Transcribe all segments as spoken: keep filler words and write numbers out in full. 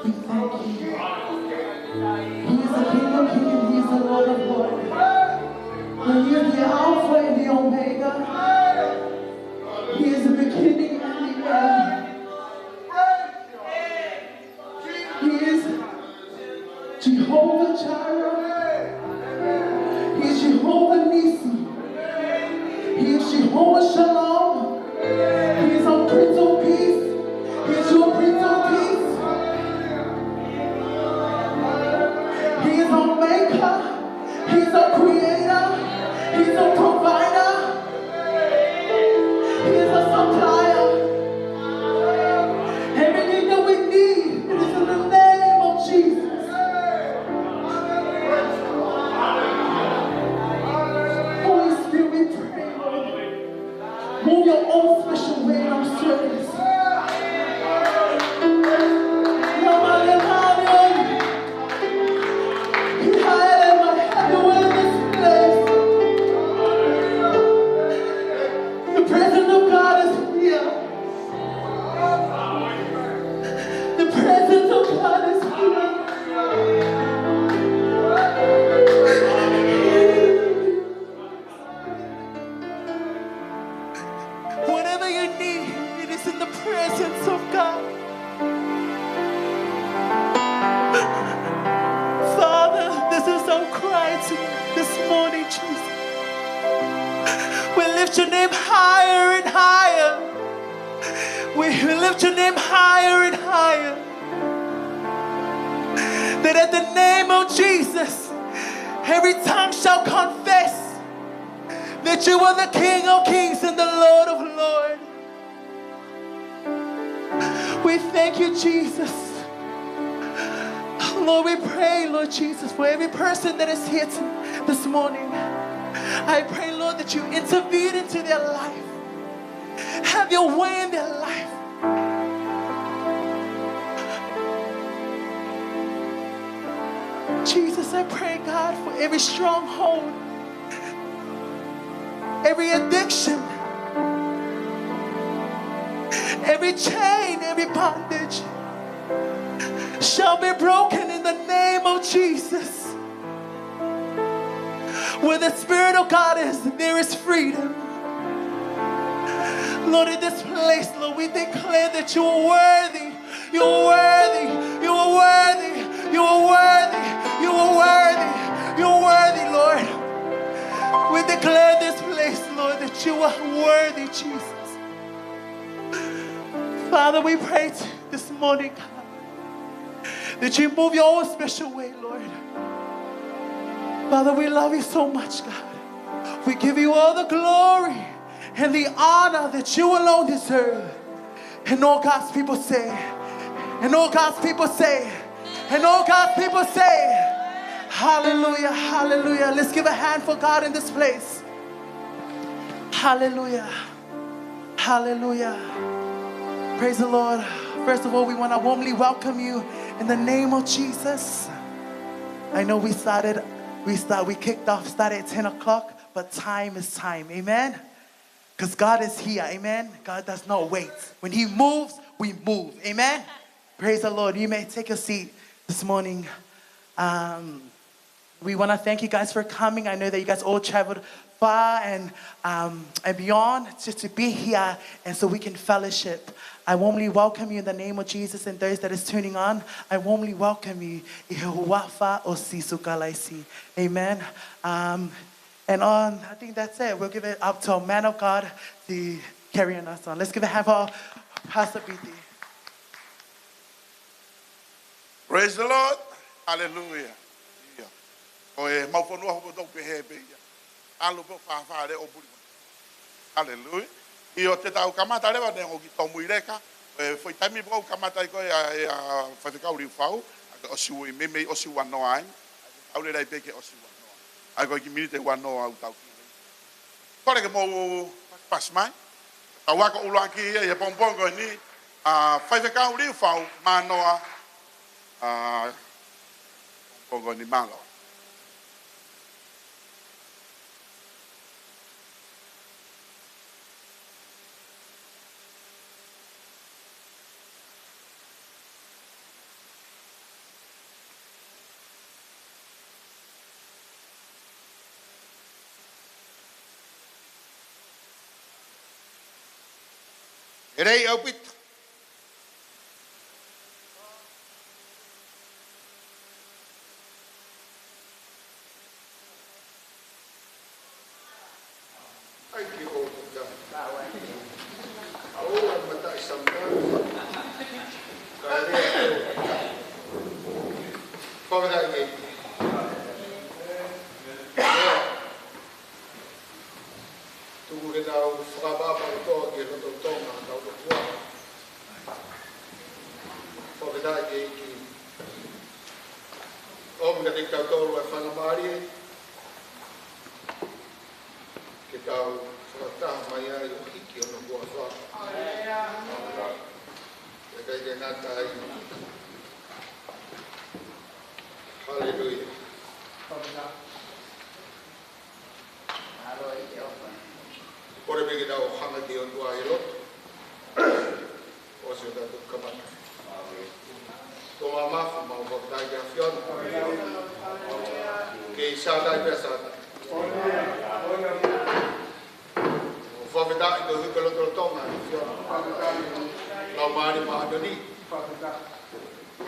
We thank you. He is the King of kings and He is the Lord of lords. And He is the Alpha and the Omega. He is the beginning and the end. He is Jehovah Jireh. He is Jehovah Nissi. He is Jehovah Shalom. He is our Prince of Peace. He is your Prince of Peace. He is our Maker. He is our Creator. He is our Provider. He is our Supplier. Everything that we need, it is in the name of Jesus. Holy Spirit, we pray, Lord, move your own special way in our service. Have your way in this place. The presence of God is here. The presence of God is here. Whatever you need, it is in the presence of God. Father, this is our cry to you this morning, Jesus. We lift your name higher and higher. We lift your name higher and higher. That at the name of Jesus, every tongue shall confess that you are the King of kings and the Lord of lords. We thank you, Jesus. Lord, we pray, Lord Jesus, for every person that is here to, this morning. I pray, Lord, that you intervene into their life. Have your way in their life. Jesus, I pray, God, for every stronghold, every addiction, every chain, every bondage shall be broken in the name of Jesus. Where the Spirit of God is, there is freedom. Lord, in this place, Lord, we declare that you are worthy. You are worthy. You are worthy. You are worthy. You are worthy. You are worthy, Lord. We declare this place, Lord, that you are worthy, Jesus. Father, we pray t- this morning, God, that you move your own special way, Lord. Father, we love you so much, God. We give you all the glory and the honor that you alone deserve. And all God's people say, and all God's people say, and all God's people say, hallelujah, hallelujah. Let's give a hand for God in this place. Hallelujah. Hallelujah. Praise the Lord. First of all, we want to warmly welcome you in the name of Jesus. I know we started, we start, we kicked off, started at ten o'clock, but time is time. Amen. Because God is here. Amen. God does not wait. When he moves, we move. Amen. Praise the Lord. You may take your seat this morning. Um, we want to thank you guys for coming. I know that you guys all traveled far and, um, and beyond just to be here and so we can fellowship. I warmly welcome you in the name of Jesus, and those that is tuning on, I warmly welcome you. ʻI he huafa ʻo Sīsū Kalaisi. Amen. Um, and on, I think that's it. We'll give it up to our man of God, the carrying us on. Let's give a hand for Pastor B D. Praise the Lord. Hallelujah. ʻIo. Ko e mau fonua hopo tau pehē pē ia. ʻAlu pē ʻo fāfā leʻo puli. Hallelujah. ʻIo, te tau kamata leva neongo ki tōmui leka. E foʻi taimi pē ʻoku kamata ai ko ē ʻa, ʻa Faifekau Liufau, ʻa ke ʻosi ui, meimei ʻosi ua noa ai. ʻA ke tau lelei pē ke ʻosi ua noa. ʻA ko e kiʻi miniti ua noa ʻoku tau ki ai. Kole ke mou pasipasi mai. Tau ako ʻuluaki ia ʻi he pongipongi ko eni, ʻa Faifekau Liufau, mānava, ʻa pongipongi ko eni, mālō. Lelei ʻaupito. ʻAi ke ʻoku ta. ʻOua ʻe mataʻi sometimes. Ka lea ʻoku ta. Fakafetaʻi ki he ʻEiki. Tuku ke tau fakapapauʻi kotoa ki he lotolotonga ʻo hotau ʻOtua. Fakafetaʻi ki he ʻEiki. ʻOmi kiate kitautolu ʻa e faingamālie ke tau fakataha mai ai ʻo hiki hono huafa. ʻIkai ke ngata ai. Haleluia. Kole pē ke tau hanga ki he ʻOtua ʻi he lotu. ʻOsi ʻo tau kamata. Tō mamafa, mau fakafetaʻi ki he ʻAfiona. Kei sātai pē ʻa sātai. Fakafetaʻi koeʻuhi ko e lotolotonga ʻa e ʻAfiona. Laumālie Māʻoniʻoni.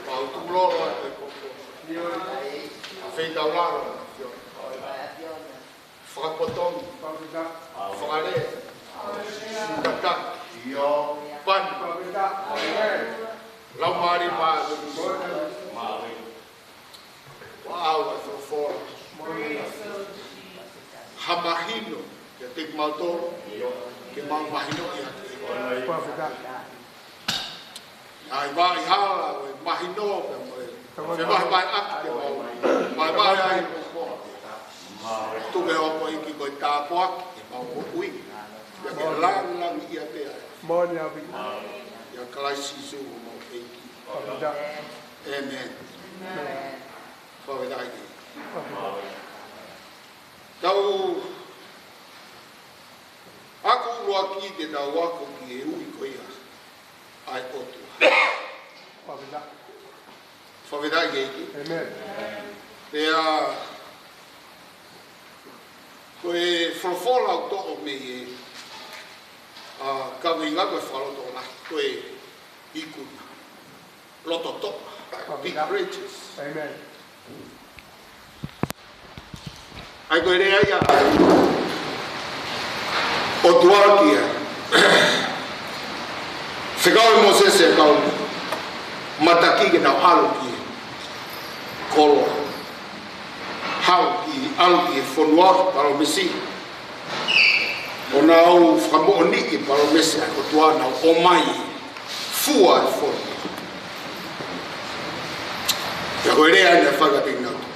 Mau tukulolo atu e popo. Feitaulalo ʻa e ʻAfiona. Fakapotongi. Fakalea. Tataki. Pani. Laumālie Māʻoniʻoni. Kuo ʻoatu ʻa e folofola. Ha mahino kiate kimautolu, ke mau mahinoʻi ʻaki. ʻA e vaʻa hala ʻo e mahino pea mo e fevahevaheʻaki ke mau vahevahe ai. Tuku ke hoko ʻEiki ko e tāpuaki ki heʻemau moʻui. Pea ke lāngilangiʻia pē ai. ʻIa Kalaisi Sīsū ko homau ʻEiki. ʻĒmeni. Fakafetaʻi. Tau ako ʻuluaki ke tau ako ki he ui ko ia ʻa e ʻOtua. Fakafetaʻi ki he ʻEiki. ʻĒmeni. Pea ko e folofola ʻoku toʻo mei he, ʻa, kaveinga ko e fakalotolahi, ko e ikuna. Loto toʻa. Be gracious. ʻĒmeni. ʻA ia ko e lea ia ʻa e ʻOtua ki ai. Fekau ʻe Mōsese e kau mataki ke nau ʻalu ki he koloa. ʻAlu ki, ʻalu ki he fonua palōmesi. ʻO nau fakamoʻoniʻi e palōmesi ʻa e ʻOtua, nau ʻomai fua e fonua. Pea ko e lea naʻe fai kiate kinautolu.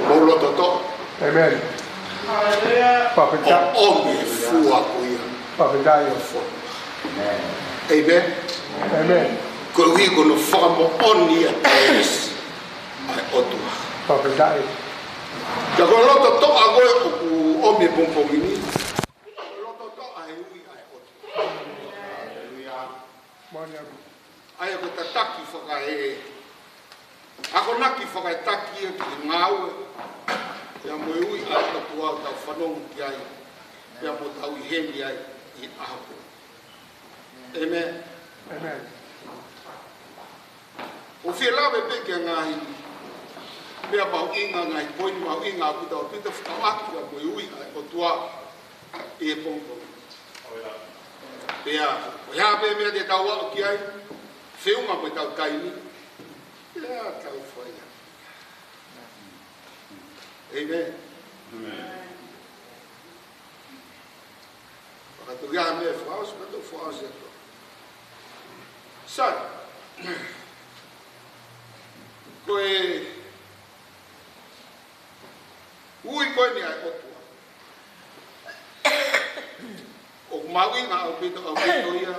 Mou loto toʻa. ʻĒmeni. Fakafetaʻi. ʻO ʻomi e fua ko ia. Fakafetaʻi. ʻO e fonua. ʻĒmeni. ʻĒmeni. Koeʻuhi ko hono fakamoʻoni ʻa e palōmesi ʻa e ʻOtua. Fakafetaʻi. Pea ko e loto toʻa ko ē ʻoku ʻomi he pongipongi ni, ko e loto toʻa he ui ʻa e ʻOtua. Moʻoni ʻaupito. ʻA ia ko e tataki fakae-, akonaki fakaetaki ia ki he ngāue, pea mo e ui ʻa e ʻOtua ʻoku tau fanongo ki ai, pea mo tau ʻi heni ai ʻi he ʻaho ko eni. ʻĒmeni. ʻĒmeni. ʻOku fie lave pē ki he ngaahi meʻa mahuʻinga, ngaahi poini mahuʻinga ʻoku tau pita fekauʻaki pea mo e ui ʻa e ʻOtua ʻi he pongipongi. Pea, ko e hā pē meʻa te tau aʻu ki ai, feʻunga mo ʻetau taimi, pea tau fai ai. ʻĒmeni. Fakatoki ʻa e meʻa fakaʻosi, ka tau fakaʻosi atu. Sai. Ko e ui ko eni ʻa e ʻOtua. ʻOku mahuʻinga ʻaupito, ʻaupito ia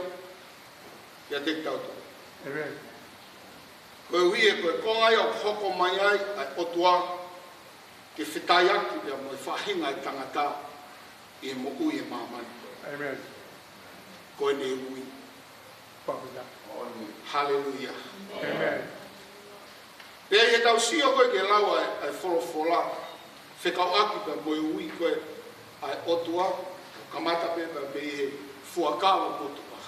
kiate kitautolu. ʻĒmeni. Koeʻuhi he ko e konga ia ʻoku hoko mai ai ʻa e ʻOtua ke fetaiaki pea mo e faʻahinga ʻo e tangata ʻi he moʻui ʻi he māmani. ʻĒmeni. Ko ʻene ui. Fakafetaʻi. Haleluia. ʻĒmeni. Pea ʻi heʻetau sio ko ē ki he lau ʻa e, ʻa e folofola, fekauʻaki pea mo e ui ko ē ʻa e ʻOtua, kamata pē pea mei he fuakava motuʻa.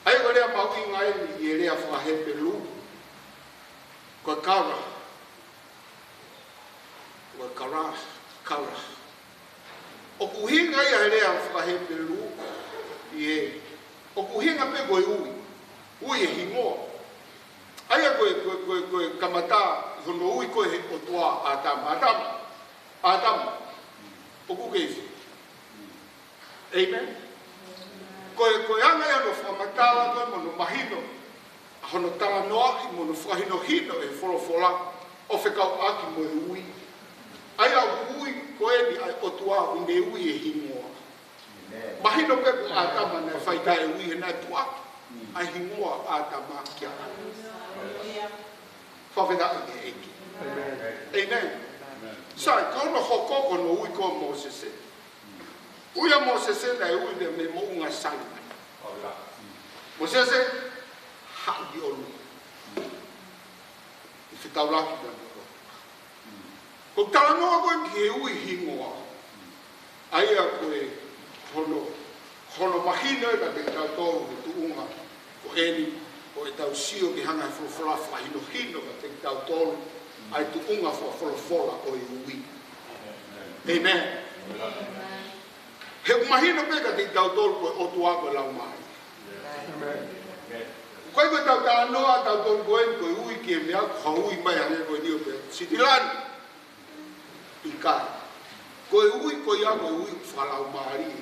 ʻA ia ko e lea mahuʻinga eni ʻi he lea faka-Hepelū, ko e kara, ko e kara, kara. ʻOku ʻuhinga ia he lea faka-Hepelū, ʻi he, ʻoku ʻuhinga pē ko e ui, ui e hingoa. ʻA ia ko e, ko e, ko e, ko e kamata hono ui ko ē he ʻOtua ʻa ʻĀtama, ʻĀtama, ʻĀtama, ʻoku ke ʻi fē? Amen. Ko e, ko e anga ia hono fakamatala ko ē mo hono mahino, ʻa hono talanoaʻi mo hono fakahinohino ʻe he folofola ʻo fekauʻaki mo e ui. ʻA ia ʻoku ui ko eni ʻa e ʻOtua ʻoku ne ui e hingoa. Mahino pē ko ʻĀtama naʻe fai ki ai e ui he naʻe tuʻuaki ʻa e hingoa ʻo ʻĀtama kia. Fakafetaʻi ki he ʻEiki. Amen. Sai, ko hono hoko ko hono ui ko ē ʻa Mōsese. Ui ʻa Mōsese naʻe ui pē mei he moʻunga Sainai. Mōsese, haʻu ki ʻolunga. ʻI he fetaulaki pea mo e ʻOtua. Ko e talanoa ko ē ki he ui hingoa. ʻA ia ko e hono, hono mahino ē kiate kitautolu he tuʻunga ko eni, ʻo ʻetau sio ki he anga e folofola fakahinohino kiate kitautolu ʻa e tuʻunga fakafolofola ʻo e ui. Amen. He ʻoku mahino pē kiate kitautolu ko e ʻOtua ko e Laumālie. Amen. Ko e, ko ʻetau talanoa ʻatautolu ko eni ko e ui ki he meʻa ko ha ui mai hangē ko eni ʻo pehē Sitilani. ʻIkai. Ko e ui ko ia ko e ui fakalaumālie.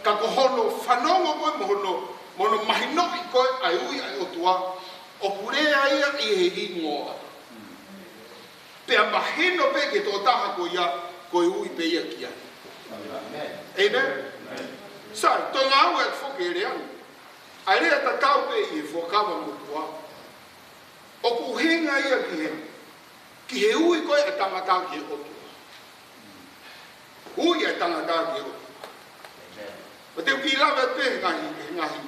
Ka ko hono fanongo ko ē mo hono, mo hono mahinoʻi ko ē ʻa e ui ʻa e ʻOtua, ʻoku lea ia ʻi he hingoa. Pea mahino pē ki he tokotaha ko ia, ko e ui pē ia ki ai. Amen. Sai, toe ngāue atu foki e lea ni. ʻA e lea tatau pē ʻi he Fuakava Motuʻa. ʻOku ʻuhinga ia ki he, ki he ui ko ē ʻa e tangata ki he ʻOtua. Ui ʻa e tangata ki he ʻOtua. Pea te u kiʻi lave pē he ngaahi, he ngaahi,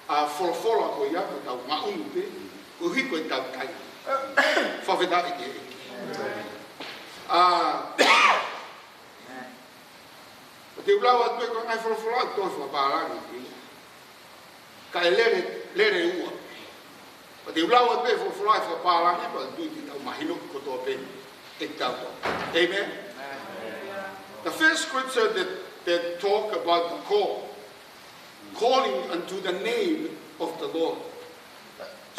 ʻa, folofola ko ia, ko ʻetau ngaʻunu pē, koeʻuhi ko ʻetau taimi. Fakafetaʻi ki he ʻEiki. ʻA, pea te u lau atu pē ko e ngaahi folofola ʻoku toe fakapālangi ki ai. Kae lele, lele ua. Pea te u lau atu pē folofola ʻe fakapālangi, pea tui te tau mahino kotoa pē ʻe tautolu. Amen? The first scripture that, that talk about the call, calling unto the name of the Lord.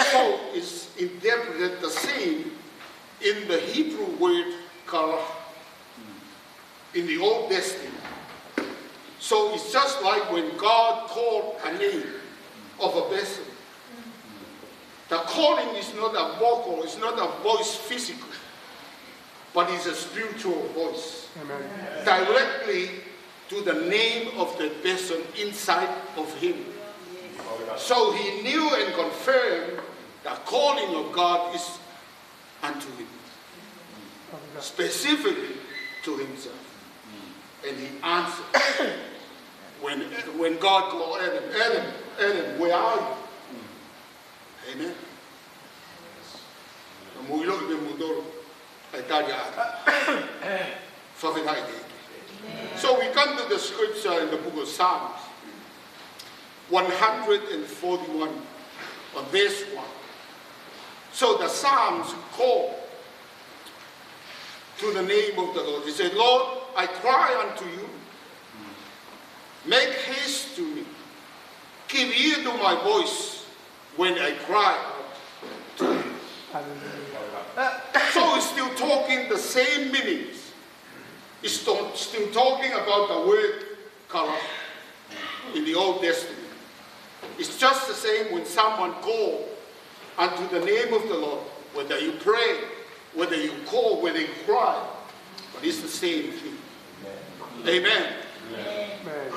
So is interpreted the same in the Hebrew word kara in the Old Testament. So it's just like when God called a name of a person. The calling is not a vocal, it's not a voice physical, but it's a spiritual voice. Amen. Directly to the name of the person inside of him. So he knew and confirmed the calling of God is unto him, specifically to himself. And he answered. When, when God called Adam, "Adam, Adam, where are you?" Amen. Ka mou ʻilo ʻi he mutolo, ʻa e tali ʻa Adam. Fakafetaʻi ki he ʻEiki. So we come to the scripture in the book of Psalms. one hundred and forty-one, on verse one. So the Psalms call to the name of the Lord. He said, "Lord, I cry unto you. Make haste to me. Give ear to my voice when I cry out to you." Hallelujah. So it's still talking the same meanings. It's still, still talking about the word kara in the Old Testament. It's just the same when someone call unto the name of the Lord, whether you pray, whether you call, whether you cry, but it's the same thing. Amen. Amen.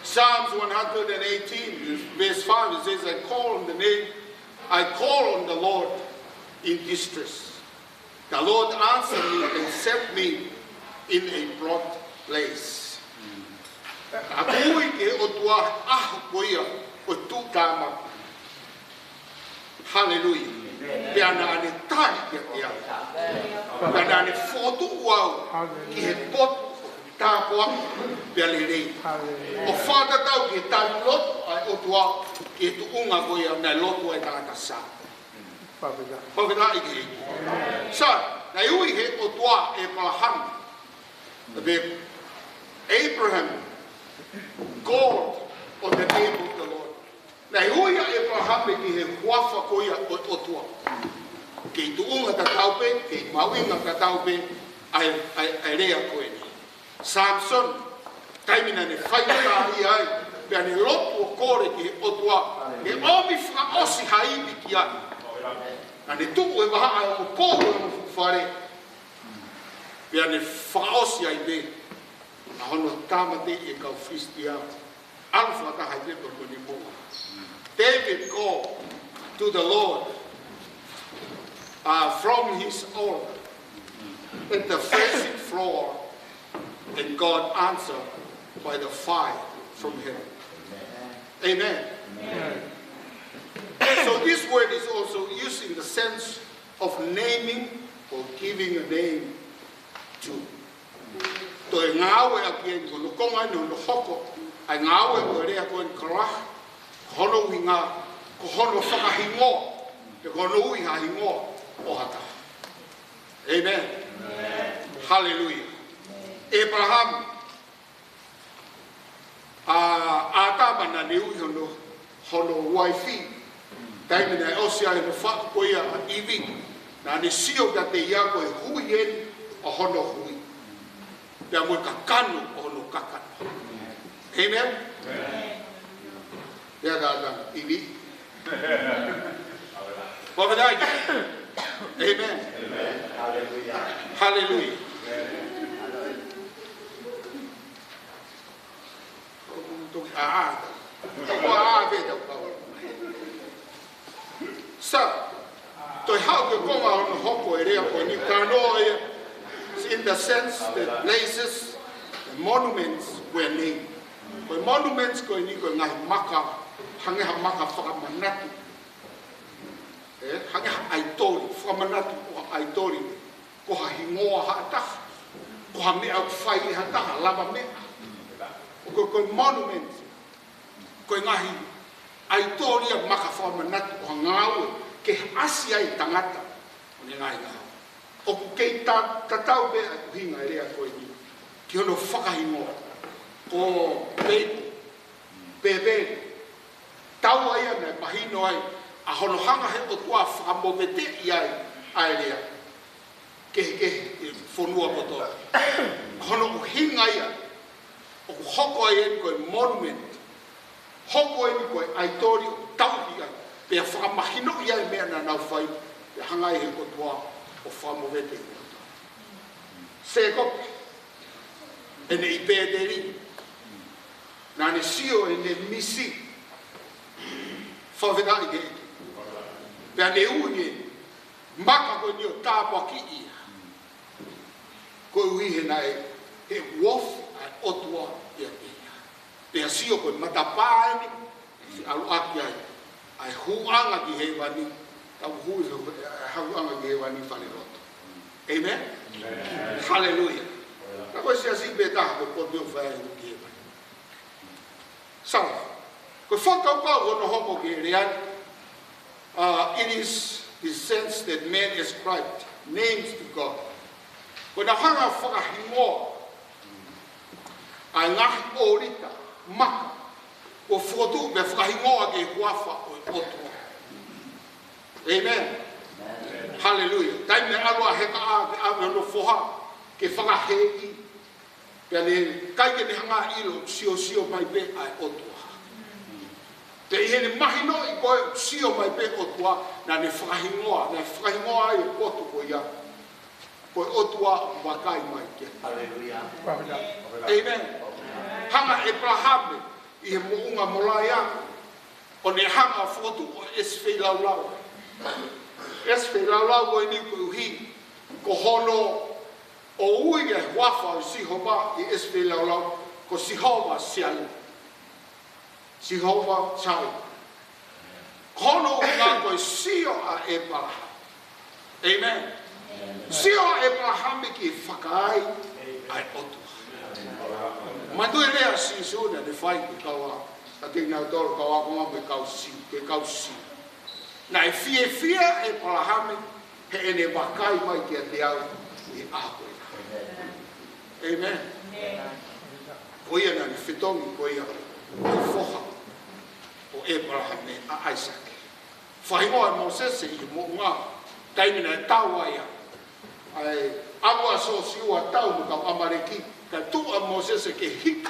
Psalms one hundred and eighteen, verse five, it says, "I call on the name, I call on the Lord in distress. The Lord answered me and set me in a broad place." ʻOku ou ui ki he ʻOtua he ʻaho ko ia ʻo e tuʻutāmaki. Haleluia. Pea naʻa ne tali kiate au. Pea naʻa ne fokotuʻu au ki he potu tāpuaki pea lelei. Haleluia. ʻO fakatatau ki he tali lotu ʻa e ʻOtua ki he tuʻunga ko ia naʻe lotu ai e tangata Sā. Fakafetaʻi. Fakafetaʻi ki he ʻEiki. Sā, naʻe ui ʻe he ʻOtua ʻa ʻĒpalahame. The Abraham called on the name of the Lord. Naʻe ui ʻa ʻĒpalahame ki he huafa ko ia ʻo e ʻOtua. Kei tuʻunga tatau pē, kei mahuʻinga tatau pē ʻa e, ʻa e, ʻa e lea ko eni. Samisoni, taimi naʻa ne faingataʻaʻia ai, pea ne lotu ʻo kole ki he ʻOtua, ke ʻomi fakaʻosi ha ivi ki ai. Naʻa ne tuʻu he vahaʻa ʻo e ongo pou ʻo e ongo fuʻu fale, pea ne fakaʻosi ai pē ʻa hono tāmateʻi e kau Filisitia. ʻAlu fakataha ai pē mo e moʻunga. David called to the Lord, uh, from his altar at the threshing floor, and God answered by the fire from heaven. Amen. So this word is also used in the sense of naming or giving a name to. Toe ngāueʻaki eni, ko hono konga eni hono hoko ʻa e ngāue ʻo e lea ko eni kalaha, ko hono ʻuhinga, ko hono fakahingoa, pe ko hono ui ha hingoa ʻo ha taha. Amen. Haleluia. ʻĒpalahame, ʻa ʻĀtama naʻa ne ui hono, hono uaifi. Taimi naʻe ʻosi ai hono faʻu ko ia ʻa ʻIvi, naʻa ne sio kiate ia ko e hui eni ʻo hono hui, pea mo e kakano ʻo hono kakano. Amen. Pea ka ʻa ʻIvi. Pea pehē ai. Amen. Haleluia. Toki ʻā, ʻā, toki ʻā, pē tau kau. Sā, toe haʻu ki he konga hono hoko e lea ko eni, ka noa ia, it's in the sense that places, the monuments were named. Ko e monuments ko eni ko e ngaahi maka, hangē ha maka fakamanatu. ʻE, hangē ha ʻaitoli, fakamanatu ʻo ha ʻaitoli, ko ha hingoa ha taha, ko ha meʻa ʻoku fai ʻe ha taha, lavameʻa. ʻO ko, ko e monument, ko e ngaahi ʻaitoli ia, maka fakamanatu ʻo ha ngāue ke ʻasi ai e tangata ʻo ne ngaahi ngāue. ʻOku kei ta-, tatau pē ʻa e ʻuhinga e lea ko eni ki hono fakahingoa. Ko Pēpeli, Pēpeli, taua ia naʻe mahino ai ʻa hono hanga ʻe he ʻOtua ʻo fakamoveteʻi ai ʻa e lea kehekehe ʻi he fonua kotoa. Hono ʻuhinga ia ʻoku hoko ai eni ko e monument. Hoko eni ko e ʻaitoli ʻoku tauhi ai, pea fakamahinoʻi ai e meʻa naʻa nau fai, pea hanga ai ʻe he ʻOtua ʻo fakamoveteʻi. Sēkope, ʻene ʻi Pēteli, naʻa ne sio ʻene misi. Fakafetaʻi ki he ʻEiki. Pea ne ui e maka ko eni ʻo tāpuakiʻi ia, koeʻuhi he naʻe, he ʻoku ofi ʻa e ʻOtua ia ʻiate ia. Pea sio ko e matapā eni, ʻe ʻalu ʻaki ai ʻa e hūʻanga ki hēvani, tau hui he, ʻa e hūʻanga ki hēvani falelotu. Amen? Haleluia. Ka ko e siasi pē taha ko e potu ʻo fai hū ki hēvani. Sā, ko e fakakaukau hono hoko ki he lea ni, uh, it is the sense that men ascribed names to God. Ko ʻenau hanga ʻo fakahingoa ʻa e ngaahi ʻōlita, maka, ʻo fokotuʻu pea fakahingoa ki he huafa ʻo e ʻOtua. Amen. Haleluia. Taimi naʻe ʻalu ʻa Hekaʻa ke ʻave hono foha ke fakahēʻi, pea naʻe ʻikai ke ne hanga ʻo ʻilo, siosio mai pē ʻa e ʻOtua. Pea ʻi heʻene mahinoʻi ko e sio mai pē ʻOtua, naʻa ne fakahingoa, naʻe fakahingoa ai e potu ko ia, ko e ʻOtua ʻoku vakai mai ki ai. Haleluia. Amen. Hanga ʻe ʻĒpalahame ʻi he moʻunga Molaia, ʻo ne hanga ʻo fokotuʻu ʻa e ʻesi feilaulau. ʻEsi feilaulau ko eni koeʻuhi ko hono ʻo ui e huafa ʻo Sihova ʻi he ʻesi feilaulau, ko Sihova Saire. Sihova Saire. Ko hono ʻuhinga ko e sio ʻa ʻĒpalahame. Amen. Sio ʻa ʻĒpalahame ki he fakaai ʻa e ʻOtua. Manatuʻi e lea ʻa Sīsū naʻa ne fai ki he kau ako, ʻa kinautolu kau ako mo e kau Siu, ki he kau Siu. Naʻe fiefia ʻa ʻĒpalahame heʻene vakai mai kiate au ʻi he ʻaho ko ia. ʻĒmeni. Ko ia naʻa ne fetongi ko ia ko e foha ʻo ʻĒpalahame, ʻa ʻAisake. Fakahingoa ʻe Mōsese ʻi he moʻunga, taimi naʻe tau ai ʻa ʻa e ʻalu ʻa Siosiua ʻo tau mo e kau ʻAmaleki, kae tuʻu ʻa Mōsese ke hiki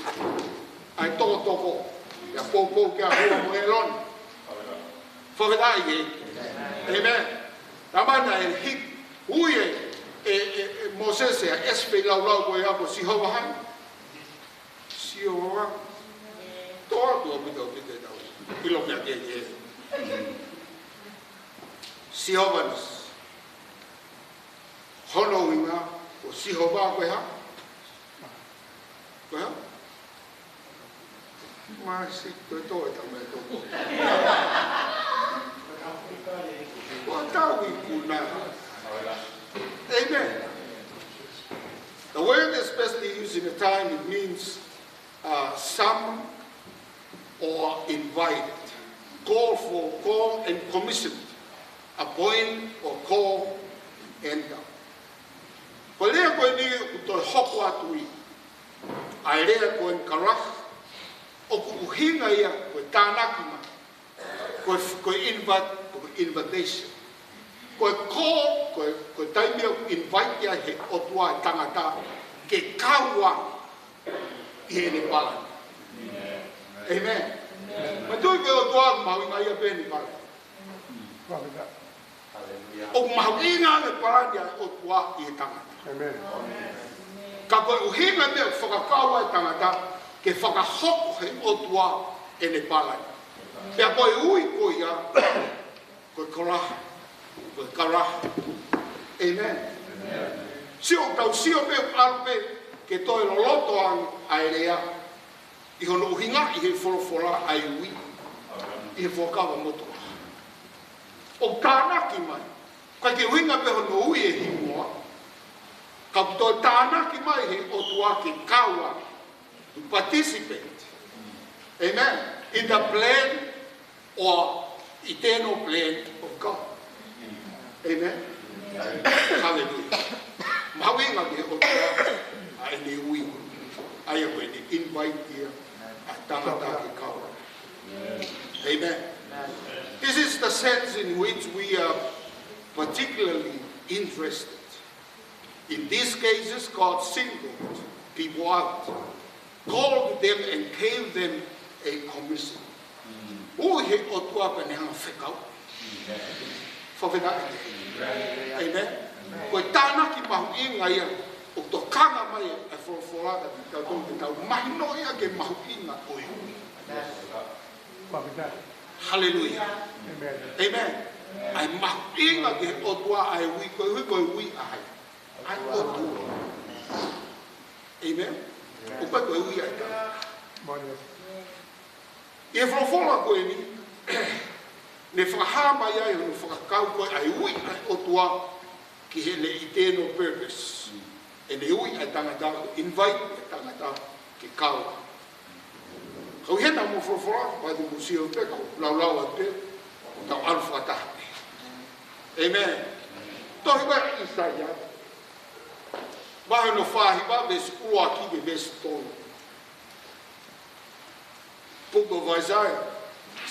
ʻa e tokotoko, ʻa e poupou ki he ʻaho mo ʻĒlone. Fakafetaʻi ē. ʻĒmeni. Taimi naʻe hiki, ui ʻe, ʻe, ʻe, ʻe Mōsese ʻa e ʻesi feilaulau ko ia ko Sihova hai. Sihova. Toa, toa, pita, pita, tau. ʻIlo pē ʻa e, ē. Sihova Nisi. Hono ʻuhinga, ko Sihova ko e hā? Ko e hā? Masi, ko e toe tama e toko. Ko e tau ikuna. Amen. The word especially used in the time, it means uh, summon or invited, call for, call and commission, appoint or call and uh, ko e lea ko eni ʻoku toe hoko atu ia, ʻa e lea ko e karah, ʻoku ʻuhinga ia ko e tānaki mai. Ko e, ko e invite, ko e invitation. Ko e call, ko e, ko e taimi ʻoku invite ai ʻe he ʻOtua e tangata ke kau ʻi heʻene palani. Amen. Manatuʻi ko e ʻOtua ʻoku mahuʻinga ia pē ʻene palani. ʻOku mahuʻinga ʻene palani ʻa e ʻOtua ʻi he tangata. Amen. Ka ko e ʻuhinga meʻa ʻoku fakakau ai e tangata ke fakahoko ʻe he ʻOtua ʻene palani. Pea ko e ui ko ia, ko e karaha, ko e karaha. Amen. Sio, tau sio pē ʻalu pē ke toe loloto ange ʻa e lea ʻi hono ʻuhinga ʻi he folofola ʻa e ui ʻi he Fuakava Motuʻa. ʻOku tānaki mai, ʻikai ke ʻuhinga pē hono ui e hingoa, ka ʻoku toe tānaki mai ʻe he ʻOtua ke kau ai, to participate. Amen. In the plan or eternal plan of God. Amen. Hallelujah. Mahuʻinga ki he ʻOtua ʻa ʻene ui, ʻa ia ko ʻene invite ia ʻa e tangata ke kau. Amen. This is the sense in which we are particularly interested. In these cases, God singled people out, called them and gave them a commission. ʻOku ʻi he ʻOtua pē ʻene hanga fekau. Fakafetaʻi. Amen. Ko e tānaki mahuʻinga ia ʻoku tokanga mai e folofola kiate kitautolu ke tau mahinoʻi ʻa e mahuʻinga ʻo e ui. Hallelujah. Amen. ʻA e mahuʻinga ki he ʻOtua ʻa e ui, ko e ui, ko e ui ʻa hai? ʻA e ʻOtua. Amen. ʻOku ʻikai ko e ui ʻa e tangata. ʻI he folofola ko eni, ne fakahā mai ai hono fakakau ko e ʻa e ui ʻa e ʻOtua ki heʻene eternal purpose. ʻEne ui ʻa e tangata, invite ʻa e tangata ke kau. Kau hena mo folofola, ʻoku ou sio pē kau laulau atu pē, tau ʻalu fakataha pē. Amen. Tohi ko ia ʻa ʻĪsaia, vahe hono fā hiva, veesi ua ki he veesi tolu. Book of Isaiah,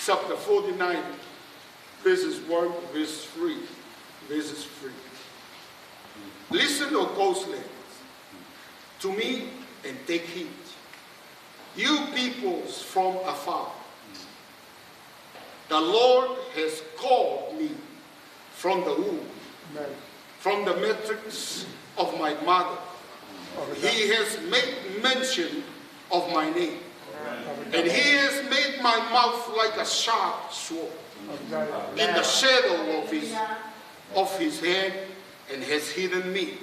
chapter forty-nine, verses one to verse three. Verses three. Listen, O coastlands, to me and take heed, you peoples from afar. The Lord has called me from the womb, Amen. From the matrix of my mother. He has made mention of my name. And he has made my mouth like a sharp sword. In the shadow of his, of his hand, and has hidden me,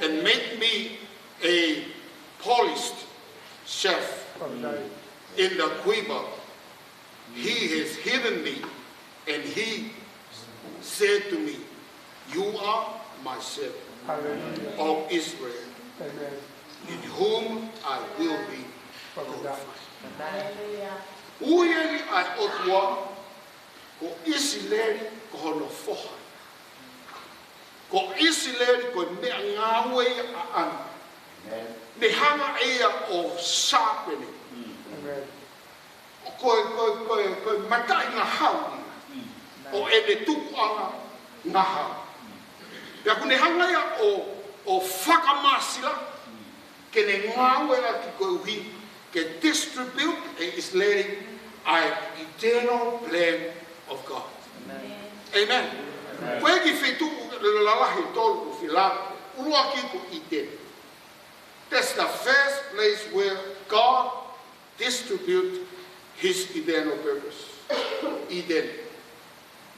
and made me a polished sheath in the quiver. He has hidden me, and he said to me, "You are my servant, Hallelujah. O Israel." Amen. in whom I will be glorified. Ui eni ʻa e ʻOtua, ko ʻIsileli ko hono foha. Ko ʻIsileli ko e meʻangāue ia ʻaʻana. Ne hanga ʻe ia ʻo sharpen. Ko e, ko e, ko e, ko e mataʻingahau ia ʻo ʻene tupuʻanga ngahau. Pea kuo ne hanga ia ʻo, ʻo fakamāsila ke ne ngāueʻaki koeʻuhi ke distribute ʻe ʻIsileli ʻa e eternal plan of God. Amen. Ko e kiʻi feituʻu lalahi ʻe tolu ʻoku fila, ʻuluaki ko ʻĪteni. That's the first place where God distribute his eternal purpose. ʻĪteni.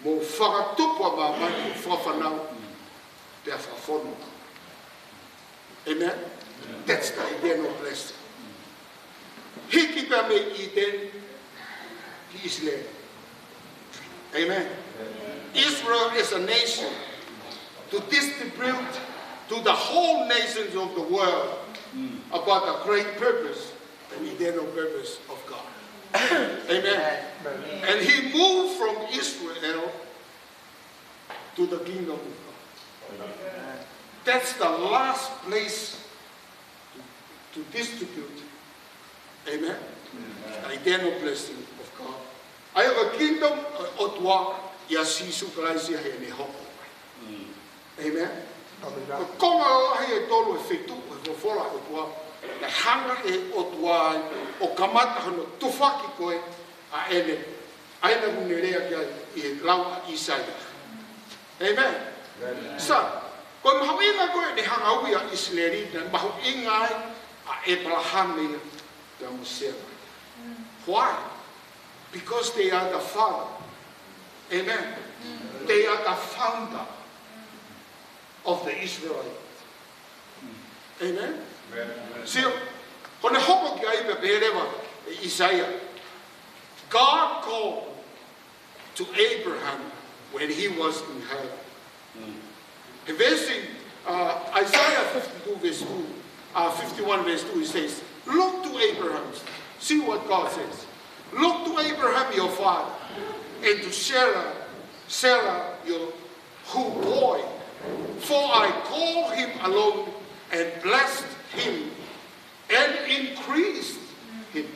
Mou fakatupu ʻa māmani, fakafanau, pea fakafonu. Amen? That's the eternal blessing. Hiki pē mei ʻĪteni ki ʻIsileli. Amen. Israel as a nation to distribute to the whole nations of the world about the great purpose and eternal purpose of God. Amen. And he moved from Israel to the kingdom of God. That's the last place to, to distribute. Amen. The eternal blessing of God. ʻA ia ko e kingdom ʻo e ʻOtua ʻia Sīsū Kalaisi ʻi heʻene hoko. Amen. Ko e konga lalahi ʻe tolu ʻo e feituʻu ʻo e folofola ʻa e ʻOtua, naʻe hanga ʻe he ʻOtua ai ʻo kamata hono tufaki ko ē ʻa ʻene, ʻa ʻene ʻuhinga lea ki ai ʻi he lau ʻa ʻĪsaia. Amen. Sā, ko e mahuʻinga ko ē ʻene hanga ui ʻa ʻIsileli, naʻe mahuʻinga ai ʻa ʻĒpalahame ia pea mo Sela. Why? Because they are the father. Amen. They are the founder of the Israelite. Amen. Sio, ko ʻene hoko ki ai pea pehē leva ʻe ʻĪsaia, God called to Abraham when he was in hell. He veesi, uh, Isaiah fifty-two verse two, uh, fifty-one verse two, he says, "Look to Abraham." See what God says. "Look to Abraham your father, and to Sarah, Sarah your who bore. For I called him alone and blessed him and increased him."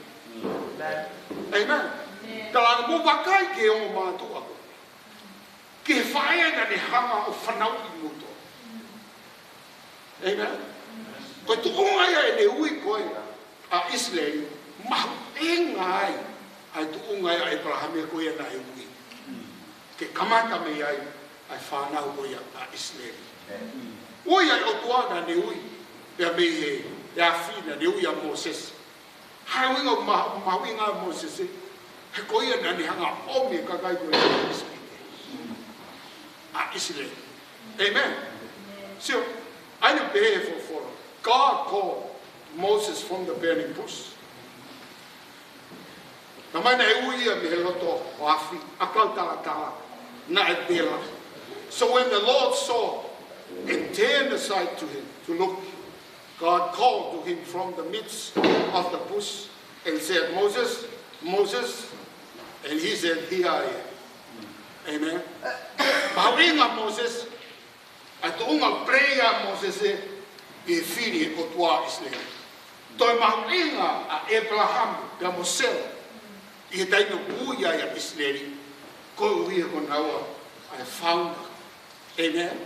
Amen. Tala mo vakai ki he ongo mātuʻa ko ē, ki he faʻē naʻa ne hanga ʻo fanauʻi moutolu. Amen. Ko e tuʻunga ia ʻene ui ko ē ʻa ʻIsileli, mahuʻinga ai ʻa e tuʻunga ia ʻa ʻĒpalahame ko ia naʻe ui ke kamata mei ai ʻa e fānau ko ia ʻa ʻIsileli. Ui ʻa e ʻOtua naʻa ne ui, pea mei he, he afi naʻa ne ui ʻa Mōsese. Hā e ʻuhinga ma-, mahuʻinga ʻa Mōsese? He ko ia naʻa ne hanga ʻo ʻomi e kakai ko ē ʻa ʻIsipite, ʻa ʻIsileli. Amen. Sio, ʻa ia naʻe pehē ʻe he folofola, God called Moses from the burning bush. Talamai naʻe ui ia mei he loto ʻo e afi, ʻakau talatala naʻe pela. So when the Lord saw and turned aside to him to look, God called to him from the midst of the bush and said, "Moses, Moses." And he said, "Here I am." Amen. Mahuʻinga ʻa Mōsese, ʻa e tuʻunga pele ʻa Mōsese ʻi he fili ʻe he ʻOtua ʻa ʻIsileli. Toe mahuʻinga ʻa ʻĒpalahame pea mo Sela ʻi he taimi ʻoku ui ai ʻa ʻIsileli, koeʻuhi ko naua ʻa e founder. Amen.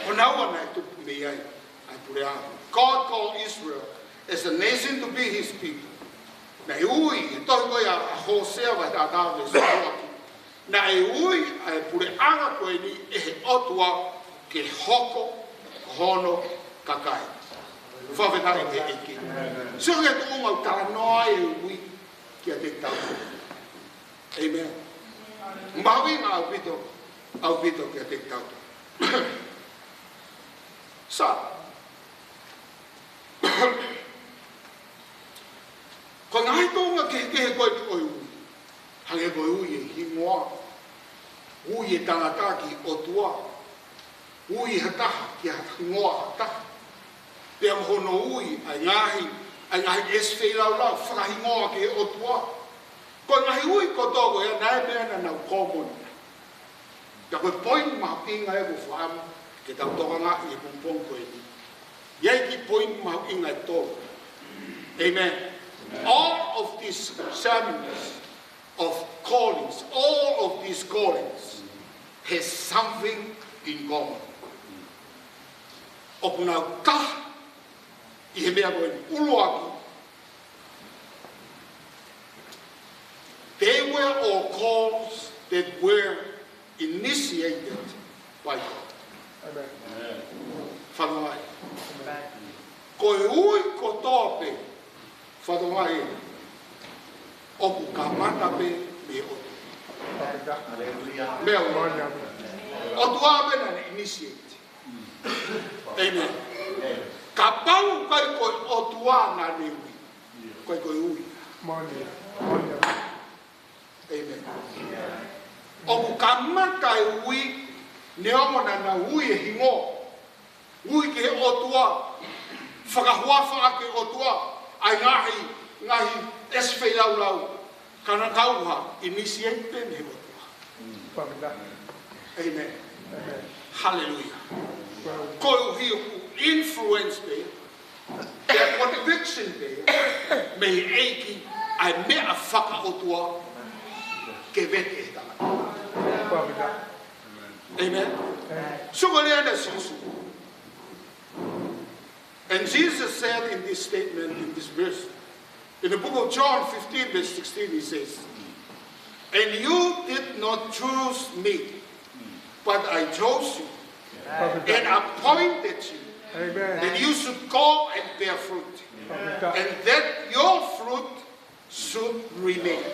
Ko naua naʻe tupu mei ai ʻa e puleʻanga. God called Israel as a nation to be his people. Naʻe ui, he tohi ko ia ʻa Hōsea vahe taha taha veesi ua ki Naʻe ui ʻa e puleʻanga ko eni ʻe he ʻOtua ke hoko ko hono kakai. Fakafetaʻi ki he ʻEiki. Sio ki he tuʻunga ʻoku talanoa ai e ui kiate kitautolu. Amen. Mahuʻinga ʻaupito, ʻaupito kiate kitautolu. Sā, ko e ngaahi tuʻunga kehekehe ko eni ʻo e ui. Hangē ko e ui e hingoa, ui e tangata ki he ʻOtua, ui ha taha ki he hingoa ha taha. Pea mo hono ui ʻa e ngaahi, ʻa e ngaahi ʻesi feilaulau fakahingoa ki he ʻOtua. Ko e ngaahi ui kotoa ko ia naʻe meʻa naʻa nau common. Ka ko e point mahuʻinga ʻoku ou fakaʻamu ke tau tokangaʻi he pongipongi ko eni, ʻi ai e kiʻi point mahuʻinga ʻe tolu. Amen. All of these sermons of callings, all of these callings has something in common. ʻOku nau taha ʻi he meʻa ko eni. ʻUluaki, they were all calls that were initiated by God. Amen. Fanongo mai. Amen. Ko e ui kotoa pē, fanongo mai, ʻoku kamata pē mei he ʻOtua. Hallelujah. Meʻa ua. ʻOtua pē naʻa ne initiate. Amen. Kapau ʻikai ko e ʻOtua naʻa ne ui, ʻikai ko e ui. Amen. ʻOku kamata e ui, neongo naʻa nau ui e hingoa, ui ki he ʻOtua, fakahuafa ʻaki e ʻOtua ʻa e ngaahi, ngaahi ʻesi feilaulau, ka naʻa nau ha initiate pē mei he ʻOtua. Amen. Hallelujah. Koeʻuhi ʻoku influence pē, pea conviction pē mei he ʻEiki ʻa e meʻa fakaʻotua ke vete e tangata. Amen. Sio ki he lea ʻa Sīsū. And Jesus said in this statement, in this verse, in the book of John fifteen, verse sixteen, he says, "And you did not choose me, but I chose you and appointed you that you should go and bear fruit, and that your fruit should remain.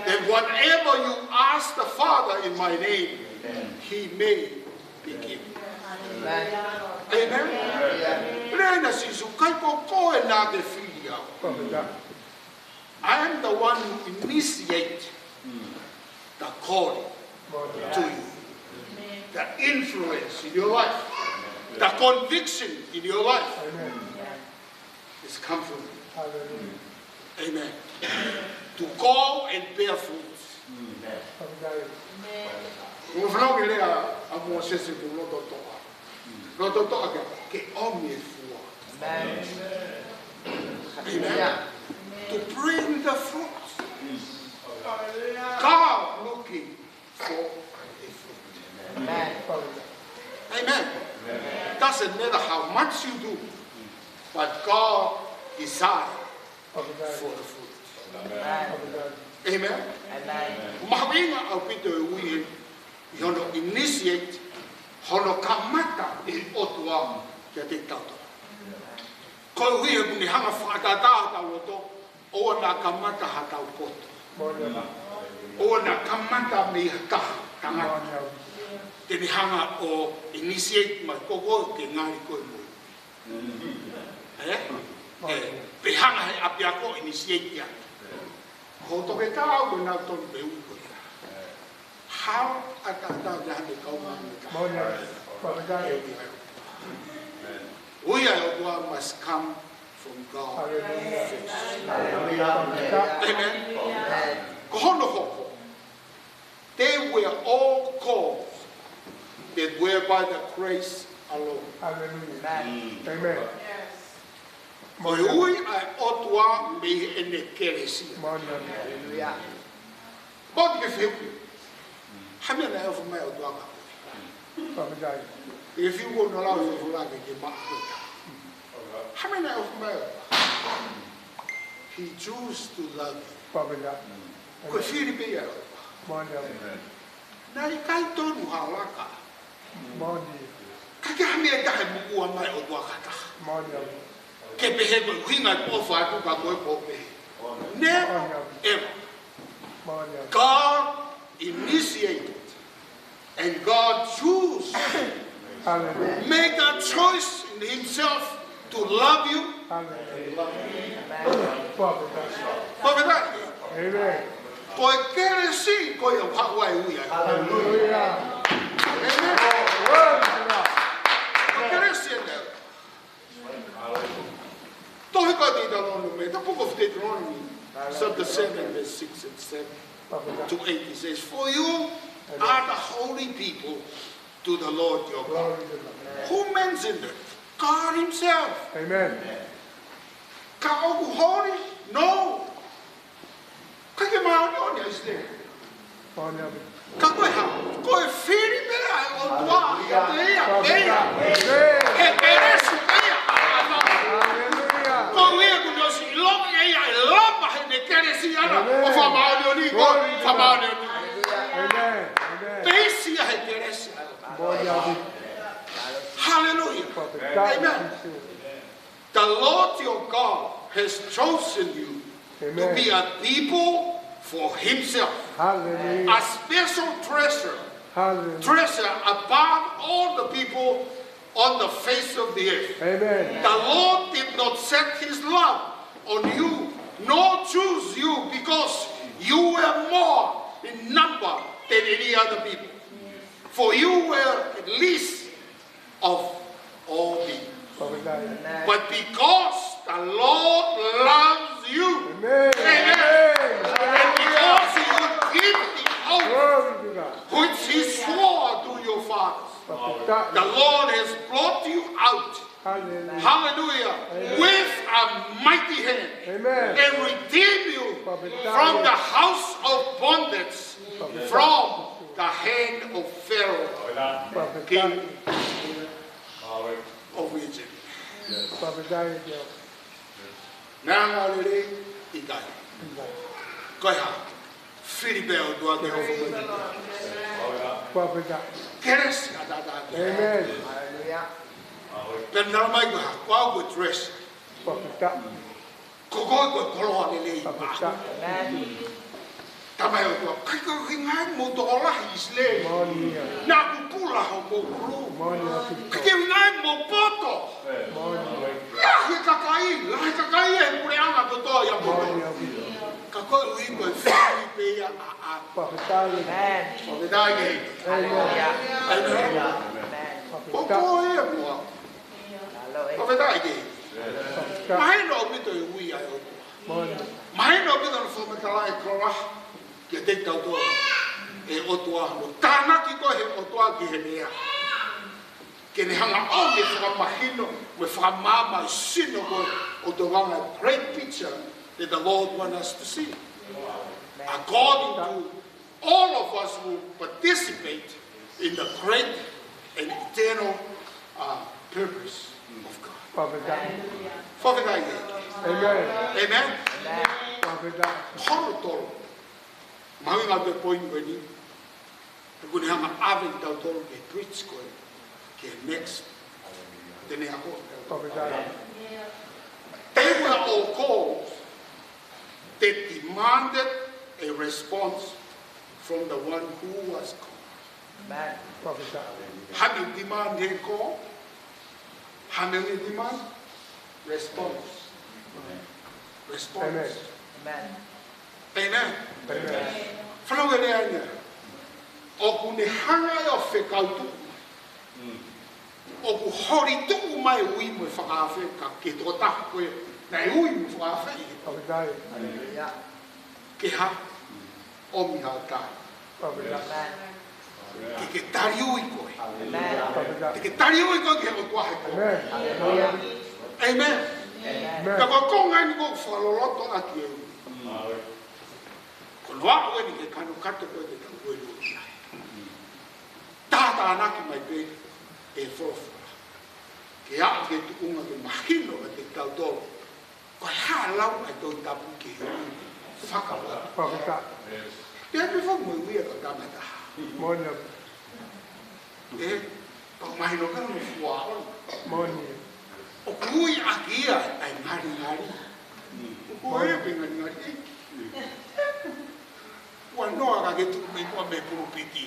Then whatever you ask the Father in my name, he may be given." Amen. Lea ʻa Sīsū, ʻikai ko koe naʻa ke fili au. I am the one who initiate the calling to you, the influence in your life, the conviction in your life. It's come from me. Amen. To go and bear fruit. Ko fana ke lea ʻa Mōsese, ko e loto toʻa. Loto toʻa ke, ke ʻomi e fua. Amen. To bring the fruit. God looking for a fruit. Amen. Doesn't matter how much you do, but God desire for the fruit. Amen. Mahuʻinga ʻaupito e ui ʻi hono initiate, hono kamata ʻe he ʻOtua kiate kitautolu. Koeʻuhi he ʻoku ne hanga fakatātā hotau loto, ʻoua naʻa kamata haʻatau poto. ʻOua naʻa kamata mei ha taha tangata. Te ne hanga ʻo initiate mai, ko koe ke ngali koe mo. Ē? Ē, pe hanga he ʻapiako initiate ia. Ko e toketā ʻoku nau tonu pē ui ko ia. Hao ʻataʻatā ʻa e kaungāmeʻa. Ui ʻa e ʻOtua must come from God first. Amen. Ko hono hoko, they were all called that were by the grace alone. Ko e ui ʻa e ʻOtua mei heʻene kelesi. Poti ke fiu. Hā e meʻa naʻe ʻofa mai ʻOtua kia koe? Ke fiu ko hono lau e folofola ke ke maʻu. Hā e meʻa naʻe ʻofa mai ʻOtua? He choose to love you. Ko e fili pē ia ʻOtua. Naʻe ʻikai tonu ha laka. Ka ke hā e meʻa ʻe taha ʻe moʻua mai ʻOtua ki ha taha. Ke pehē ko e ʻuhinga ʻeku ʻofa atu kia koe ko e pehē. Never ever. God initiated and God choose. Make a choice in himself to love you. Poti pē. Ko e kelesi ko ia ʻoku haʻu ai e ui ai. Amen. Ko e kelesi ʻeni. Psalm seven, verse six and seven to eight, it says, "For you are the holy people to the Lord your God." Who mentioned it? God himself. Amen. Ka ʻoku holy? No. ʻIkai ke māʻoniʻoni ʻa ʻIsileli. Ka ko e hā? Ko e fili pē ʻa e ʻOtua kiate ia, pē ia. He kelesi pē ia. Ko ia kuo ne ʻosi ʻilo ʻe ia ʻe lava heʻene kelesi ʻana ʻo fakamāʻoniʻoni, ko fakamāʻoniʻoni. Pē ia he kelesi. Hallelujah. Amen. The Lord your God has chosen you to be a people for himself, a special treasure, treasure above all the people on the face of the earth. Amen. The Lord did not set his love on you, nor choose you because you were more in number than any other people. For you were the least of all people. But because the Lord loves you, amen, and because you keep the oath which he swore to your fathers, the Lord has brought you out, hallelujah, with a mighty hand, and redeemed you from the house of bondage, from the hand of Pharaoh, king of Egypt. Naʻe anga lelei? ʻIkai. Ko e hā? Fili pē ʻa e ʻOtua ke hoko mai. Kelesi ʻataʻatā. Amen. Pea ne talamai ko e hā? Ko au ko e treasure. Ko koe ko e koloa lelei. Talamai ʻOtua, ʻikai ke u ʻuhinga ai hoʻomou tokolahi ʻIsileli. Naʻa ku pula hoʻomou kulu. ʻIkai ke u ʻuhinga ai hoʻomou poto. Lahi e kakai, lahi e kakai ʻi he puleʻanga kotoa ʻi ʻapi kotoa. Ka koeʻuhi ko e fili pē ia ʻa, ʻa. Fakafetaʻi. Amen. Ko koe ia mo au. Fakafetaʻi. Mahino ʻaupito e ui ʻa e ʻOtua. Mahino ʻaupito hono fakamatalaʻi ʻe Kalaisi kiate kitautolu e ʻOtua, hono tānaki ko ē ʻe he ʻOtua ki he lea, ke ne hanga ʻo ne fakamahino mo fakamaama e sino ko ē ʻo e tokanga, great picture that the Lord want us to see. According to all of us will participate in the great and eternal, uh, purpose of God. Fakafetaʻi. Amen. Amen. Hono tolu. Mahuʻinga ʻaupito e point ko eni. He kuo ne hanga ʻave kitautolu ki he bridge ko ē ki he next. Te ne ako. They were all calls that demanded a response from the one who was called. Amen. Hā e meʻa ʻoku demand he call? Hā e meʻa ʻoku demand? Response. Response. Amen. Amen. Fanongo ki he lea eni. ʻOku ne hanga ʻo fekauʻi. ʻOku holi tuʻu mai ui mo e fakaafe ka ke tokotaha ko ē naʻe ui mo fakaafeʻi. Ke hā? ʻOmi ha taha. Ke ke tali ui koe. Ke ke tali ui koe ki he ʻOtua he ko. Amen. Ka ko e konga eni ʻoku fakaloloto ʻaki e ui. Ko hono aʻu eni ki he kanokato ko ē te tau ui ʻi ai. Tātānaki mai pē e folofola ke aʻu ki he tuʻunga ke mahino kiate kitautolu ko e hā e lau ʻa e Tohi Tapu ki he ui fakalotu. Pea pehē foki mo e ui ʻa e tama ʻe taha. Ē, pea mahino ka mo fua ʻo ʻoku ui ʻaki ia ʻa e ngalingali. ʻOku ui pē ngalingali. Ua noa ka ke tuku mei muʻa mei pulupiti.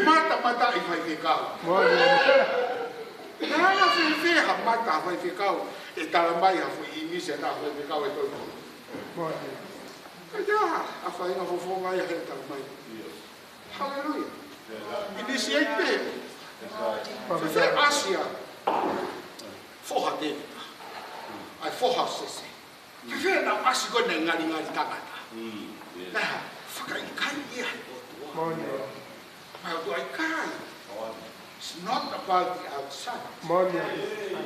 Matamata ʻi faifekau. Naʻa fēfē ha mata faifekau ʻe talamai ha foʻi ʻīmisi ʻa e faifekau ʻe tolu. Ka ia, ʻa e faʻahinga fofonga ia he talamai. Haleluia. ʻImisi ai pē. Fēfē ʻa Sia. Foha Tēvita. ʻA e foha Sese. Fēfē naʻa ʻasi ko ē ʻene ngalingali tangata? Mm, yes. Naʻe fakaʻikaiʻi ia ʻe he ʻOtua. Moʻoni. Naʻe ʻikai. It's not about the outside. Moʻoni.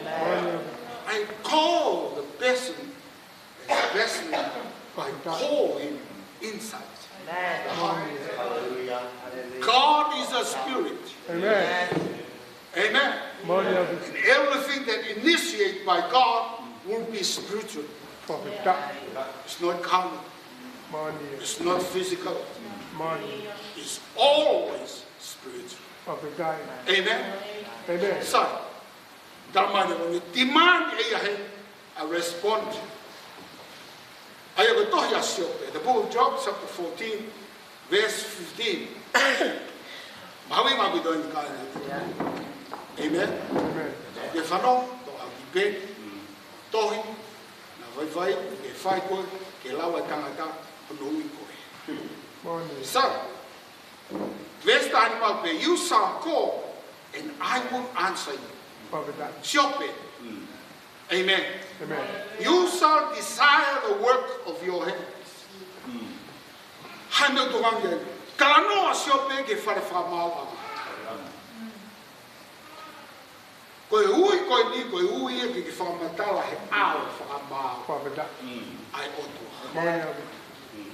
Moʻoni. I call the person, the person, I call him inside. Moʻoni. Hallelujah. God is a spirit. Amen. Amen. Moʻoni. And everything that initiated by God will be spiritual. Fakafetaʻi. It's not carnal. Moʻoni. It's not physical. Moʻoni. It's always spiritual. Fakafetaʻi. Amen. Amen. So, talamai ʻe he demand ʻe ia he a respond. ʻA ia ko e tohi ʻa Siope, the book of Job, chapter fourteen, verse fifteen. Mahuʻinga ʻaupito ʻeni kāinga. Amen. Amen. Ke fanongo, tau ʻalu ki he tohi, naʻa vaivai, ke fai ko ē, ke lava ʻe he tangata hono ui ko ē. Moʻoni. So, verse taha nima pē, "You shall call, and I will answer you." Fakafetaʻi. Siope. Mm. Amen. Amen. "You shall desire the work of your hands." Mm. Hano tuangia. Talanoa ʻa Siope ki he fale fakamaau ʻa e ʻOtua. Ko e ui ko eni, ko e ui ia ke ke fakamatala he ʻao fakamaau. Fakafetaʻi. Mm. ʻA e ʻOtua. Moʻoni. Mm.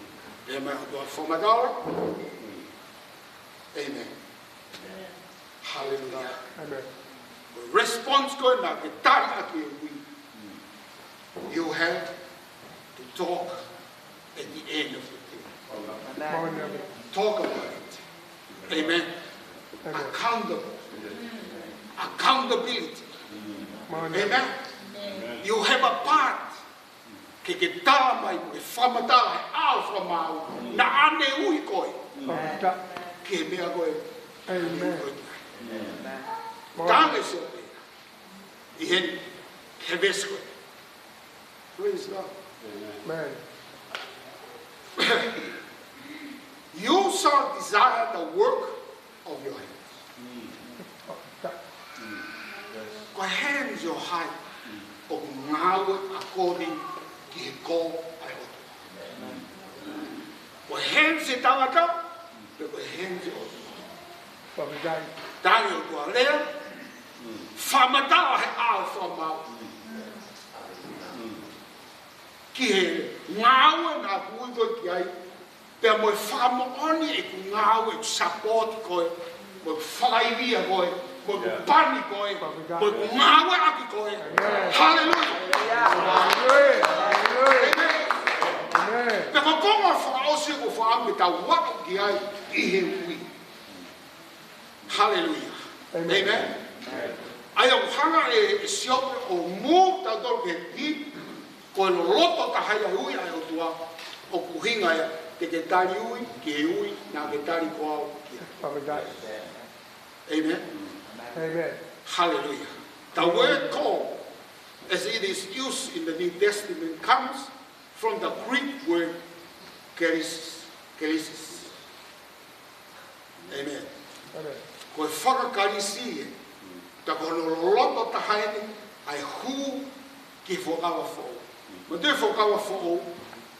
Pea mo e ʻOtua fakamatala. Mm. Amen. Hallelujah. Amen. Ko e response ko ē naʻa ke tali ʻaki e ui. You have to talk at the end of the day. Amen. Moʻoni. Talk about it. Amen. Amen. Accountable. Accountability. Moʻoni. Amen. You have a part ke ke tala mai mo ke fakamatala he ʻao fakamaau naʻa ne ui koe. Fakafetaʻi. Ki he meʻa ko ē. Amen. Moʻoni. Tala ʻe Siope ʻi heni, he veesi ko ē. Praise God. Amen. You shall desire the work of your hands. Mm. Mm. Yes. Ko e hands ʻo hai ʻoku ngāue according ki he call ʻa e ʻOtua. Amen. Ko e hands ʻo e tangata, pe ko e hands ʻo e ʻOtua. Fakafetaʻi. Tali ʻOtua lea, mm, fakamatala he ʻao fakamaau. Mm. Ki he ngāue naʻa ku ui koe ki ai, pea mo e fakamoʻoni ʻeku ngāue, ʻeku support koe, mo ʻeku fakaivia koe, mo ʻeku pani koe, mo ʻeku ngāue ʻaki koe. Amen. Hallelujah. Hallelujah. Hallelujah. Amen. Amen. Pea ko e konga fakaʻosi ʻoku ou fakaʻamu ke tau vakai ki ai ʻi he ui. Hallelujah. Amen. Amen. ʻA ia ʻoku hanga ʻe, ʻe Siope ʻo move tautolu ki he ui, ko e loloto taha ia ʻa e ui ʻa e ʻOtua, ʻoku ʻuhinga ia te ke tali ui ki he ui naʻa ke tali ko au ki ai. Amen. Amen. Amen. Hallelujah. The word call, as it is used in the New Testament, comes from the Greek word kelesis. Kelesis. Amen. Amen. Ko e fakakalisi ē, ka ko hono loloto taha eni ʻa e hū ki he fuakava foʻou. Mo e fuakava foʻou,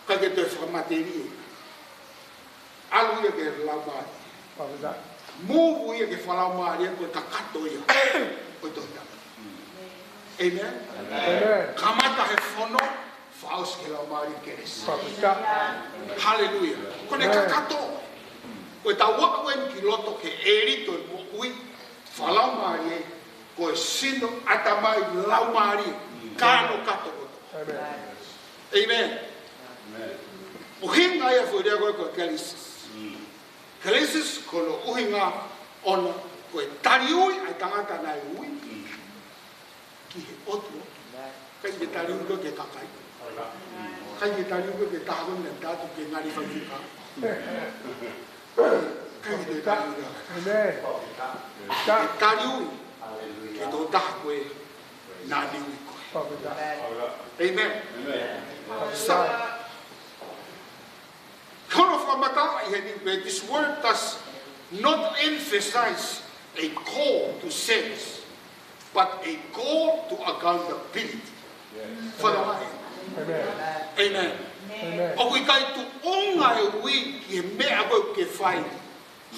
ʻikai ke toe fakamatelie. ʻAlu ia ki he laumālie. Fakafetaʻi. Move ia ki he fakalaumālie, ko e kakato ia ʻo e tohi tapu. Amen. Amen. Kamata he fono, fakaʻosi ki he laumālie kelesi. Fakafetaʻi. Hallelujah. Ko ʻene kakato. Ko ʻetau aʻu eni ki loto ki he ʻelito ʻo e moʻui fakalaumālie, ko e sino, ʻatamai, laumālie, ka ʻoku kakato kotoa. Amen. Amen. ʻUhinga ia foʻi lea ko ē ko e kelesis. Kelesis ko hono ʻuhinga ʻona ko e tali ui ʻa e tangata naʻe ui ki he ʻOtua. ʻIkai ke tali ui koe ki he kakai. ʻIkai ke tali ui koe ki he taha ko ē naʻe tala atu ke ngali faifekau. ʻIkai ke tali ui koe. Amen. Ke tali ui ki he tokotaha ko ē naʻa ne ui koe. Amen. Amen. So, ko hono fakamatalaʻi heni pē, this word does not emphasize a call to service, but a call to accountability. Yes. Fakamatalaʻi. ʻĒmeni. ʻOku ʻikai tuʻunga e ui ki he meʻa ko ē ʻoku ke fai,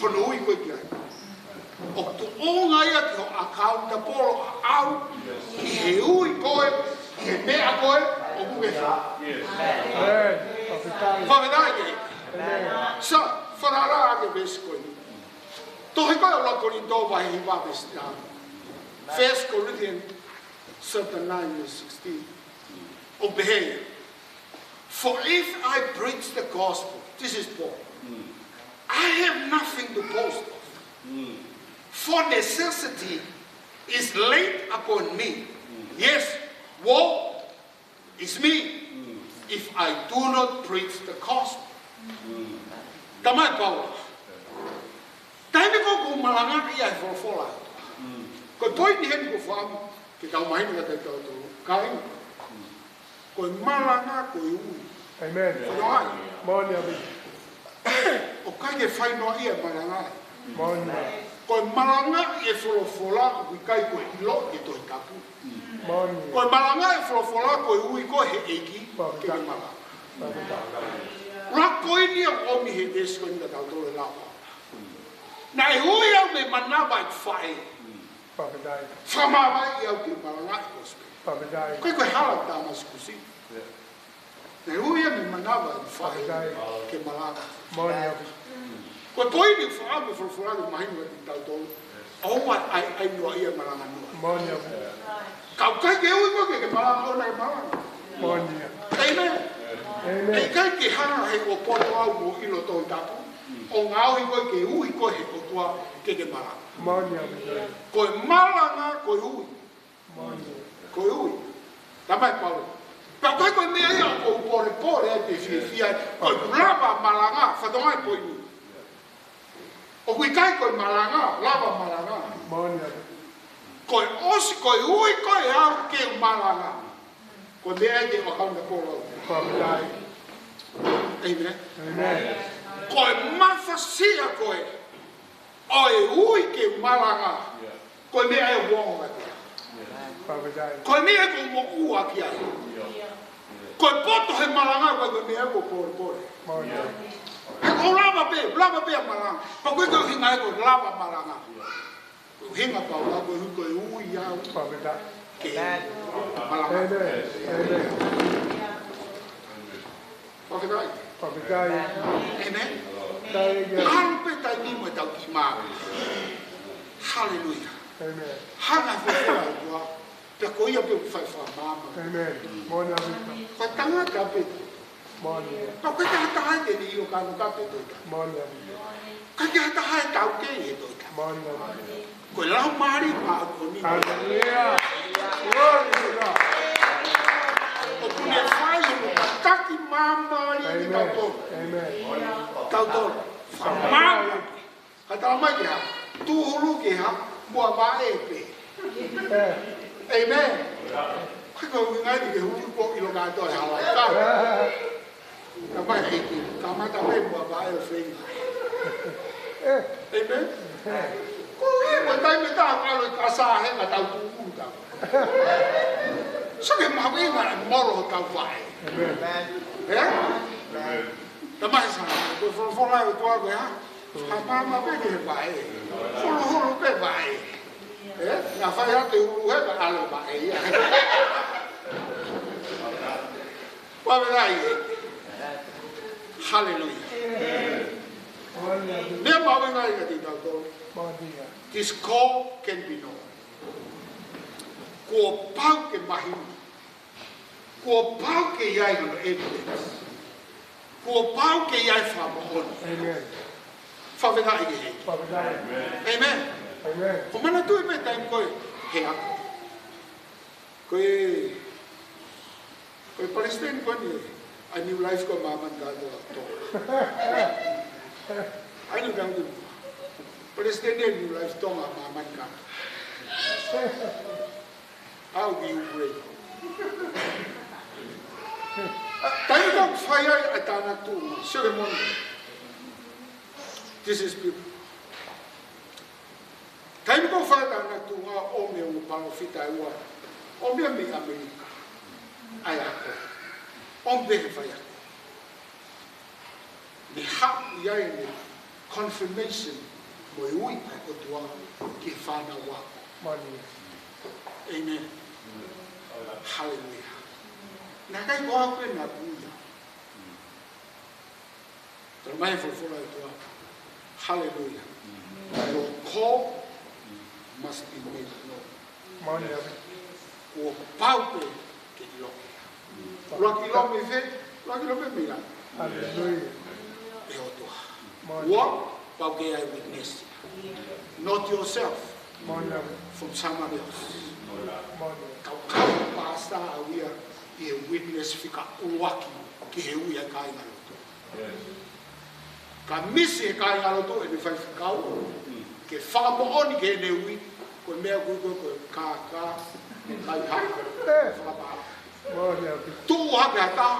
hono ui ko ē ki ai. ʻOku tuʻunga ia ki hoʻo accountable ʻaʻau, ki he ui ko ē, ki he meʻa ko ē ʻoku ke fai. Fakafetaʻi. Sa, fakaʻamu ke veesi ko eni. Tohi ko ē ʻa ʻuluaki Kolinitō vahe hiva veesi taha. First Corinthians chapter nine verse sixteen. ʻOku pehē ia. For if I preach the gospel, this is Paul, I have nothing to boast of. For necessity is laid upon me. Yes, woe is me if I do not preach the gospel. Tamai Paula. Taimi ko ē ʻoku malangaʻi ai e folofola. Ko e poini heni ʻoku ou fakaʻamu ke tau mahino kiate kitautolu. Kāinga. Ko e malanga, ko e ui. ʻĒmeni. Ko e ui. Moʻoni ʻaupito. ʻOku ʻikai ke fai noaʻia e malanga. Moʻoni. Ko e malangaʻi e folofola, ʻoku ʻikai ko e ʻilo e Tohi Tapu. Moʻoni. Ko e malangaʻi e folofola, ko e ui ko ē he ʻEiki, ke ke malanga. Fakafetaʻi. Lako eni ʻa ʻomi he veesi ko eni kiate kitautolu e lau. Naʻe ui au mei manava ʻeku faʻē. Fakafetaʻi. Fakamāvae au ke malangaʻi e gospel. Fakafetaʻi. Ko e, ko e hala ʻo Tāmasi Kusi. Naʻe ui ia mei manava ʻeku faʻē ke malanga. Moʻoni ʻaupito. Ko e poini ʻoku ou fakaʻamu e folofola ke mahino kiate kitautolu. ʻOua ʻe ʻai, ʻai noaʻia e malanga noa. Moʻoni ʻaupito. Ka ʻoku ʻikai ke ui koe ke ke malanga, ʻoua naʻa ke malanga. Moʻoni. ʻĒmeni. ʻĒmeni. ʻE ʻikai ke hanga ʻe he poto au mo e ʻilo Tohi Tapu ʻo ngaohi koe ke ui koe ʻe he ʻOtua ke ke malanga. Moʻoni ʻaupito. Ko e malanga, ko e ui. Moʻoni. Ko e ui. Tamai Paula. Pea ko e, ko e meʻa ia ʻoku ou polepole ai pea fiefia ai. Ko e lava malanga, fakatokangaʻi e poini. ʻOku ʻikai ko e malanga, lava malanga. Moʻoni ʻaupito. Ko e ʻosi, ko e ui ko ē au ke u malanga. Ko e meʻa ia ke u accountable. Fakafetaʻi. ʻĒmeni. ʻĒmeni. Ko e mafasia ko ē ʻo e ui ke u malanga. Ko e meʻa ia ʻoku ongo kiate au. Fakafetaʻi. Ko e meʻa ia ʻoku ou moʻua ki ai. Ko e poto he malanga, ko e meʻa ia ʻoku ou polepole. Moʻoni. He ʻoku ou lava pē, lava pē ʻa e malanga. Pea ko e ʻuhinga ia ʻoku ou lava malanga. Ko e ʻuhinga pau la ko e ui au. Fakafetaʻi. Ke malanga. ʻĒmeni. ʻĒmeni. Fakafetaʻi. Fakafetaʻi. ʻĒmeni. Fakafetaʻi. ʻAlu pē taimi mo ʻetau kiʻi maama. Haleluia. ʻĒmeni. Hanga ʻe he folofola ʻa e ʻOtua, pea ko ia pē ʻoku fai fakamaama. ʻĒmeni. Moʻoni ʻaupito. Ko e tangata pē. Moʻoni. Ka ʻoku ʻikai ke ʻi ai ha taha ia te ne ʻilo ka ʻoku ʻikai pē Tohi Tapu. Moʻoni ʻaupito. ʻIkai ke ʻi ai ha taha ia ʻe taukei he Tohi Tapu. Moʻoni ʻaupito. Ko e Laumālie Māʻoniʻoni. Haleluia. Glory to God. ʻOku ne fai hono tataki māmālie ʻetau tō. ʻĒmeni. Tau tō. Māmā. Ka tala mai ke hā. Tūhulu ke hā. Muʻa vaʻe pē. ʻĒmeni. ʻĒmeni. Ko e ʻuhinga ia ke hulu ko ʻilo kātoa e hala. Ka mai hiki, kamata mai muʻa vaʻe ʻo feinga. ʻĒmeni. Ko e, ko e taimi ʻe taha ʻalu ʻi ka sa he ka tau tuʻu ka. Sio ki he mahuʻinga e molo hotau vaʻe. ʻĒmeni. Ē? Tamai Sā, ko e folofola ʻa e ʻOtua ko e hā? Ka māmā pē ki he vaʻe. Huluhulu pē vaʻe. Ē? Naʻa fai atu e hulu he ka ʻalu vaʻe ia. Fakafetaʻi ē. Haleluia. Meʻa mahuʻinga ia kiate kitautolu. This call can be known. Kuo pau ke mahino. Kuo pau ke ʻi ai hono evidence. Kuo pau ke ʻi ai e fakamoʻoni. ʻĒmeni. Fakafetaʻi ē. Fakafetaʻi. ʻĒmeni. ʻĒmeni. ʻOku ou manatuʻi pē taimi ko ē he ako. Ko e, ko e palesiteni ko eni ʻa e New Life ko ē ʻa māmani kātoa Tonga. ʻA ia naʻa ku palesiteni ʻa e New Life Tonga ʻa māmani kātoa. ʻA ia ʻoku ʻi Ukraine. ʻA, taimi ko ē ʻoku fai ai ʻa e tānaki tuʻunga, ceremony. This is people. Taimi ko ē ʻoku fai ai e tānaki tuʻunga ʻomi e ongo palōfita ʻe ua. ʻOmi ia mei ʻAmelika. ʻA ia ko ē. ʻOmi pē he faiako. Ne haʻu ia ʻene confirmation mo e ui ʻa e ʻOtua ki he fānau ako. Mālie. Amen. Haleluia. Naʻe ʻikai ko au pē naʻa ku ui ia. Talamai he folofola ʻa e ʻOtua. Haleluia. Your call must be made known. Mālie. Kuo pau pē ke ʻilo. ʻUluaki ʻilo mei fē? ʻUluaki ʻilo mei, mei langi. Haleluia. ʻE ʻOtua. Mālie. Kuo pau ke ʻi ai e witness. Not yourself. Mālie. From someone else. Mālie. Kau, kau pastor au ia ʻi he witness fika ʻuluaki ki he ui ʻa e kāingalotu. Ka misi he kāingalotu ʻene faifekau ke fakamoʻoni ki heʻene ui, ko e meʻa ko ē ko e, ko e kākā, kai hako, fakapā. Mālie. Tuʻu hake ha taha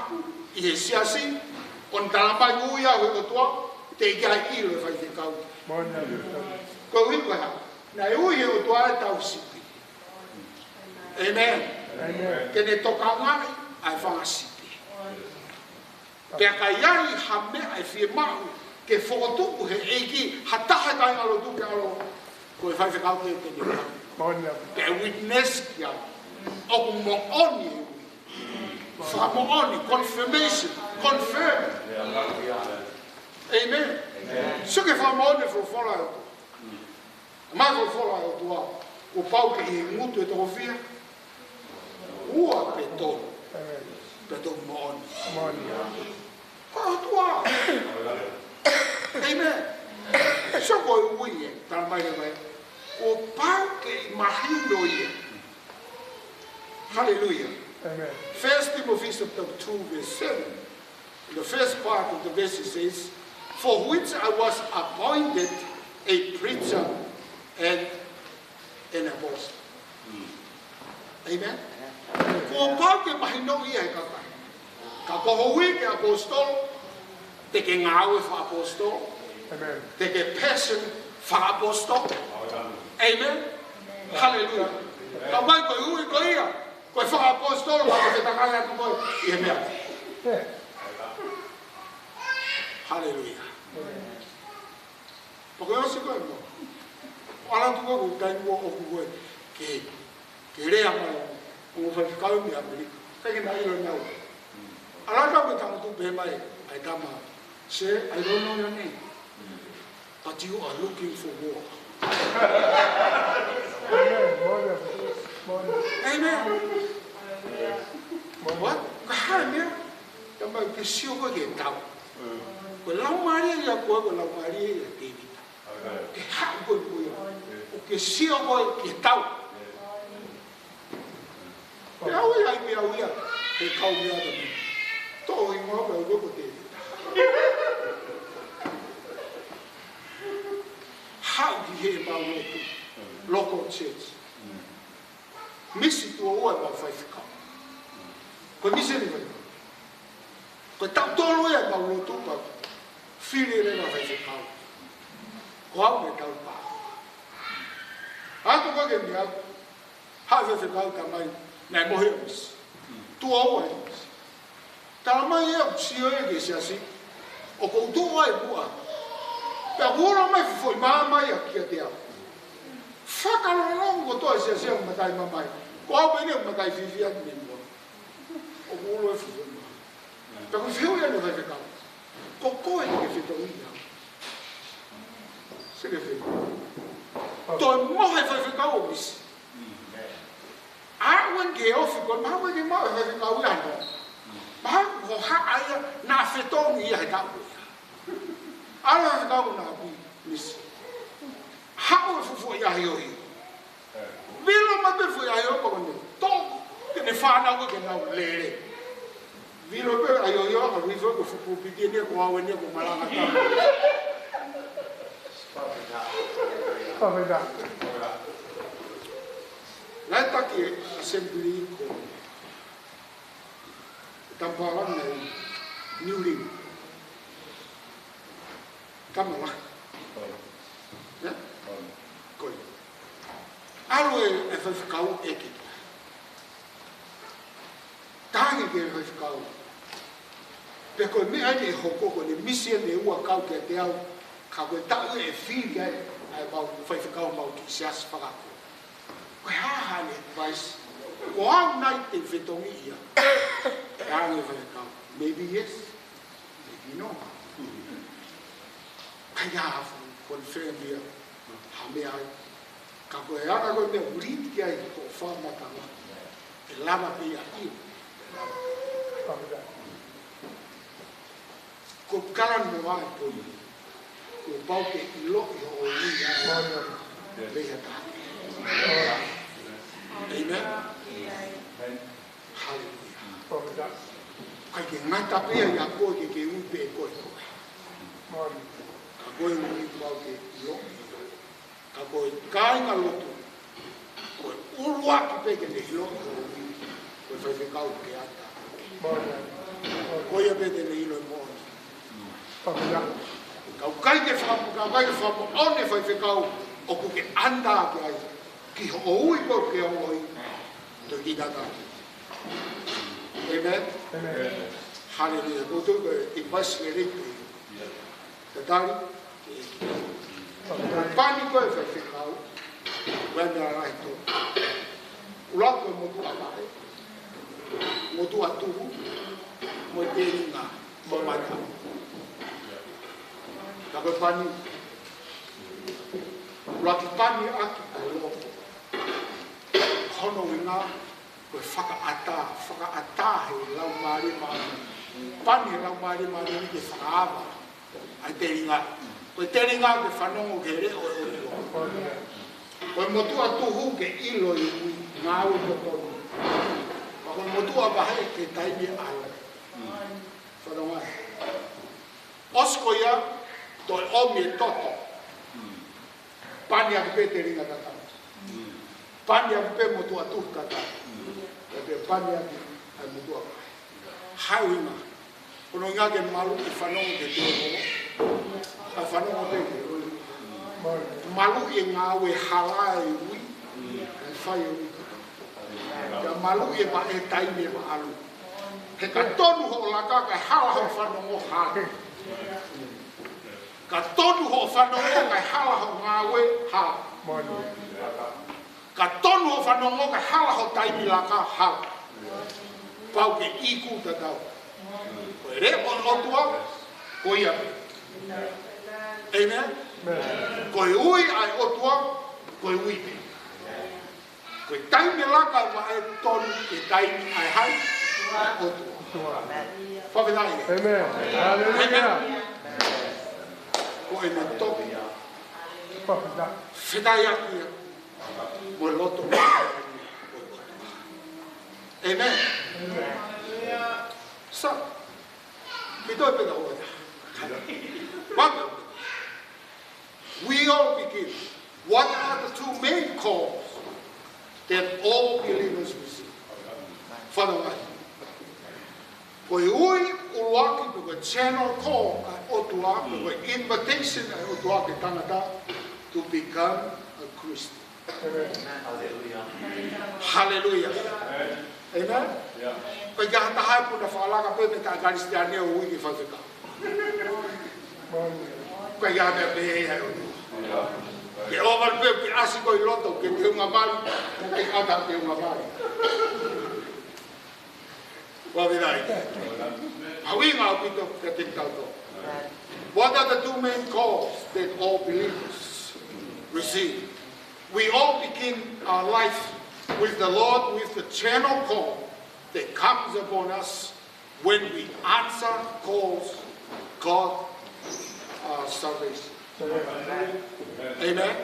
ʻi he siasi, ʻo ne talamai ui au ʻe he ʻOtua, teʻeki ai ʻilo ʻe he faifekau. Mālie. Ko e ui ko e hā? Naʻe ui ʻe he ʻOtua ʻetau sipi. Amen. Amen. Ke ne tokangaʻi ʻa e fanga sipi. Pea ka ʻi ai ha meʻa ʻe fiemaʻu ke fokotuʻu ʻe he ʻEiki ha taha he kāingalotu ke ʻalu, ko e faifekau ke te ne. Mālie. Pea witness ki ai. ʻOku moʻoni e ui. Fakamoʻoni, confirmation, confirm. Amen. Amen. Sio ki he fakamoʻoni e folofola ʻa e ʻOtua. Mai folofola ʻa e ʻOtua, kuo pau ke ʻi he ngutu ʻe toko fiha? Ua pe tolu. Amen. Pea toki moʻoni. Moʻoni. Ko e ʻOtua. Amen. So ko e ui ē, talamai leva ē, kuo pau ke mahino ia. Haleluia. Amen. First Timothy chapter two, verse seven. In the first part of the verse it says, "For which I was appointed a preacher and an apostle." Amen. Kuo pau ke mahino ia ʻe he kakai. Ka ko ho ui ke ʻaposetolo, te ke ngāue fakaʻaposetolo. Amen. Te ke pastor fakaʻaposetolo. Amen. Haleluia. Ka ʻoku ʻikai ko e ui ko ia, ko e fakaʻaposetolo, ka ke fetakai atu koe ʻi he meʻa. Haleluia. Pea ko e ʻosi ko ē mo. ʻAlu atu ko ē ko e taimi ʻoku ʻoku ko ē ke, ke lea mai ʻo faifekau mei ʻAmelika. ʻIkai ke na ʻilo naua. ʻAlu atu ko e tangutu pē mai ʻa e tama. Sir, I don't know your name. But you are looking for war. Amen. What? Ka hā e meʻa? Tama, ke sio koe ki he tau. Ko e laumālie ia ko ē, ko e laumālie ia ʻo Tēvita. Ke haʻu koe mo ia. ʻO ke sio koe ki he tau. Pea ʻoku ʻi ai pē au ia, he kau meʻa atu. Toʻo hingoa pē au ko Tēvita. Haʻu ki heʻemau lotu. Local church. Misi tuʻo ua ʻemau faifekau. Ko e misi eni faifekau. Ko e taʻu tolu ia ʻemau lotu pea fili leva faifekau. Ko au mei he tau pā. Ato ko ē ke meʻa, haʻu e faifekau, talamai naʻe mohe e misi. Tuʻo ua e misi. Talamai ʻe au, sio ia ki he siasi ʻoku ou tuʻu ai muʻa. Pea ʻoku ulo mai e foʻi mā mai ia kiate au. Fakalolongo kotoa e siasi ʻo matai mamahi. Ko au pē eni ʻoku matai fiefia ki muʻa. ʻOku ulo e foʻi mā. Pea ko e fehuʻi ʻa e faifekau, ko koe ke fetongi au? Sio ki he fehuʻi. Toe mohe e faifekau ʻo misi. Aʻu eni ki he ofi ko ē, mahalo ko e kiʻi maʻu e faifekau ia ʻanenai. Mahalo ko e haʻa ia naʻa fetongi ia he taʻu ia. ʻAlu e faifekau ʻo nau kui, misi. Haʻu e fuʻu foʻi ʻahiohio. Vilo mai pē e foʻi ʻahiohio ko eni. Tō, ke ne fānau ke nau lele. Vilo pē ʻahiohio, ka vilo ko e fuʻu piti eni ko au eni ko e malanga tama. Pāpeta. Naʻe taki e assembly ko e tamapalani ʻi New Lynn. Tama lahi. Ia? Ko ia. ʻAlu e, e faifekau ʻeke. Tangi ki he faifekau. Pea ko e meʻa eni ʻe hoko ko ʻene misi eni ʻe ua kau kiate au, ka ko e taʻu ʻe fili ai ʻa e mau faifekau mau ki siasi fakakū. Ko e hā haʻane advice? Ko au nai te fetongi ia? Pea ange faifekau, maybe yes, maybe no. Ka ia hafu, confirm ia, ha meʻa ai. Ka ko e anga ko e meʻa ʻoku lead ki ai ko e fakamatala. ʻE lava pē ia ʻio. Ko e kalani mo ai ko ia. Kuo pau ke ʻiloʻi hoʻo ui ʻa e lei ha taha. Amen. Haleluia. ʻIkai ke ngata pē ia ʻia koe ke ke ui pē ʻe koe koe. Ka ko e ui kuo pau ke ʻiloʻi. Ka ko e kāingalotu, ko e ʻuluaki pē ke ne ʻiloʻi hoʻo ui, ko e faifekau ke ata. Ko ia pē te ne ʻilo e moʻoni. Ka ʻoku ʻikai ke faka-, ka ʻoku ʻikai ke fakamoʻoni e faifekau ʻoku ke anda ki ai, ki hoʻo ui ko ē ke ongoʻi, to ki tata. Amen? Amen. Haleluia. Ko tu ko e advice lelei pē. Tatali. Pani ko e faifekau, ko e meʻa lahi tō. ʻUluaki ko e motuʻa vaʻe, motuʻa tuhu, mo e telinga, mo e mata. Ka ko e pani, ʻuluaki pani ʻaki ʻa e loto. Hono ʻuhinga, ko e fakaʻatā, fakaʻatā he Laumālie Māʻoniʻoni. Pani he Laumālie Māʻoniʻoni ke fakaava ʻa e telinga. Ko e telinga ke fanongo ki he leʻo ʻo e ʻOtua. Ko e motuʻa tuhu ke ʻilo e ui, ngāue totonu. Pea ko e motuʻa vaʻe ke taimi ʻalu. Fanongo ai. ʻOsi ko ia, toe ʻomi e toto. Pani ʻaki pē telinga tatau. Pani ʻaki pē motuʻa tuhu tatau. Pea toe pani ʻaki ʻa e motuʻa vaʻe. Hā e ʻuhinga? Ko hono ʻuhinga ke maluʻi e fanongo ke te o. ʻA e fanongo pē ke o. Maluʻi e ngāue hala e ui. ʻA e fai e ui. Pea maluʻi e vaʻe taimi ʻe ʻalu. He ka tonu hoʻo laka kae hala hoʻo fanongo, hala. Ka tonu hoʻo fanongo kae hala hoʻo ngāue, hala. Ka tonu hoʻo fanongo kae hala hoʻo taimi laka, hala. Pau ke iku tatau. Ko e leʻo ʻo e ʻOtua, ko ia pē. Amen? Ko e ui ʻa e ʻOtua, ko e ui pē. Ko e taimi laka ʻa e vaʻe tonu, ko e taimi ʻa e hai? ʻOtua. Fakafetaʻi. Amen. Haleluia. Ko ʻene toki fetaʻi ʻaki ia mo e loto. Amen. So, ki toe pē ka ʻoua. Waka. We all begin. What are the two main calls that all believers receive? Fanongo ai. Ko e ui ʻuluaki pe ko e general call ʻa e ʻOtua, pe ko e invitation ʻa e ʻOtua ki he tangata to become a Christian. Haleluia. Amen? ʻIkai ha taha ʻoku na fakalaka pē mei he Kalisitiane ʻo ui ke faifekau. ʻIkai ha meʻa pehē ia ʻo. Ke ʻova pē ke ʻasi koe ʻi loto, ke teunga mali, ke ʻata teunga mali. Fakafetaʻi. Mahuʻinga ʻaupito kiate kitautolu. What are the two main calls that all believers receive? We all begin our life with the Lord with the general call that comes upon us when we answer calls, God, uh, salvation. Amen?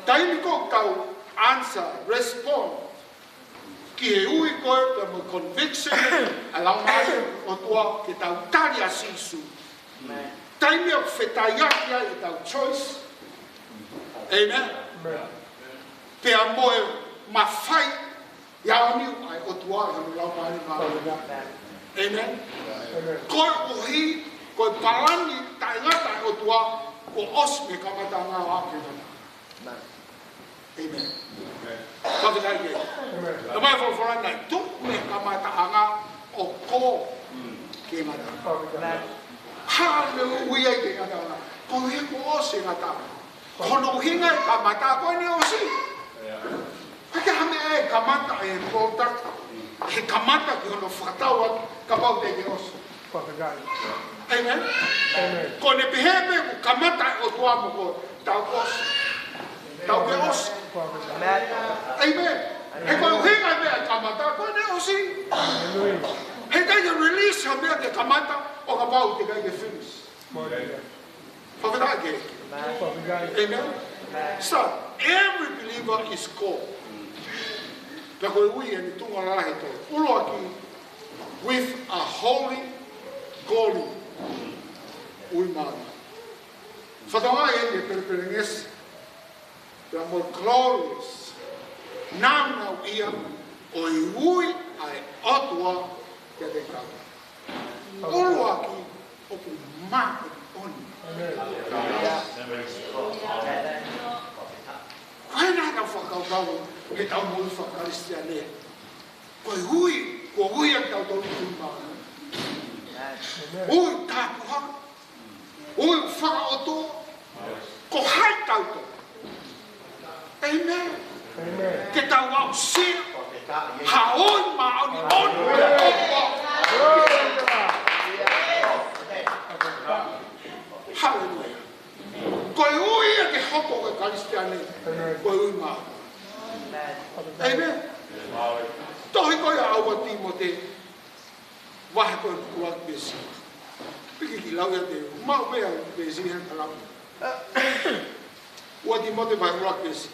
Taimi ko ē ʻoku tau answer, respond, ki he ui ko ē pea mo e conviction ʻa e Laumālie ʻo e ʻOtua ke tau tali ʻa Sīsū. Taimi ʻoku fetaʻi ʻaki ai ʻetau choice. Amen. Pea mo e mafai ʻa e ʻaoniu ʻa e ʻOtua ʻi hono Laumālie Māʻoniʻoni. Amen. Koeʻuhi ko e palani taʻengata ʻa e ʻOtua kuo ʻosi mei he kamataʻanga ʻo aʻu ki he kamataʻanga. Amen. Fakafetaʻi. Amen. Talamai ʻe he folofola naʻe tuʻu mei he kamataʻanga ʻo ko. Ke ngata. Haleluia, ke ngata. Ko e ko ʻosi ngata. Ko hono ʻuhinga e kamata ko ʻene ʻosi. ʻIkai ke hame e kamata e product. He kamata ki hono fakatau atu, kapau te ke ʻosi. Amen. Amen. Ko ʻene pehē pē kuo kamata e ʻOtua mo koe, tau ʻosi. Tau ke ʻosi. Amen. He ko e ʻuhinga e meʻa kamata, ko ʻene ʻosi. He ʻikai ke release ha meʻa ke kamata, ʻo kapau te ke ʻikai ke finish. Fakafetaʻi ki he ʻEiki. Amen. So, every believer is called. Pea ko e ui ʻeni tuʻunga lahi ko e ʻuluaki, with a holy calling. Ui māʻoniʻoni. Fakatokangaʻi ʻeni e pelepelengesi. Pea mo e glorious. Naunau ia ʻo e ui ʻa e ʻOtua kiate kitautolu. ʻUluaki ʻoku māʻoniʻoni. Ko e naʻa tau fakakaukau he tau moʻui fakakalisitiane. Ko e ui, ko e ui ʻa kitautolu ui māʻoniʻoni. Ui tāpuha. Ui fakaʻotua. Ko hai tautolu. Amen. Ke tau aʻusia ha ui māʻoniʻoni. Haleluia. Ko e ui ia ke hoko ko e Kalisitiane. Ko e ui māʻoniʻoni. Amen. Tohi ko ia ʻa ua Tīmote. Vahe ko e ʻuluaki veesi. Piki ki lau ia te mau mea veesi ia ka lau. ua Tīmote vahe ʻuluaki veesi.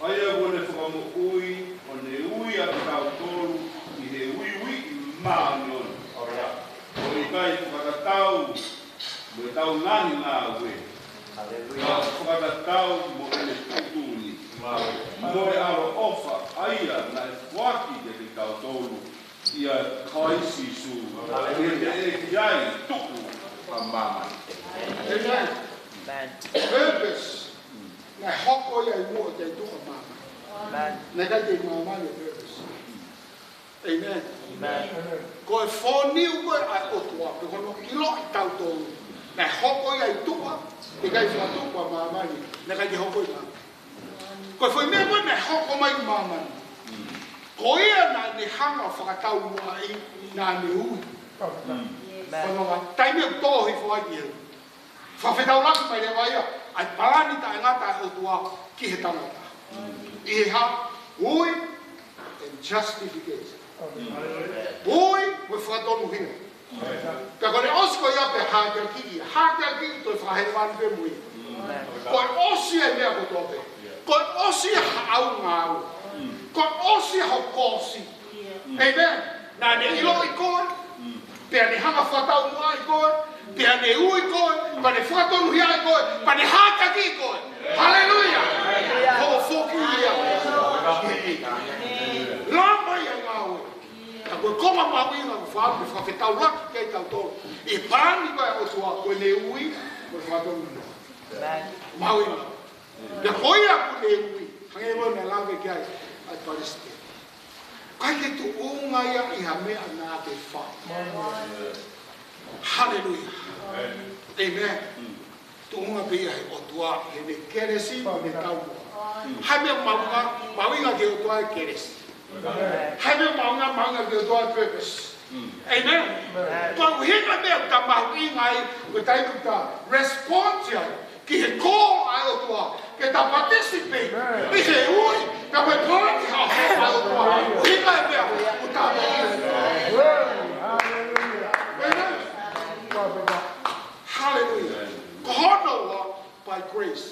ʻA ia kuo ne fakamoʻui, ʻo ne ui ʻa kitautolu ʻi he uiuiʻi māʻoniʻoni. ʻO ʻikai fakatatau mo ʻetau ngaahi ngāue. Haleluia. Ka fakatatau mo ʻene tuʻutuʻuni. Mo e ʻaloʻofa ʻa ia naʻe foaki kiate kitautolu ʻia Kalaisi Sīsū. Haleluia. He teʻeki ai tuku ʻa māmani. Amen. Amen. Purpose. Naʻe hoko ia ʻi muʻa ʻikai tuku ʻa māmani. Amen. Naʻe ʻikai te māmani e purpose. Amen. Amen. Ko e fōniu ko ē ʻa e ʻOtua, pe ko hono ʻiloʻi kitautolu. Naʻe hoko ia ʻi tuʻa, ʻikai fakatupu ʻa māmani, naʻe ʻikai ke hoko ʻi māmani. Ko e foʻi meʻa ko ē naʻe hoko mai ʻi māmani. Ko ia naʻa ne hanga ʻo fakatau muʻa ai, naʻa ne ui. Amen. Ko hono taimi ʻoku tō hifo ai ki he Fakafetaulaki mai leva ia, ʻa e palani taʻengata ʻa e ʻOtua ki he tangata. ʻI he hā, ui and justification. Ui mo e fakatonuhia. Pea ko ʻene ʻosi ko ia pea hākeakiʻi, hākeakiʻi toe fakahēvani pē mo ia. Ko e ʻosi e meʻa kotoa pē. Ko e ʻosi ha ʻau ngāue. Ko e ʻosi ho koosi. Amen. Naʻa ne ʻiloʻi koe. Pea ne hanga fakatau muʻa ai koe, pea ne ui koe, pea ne fakatonuhia ai koe, pea ne hākeakiʻi koe. Haleluia! Ko e foki ia. Lava ia ngāue. Ka ko e konga mahuʻinga ʻoku fai, ke fakafetaulaki kiate kitautolu. ʻI he palani ko ē ʻa e ʻOtua, ko ʻene ui, ko e fakatonuhia. Mahuʻinga. Pea ko ia kuo ne ui, hangē ko e meʻa naʻe lave ki ai ʻa e palesiteni. ʻIkai ke tuʻunga ia ʻi ha meʻa naʻa ke fai. Haleluia. Amen. Tuʻunga pē ia he ʻOtua, heʻene kelesi, mo ʻene taumuʻa. Hā e meʻa mahuʻinga, mahuʻinga ki he ʻOtua e kelesi. Hā e meʻa mahuʻinga, mahuʻinga ki he ʻOtua e purpose. Amen. Ko e ʻuhinga e meʻa ʻoku ta mahuʻinga ai, ko e taimi ʻoku ta respond ai ki he call ʻa e ʻOtua, ke ta participate ʻi he ui, pea mo e palani ʻa e ʻOtua. ʻUhinga e meʻa ʻoku ta mahuʻinga. Amen. Hallelujah. Ko hono ua, by grace.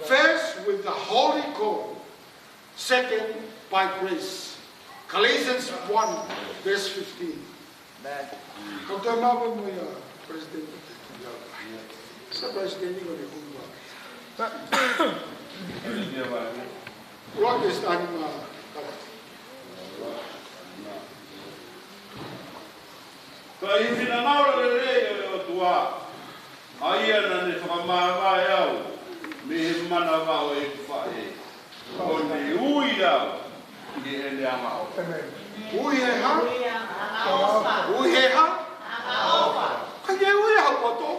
First, with the holy call. Second, by grace. Galatians one, verse fifteen. Amen. Kau toe maʻu mo ia, President. Sa President ni ko ne kumba. Rock is animal. Ka ʻi he finangalo lelei ʻo e ʻOtua, ʻa ia naʻa ne fakamāvae au mei he manava ʻo ʻeku faʻē. Ko ʻene ui au ʻi heʻene angaʻofa. Ui he hā? Ui he hā? ʻIkai ke ui au poto.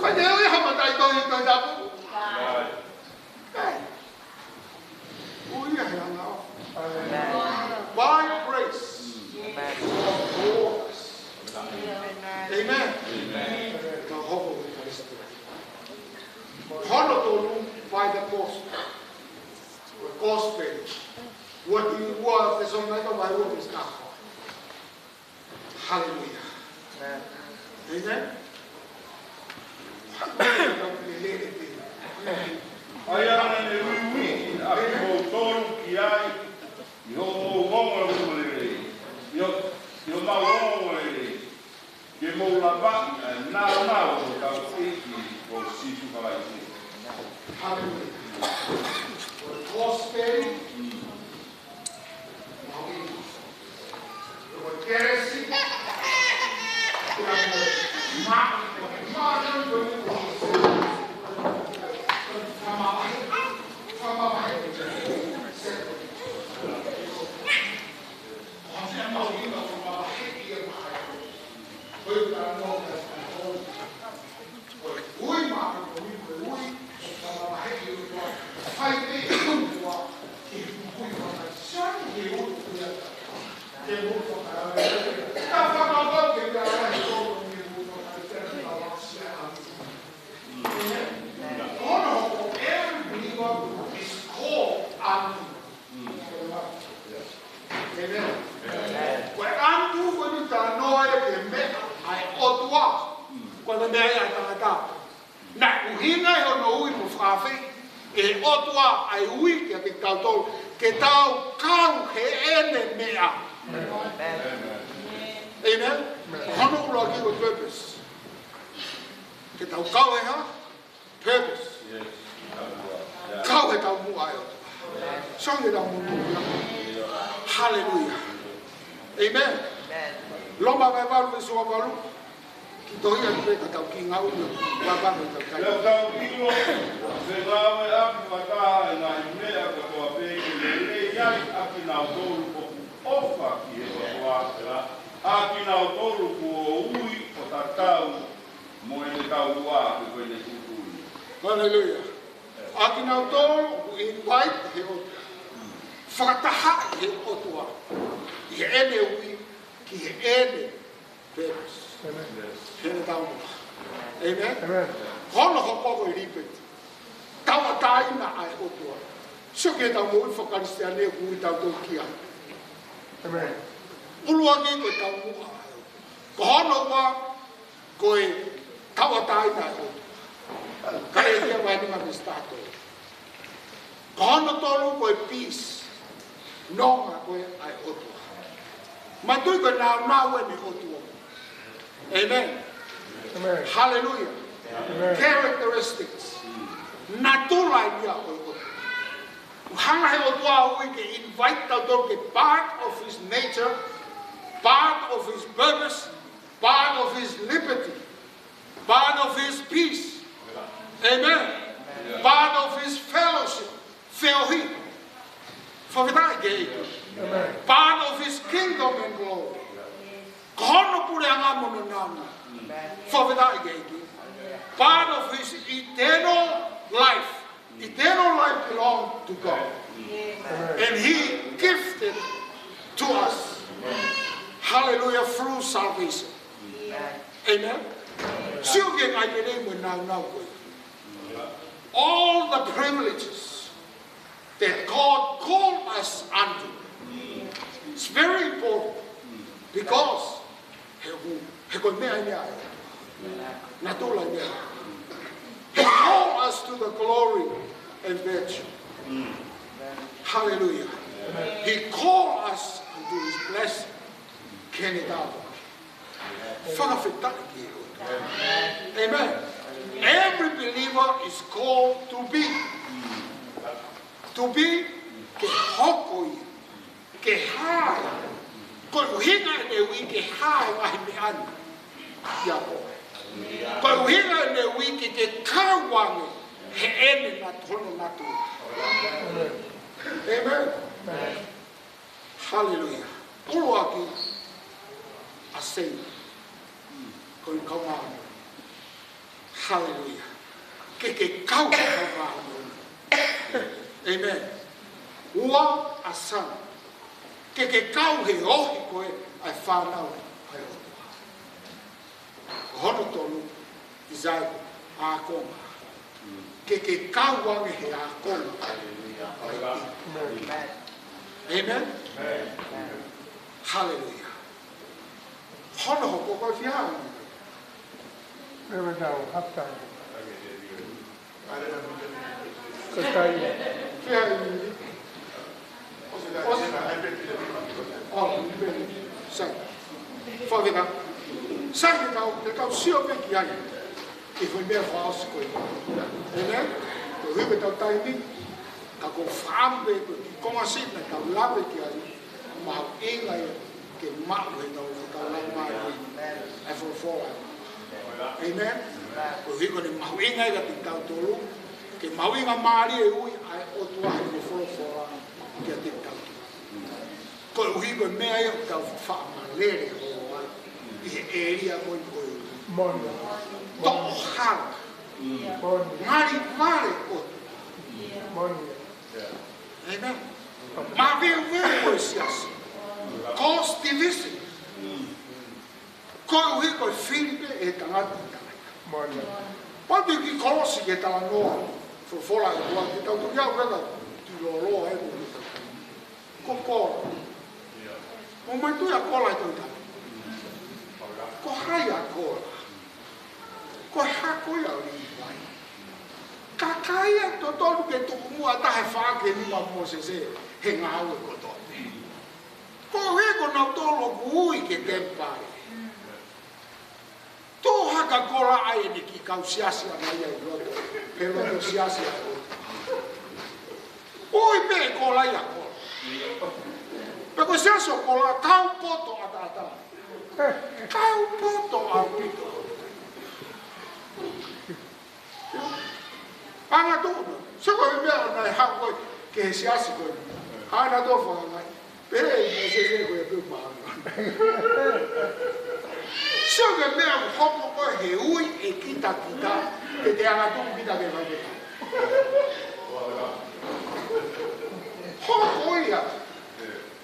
ʻIkai ke ui au mataʻitohi Tohi Tapu. ʻIkai. Ui he angaʻofa. By grace. Amen. Amen. Ka hoko ʻi Kalaisi. Hono tolu, by the gospel. Gospel. Ua Te-, ua Tesalonaika vahe ua veesi taha fā. Hallelujah. Amen. Amen. ʻA ia naʻa ne uiuiʻi ʻa kimoutolu ki ai ʻi hoʻomou ongoongo lelei, ʻi ho-, ʻi homou ongoongo lelei, ke mou lavaʻi ʻa e nāunau ʻo hotau ʻEiki ko Sīsū Kalaisi. Haleluia. Ko e kōsipeli, ko e kelesi, ko e ma-, ma-, Every believer is called unto. Amen. Ko e unto ko eni talanoa ia ki he meʻa ʻa e ʻOtua. Ko e meʻa ia ʻa e tangata. Naʻe ʻuhinga ʻi hono ui mo fakaafeʻi ʻe he ʻOtua ʻa e ui kiate kitautolu ke tau kau heʻene meʻa. Amen. Hono ʻuluaki ko e purpose. Ke tau kau he hā? Purpose. Kau he taumuʻa ʻa e ʻOtua. Sio ki he taumuʻa. Haleluia. Amen. Loma vahe valu veesi ua valu. Kiʻi tohi atu pē ka tau kiʻi ngaʻunu. Ua valu tau kai. Pea tau ʻilo, fengāueʻaki fakataha ʻa e ngaahi meʻa kotoa pē ke lelei ai ʻa kinautolu ʻoku ʻofa ki he ʻOtua, ʻa kinautolu kuo ui ʻo tatau mo ʻene taumuʻa pe ko ʻene tuʻutuʻuni. Haleluia. ʻA kinautolu ʻoku invite he ʻOtua. Fakatahaʻi he ʻOtua. ʻI heʻene ui, ki heʻene purpose. Amen. Heʻene taumuʻa. Amen. Amen. Hono hoko ko e liberty. Tauʻatāina ʻa e ʻOtua. Sio ki he taumuʻa faka-Kalisitiane ʻoku ui tautolu ki ai. Amen. ʻUluaki ko e taumuʻa ʻa e ʻOtua. Ko hono ua, ko e tauʻatāina ʻa e ʻOtua. Kalētia vahe nima veesi taha tolu. Ko hono tolu ko e peace. Nonga ko ē ʻa e ʻOtua. Manatuʻi ko e nāunau eni ʻo e ʻOtua. Amen. Amen. Hallelujah. Amen. Characteristics. Natula ia ʻo e ʻOtua. Hanga he ʻOtua ʻo ui ke invite tautolu ke part of his nature, part of his purpose, part of his liberty, part of his peace. Amen. Part of his fellowship. Feohi. Fakafetaʻi ki he ʻEiki. Amen. Part of his kingdom and glory. Ko hono puleʻanga mo hono nāunau. Fakafetaʻi ki he ʻEiki. Part of his eternal life. Eternal life belongs to God. Amen. And he gifted to us. Hallelujah, through salvation. Amen. Sio ki he ngaahi lelei mo e nāunau ko ē. All the privileges that God called us unto. It's very important because he, he ko e meʻa ia ʻa e natula ia. He called us to the glory and virtue. Hallelujah. He called us unto his blessing. Kenitava. Fakafetaʻi ki he ʻOtua. Amen. Every believer is called to be. To be, ke hoko ia. Ke hā ia. Ko e ʻuhinga ʻene ui ke hā e ngaahi meʻa ni. Ia ko. Ko e ʻuhinga ʻene ui ke ke kau ange. He ʻene natu hono natu. Amen. Haleluia. ʻUluaki, ʻa e ko e kau māʻoniʻoni. Haleluia. Ke ke kau he kau māʻoniʻoni. Amen. Ua, ʻa e Son. Ke ke kau he ohi ko ē ʻa e fānau ʻa e ʻOtua. Ko hono tolu, ʻi ai ʻa e ākonga. Ke ke kau ange he ākonga. Amen. Haleluia. Hono hoko ko e fiha. There we go. Half time. Kakai. Fiha. Sai. Fakafetaʻi. Sai ke tau, ke tau sio pē ki ai. Ke fai meʻa fakaʻosi ko ē. Amen. Ko e hui ke tau taimi. Ka ko e fakaʻamu pē ko e kiʻi konga siʻi naʻa tau lave ki ai. Mahuʻinga ia ke maʻu ʻe he tau, ʻe he tau laumālie ʻa e folofola. Amen. Ko e hui ko eni mahuʻinga ia kiate kitautolu. Ke mahuʻingamālie e ui ʻa e ʻOtua he folofola kiate kitautolu. Koeʻuhi ko e meʻa ia ʻoku tau faʻa malele holo ai ʻi he ʻēlia ko ē ko e ui. Moʻoni. Toʻohala. Moʻoni. Ngali vale ʻOtua. Moʻoni. Amen. Maveuveu ko e siasi. Cause division. Koeʻuhi ko e fili pē ʻe he tangata ʻa e tangata. Moʻoni. Pau te u kiʻi kolosi ki he talanoa. Folofola ʻa e ʻOtua ke tau toki ʻalu ʻo kiʻi lōloa ai ko e Ko Kola. Mou manatuʻi ʻa Kola ʻi he tohi Tapu. Ko hai ʻa Kola? Ko e hako ia ʻo Līvai. Kakai ia totonu ke tuku muʻa taha he faʻahinga nima ʻo Mōsese he ngāue kotoa. Ko e hē ko nautolu ʻoku ui ki he temipale. Tō hake ʻa Kola ʻa ʻene kiʻi kau siasi ʻana ia ʻi loto, he loto siasi ʻa Kola. ʻOi pē ʻe Kola ia Kola. Pea ko e siasi ʻo Kola, kau poto ʻataʻatā. Kau poto ʻaupito. Angatuʻu, sio ko e meʻa naʻe haʻu ko ē ki he siasi ko ē. Hana tō fangai. Pea ʻi he siasi ko ē pē mā. Sio ki he meʻa ʻoku hoko ko ē he ui ʻe kitakita, ke te angatuʻu kita ke fai pē. Hoko ia.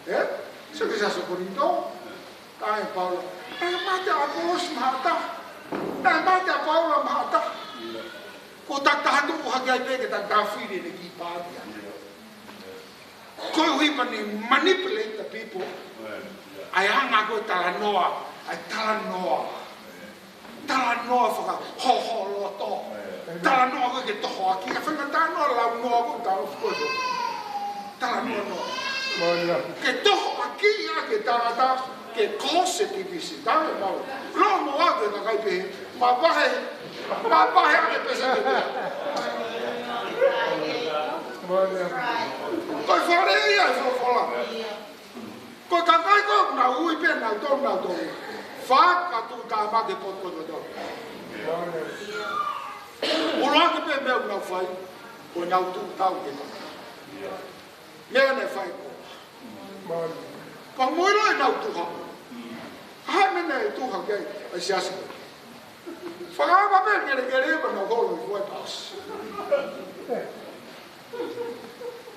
Ē? Sio ki he siasi ʻo Kolinitō. Talamai ʻe Paula, naʻe mate ʻa ʻApolosi maʻataha. Naʻe mate ʻa Paula maʻataha. Kuo takitaha tuʻu hake ai pē ke takitaha fili ʻene kiʻi pātia. Koeʻuhi pē ne manipulate the people. ʻA e anga ko e talanoa, ʻa e talanoa. Talanoa fakahoholoto. Talanoa ko ē ke tohoakiʻi. ʻA e fanga talanoa launoa ko ē, talanoa ko ē. Talanoa noa. Moʻoni. Ke tohoakiʻi ʻa e tangata, ke cause division. Talamai ʻe Paula. Lomo ake kakai pē, mavahe, mavahe ake pē sa ke pē. Moʻoni. Ko e fale ia ʻa e folofola. Ko e kakai ko ē naʻe ui pē nautolu, nautolu. Fakatuʻutāmaki e potu kotoa. ʻUluaki pē meʻa ʻoku nau fai, ko ʻenau tuʻu tau ke nau. Meʻa naʻe fai ko. Ko e mui lo ʻenau tuha. Hā e meʻa naʻe tuha ki ai, ʻa e siasi ko. Fakaava pē kelekele pea nau holo ʻi fua e pasi.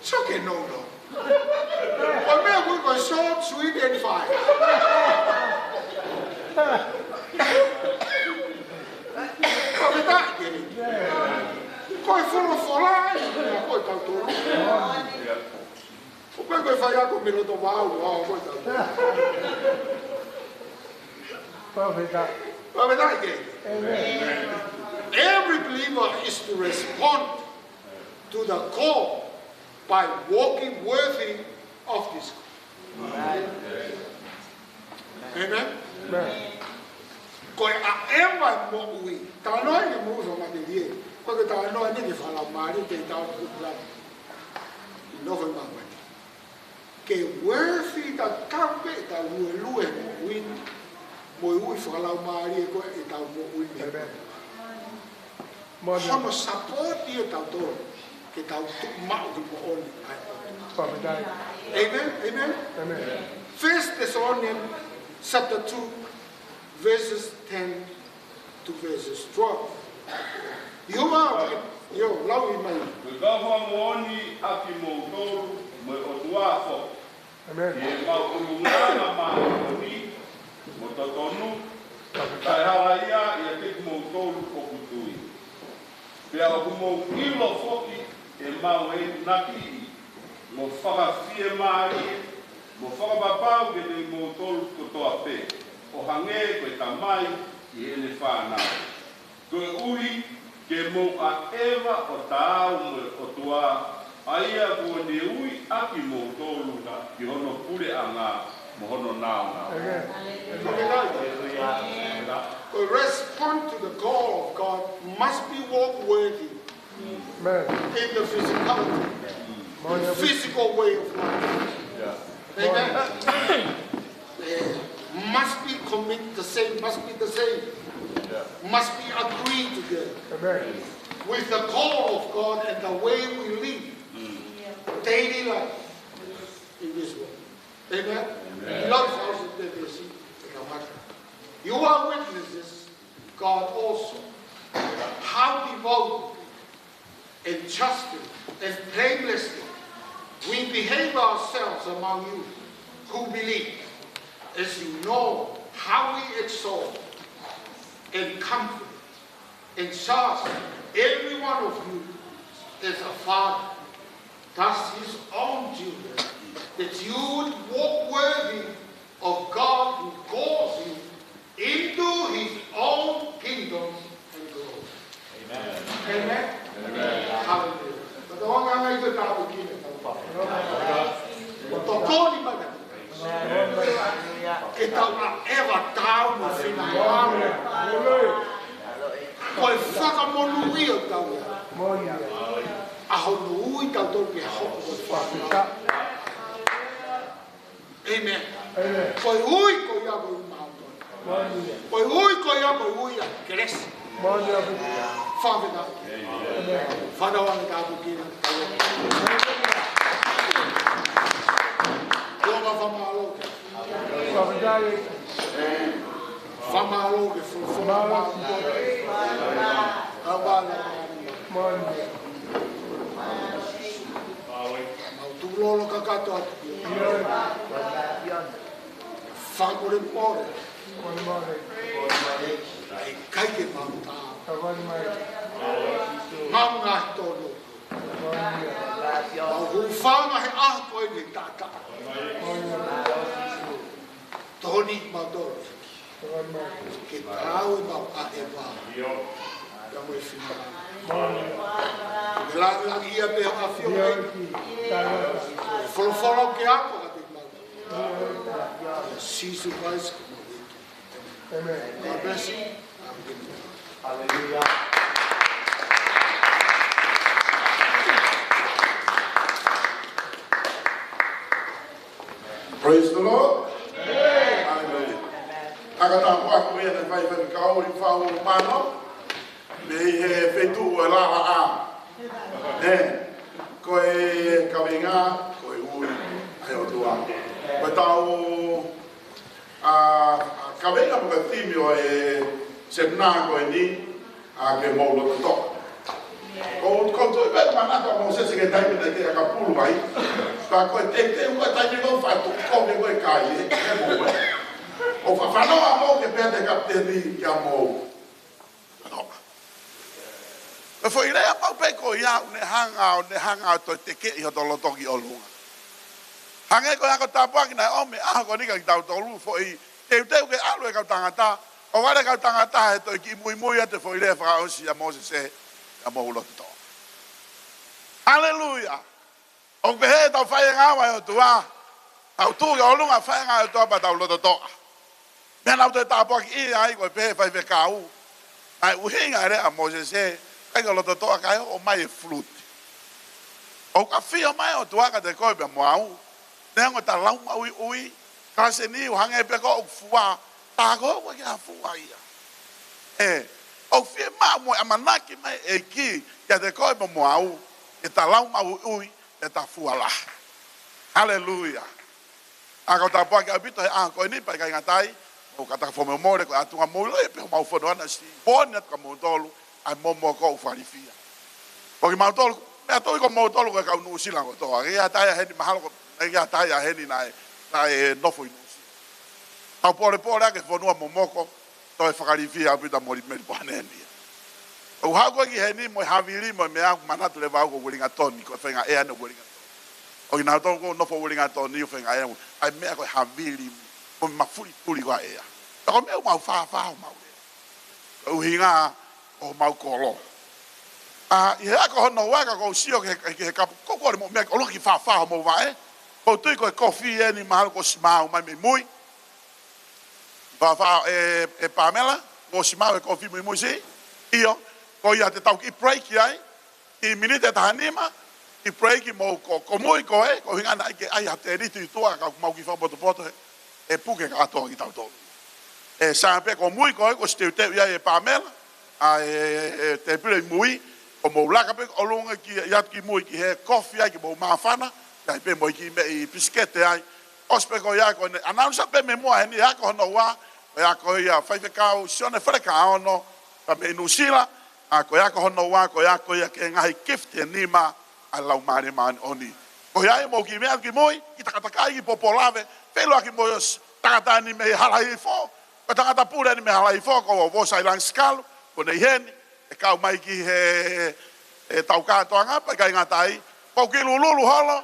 Sio ki he nounou. Ko e meʻa ʻoku ui ko e short, sweet and fire. Ko e meʻa ke ni. Ko e folofola, ko e tautolu. Ko e, ko e faiako mei loto vao, vao, ko e tautolu. Fakafetaʻi. Fakafetaʻi ke. Amen. Every believer is to respond to the call by walking worthy of this call. Amen. Amen. Ko e ʻaʻeva e moʻui. Talanoa ʻi he moʻui fakamatelie. Ko e talanoa ʻi he fakalaumālie te tau kukula. Nofo mai. Ke worthy ta tau pē, ta luelue moʻui. Moʻui fakalaumālie ko e tau moʻui. Amen. Hono support ʻiate kitautolu ke tau tuʻu maʻu ki he moʻoni ʻa e ʻOtua. Amen. Amen. First Thessalonians chapter two, verses ten to verses twelve. ʻIo, ʻio, lau mai. Ko e kau fakamoʻoni ʻa kimoutolu mo e ʻOtua foki. Amen. ʻI heʻemau ʻulungaanga māʻoniʻoni mo totonu, kae hala ia ʻiate kimoutolu ʻoku tui. Pea ʻoku mou ʻilo foki ʻemau enginaki mo fakafiemālie mo fakapapau kiate kimoutolu kotoa pē, ʻo hangē ko e tamai ki heʻene fānau. Koeʻuhi ke mou ʻaʻeva ʻo taau mo e ʻOtua, ʻa ia kuo ne ui ʻa kimoutolu ki hono puleʻanga mo hono nāunau. Amen. Haleluia. Respond to the call of God must be walk worthy. Amen. In the physicality, the physical way of life. Amen. Eh, must be commit the same, must be the same. Must be agreed together. Amen. With the call of God and the way we live daily life in this world. Amen. Amen. Lord, also the blessing. You are witnesses, God also, how devoutly and justly and blamelessly we behave ourselves among you who believe, as you know how we exhort and comfort and charge every one of you as a father does his own children, that you would walk worthy of God who calls you into his own kingdom and glory. Amen. Amen. Amen. Hallelujah. But the one I like to talk to you about. Tokoni mana. Ke tau ʻaʻeva taau mo finangalo. Ko e fakamonūʻia ʻoku tau ʻi ai. ʻA hono ui kitautolu ke hoko ko e fānau. Amen. Amen. Ko e ui ko ia ko e ui maʻu. Ko e ui ko ia ko e ui ʻa e kelesi. Fakafetaʻi. Amen. Fānau ʻa e tapu kina. Ko e fakamālō. Fakamālō ke folofola. Fakamālō. Mau tukulolo kakato atu. Fakamolemole. ʻIkai ke mau tā. Mau ngaahi tonu. Mau hūfanga he ʻaho ko eni taʻataʻa. Tokoni kimautolu ke taau ʻemau ʻaʻeva. Ka mo e fina. Ke langilangiʻia pē ho ʻAfio. Folofola ke ako ka te mau. Sīsū Kalaisi ko homau ʻEiki. Amen. God bless you. Have a good day. Hallelujah. Praise the Lord. Amen. Ka ko e tāpuaki ia naʻe fai ʻe he faifekau ʻi Faumano, mei he feituʻu ʻo e Lalaʻā. Ē, ko e kaveinga, ko e ui ʻa e ʻOtua. Ko ʻetau, ā, ā, kaveinga mo e theme ʻo e seminā ko eni, ā, ke mou lototoʻa. Ko, ko e tui pē manako ʻa Mōsese ki he taimi naʻe ʻikai ke ʻakapulu ai. Pea ko e teuteu ko e taimi ko ē ʻoku faʻa tuku kovi ko ē kai ē, ē mo ē. ʻOku faʻa fanongo ʻa Mōsese pea pehē ʻe he kapiteni kia Mōsese. Ko e foʻi lea pau pē ko ia ʻoku ne hanga, ʻoku ne hanga ʻo toe tekeʻi hoto loto ki ʻolunga. Hangē ko e ako tāpuaki naʻe ʻomi he ʻaho ko eni kia kitautolu, foʻi teuteu ke ʻalu e kau tangata, ʻo ʻalu e kau tangata he toe kiʻi muimui atu he foʻi lea fakaʻosi ʻa Mōsese, ʻa mou lototoʻa. Haleluia. ʻOku pehē ʻetau faiangaua ʻa e ʻOtua. Tau tuʻu ki ʻolunga faiangaua ʻa e ʻOtua pea tau lototoʻa. Meʻa naʻa ku toe tāpuakiʻia ai ko e pehē ʻe he faifekau, ʻa e ʻuhinga e lea ʻa Mōsese, ʻikai ko e lototoʻa kae ʻomai e fuluti. ʻOku ʻafio mai e ʻOtua kiate koe pea mo au. Neongo ʻeta lau maʻuiʻui, ka se ni ʻoku hangē pē ko ʻeku fua, tā ko ē ʻoku ʻikai ke ha fua ia. Ē, ʻoku fiemaʻu mo e ʻamanaki mai e ʻEiki kiate koe mo au, ke ta lau maʻuiʻui, ke ta fua lahi. Haleluia. ʻA, ko e tāpuaki ʻaupito he ʻaho ko eni, pea ʻikai ngata ai, ʻoku ou kata fakamolemole ko e ʻuhinga mou ʻilo pē homau fono ʻana si poni atu kia moutolu ʻa e momoko ʻoku fakalifia. Ko kimautolu, meʻa tui ko moutolu ko e kau Nuʻusila kotoa. ʻIkai ha taha ia heni mahalo ko, ʻikai ha taha ia heni naʻe, naʻe nofo ʻi Nuʻusila. Tau polepole ʻa e fonua momoko, toe fakalifia ʻaupito mo Meli Pane ni. ʻOku ou haʻu ko ē ki heni mo e havili mo e meʻa, ʻoku ou manatu leva au ko Uelingatoni, ko e fenga ʻea ʻo Uelingatoni. ʻOku ou nau tau ko nofo Uelingatoni, ʻo fenga ʻea, ʻa e meʻa ko e havili mo e mafulifuli ko ē ʻa e ʻea. Ka ko e meʻa ʻoku mau fāfā homau ʻea. Ko e ʻuhinga ʻo homau kolo. ʻA, ʻi he ako hono ua ka ʻoku ou sio ki he, ki he kapu, ko e kole mo e meʻa, ʻolunga ke fāfā homou vaʻe. ʻOku ou tui ko e kofi eni mahalo kuo ʻosi maʻu mai mei mui. Fāfā ʻe, ʻe Pamela, kuo ʻosi maʻu e kofi mei mui si? ʻIo, ko ia te tau kiʻi break ai, kiʻi miniti ʻe taha nima, kiʻi break mo ko, ko mui ko ē, ko e ʻuhinga naʻe ʻikai ke ʻai ha tēniti ʻi tuʻa ka ʻoku mau kiʻi fakapotopoto he, he puke kātoa kitautolu. ʻE, sai pē ko mui ko ē, kuo ʻosi teuteu ia ʻe Pamela, ʻa e, e, e tēpile ʻi mui, ko mou laka pē ʻolunga ki, ʻi atu ki mui ki he kofi ai ke mou māfana, ʻai pē mo e kiʻi meʻi pisikete ai. ʻOsi pē ko ia ko eni, announce pē mei muʻa heni, ako hono ua, ko ia ko ia Faifekau Sione Falekaono, ka mei Nuʻusila, ʻa ko ia ako hono ua, ko ia ko ia ki he ngaahi gift ʻe nima ʻa e Laumālie Māʻoniʻoni. Ko ia ia mou kiʻi meʻa ki mui, kiʻi takatakai, kiʻi popo lave, feʻiloaki mo e ʻosi tangata ni mei Hala Hihifo, ko e tangata pule ni mei Hala Hihifo, ko Vosai Langsikalu, ko eni heni, ʻe kau mai ki he, he tau kātoanga, pea ʻikai ngata ai, ko e kiʻi lululu holo,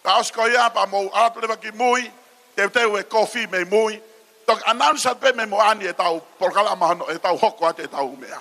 ka ʻosi ko ia pea mou ʻalu atu leva ki mui, teuteu e kofi mei mui, toki announce pē mei muʻa ni ʻetau polokalama hono, ʻetau hoko atu ʻetau meʻa.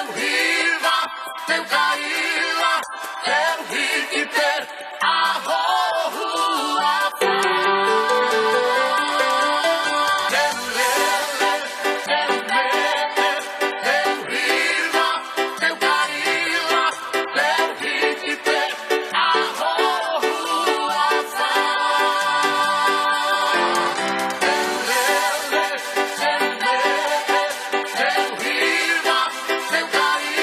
Hiva, teu kaila, teu hiki pē, ʻa ho huafa. Teu lele, teu lele, teu hiva, teu kaila, teu hiki pē, ʻa ho huafa. Teu lele, teu lele, teu hiva, teu kaila,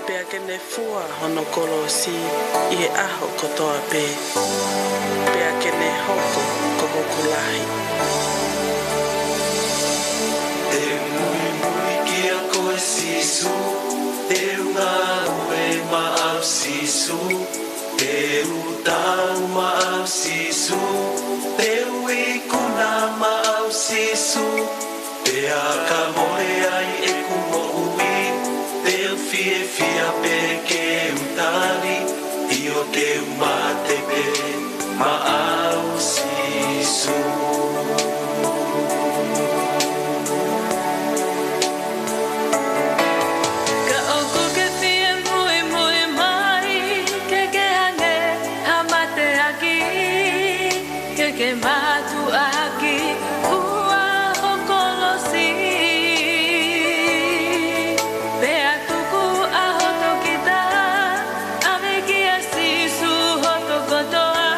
Pea ke ne fua hono kolosi ʻi he ʻaho kotoa pē, pea ke ne hoko ko hoku lahi. Te u muimui kia koe Sīsū, te u ngāue maʻau Sīsū, te u tau maʻau Sīsū, te u ikuna maʻau Sīsū, pea ka mole ai ʻeku moʻui, te u fiefia pē ke u tali, ʻio te u mate pē maʻau Sīsū. Ka ʻoku ke fie muimui mai, ke ke hangē ha mateaki, ke ke mātuʻaki, fua ho kolosi. Pea tuku ʻa hoto kita, ʻave kia Sīsū hoto kotoa,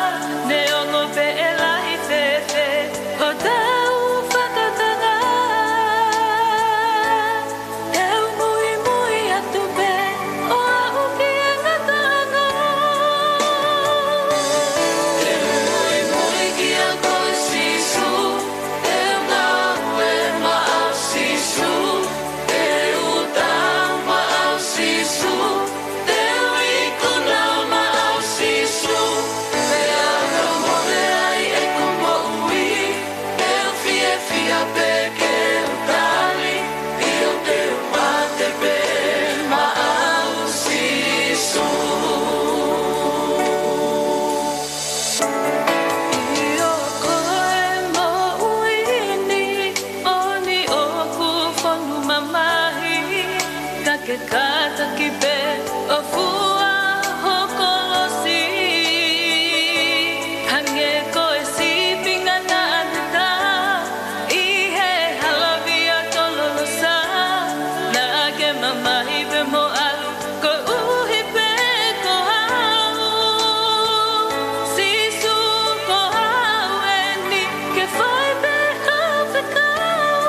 neongo pe ʻe lahi fēfē hotau fakatanga. Te u muimui atu pē ʻo aʻu ki he ngataʻanga. Te u muimui kia koe Sīsū, te u ngāue maʻau Sīsū, te u tau maʻau Sīsū, te u ikuna maʻau Sīsū, pea ka mole ai ʻeku moʻui, te u fiefia pē ke u tali, ʻio te u mate pē maʻau Sīsū. ʻIo ko e moʻui ni, ʻoni ʻoku fonu mamahi, ka ke kātaki pē ʻo fua ho kolosi. Hangē ko e sīpinga naʻa ne tā ʻi he hala via Tololosa, naʻa ke mamahi pē mo ʻalu koeʻuhi pē ko au. Sīsū ko au eni, ke fai pē ho fekau.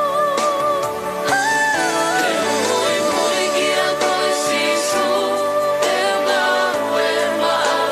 Te u muimui kia koe Sīsū, te u ngāue maʻau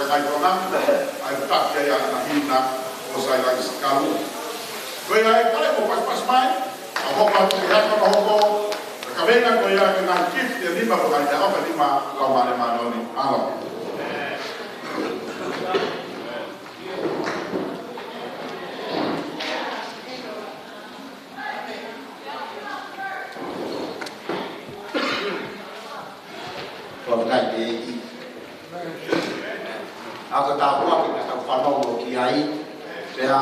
ʻAi kona, ʻai taki ai ʻa e mahina ʻo Sailai Sikalu. Ko ia ʻe kole mo paspas mai, a mo patu ke haka mo hoko, ka kaveinga ko ia ke ngaahi gift ʻe nima ko ngaahi ʻaoka nima lau male manoni. Alo. Ko e kai te i. A ko tāpuaki ka tau fanongo ki ai. Pea,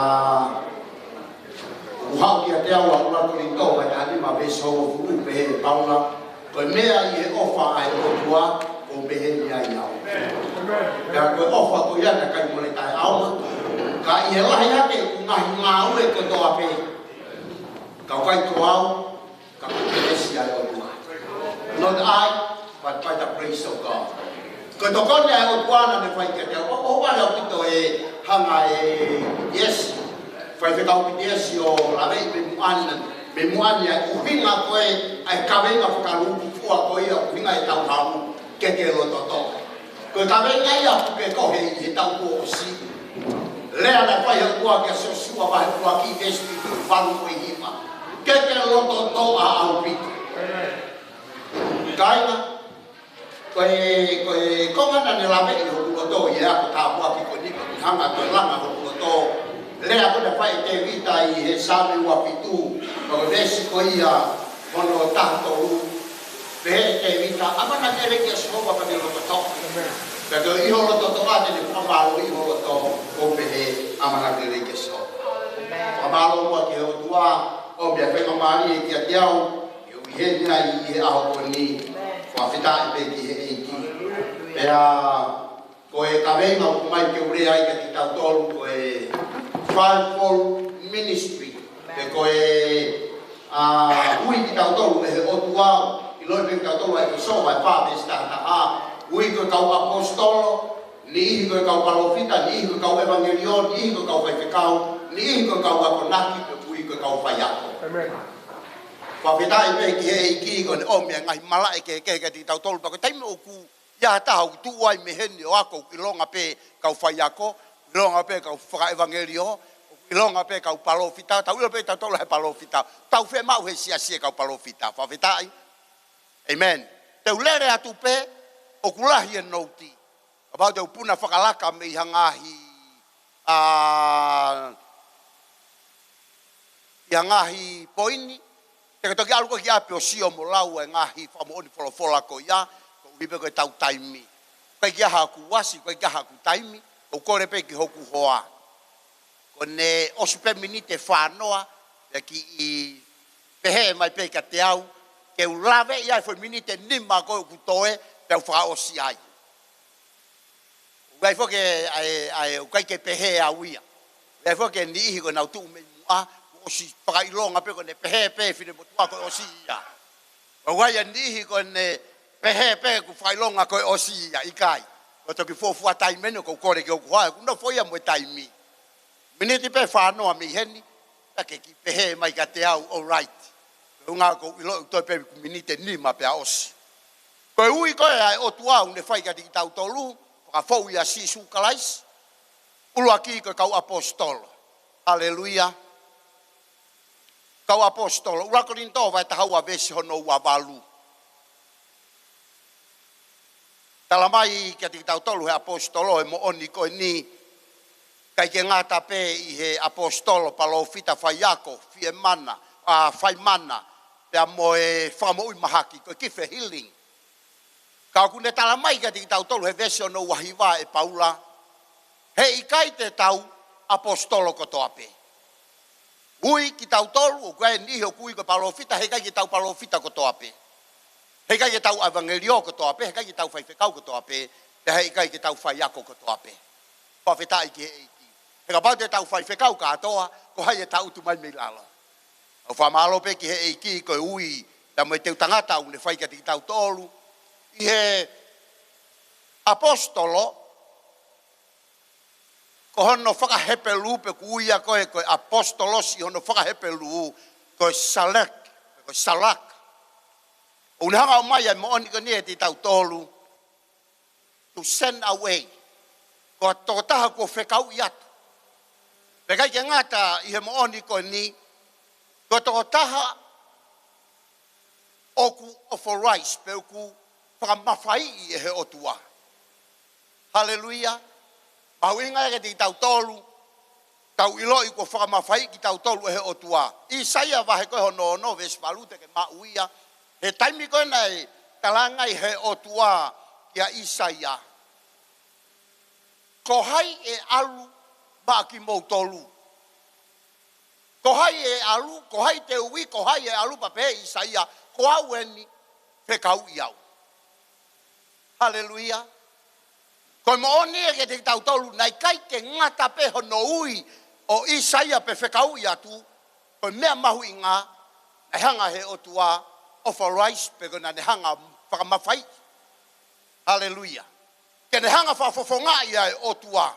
ʻoku haʻu kiate au ʻa ʻUluaki Kolinitō vahe taha nima veesi hongofulu pehē ʻe Paula. Ko e meʻa ʻi he ʻofa ʻa e ʻOtua, ʻoku pehē ni ai au. Pea ko e ʻofa ko ia naʻe ʻikai mole taʻeʻaonga. Ka ʻi he lahi hake ʻeku ngaahi ngāue kotoa pē. Ka ʻoku ʻikai ko au, ka ko e kelesi ʻa e ʻOtua. Not I, but by the grace of God. Ko e tokoni ʻa e ʻOtua naʻa ne fai kiate au. ʻO, ʻo vale ʻaupito e hanga ʻe Pitiesi, faifekau Pitiesi ʻo laveʻi mei muʻa ni, mei muʻa ni ʻa e ʻuhinga ko ē ʻa e kaveinga fakalūkufua ko ia ʻuhinga ʻetau haʻu ke ke lototoʻa. Ko e kaveinga ia ʻoku ke kohe ʻi he taʻu kuo ʻosi. Lea naʻe fai ʻe he ʻOtua kia Siosiua vahe ʻuluaki veesi fitu, valu mo e hiva. Ke ke lototoʻa ʻaupito. Kāinga, ko e, ko e konga naʻa ne laveʻi hoku loto ʻi he ako tāpuaki ko eni, ko e hanga ko e langa hoku loto. Lea ko ē naʻe fai ʻe Tēvita ʻi he Saame ua fitu, ko e veesi ko ia hono taha tolu. Pehē ʻe Tēvita, ʻamanaki lelei kia Sihova pea ke lototoʻa. Pea ko e ʻi ho lototoʻa te ne fakamālō ʻi ho loto, ʻo pehē ʻamanaki lelei kia Sihova. Fakamālō muʻa ki he ʻOtua, ʻo meʻa faingamālie kiate au, ke u ʻi heni ai ʻi he ʻaho ko eni, fakafetaʻi pē ki he ʻEiki. Pea, ko e kaveinga ʻoku ʻomai ke u lea ai kiate kitautolu, ko e fivefold ministry. Pe ko e, ʻa, ui kitautolu ʻe he ʻOtua, ʻiloʻi pē kitautolu ʻa ʻEfesō vahe fā veesi taha taha, ui ko e kau ʻaposetolo, niʻihi ko e kau palōfita, niʻihi ko e kau ʻevangeliō, niʻihi ko e kau faifekau, niʻihi ko e kau akonaki, pe ui ko e kau faiako. ʻĒmeni. Fakafetaʻi pē ki he ʻEiki ko ʻene ʻomi ʻa e ngaahi malaʻe kehekehe kiate kitautolu, pea ko e taimi ʻoku ʻi ai ha taha ʻoku tuʻu ai mei heni ʻo ako ʻoku ʻilonga pē kau faiako, ʻilonga pē kau fakaʻevangeliō, ʻilonga pē kau palōfita, tau ʻilo pē tautolu he palōfita, tau fiemaʻu he siasi e kau palōfita, fakafetaʻi. ʻĒmeni. Te u lele atu pē, ʻoku lahi e nouti. Kapau te u puna fakalaka mei ha ngaahi, ʻa, ʻi ha ngaahi poini, te ke toki ʻalu koe ki ʻapi ʻo sio mo lau e ngaahi fakamoʻoni folofola ko ia, koeʻuhi pē ko ʻetau taimi. ʻIkai ke ʻi ai haku uasi, ʻikai ke ʻi ai haku taimi, ʻoku ou kole pē ki hoku hoa. Ko ʻene ʻosi pē miniti ʻe fā noa, pea kiʻi pehē mai pē kiate au, ke u laveʻi ʻa e foʻi miniti ʻe nima ko ē ʻoku toe, pea u fakaʻosi ai. ʻOku ʻi ai foki ʻa e, ʻa e, ʻoku ʻikai ke pehē au ia. ʻOku ʻi ai foki e niʻihi ko ē naʻa nau tuʻu mei muʻa, kuo ʻosi fakaʻilonga pē ko ʻene pehē pē finemotuʻa ko e ʻosi ia. ʻOku ʻi ai e niʻihi ko ʻene pehē pē kuo fakaʻilonga ko e ʻosi ia, ʻikai. Ko e toki fuofua taimi eni ʻoku ou kole ki hoku hoa, ʻoku nofo ia mo e taimi. Miniti pē fā noa mei heni, pea ke kiʻi pehē mai kiate au, all right. Ko e ʻuhinga ʻoku ou ʻiloʻi ʻoku toe pē ʻeku miniti ʻe nima pea ʻosi. Ko e ui ko ē ʻa e ʻOtua ʻoku ne fai kiate kitautolu, fakafou ʻia Sīsū Kalaisi, ʻuluaki ko e kau ʻaposetolo. Haleluia. Kau ʻaposetolo, ʻUluaki Kolinitō vahe taha ua veesi hono ua valu. Tala mai kiate kitautolu he ʻaposetolo e moʻoni ko eni, ʻikai ke ngata pē ʻi he ʻaposetolo, palōfita, faiako, fiemana, ʻa, faimana, pea mo e fakamoʻui mahaki, ko e gift healing. Ka ʻoku ne tala mai kiate kitautolu he veesi hono ua hiva ʻe Paula, heʻikai te tau ʻaposetolo kotoa pē. Ui kitautolu, ʻoku ʻi ai e niʻihi ʻoku ui ko e palōfita, heʻikai ke tau palōfita kotoa pē. Heʻikai ke tau ʻevangeliō kotoa pē, heʻikai ke tau faifekau kotoa pē, pea heʻikai ke tau faiako kotoa pē. Fakafetaʻi ki he ʻEiki. He kapau te tau faifekau kātoa, ko hai ʻe tangutu mai mei lalo? ʻOku ou fakamālō pē ki he ʻEiki ko e ui, pea mo e teu tangata ʻoku ne fai kiate kitautolu. ʻI he ʻaposetolo, ko hono fakahepelū pe ʻoku ui ia ko e, ko e ʻaposetolosi hono fakahepelū, ko e salek, ko e salak. ʻOku ne hanga ʻo ʻomai ʻa e moʻoni ko eni kiate kitautolu, to send away. Ko Ko e tokotaha kuo fekauʻi atu. Pea ʻikai ke ngata ʻi he moʻoni ko eni, ko e tokotaha ʻoku authorize, pe ʻoku fakamafaiʻi ʻe he ʻOtua. Haleluia. Mahuʻinga ia kiate kitautolu, tau ʻiloʻi kuo fakamafaiʻi kitautolu ʻe he ʻOtua. ʻAisea vahe ko hono ono, veesi valu, te ke maʻu ia. He taimi ko ē naʻe talaange ai ʻe he ʻOtua kia ʻAisea, ko hai ʻe ʻalu maʻa kimoutolu? Ko hai ʻe ʻalu, ko hai te u ui, ko hai ʻe ʻalu? Pea pehē ʻe ʻAisea, ko au eni, fekauʻi au. Haleluia. Ko e moʻoni ia kiate kitautolu, naʻe ʻikai ke ngata pē hono ui ʻo ʻAisea pe fekauʻi atu, ko e meʻa mahuʻinga, naʻe hanga ʻe he ʻOtua authorize, pe ko e naʻa ne hanga fakamafaiʻi. Haleluia. Ke ne hanga fakafofongaʻi ʻa e ʻOtua.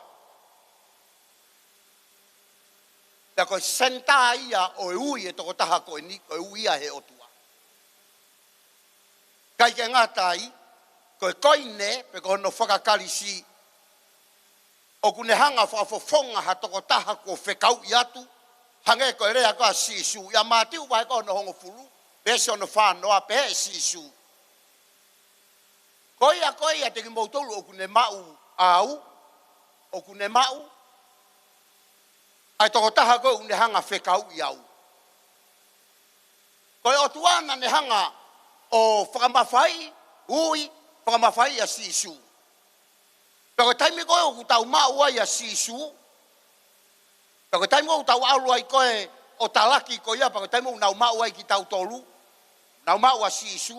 Pea ko e senitā ia ʻo e ui ʻa e tokotaha ko eni, ko e ui ia ʻe he ʻOtua. ʻIkai ke ngata ai, ko e koine, pe ko hono fakaKalisi, ʻoku ne hanga fakafofonga ha tokotaha kuo fekauʻi atu, hangē ko e lea ko ē ʻa Sīsū. ʻIa Mātiu vahe ko hono hongofulu, veesi hono fā noa, pehē ʻe Sīsū, ko ia ko ia ʻiate kimoutolu ʻoku ne maʻu au, ʻoku ne maʻu ʻa e tokotaha ko ē ʻoku ne hanga fekauʻi au. Ko e ʻOtua naʻa ne hanga ʻo fakamafaiʻi, ui, fakamafaiʻi ʻa Sīsū. Pea ko e taimi ko ē ʻoku tau maʻu ai ʻa Sīsū, pea ko e taimi ko ē ʻoku tau ʻalu ai ko ē ʻo talaki ko ia, pea ko e taimi ʻoku nau maʻu ai kitautolu, nau maʻu ʻa Sīsū,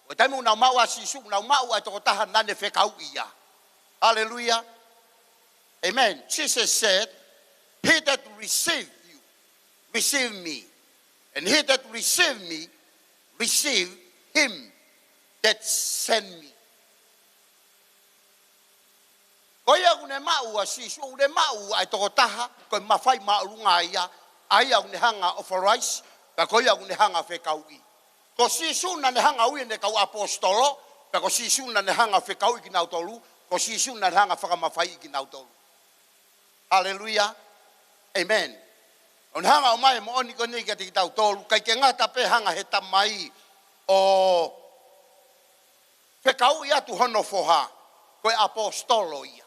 ko e taimi ʻoku nau maʻu ʻa Sīsū, nau maʻu ʻa e tokotaha naʻa ne fekauʻi ia. Haleluia. Amen. Jesus said, he that receive you, receive me. And he that receive me, receive him that sent me. Ko ia ʻoku ne maʻu ʻa Sīsū, ʻoku ne maʻu ʻa e tokotaha, ko e mafai māʻolunga ia, ʻa ia ʻoku ne hanga authorize, pea ko ia ʻoku ne hanga fekauʻi. Ko Sīsū naʻa ne hanga ui ʻene kau ʻaposetolo, pea ko Sīsū naʻa ne hanga fekauʻi kinautolu, ko Sīsū naʻa ne hanga fakamafaiʻi kinautolu. Haleluia. Amen. ʻOku ne hanga ʻo ʻomai e moʻoni ko eni kiate kitautolu, ʻikai ke ngata pē hanga ʻe he Tamai ʻo fekauʻi atu hono Foha, ko e ʻaposetolo ia.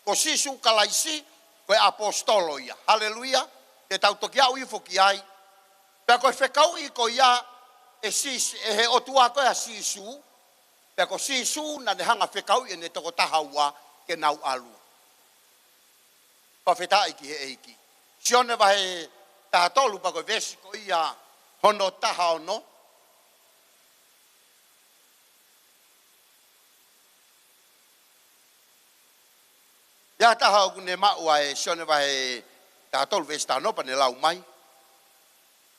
Ko Sīsū Kalaisi, ko e ʻaposetolo ia. Haleluia. Te tau toki aʻu hifo ki ai. Pea ko e fekauʻi ko ia ʻe Sīsū, ʻe he ʻOtua ko ē ʻa Sīsū, pea ko Sīsū naʻa ne hanga fekauʻi ʻene tokotaha ua ke nau ʻalu. Fakafetaʻi ki he ʻEiki. Sione vahe taha tolu, pea ko e veesi ko ia hono taha ono. ʻI ai ha taha ʻoku ne maʻu ʻa e Sione vahe taha tolu veesi taha ono, pea ne lau mai.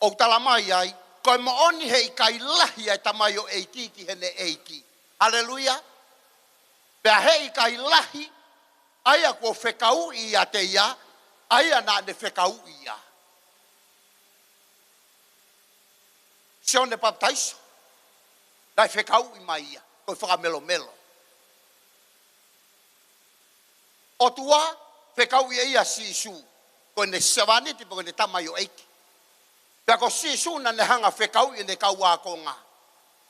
ʻOku tala mai ai, ko e moʻoni heʻikai lahi ʻa e tamaioʻeiki ki heʻene ʻeiki. Haleluia. Pea heʻikai lahi ʻa ia kuo fekauʻi ʻiate ia ʻa ia naʻa ne fekauʻi ia. Sione Papitaiso, naʻe fekauʻi mai ia, ko e fakamelomelo. ʻOtua, fekauʻi ʻe ia ʻa Sīsū, ko ʻene sevāniti pe ko ʻene tamaioʻeiki. Pea ko Sīsū naʻa ne hanga fekauʻi ʻene kau ākonga.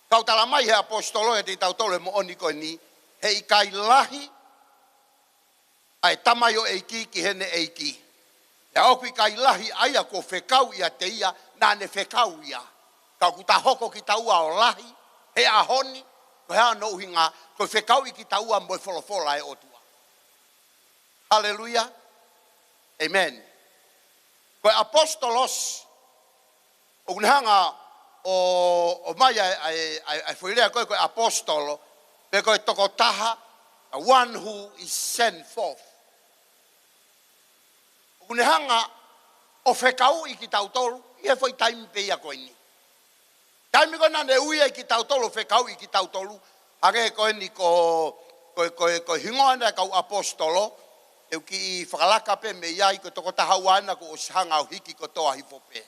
Ka ʻoku tala mai ʻe he ʻaposetolo kiate kitautolu e moʻoni ko eni, heʻikai lahi ʻa e tamaioʻeiki ki heʻene ʻeiki. Pea ʻoku ʻikai lahi ʻa ia kuo fekauʻi ʻiate ia naʻa ne fekau ia. Ka ʻoku ta hoko kitaua ʻo lahi he ʻaho ni, ko e hā hono ʻuhinga? Ko e fekauʻi kitaua mo e folofola ʻa e ʻOtua. Haleluia. Amen. Ko e ʻaposetolo, ʻoku ne hanga ʻo, ʻo ʻomai ʻa e, ʻa e, ʻa e, ʻa e foʻi lea ko ē ko e ʻaposetolo, pe ko e tokotaha, the one who is sent forth. ʻOku ne hanga ʻo fekauʻi kitautolu ʻi he foʻi taimi pē ia ko eni. Taimi ko ē naʻa ne ui ai kitautolu, fekauʻi kitautolu, hangē ko eni ko, ko, ko, ko e hingoa ʻena e kau ʻaposetolo, te u kiʻi fakalaka pē mei ai, ko e tokotaha ua ʻena kuo ʻosi hanga ʻo hiki kotoa hifo pē.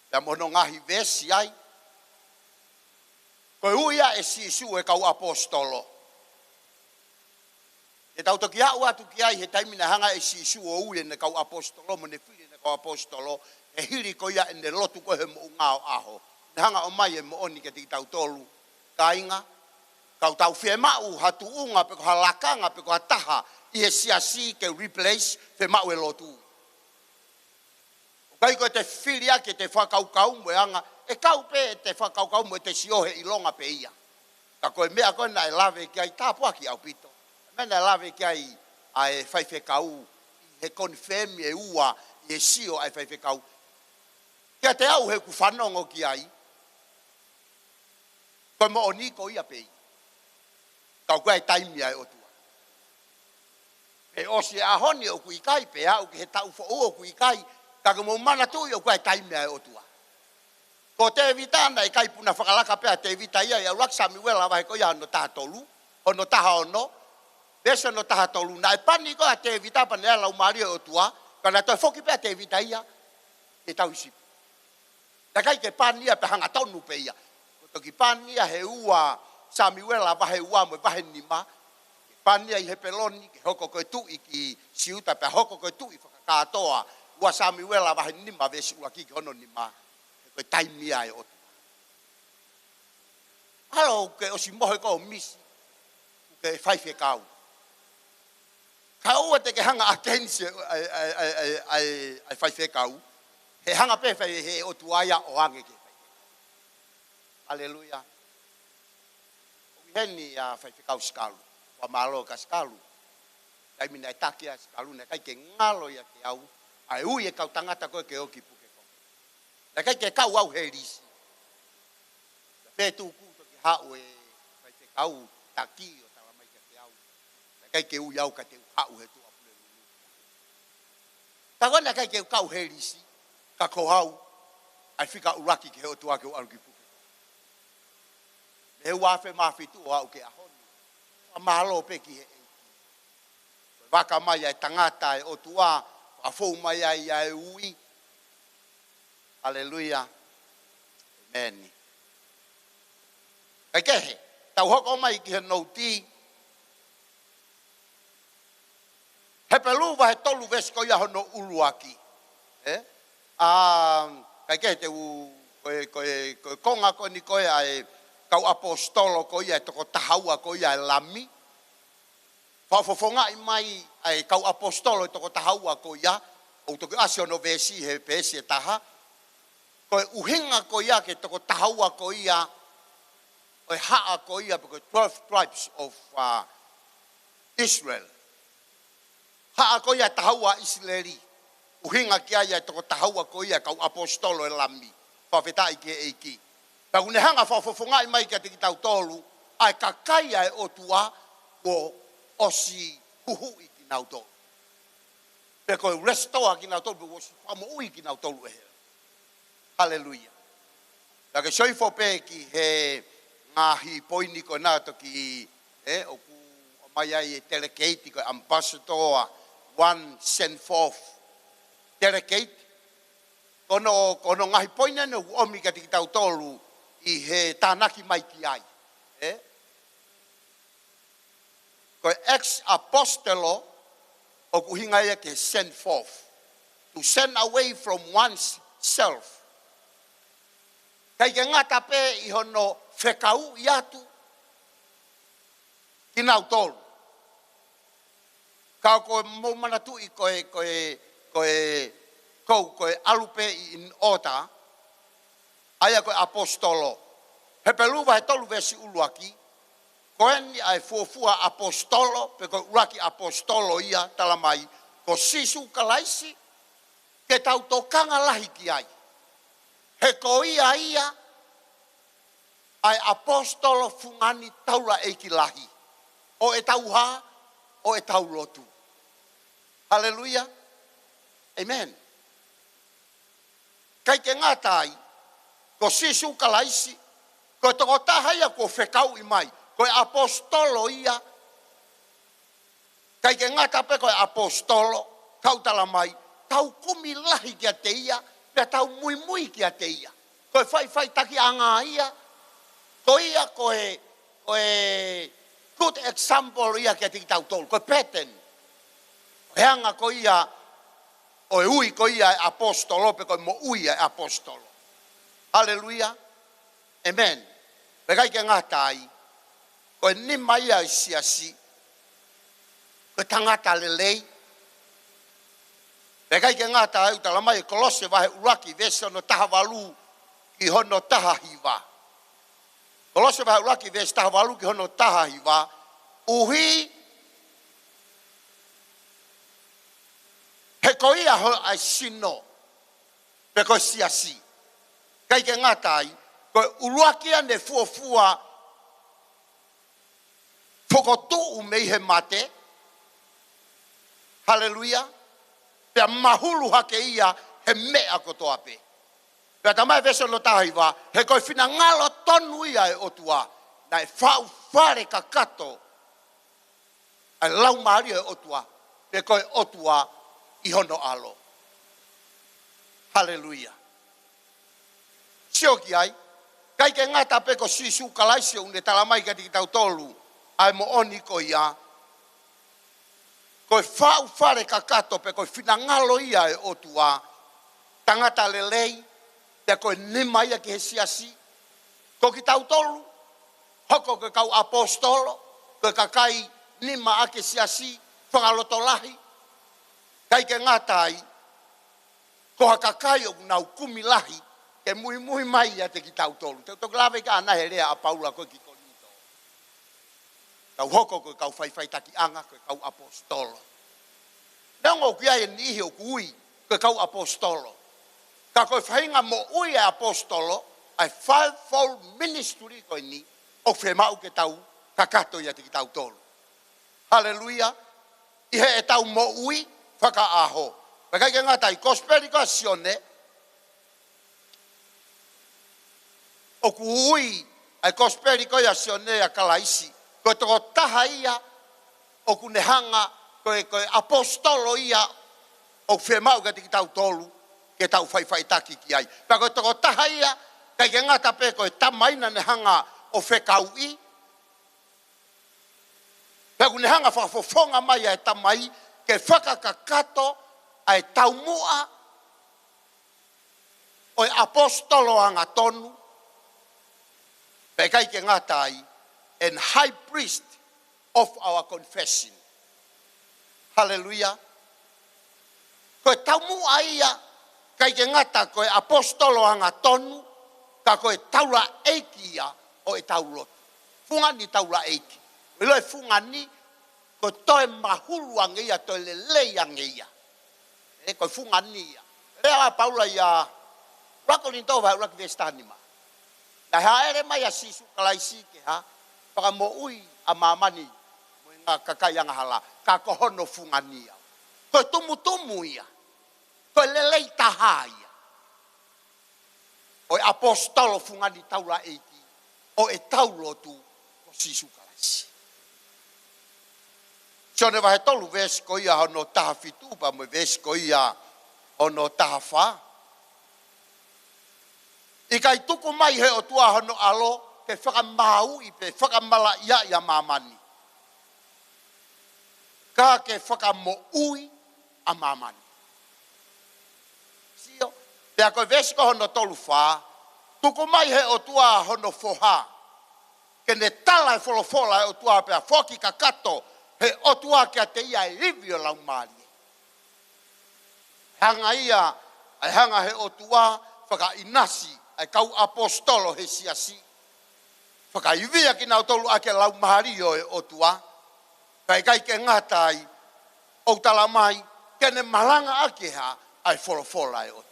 Pea mo hono ngaahi veesi ai. Ko e ui ia ʻe Sīsū e kau ʻaposetolo. Te tau toki aʻu atu ki ai he taimi naʻe hanga ʻe Sīsū ʻo ui ʻene kau ʻaposetolo mo ʻene fili ʻene kau ʻaposetolo, he hili ko ia ʻene lotu ko ē he moʻunga ʻo ʻaho. Naʻe hanga ʻo ʻomai e moʻoni kiate kitautolu, kāinga, ka tau fiemaʻu ha tuʻunga pe ko ha lakanga pe ko ha taha ʻi he siasi ke replace, fiemaʻu e lotu. ʻOku ʻikai ko ʻete fili ʻaki ʻete fakakaukau mo e anga, ʻe kau pē ʻete fakakaukau mo ʻete sio he ʻilonga pē ia. Ka ko e meʻa ko ē naʻe lave ki ai, tāpuaki ʻaupito. Meʻa naʻe lave ki ai ʻa e faifekau, he confirm e ua, ʻi he sio ʻa e faifekau. Kiate au heʻeku fanongo ki ai, ko e moʻoni ko ia pē ia. Ka ʻoku ʻi ai e taimi ʻa e ʻOtua. Pea ʻosi e ʻaho ni ʻoku ʻikai, pea aʻu ki he taʻu foʻou ʻoku ʻikai, ka ke mou manatuʻi ʻoku ʻi ai e taimi ʻa e ʻOtua. Ko Tēvita naʻe ʻikai puna fakalaka pē ʻa Tēvita ia, ʻi he ʻuluaki Samiuela vahe ko ia hono taha tolu, hono taha ono, veesi hono taha tolu, naʻe pani ko ē ʻa Tēvita pea ne ʻi ai e Laumālie ʻo e ʻOtua, ka naʻe toe foki pē ʻa Tēvita ia, ʻi he tau Sipi. Naʻe ʻikai ke pani ia pea hangatonu pē ia. Ko e toki pani ia he ua Samiuela vahe ua mo e vahe nima. Ke pani ia ʻi Hepeloni, ke hoko ko e tuʻi ki Siuta, pea hoko ko e tuʻi fakakātoa, ua Samiuela vahe nima veesi ʻuluaki ki hono nima. He ko e taimi ia ʻa e ʻOtua. ʻAlu ke ʻosi mohe ko ē ʻo misi, ke faifekau. Ka ʻoua te ke hanga against e, ʻa e, ʻa e, ʻa e, ʻa e, ʻa e faifekau. He hanga pē fai he ʻOtua ia ʻo ange ke faifekau. Haleluia. ʻOku ʻi heni ʻa Faifekau Sikalu. Fakamālō kia Sikalu. Taimi naʻe taki ai ʻa Sikalu, naʻe ʻikai ke ngalo ia ke au, ʻa e ui e kau tangata ko ē ke ō ki Pukekoko. Naʻe ʻikai ke kau au he lisi. Pea tuku toki haʻu e faifekau taki ʻo tala mai kiate au. Naʻe ʻikai ke ui au ka te u haʻu he tuʻapulelulu. Ka ko ena ʻikai ke u kau he lisi, ka ko au, ʻa e fika ʻuluaki ki he ʻOtua ke u ʻalu ki Pukekoko. Mei he ua afe mā fitu ʻo aʻu ki he ʻaho ni. Fakamālō pē ki he ʻEiki. Ko e vaka mai ʻa e tangata ʻa e ʻOtua, fakafou mai ai ʻa e ui. Haleluia. ʻĒmeni. Kae kehe, tau hoko mai ki he nouti. Hepelū vahe tolu veesi ko ia hono ʻuluaki. ʻE? ʻA, kae kehe te u, ko e, ko e, ko e konga ko eni ko ē ʻa e kau ʻaposetolo ko ia ʻe toko taha ua ko ia ʻa e Lami. Fakafofongaʻi mai ʻa e kau ʻaposetolo ʻe toko taha ua ko ia, ʻoku toki ʻasi hono veesi he veesi ʻe taha. Ko e ʻuhinga ko ia ki he toko taha ua ko ia, ʻo e haʻa ko ia, pe ko e twelve tribes of, uh, Israel. Haʻa ko ia ʻe taha ua ʻIsileli. ʻUhinga ki ai ʻa e toko taha ua ko ia kau ʻaposetolo ʻa e Lami. Fakafetaʻi ki he ʻEiki. Pea ʻoku ne hanga fakafofongaʻi mai kiate kitautolu, ʻa e kakai ʻa e ʻOtua kuo ʻosi huhuʻi kinautolu. Pe ko e restore kinautolu, pe kuo ʻosi fakamoʻui kinautolu ʻe he Haleluia. Ka ke soifo pē ki he ngaahi poini ko ena toki, ʻe, ʻoku ʻomai ai e delegate ko e ambassador, one sent forth delegate. Ko hono, ko hono ngaahi poini ʻeni ʻoku ʻomi kiate kitautolu ʻi he tānaki mai ki ai. ʻE? Ko e ex apostolo, ʻoku ʻuhinga ia ke send forth. To send away from oneself. ʻIkai ke ngata pē ʻi hono fekauʻi atu kinautolu. Ka ko e mou manatuʻi ko e, ko e, ko e, ko, ko e ʻalu pē in order, ʻa ia ko e ʻaposetolo. Hepelū vahe tolu veesi ʻuluaki, ko eni ʻa e fuofua ʻaposetolo, pe ko e ʻuluaki ʻaposetolo ia tala mai, ko Sīsū Kalaisi, ke tau tokanga lahi ki ai. He ko ia ia, ʻa e ʻaposetolo fungani taulaʻeiki lahi. ʻO ʻetau hā, ʻo ʻetau lotu. Haleluia. ʻĒmeni. ʻIkai ke ngata ai, ko Sīsū Kalaisi, ko e tokotaha ia kuo fekauʻi mai, ko e ʻaposetolo ia, ʻikai ke ngata pē ko e ʻaposetolo, kau tala mai, tau kumi lahi kiate ia, pea tau muimui kiate ia. Ko e faʻifaʻitakiʻanga ia, ko ia ko e, ko e good example ia kiate kitautolu. Ko e pattern. Ko e anga ko ia ʻo e ui ko ia ʻa e ʻaposetolo pe ko e moʻui ʻa e ʻaposetolo. Haleluia. Amen. Pea ʻikai ke ngata ai, ko e nima ia ʻo e siasi, ko e tangata lelei. Pea ʻikai ke ngata ai, ʻoku tala mai ʻe Kolose vahe ʻuluaki veesi hono taha valu ki hono taha hiva. Kolose vahe ʻuluaki veesi taha valu ki hono taha hiva, ʻuhi he ko ia ho-, ʻa e sino, pe ko e siasi. ʻIkai ke ngata ai, ko e ʻuluaki ia naʻe fuofua fokotuʻu mei he mate. Haleluia. Pea mahulu hake ia he meʻa kotoa pē. Pea tala mai veesi hono taha hiva, he ko e finangalo tonu ia ʻo e ʻOtua, naʻe faʻu fale kakato ʻa e Laumālie ʻo e ʻOtua, pe ko e ʻOtua ʻi hono ʻAlo. Haleluia. Sio ki ai, ʻikai ke ngata pē ko Sīsū Kalaisi ʻoku ne tala mai kiate kitautolu ʻa e moʻoni ko ia, ko e faʻu fale kakato pe ko e finangalo ia ʻo e ʻOtua, tangata lelei, pea ko e nima ia ki he siasi. Ko kitautolu, hoko ko e kau ʻaposetolo, ko e kakai nima ʻa e siasi, fakalotolahi. ʻIkai ke ngata ai, ko ha kakai ʻoku nau kumi lahi ke muimui mai ʻiate kitautolu. Te u toki lave ki ai ʻanai he lea ʻa Paula ko ē ki Kolinitō. Tau hoko ko e kau faʻifaʻitakiʻanga, ko e kau ʻaposetolo. Neongo ʻoku ʻi ai e niʻihi ʻoku ui ko e kau ʻaposetolo, ka ko e faʻahinga moʻui ʻa e ʻaposetolo, ʻa e fivefold ministry ko eni, ʻoku fiemaʻu ke tau kakato ʻiate kitautolu. Haleluia. ʻI heʻetau moʻui fakaʻaho. Pea ʻikai ke ngata ai, Kosipeli ko ia ʻa Sione, ʻoku ui ʻa e Kosipeli ko ia ʻa Sione ʻa Kalaisi ko e tokotaha ia ʻoku ne hanga, ko e, ko e ʻaposetolo ia ʻoku fiemaʻu kiate kitautolu ke tau faʻifaʻitaki ki ai. Pea ko e tokotaha ia, ʻikai ke ngata pē ko e Tamai naʻa ne hanga ʻo fekauʻi, pea ʻoku ne hanga fakafofonga mai ʻa e Tamai ke fakakakato ʻa e taumuʻa ʻo e ʻaposetolo angatonu, pea ʻikai ke ngata ai, and high priest of our confession. Haleluia. Ko e taumuʻa ia, ʻikai ke ngata ko e ʻaposetolo angatonu, ka ko e taulaʻeiki ia ʻo ʻetau lotu. Fungani taulaʻeiki. ʻIlo e fungani, ko e toe mahulu ange ia, toe lelei ange ia. ʻE, ko e fungani ia. Lea ʻa Paula ia, ʻuluaki Kolinitō vahe ʻuluaki veesi taha nima. Naʻe hāʻele mai ʻa Sīsū Kalaisi ke hā, fakamoʻui ʻa māmani mo e ngaahi kakai angahala, ka ko hono fungani ia. Ko e tumutumu ia. Ko e lelei taha ia ʻo e ʻaposetolo fungani taulaʻeiki ʻo ʻetau lotu ko Sīsū Kalaisi. Sione vahe tolu veesi ko ia hono taha fitu pea mo e veesi ko ia hono taha fā. ʻIkai tuku mai he ʻOtua hono ʻAlo ke fakamāuʻi pe fakamalaʻiaʻi ʻa māmani, ka ke fakamoʻui ʻa māmani. Sio, pea ko e veesi ko hono tolu fā, tuku mai he ʻOtua hono Foha, ke ne tala e folofola ʻa e ʻOtua pea foaki kakato he ʻOtua kiate ia e ivi ʻo e Laumālie. Hanga ia, ʻa e hanga he ʻOtua fakaʻinasi ʻa e kau ʻaposetolo he siasi. Fakaivia kinautolu ʻaki e Laumālie ʻo e ʻOtua. Pea ʻikai ke ngata ai, ʻoku tala mai, ke ne malangaʻaki ʻa e folofola ʻa e ʻOtua.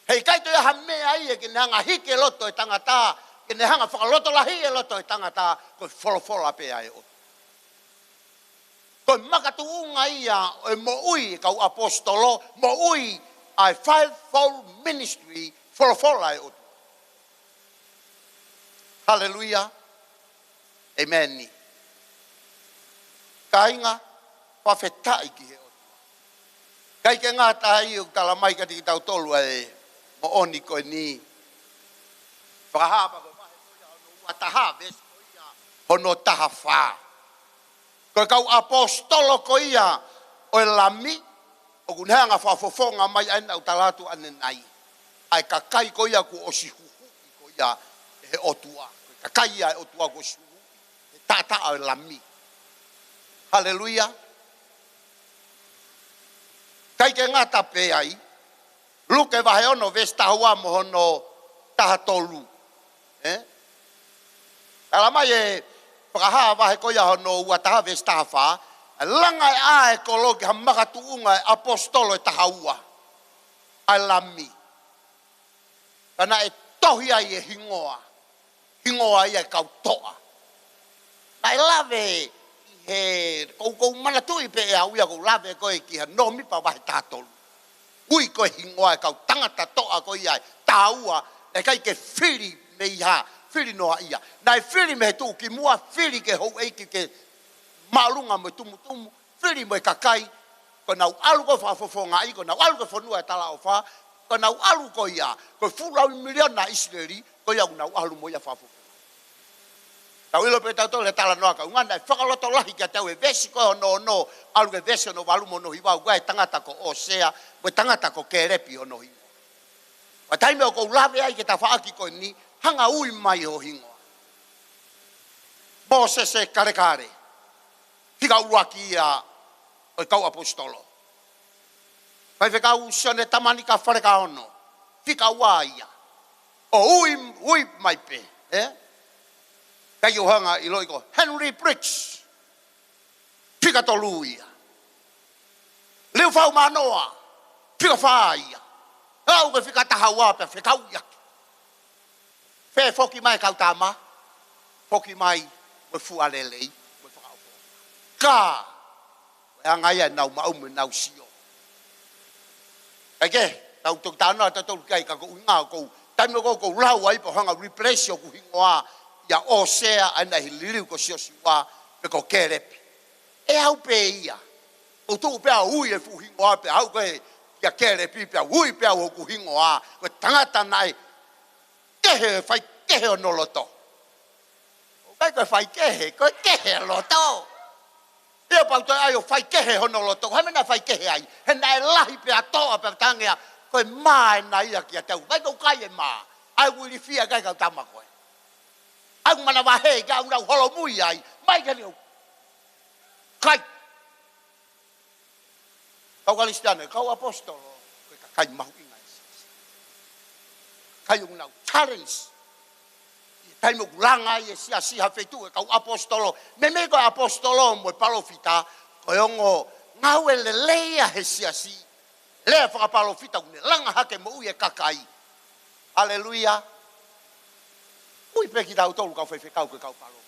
Heʻikai toe ʻi ai ha meʻa ia ke ne hanga hiki e loto ʻo e tangata, ke ne hanga fakalotolahi e loto ʻo e tangata, ko e folofola pē ʻa e ʻOtua. Ko e makatuʻunga ia ʻo e moʻui ʻa e kau ʻaposetolo, moʻui ʻa e fivefold ministry, folofola ʻa e ʻOtua. Haleluia. ʻEmeni. Kāinga, fakafetaʻi ki he ʻOtua. ʻIkai ke ngata ai, ʻoku tala mai kiate kitautolu ʻa e moʻoni ko eni. Fakahā pea ko e vahe ko ia hono ua taha, veesi ko ia hono taha fā. Ko e kau ʻaposetolo ko ia ʻo e Lami, ʻoku ne hanga fakafofonga mai ai ʻenau tala atu ʻanenai. ʻA e kakai ko ia kuo ʻosi huhuʻi ko ia ʻe he ʻOtua. Ko e kakai ia ʻa e ʻOtua kuo ʻosi huhuʻi. He taʻataʻa ʻo e Lami. Haleluia. ʻIkai ke ngata pē ai, Luke vahe ono veesi taha ua mo hono taha tolu. ʻE? Tala mai ʻe Fakahā vahe ko ia hono ua taha veesi taha fā, ʻa e langa ʻe ʻā e kolo ki ha makatuʻunga ʻo e ʻaposetolo ʻe taha ua ʻa e Lami. Ka naʻe tohi ai e hingoa, hingoa ia e kau toʻa. Naʻe lave ʻi he, ʻoku ou, ʻoku ou manatuʻi pē ʻe au ia, ʻoku ou lave ko ē ki he Nōmipa vahe taha tolu. Ui ko e hingoa e kau tangata toʻa ko ia ʻe taha ua, naʻe ʻikai ke fili mei ha, fili noa ia. Naʻe fili mei he tuʻu ki muʻa, fili ki he houʻeiki ke māʻolunga mo e tumutumu, fili mo e kakai, ko ʻenau ʻalu ko ē ʻo fakafofongaʻi, ko ʻenau ʻalu ki he fonua ʻo e talaʻofa, ko ʻenau ʻalu ko ia, ko e fuʻu laui miliona ʻa ʻIsileli, ko ia ʻoku nau ʻalu mo ia ʻo fakafofongaʻi. Tau ʻilo pē tautolu e talanoa kaungā, naʻe fakalotolahi kiate au e veesi ko ē hono ono, ʻalu ki he veesi hono valu mo hono hiva, ʻoku ʻi ai e tangata ko ʻOsea, mo e tangata ko Kēlepi hono hingoa. Pea taimi ʻoku ou lave ai ki he tafaʻaki ko eni, hanga ui mai ho hingoa. Mōsese Kalekale, fika ʻuluaki ia ʻo e kau ʻaposetolo. Faifekau Sione Tamanika Falekaono, fika ua ia. ʻO ui, ui mai pē, ē? ʻIkai ke u hanga ʻiloʻi ko Henry Briggs, fika tolu ia. Liufau Mānoa, fika fā ia. Aʻu ki he fika taha ua pea fekauʻi ʻaki. Pea foki mai e kau tama, foki mai mo e fua lelei, mo e fakaʻofoʻofa. Ka, ko e anga ia ʻenau maʻu mo ʻenau sio. Kae kehe, tau toki talanoa tautolu ki ai, ka ko e ʻuhinga ʻoku ou, taimi ʻoku ou lau ai pea u hanga ʻo replace hoku hingoa ʻia ʻOsea, ʻa ia naʻe liliu ko Siosiua, pe ko Kēlepi. ʻE au pē ia. ʻOku ou tuʻu pē au ʻo ui e fuʻu hingoa pē au ko ē kia Kēlepi pē au ui pē au hoku hingoa. Ko e tangata naʻe kehe, faikehe hono loto. ʻOku ʻikai ko e faikehe, ko e kehe loto. ʻIo pea u toe ʻai ʻo faikehe hono loto. Ko e hā e meʻa naʻe faikehe ai? He naʻe lahi pea toʻa pea tangi ia. Ko e mā ena ia kiate au. ʻIkai ke u kai e mā. ʻA ia ʻoku ilifia ʻe he kau tama ko ē. ʻA ia ʻoku manavahē ʻikai ke nau holomui ai. Mai ke nau kai. Kau Kalisitiane, kau ʻaposetolo, ko e kakai mahuʻinga ʻi he siasi. Kakai ʻoku nau challenge. ʻI he taimi ʻoku langa ai e siasi ha feituʻu e kau ʻaposetolo. Meimei ko e ʻaposetolo mo e palōfita, ko e ongo ngāue lelei ia he siasi. Lea fakapalōfita ʻoku ne langa hake moʻui e kakai. Haleluia. Ui pē kitautolu kau faifekau ko e kau palōfita.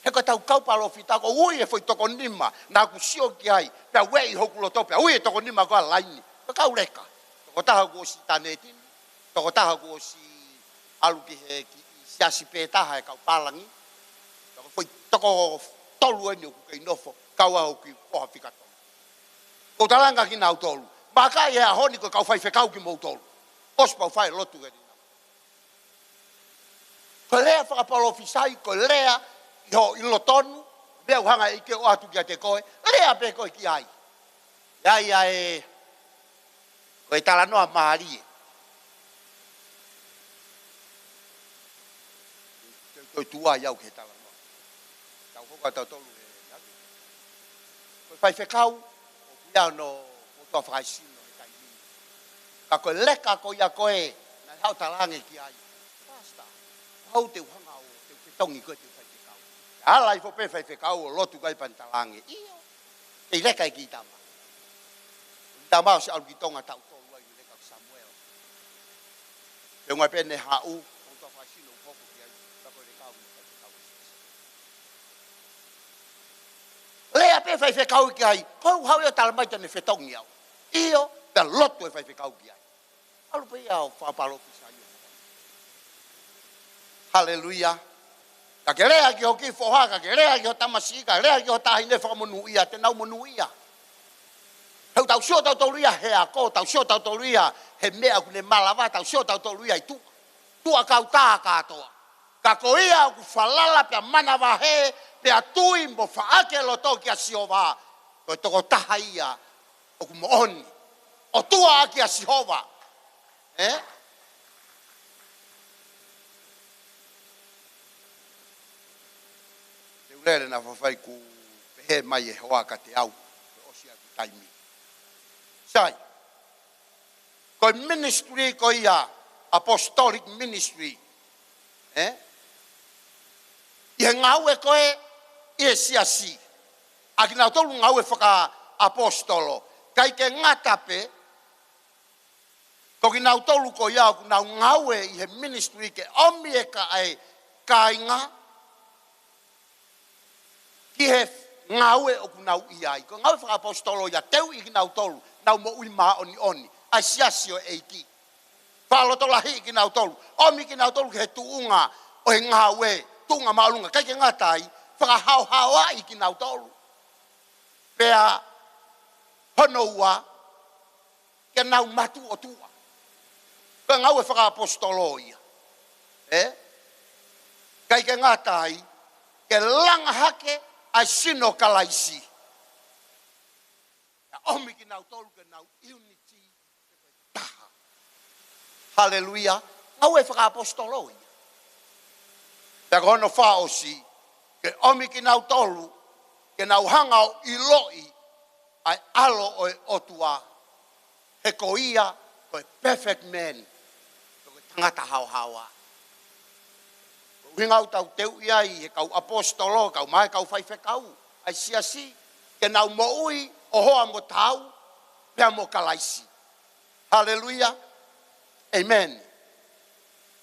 He ko ʻetau kau palōfita ʻoku ui e foʻi toko nima naʻa ku sio ki ai, pea u ʻai ʻi hoku loto pea ui e toko nima ko ē ʻa e laini. Ko e kau leka. Tokotaha kuo ʻosi taneti ni, tokotaha kuo ʻosi ʻalu ki he kiʻi siasi pē taha e kau pālangi. Ko e foʻi toko tolu eni ʻoku kei nofo, kau ai hoku kiʻi foha fika tolu. Ko u talaange kia kinautolu, maka ʻi he ʻaho ni ko e kau faifekau kimoutolu. ʻOsi pau fai lotu eni. Ko e lea fakapalōfisai, ko e lea ʻi hoʻo ʻilo tonu, meʻa ʻoku hanga ʻe he ʻEiki ʻo ʻoatu kiate koe, lea pē koe ki ai. ʻI ai ʻa e, ko e talanoa mālie. Ko e tuʻu ai au ki he talanoa. Tau hoko atu tautolu he ʻaho ni. Ko e faifekau, ʻoku ʻi ai hono motuʻa fakaesino he taimi ni. Ka ko e leka ko ia ko ē, naʻe haʻu ʻo talaange ki ai. Pastor, ʻoku ou teu hanga ʻo teu fetongi koe ʻo teu faifekau. ʻAlu ai foki pē faifekau ʻo lotu ki ai pea ne talaange. ʻIo, kei leka e kiʻi tama. Kiʻi tama ʻosi ʻalu ki Tonga taʻu tolu ai, ne leka ko Samuel. Pea ʻuhinga pē ne haʻu, motuʻa fakaesino ʻoku hoko ki ai, ka ko e leka ʻo e faifekau. Lea pē faifekau ki ai, ko u haʻu ʻo tala mai te ne fetongi au. ʻIo, pea lotu e faifekau ki ai. ʻAlu pē ia ʻo fakapalōfisai. Haleluia. Ka ke lea ki ho kiʻi foha, ka ke lea ki ho tamasiʻi, ka lea ki ho taʻahine fakamonūʻia, te nau monūʻia. He ʻoku tau sio tautolu ia he ako, tau sio tautolu ia he meʻa ʻoku ne malava, tau sio tautolu ia ʻi tuʻa. Tuʻa kautā kātoa. Ka ko ia ʻoku falala pea manavahē, pea tui mo faʻake loto kia Sihova, ko e tokotaha ia ʻoku moʻoni. ʻOtua ʻaki ʻa Sihova. Ē? Te u lele naʻa faifai kuo pehē mai e hoa kiate au, kuo ʻosi ʻeku taimi. Sai. Ko e ministry ko ia, apostolic ministry. Ē? ʻI he ngāue ko ē, ʻi he siasi. ʻA kinautolu ngāue fakaʻapositolo. ʻIkai ke ngata pē, ko kinautolu ko ia ʻoku nau ngāue ʻi he ministry ke ʻomi e ka-, e kāinga ki he ngāue ʻoku nau ʻi ai. Ko e ngāue fakaʻapositolo ia, teuʻi kinautolu, nau moʻui māʻoniʻoni, ʻa e siasi ʻo e ʻEiki. Fakalotolahiʻi kinautolu, ʻomi kinautolu ki he tuʻunga ʻo e ngāue, tuʻunga māʻolunga, ʻikai ke ngata ai, fakahaohaoaʻi kinautolu. Pea hono ua, ke nau matuʻotuʻa. Ko e ngāue fakaʻapositolo ia. Ē? ʻIkai ke ngata ai, ke langa hake ʻa e sino ʻo Kalaisi. Pea ʻomi kinautolu ke nau unity, taha. Haleluia. Ngāue fakaʻapositolo ia. Pea ko hono fakaʻosi, ke ʻomi kinautolu, ke nau hanga ʻo ʻiloʻi ʻa e ʻAlo ʻo e ʻOtua, he ko ia, ko e perfect man, ko e tangata haohaoa. Ko e ʻuhinga ʻoku tau teuʻi ai he kau ʻapositolo, kau mai, kau faifekau ʻa e siasi, ke nau moʻui ʻo hoa mo taau, pea mo Kalaisi. Haleluia. Amen.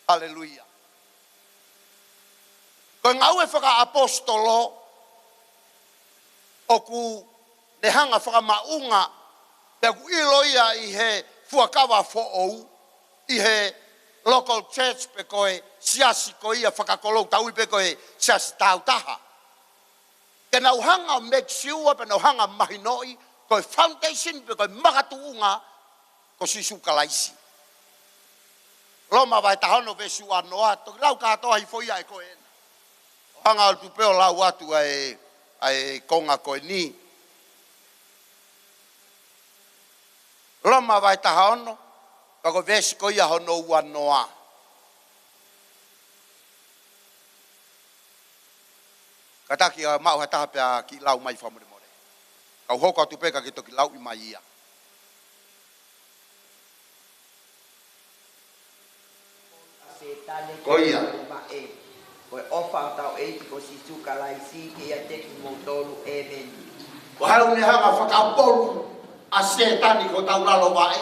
Haleluia. Ko e ngāue fakaʻapositolo ʻoku ne hanga fakamaʻunga, pea ʻoku ʻilo ia ʻi he Fuakava Foʻou, ʻi he local church pe ko e siasi ko ia fakakolou, tau ui pē ko e siasi tāutaha. Ke nau hanga ʻo make sure, pea nau hanga mahinoʻi, ko e foundation pe ko e makatuʻunga, ko Sīsū Kalaisi. Loma vahe taha ono veesi uanoa, toki lau kātoa hifo ia ʻe koe ena. ʻO hanga atu pē ʻo lau atu ʻa e, ʻa e konga ko eni. Loma vahe taha ono, ka ko e veesi ko ia hono uanoa. Kātaki ʻo maʻu ha taha pea kiʻi lau mai fakamolemole. Kau hoko atu pē ka ke toki lauʻi mai ia. Ko ia. Ko e ʻofa ʻa hotau ʻEiki ko Sīsū Kalaisi ke ʻiate kimoutolu. ʻĒmeni. Ko hai ʻoku ne hanga fakapolu ʻa Sētane ki hotau lalo vaʻe?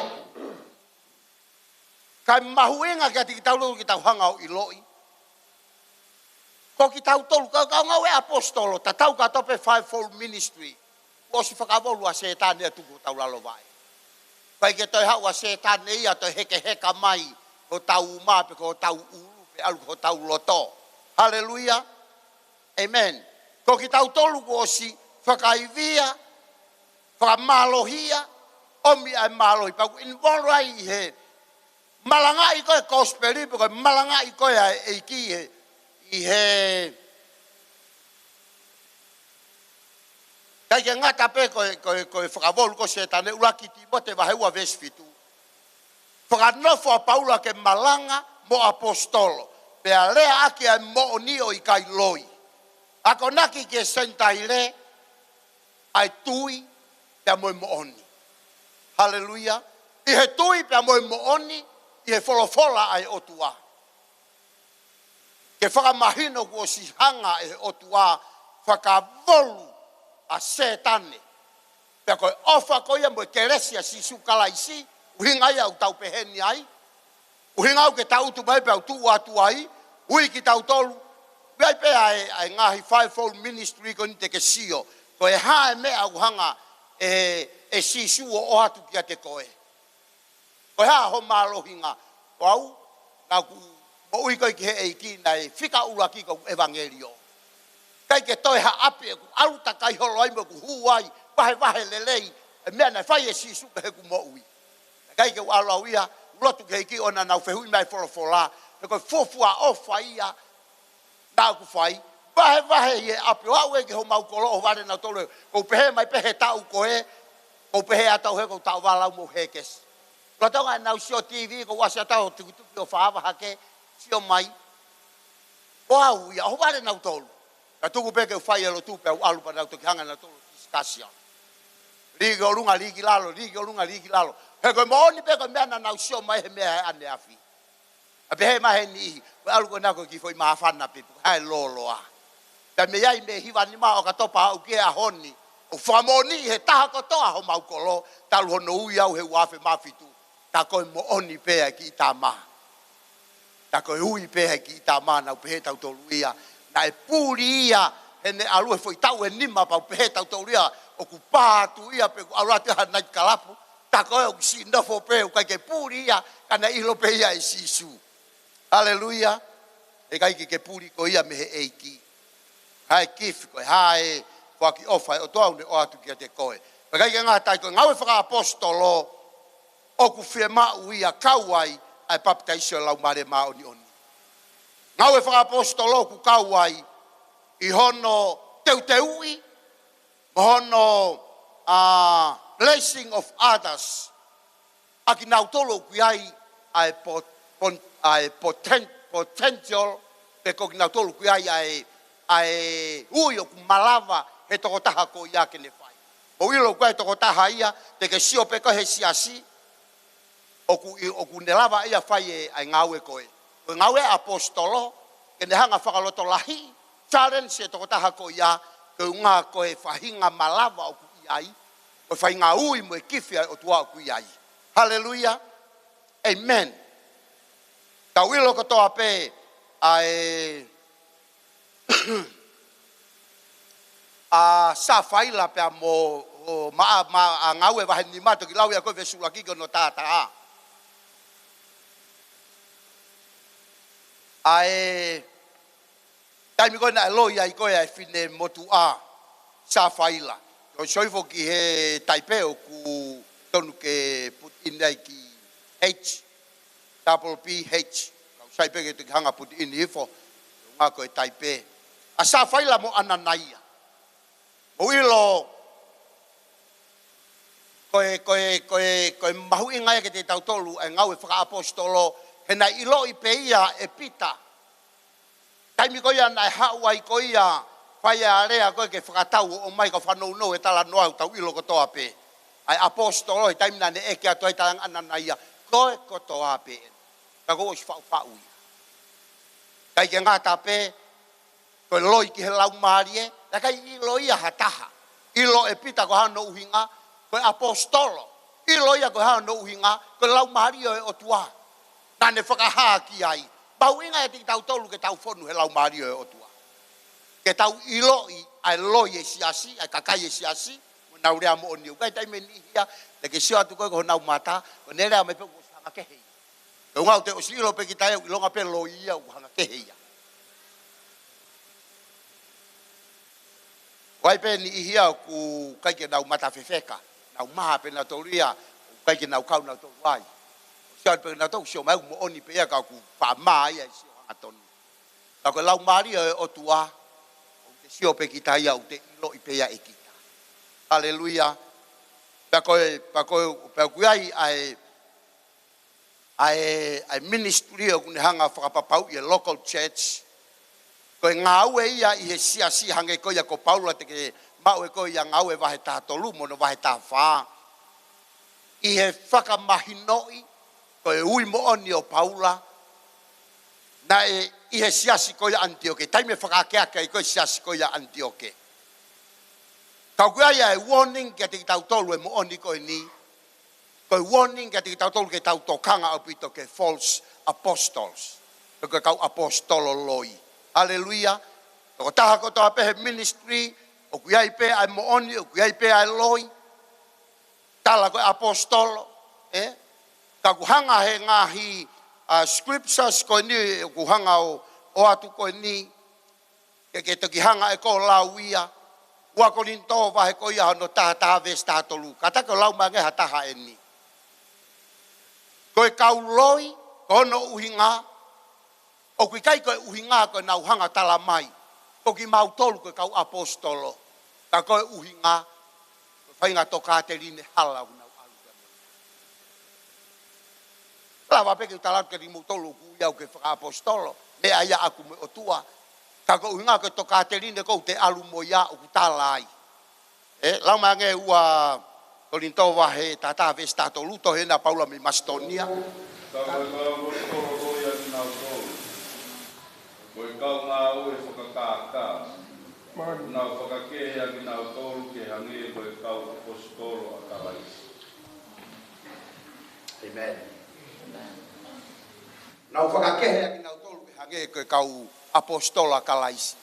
Kae mahuʻinga kiate kitautolu ke tau hanga ʻo ʻiloʻi. Ko kitautolu, kau, kau ngāue ʻapositolo, tatau kātoa pē fivefold ministry. Kuo ʻosi fakavolu ʻa Sētane ʻo tuku hotau lalo vaʻe. ʻIkai ke toe haʻu ʻa Sētane ia ʻo toe hekeheka mai hotau uma pe ko hotau ʻulu pe ʻalu ki hotau loto. Haleluia. Amen. Ko kitautolu kuo ʻosi fakaivia, fakamālohia, ʻomi ʻa e mālohi, pea ʻoku involve ai ʻi he malangaʻi ko ē kosipeli, pe ko e malangaʻi ko ē ʻa e ʻEiki ʻi he, ʻi he, ʻikai ke ngata pē ko e, ko e, ko e fakavolu ko Sētane, ʻuluaki Tīmote vahe ua veesi fitu. Fakanofo ʻa Paula ke malanga mo ʻapositolo, pea leaʻaki ʻa e moʻoni ʻo ʻikai loi. Akonaki ki he Senitaile ʻa e tui pea mo e moʻoni. Haleluia. ʻI he tui pea mo e moʻoni, ʻi he folofola ʻa e ʻOtua. Ke fakamahino kuo ʻosi hanga ʻe he ʻOtua fakavolu ʻa Sētane. Pea ko e ʻofa ko ia mo e kelesi ʻa Sīsū Kalaisi, ʻuhinga ia ʻoku tau pehē ni ai, ʻuhinga ʻoku ke tangutu mai pea u tuʻu atu ai, ui kitautolu, ʻi ai pē ʻa e, ʻa e ngaahi fivefold ministry ko eni te ke sio, ko e hā e meʻa ʻoku hanga ʻe, ʻe Sīsū ʻo ʻoatu kiate koe. Ko e hā ho mālohinga, ko au, naʻa ku moʻui ko ē ki he ʻEiki naʻe fika ʻuluaki ko ʻeku ʻevangeliō. ʻIkai ke toe ha ʻapi ʻeku ʻalu takai holo ai mo ʻeku hū ai, vahevahe lelei, e meʻa naʻe fai ʻe Sīsū ki heʻeku moʻui. ʻIkai ke u ʻalu au ia, u lotu ki he ʻEiki ʻo na nau fehuʻi mai folofola, he ko e fuofua ʻofa ia, Naʻa ku fai, vahevahe ʻi he ʻapi ʻo aʻu ē ki homau kolo ʻo vale nautolu. Kou pehē mai pē he taʻu ko ē, kou pehē atu au he kou taʻovala au mo hekesi. Lolotonga ʻenau sio TV, kou ʻasi atu au ʻo tukituki ʻo fāvahake, sio mai. Ko au ia, ʻo vale nautolu. Ka tuku pē ke u fai e lotu pea u ʻalu pea nau toki hanga nautolu ʻo discuss. Lī ki ʻolunga, lī ki lalo, lī ki ʻolunga, lī ki lalo. He ko e moʻoni pē ko e meʻa naʻa nau sio mai he meʻa ʻaneafi. ʻA pehē mai he niʻihi, ko e ʻalu ko ena ko e kiʻi foʻi māfana pē, pe ko e hā e lōloa. Pea mei ai mei he hiva nima ʻo ka topa au ki he ʻaho ni, ʻo fakamoʻoniʻi he taha kotoa homau kolo, talu hono ui au he ua afe mā fitu. Tā ko e moʻoni pē ʻa e kiʻi tama. Tā ko e ui pē ʻa e kiʻi tama, naʻa ku pehē tautolu ia. Naʻe puli ia, heʻene ʻalu he foʻi taʻu ʻe nima pea u pehē tautolu ia, ʻoku pā atu ia pe ʻoku ʻalu atu ia ha night club. Tā ko ē ʻoku siʻi nofo pē, ʻoku ʻikai ke puli ia, ka naʻe ʻilo pē ia ʻe Sīsū. Haleluia. ʻIkai ke ke puli koe ia mei he ʻEiki. Hā e gift ko ē, hā e foaki ʻofa ʻa e ʻOtua ʻoku ne ʻoatu kiate koe. Pea ʻikai ke ngata ai, ko e Ngāue Fakaʻaposetolo, ʻoku fiemaʻu ia kau ai ʻa e papitaiso ʻo e Laumālie Māʻoniʻoni. Ngāue Fakaʻaposetolo ʻoku kau ai ʻi hono teuteuʻi, mo hono, ah, blessing of others. ʻA kinautolu ʻoku ʻi ai ʻa e po-, pon-, ʻa e poten-, potential, pe ko kinautolu ʻoku ʻi ai ʻa e, ʻa e ui ʻoku malava he tokotaha ko ia ke ne fai. Mou ʻilo ʻoku ʻi ai e tokotaha ia, te ke sio pē koe he siasi, ʻoku ʻi-, ʻoku ne lava ia fai e, ʻa e ngāue ko ē. Ko e ngāue ʻa e ʻaposetolo, ke ne hanga fakalotolahiʻi, challenge e tokotaha ko ia, koeʻuhinga ko e faʻahinga malava ʻoku ʻi ai, ko e faʻahinga ui mo e gift ʻa e ʻOtua ʻoku ʻi ai. Haleluia. Amen. Tau ʻilo kotoa pē, ʻa e, ʻa Safaila pea mo, ʻo, ma, ma, ʻa Ngāue vahe nima toki lau ia ko e veesi ʻuluaki ki hono taha taha. ʻA e, taimi ko ē naʻe loi ai ko ē ʻa e fine motuʻa, Safaila. Ko e sio hifo ki he taipe ʻoku tonu ke put in ai ki H, double P H. Kau sai pē ke toki hanga put in hifo, ngā ko e taipe. ʻA Safaila mo ʻAnanaia. Mou ʻilo, ko e, ko e, ko e, ko e mahuʻinga ia kiate tautolu ʻa e Ngāue Fakaʻaposetolo, he naʻe ʻiloʻi pē ia ʻe Pita. Taimi ko ia naʻe haʻu ai ko ia, fai ʻa e lea ko ē ke fakatau ʻo ʻomai ka fanounou e talanoa ʻoku tau ʻilo kotoa pē. ʻA e ʻaposetolo he taimi naʻa ne ʻeke atu ai talaange ʻe ʻAnanaia, ko e kotoa pē eni. Ka ko e ʻosi faʻufaʻu ia. ʻIkai ke ngata pē, ko e loi ki he Laumālie, naʻe ʻikai ʻilo ia ha taha. ʻIlo ʻe Pita ko e hā hono ʻuhinga, ko e ʻaposetolo. ʻIlo ia ko e hā hono ʻuhinga, ko e Laumālie ʻo e ʻOtua. Naʻa ne fakahā ki ai. Mahuʻinga ia kiate tautolu ke tau fonu he Laumālie ʻo e ʻOtua. Ke tau ʻiloʻi ʻa e loi e siasi, ʻa e kakai e siasi, mo ʻenau lea moʻoni. ʻOku ʻi ai taimi ʻe niʻihi ia, te ke sio atu ko ē ki honau mata, ko ʻene lea mai pē ʻoku ʻosi hanga kehe ia. Koeʻuhinga ʻoku te ʻosi ʻilo pē kita ia, ʻilonga pē loi ia ʻoku hanga kehe ia. ʻOku ʻi ai pē niʻihi ia ʻoku ʻikai ke nau mata fefeka, nau maha pē nautolu ia, ʻoku ʻikai ke nau kau nautolu ai. ʻOsi atu pē nautolu, sio mai ʻoku moʻoni pē ia ka ʻoku faʻa mā ia ʻi he sio hangatonu. Ka ko e Laumālie ʻo e ʻOtua, ʻoku te sio pē kita ia, ʻoku te ʻiloʻi pē ia ʻe kita. Haleluia. Pea ko e, pea ko e, pea ʻoku ʻi ai ʻa e, ʻa e, ʻa e ministry ʻoku ne hanga fakapapauʻi e local church. Ko e ngāue ia ʻi he siasi hangē ko ia ko Paula te ke maʻu ʻe koe ʻi he Ngāue vahe taha tolu mo hono vahe taha fā. ʻI he fakamahinoʻi, ko e ui moʻoni ʻo Paula, naʻe ʻi he siasi ko ia ʻAnitioke, taimi ʻe fakaakeake ai ko ē siasi ko ia ʻAnitioke. Ka ʻoku ʻi ai ʻa e warning kiate kitautolu ʻe moʻoni ko eni, ko e warning kiate kitautolu ke tau tokanga ʻaupito ki he false apostles. Pe ko e kau ʻaposetolo loi. Haleluia. Tokotaha kotoa pē he ministry, ʻoku ʻi ai pē ʻa e moʻoni, ʻoku ʻi ai pē ʻa e loi. Tala ko e ʻaposetolo, ē? Ka ʻoku hanga he ngaahi, ʻa, scriptures ko eni, ʻoku hanga ʻo, ʻoatu ko eni, ke, ke toki hanga ʻe koe ʻo lau ia, ua Kolinitō vahe ko ia hono taha taha veesi taha tolu. Kātaki ʻo lau mai ange ha taha eni. Ko e kau loi, ko hono ʻuhinga, ʻOku ʻikai ko e ʻuhinga ko ʻenau hanga ʻo tala mai ko kimautolu ko e kau ʻaposetolo, ka ko e ʻuhinga ko e faʻahinga tokāteline hala ʻoku nau ʻalu ki ai. Lava pē ke u tala atu kiate kimoutolu ʻoku ui au ke fakaʻaposetolo, meʻa ia ʻaku mo e ʻOtua. Ka ko e ʻuhinga ko e tokāteline ʻoku te ʻalu mo ia ʻoku tala ai. ʻE, lau mai ange ua Kolinitō vahe taha taha veesi taha tolu, tohi ʻe Paula mei Masitōnia. Ka ko e kau ʻaposetolo ko ia kinautolu, ko e kau ngāue fakakākā, nau fakakehe ʻa kinautolu ke hangē ko e kau ʻaposetolo ʻa Kalaisi. ʻĒmeni. Nau fakakehe ʻa kinautolu ke hangē ko e kau ʻaposetolo ʻa Kalaisi.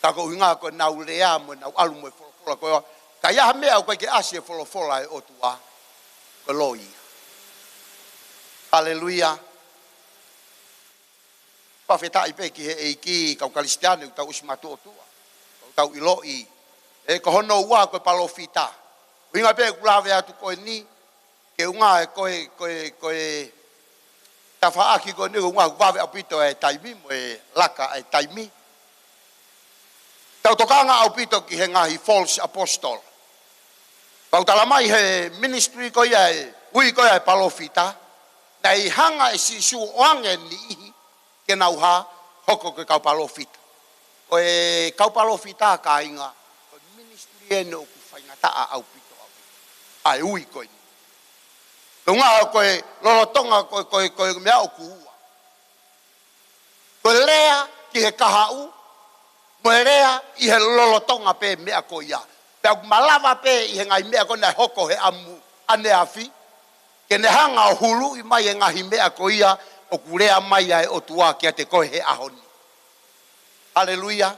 Ka ko e ʻuhinga ko ʻenau lea mo ʻenau ʻalu mo e folofola ko ia. Ka ʻi ai ha meʻa ʻoku ʻikai ke ʻasi he folofola ʻa e ʻOtua, ko e loi ia. Haleluia. Fakafetaʻi pē ki he ʻEiki, kau Kalisitiane, ʻoku tau ʻosi matuʻotuʻa, ʻoku tau ʻiloʻi. ʻE, ko hono ua ko e palōfita. ʻUhinga pē ʻeku lave atu ko eni, ke ʻuhinga ʻe ko e, ko e, ko e tafaʻaki ko eni, ʻuhinga ʻoku vave ʻaupito e taimi mo e laka e taimi. Tau tokanga ʻaupito ki he ngaahi false apostle. Pau tala mai he ministry ko ia ʻe ui ko ia ʻe palōfita, naʻe hanga ʻe Sīsū ʻo ʻoange e niʻihi ke nau hā, hoko ko e kau palōfita. Ko e kau palōfita, kāinga, ko e ministry eni ʻoku faingataʻa ʻaupito, ʻaupito. ʻA e ui ko eni. Ko e ʻuhinga ko e lolotonga ko e, ko e, ko e meʻa ʻoku ua. Ko e lea ki he kahaʻu, mo e lea ʻi he lolotonga pē meʻa ko ia. Pea ʻoku malava pē ʻi he ngaahi meʻa ko ē naʻe hoko he ʻamu ʻaneafi, ke ne hanga ʻo huluʻi mai e ngaahi meʻa ko ia ʻoku lea mai ʻa e ʻOtua kiate koe he ʻaho ni. Haleluia.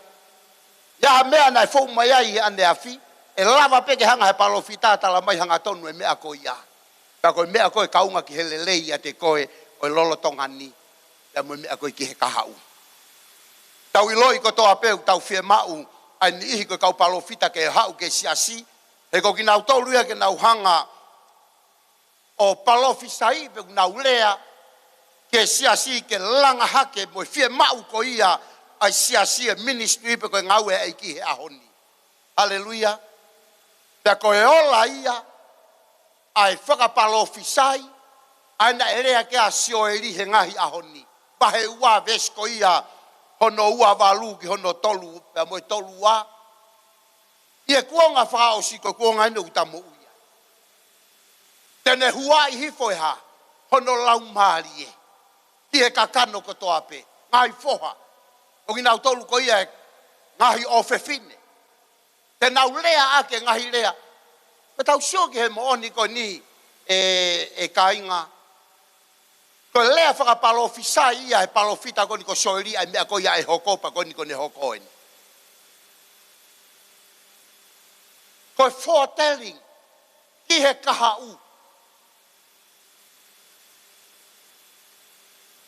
ʻI ai ha meʻa naʻe fou mai ai he ʻaneafi, ʻe lava pē ke hanga he palōfita ʻo tala mai hangatonu e meʻa ko ia. Ka ko e meʻa ko ē ʻoku kaunga ki he lelei ʻiate koe ʻo e lolotonga ni, pea mo e meʻa ko ē ki he kahaʻu. Tau ʻiloʻi kotoa pē ʻoku tau fiemaʻu ʻa e niʻihi ko e kau palōfita ke haʻu ki he siasi, he ko kinautolu ia ke nau hanga ʻo palōfisai pe ʻoku nau lea ki he siasi ke langa hake mo e fiemaʻu ko ia ʻa e siasi, e ministry pe ko e ngāue ʻa e ʻEiki he ʻaho ni. Haleluia. Pea ko e ola ia ʻa e fakapalōfisai, ʻa ia naʻe lea ki ai ʻa Sioeli he ngaahi ʻaho ni. Vahe ua veesi ko ia hono ua valu ki hono tolu, pea mo e tolu ua. ʻI he kuonga fakaʻosi ko e kuonga eni ʻoku ta moʻui ai. Te ne huaʻi hifo e hā? Hono laumālie ki he kakano kotoa pē. Ngaahi foha. ʻO kinautolu ko ia e ngaahi ʻofefine. Te nau lea ʻaki e ngaahi lea. Pea tau sio ki he moʻoni ko eni ʻe, ʻe kāinga. Ko e lea fakapalōfisai ia he palōfita ko eni ko Sioeli ʻa e meʻa ko ia ʻe hoko pea ko eni ko ʻene hoko eni. Ko e foretelling ki he kahaʻu.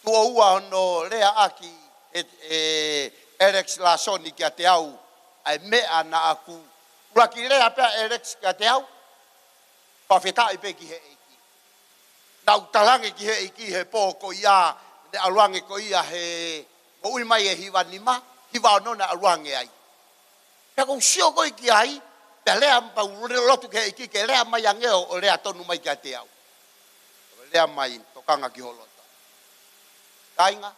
Tuʻo ua hono lea ʻaki ʻe, ʻe Alex Lasoni kiate au ʻa e meʻa naʻa ku ʻuluaki lea pē ʻa Alex kiate au. Fakafetaʻi pē ki he ʻEiki. Naʻa ku talaange ki he ʻEiki he pō ko ia, naʻe ʻalu ange ko ia he moʻui mai e hiva nima, hiva ono naʻe ʻalu ange ai. Pea ʻoku ou sio ko ē ki ai, pea lea pau lotu ki he ʻEiki ke lea mai ange ʻo, ʻo lea tonu mai kiate au. ʻO lea mai, tokanga ki ho loto. Kāinga,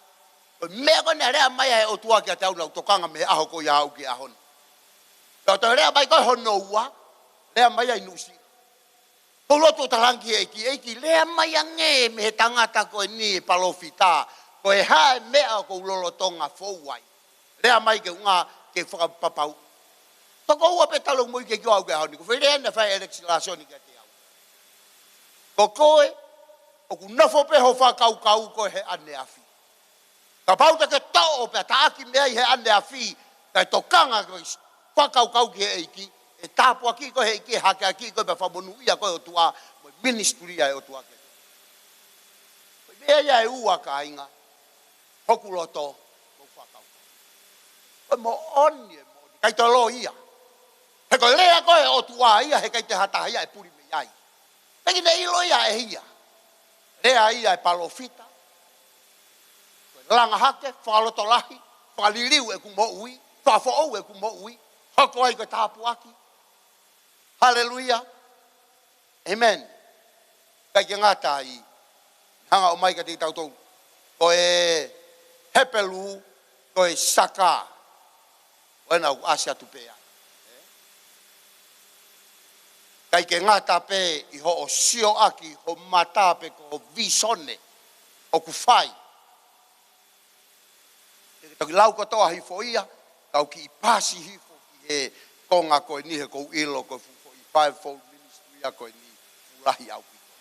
ko e meʻa ko ē naʻe lea mai ai e ʻOtua kiate au naʻa ku tokanga mei he ʻaho ko ia ʻo aʻu ki he ʻaho ni. Pea toe lea mai ko ē hono ua, lea mai ai Nuʻusila. Ko e lotu ʻo talaange ki he ʻEiki, ʻEiki, lea mai ange mei he tangata ko eni e palōfita, ko e hā e meʻa ʻoku ou lolotonga fou ai. Lea mai ke ʻuhinga ke fakapapau. Toko ua pē talu e moʻui ke ʻaʻaku ki he ʻaho ni, ko e foʻi lea naʻe fai ʻe Alex Lasoni kiate au. Ko koe, ʻoku nofo pē ho fakakaukau ko ē he ʻaneafi. Kapau te ke toʻo pea taʻaki mei ai he ʻaneafi, kae tokanga ki he fakakaukau ki he ʻEiki, ʻe tāpuakiʻi koe he ʻEiki, ʻe hakeakiʻi koe pea fakamonūʻia koe ʻe he ʻOtua mo e ministry ʻa e ʻOtua ke. Ko e meʻa ia ʻe ua, kāinga, hoku loto mo e fakakaukau. Ko e moʻoni, e moʻoni. ʻIkai toe loi ia. He ko e lea ko ē ʻa e ʻOtua ia, he ʻikai toe ha taha ia ʻe puli mei ai. Pea ke ne ʻilo ia ʻe ia. Lea ia ʻa e palōfita. Ko e Langa hake, fakalotolahi, fakaliliu ʻeku moʻui, fakafoʻou ʻeku moʻui, hoko ai ko e tāpuaki. Haleluia. Amen. ʻIkai ke ngata ai, hanga ʻo ʻomai kiate kitautolu, ko e Hepelū, ko e saka, ko ena ʻoku ʻasi atu pē ai. ʻIkai ke ngata pē ʻi hoʻo sioʻaki ho mata pe ko ho visone ʻoku fai. Te ke toki lau kotoa hifo ia, kau kiʻi pasi hifo ki he konga ko eni he ʻoku ou ʻilo ko e fuʻu foʻi five fold ministry ia ko eni fuʻu lahi ʻaupito.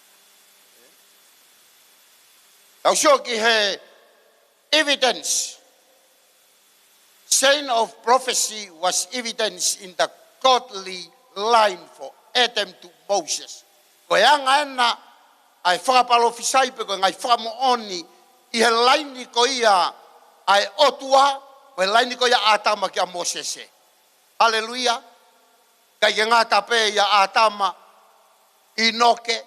Tau sio ki he evidence. Chain of prophecy was evidence in the godly line for Adam to Moses. Ko e anga ena ʻa e fakapalofisai pe ko e ngaahi fakamoʻoni ʻi he laini ko ia ʻa e ʻOtua, ko e laini ko ia ʻa ʻĀtama kia Mōsese. Haleluia. ʻIkai ke ngata pē ia ʻĀtama, ʻInoke,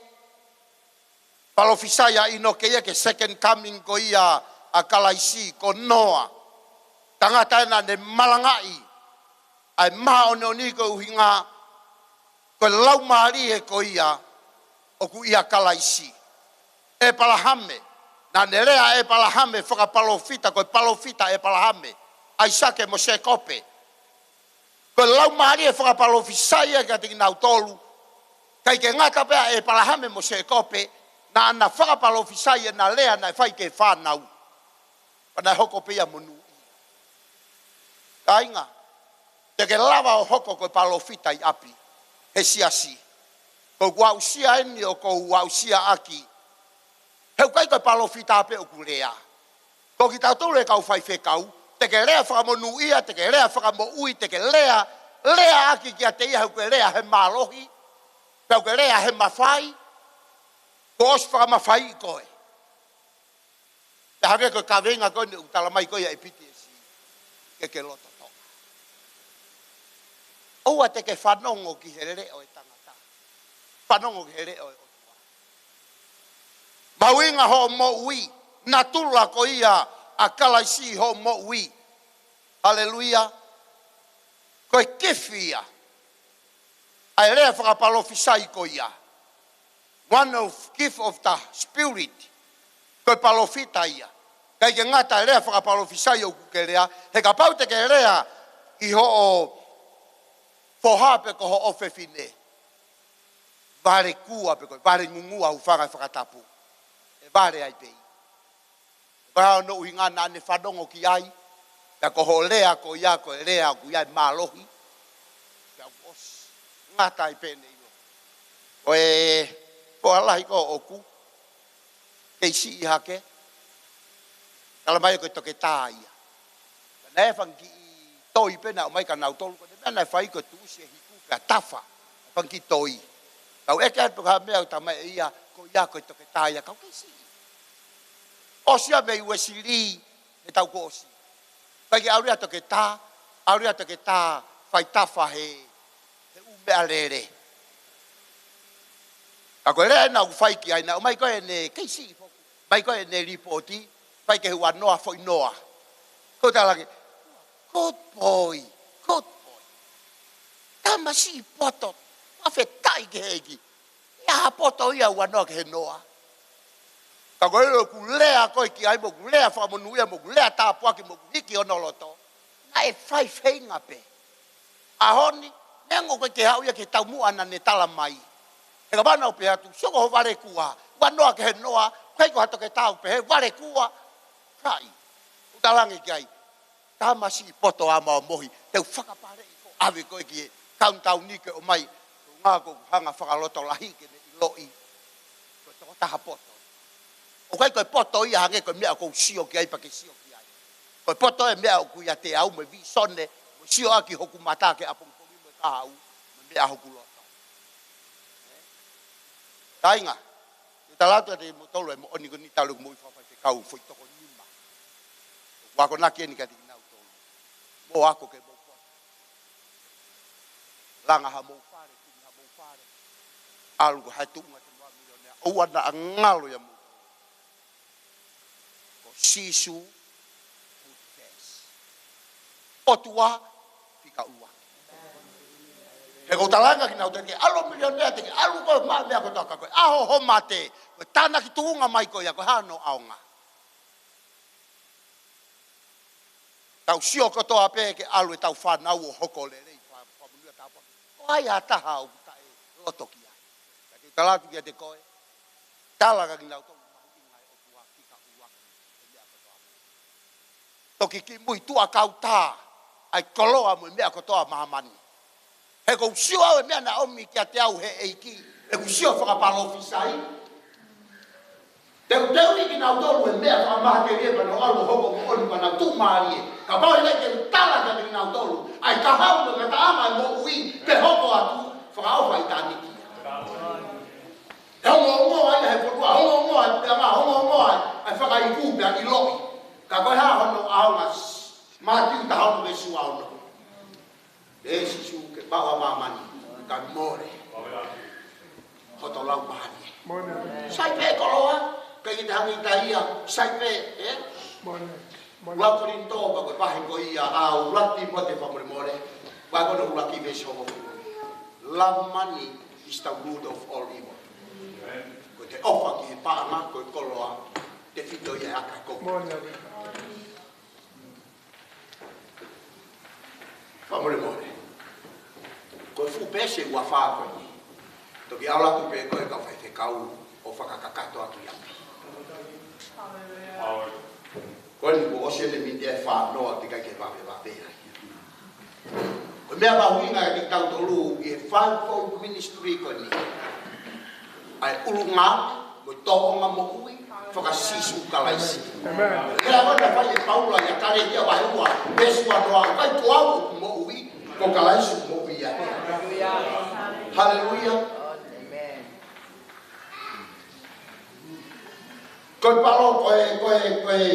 palofisai ʻa ʻInoke ia ki he second coming ko ia ʻa Kalaisi, ko Noa. Tangata ena naʻa ne malangaʻi ʻa e māʻoniʻoni koeʻuhinga ko e laumālie ko ia ʻoku ʻia Kalaisi. ʻEpalahame, naʻa ne lea ʻa ʻEpalahame fakapalofita, ko e palofita ʻa ʻEpalahame, ʻAisake mo Sēkope. Ko e laumālie fakapalofisai ia kiate kinautolu. ʻIkai ke ngata pē ʻa ʻEpalahame mo Sēkope, naʻa na fakapalofisai ʻena lea naʻe fai ki he fānau. Pea naʻe hoko pē ia monūʻia. Kāinga, te ke lava ʻo hoko ko e palofita ʻi ʻapi he siasi. Ko ʻeku aʻusia eni ʻoku ou aʻusia ʻaki. He ʻoku ʻikai ko e palofita pē ʻoku lea. Ko kitautolu e kau faifekau, te ke lea fakamonūʻia, te ke lea fakamoʻui, te ke lea, lea ʻaki kiate ia he ʻoku ke lea he mālohi, pe ʻoku ke lea he mafai, kuo ʻosi fakamafaiʻi koe. Pea hangē ko e kaveinga ko eni ʻoku talamai ko ia ʻe Piti ʻe Sī, ke ke loto toʻa. ʻOua te ke fanongo ki he leʻo ʻo e tangata. Fanongo ki he leʻo ʻo e ʻOtua. Mahuʻinga hoʻo moʻui, natula ko ia ʻa Kalaisi hoʻo moʻui. Haleluia. Ko e gift ia ʻa e lea fakapalofisai ko ia. One of gift of the Spirit. Ko e palofita ia. ʻIkai ke ngata e lea fakapalofisai ʻoku ke lea, he kapau te ke lea ʻi hoʻo foha pe ko hoʻo fefine, vale kua pe ko e vale ngungua, hūfanga he fakatapu, ʻe vale ai pē ia. Ko e hā hono ʻuhinga? Naʻa ne fanongo ki ai, pea ko hoʻo lea ko ia, ko e lea ʻoku ʻi ai e mālohi, pea kuo ʻosi. Ngata ai pē ʻene ʻilo. Ko e foha lahi ko ʻoku kei siʻi hake, talamai ko e toketā ia. Naʻe fanga kiʻi toi pē naʻe ʻomai kia nautolu, ko e meʻa naʻe fai ko e tuʻusi e hiku pea tafa, fanga kiʻi toi. Kau ʻeke atu pe ko e hā e meʻa ʻoku talamai ʻe ia, ko ia ko e toketā ia, kau kei siʻi. ʻOsi ia mei Uēsili he taʻu kuo ʻosi. ʻIkai ke ʻalu ia toketā, ʻalu ia toketā fai tafa he, he ʻū meʻalele. Ka ko e lea ena ʻoku fai ki ai, naʻe ʻomai ko ē ʻene, kei siʻi foki, mai ko ē ʻene lipooti, fai ki he ua noa, foʻi noa. Ko e talaange, good boy, good boy. Tamasiʻi poto, fakafetaʻi ki he ʻEiki. ʻI ai ha poto ia ua noa ki he noa. Ka ko e ʻoku lea koe ki ai, mo ʻoku lea fakamonūʻia, mo ʻoku lea tāpuaki, mo ʻoku hiki hono loto, naʻe fai feinga pē. ʻAho ni, neongo ʻoku ʻikai ke haʻu ia ki he taumuʻa naʻa ne talamai. He ka mana ʻo pehē atu, sio ko ho vale kua, ua noa ki he noa, ʻikai ko ha toketā ʻoku pehē vale kua. Kai, ʻoku talaange ki ai, tamasiʻi poto ʻa mau mohi, te u fakapaleʻi koe, ʻave koe ki he countdown ni ke ʻomai, ko e ʻuhinga ʻoku hanga fakalotolahi ke ne ʻiloʻi ko e tokotaha poto. ʻOku ʻikai ko e poto ia hangē ko e meʻa ʻoku ou sio ki ai pea ke sio ki ai. Ko e poto e meʻa ʻoku ʻiate au mo e visone, mo e sio ʻaki hoku mata ki he ʻapongipongi mo e kahaʻu, mo e meʻa hoku loto. Kāinga, ʻoku ou tala atu kiate kimoutolu e moʻoni ko eni talu ʻeku moʻui fakafaifekau foʻi toko nima. ʻOku ou akonaki eni kiate kinautolu. Mou ako ke mou poto. Langa hamou fale, kumi hamou fale. ʻAlu ko hai tuʻunga te mou milionea. ʻOua naʻa ngalo ia moutolu. Ko Sīsū, ʻOtua fika ua. He ko e talanga kinautolu ke ʻalu milionea, te ke ʻalu koe mo e meʻa kotoa, ka ko e ʻaho hoʻo mate, ko e tānaki tuʻunga mai ko ia, ko e hā hono ʻaonga? Tau sio kotoa pē ke ʻalu ʻetau fānau ʻo hoko lelei, fa-, fakamonūʻia tāpuaki. Ko hai ha taha ʻoku taʻeloto ki ai? Ka te u tala atu kiate koe, talanga kinautolu mahuʻinga ʻa e ʻOtua fika ua ʻi he meʻa kotoa. Toki kimui tuʻa kautā ʻa e koloa mo e meʻa kotoa ʻa māmani. He ʻoku ou sio au e meʻa naʻe ʻomi kiate au ʻe he ʻEiki, ʻeku sio fakapalōfisai. Teuteuʻi kinautolu ʻe he meʻa fakamahaki ē pea nau ʻalu ʻo hoko moʻoni pea nau tuʻumālie. Kapau ʻe ʻikai ke u tala kiate kinautolu ʻa e kahaʻu mo e ngataʻanga ʻo e moʻui, pe hoko atu, fakaʻofa ʻitāniti. ʻE ongoongoa ia he fonua, ongoongoa e puleʻanga, ongoongoa e fakaiku pea ʻiloʻi. Ka ko e hā hono ʻaonga? Mātiu taha ono veesi ua ono. Pehē ʻe Sīsū ke maʻu ʻa māmani, kae mole hoto laumālie. Mole. Sai pē koloa, ʻikai ke te hangē ʻitāniti, sai pē, ē? Mole. Mole. ʻUluaki Kolinitō, pea ko e vahe ko ia ʻa ʻuluaki Tīmote, fakamolemole. Vahe ko hono ʻuluaki veesi hongofulu. Love money is the root of all evil. Ko ʻete ʻofa ki he paʻanga, ko e koloa tefito ia ʻo e aka ʻo e kovi. Mole. Fakamolemole. Ko e fuʻu peesi ʻe ua fā ko eni. Toki ʻalu atu pē ko e kau faifekau ʻo fakakakato atu ʻi ʻapi. Ko eni kuo ʻosi eni miniti ʻe fā noa, teʻeki ai ke vave vave ai. Ko e meʻa mahuʻinga ʻiate kitautolu ʻi he fivefold ministry ko eni. ʻA e ʻulungaanga mo e tōʻonga moʻui faka-Sīsū Kalaisi. Amen. Pea ko e fai ʻe Paula ʻia Kalētia vahe ua, veesi ua noa, ʻikai ko au ʻoku moʻui, ko Kalaisi ʻoku moʻui ʻiate au. Haleluia. Amen. Ko e palo-, ko e, ko e, ko e,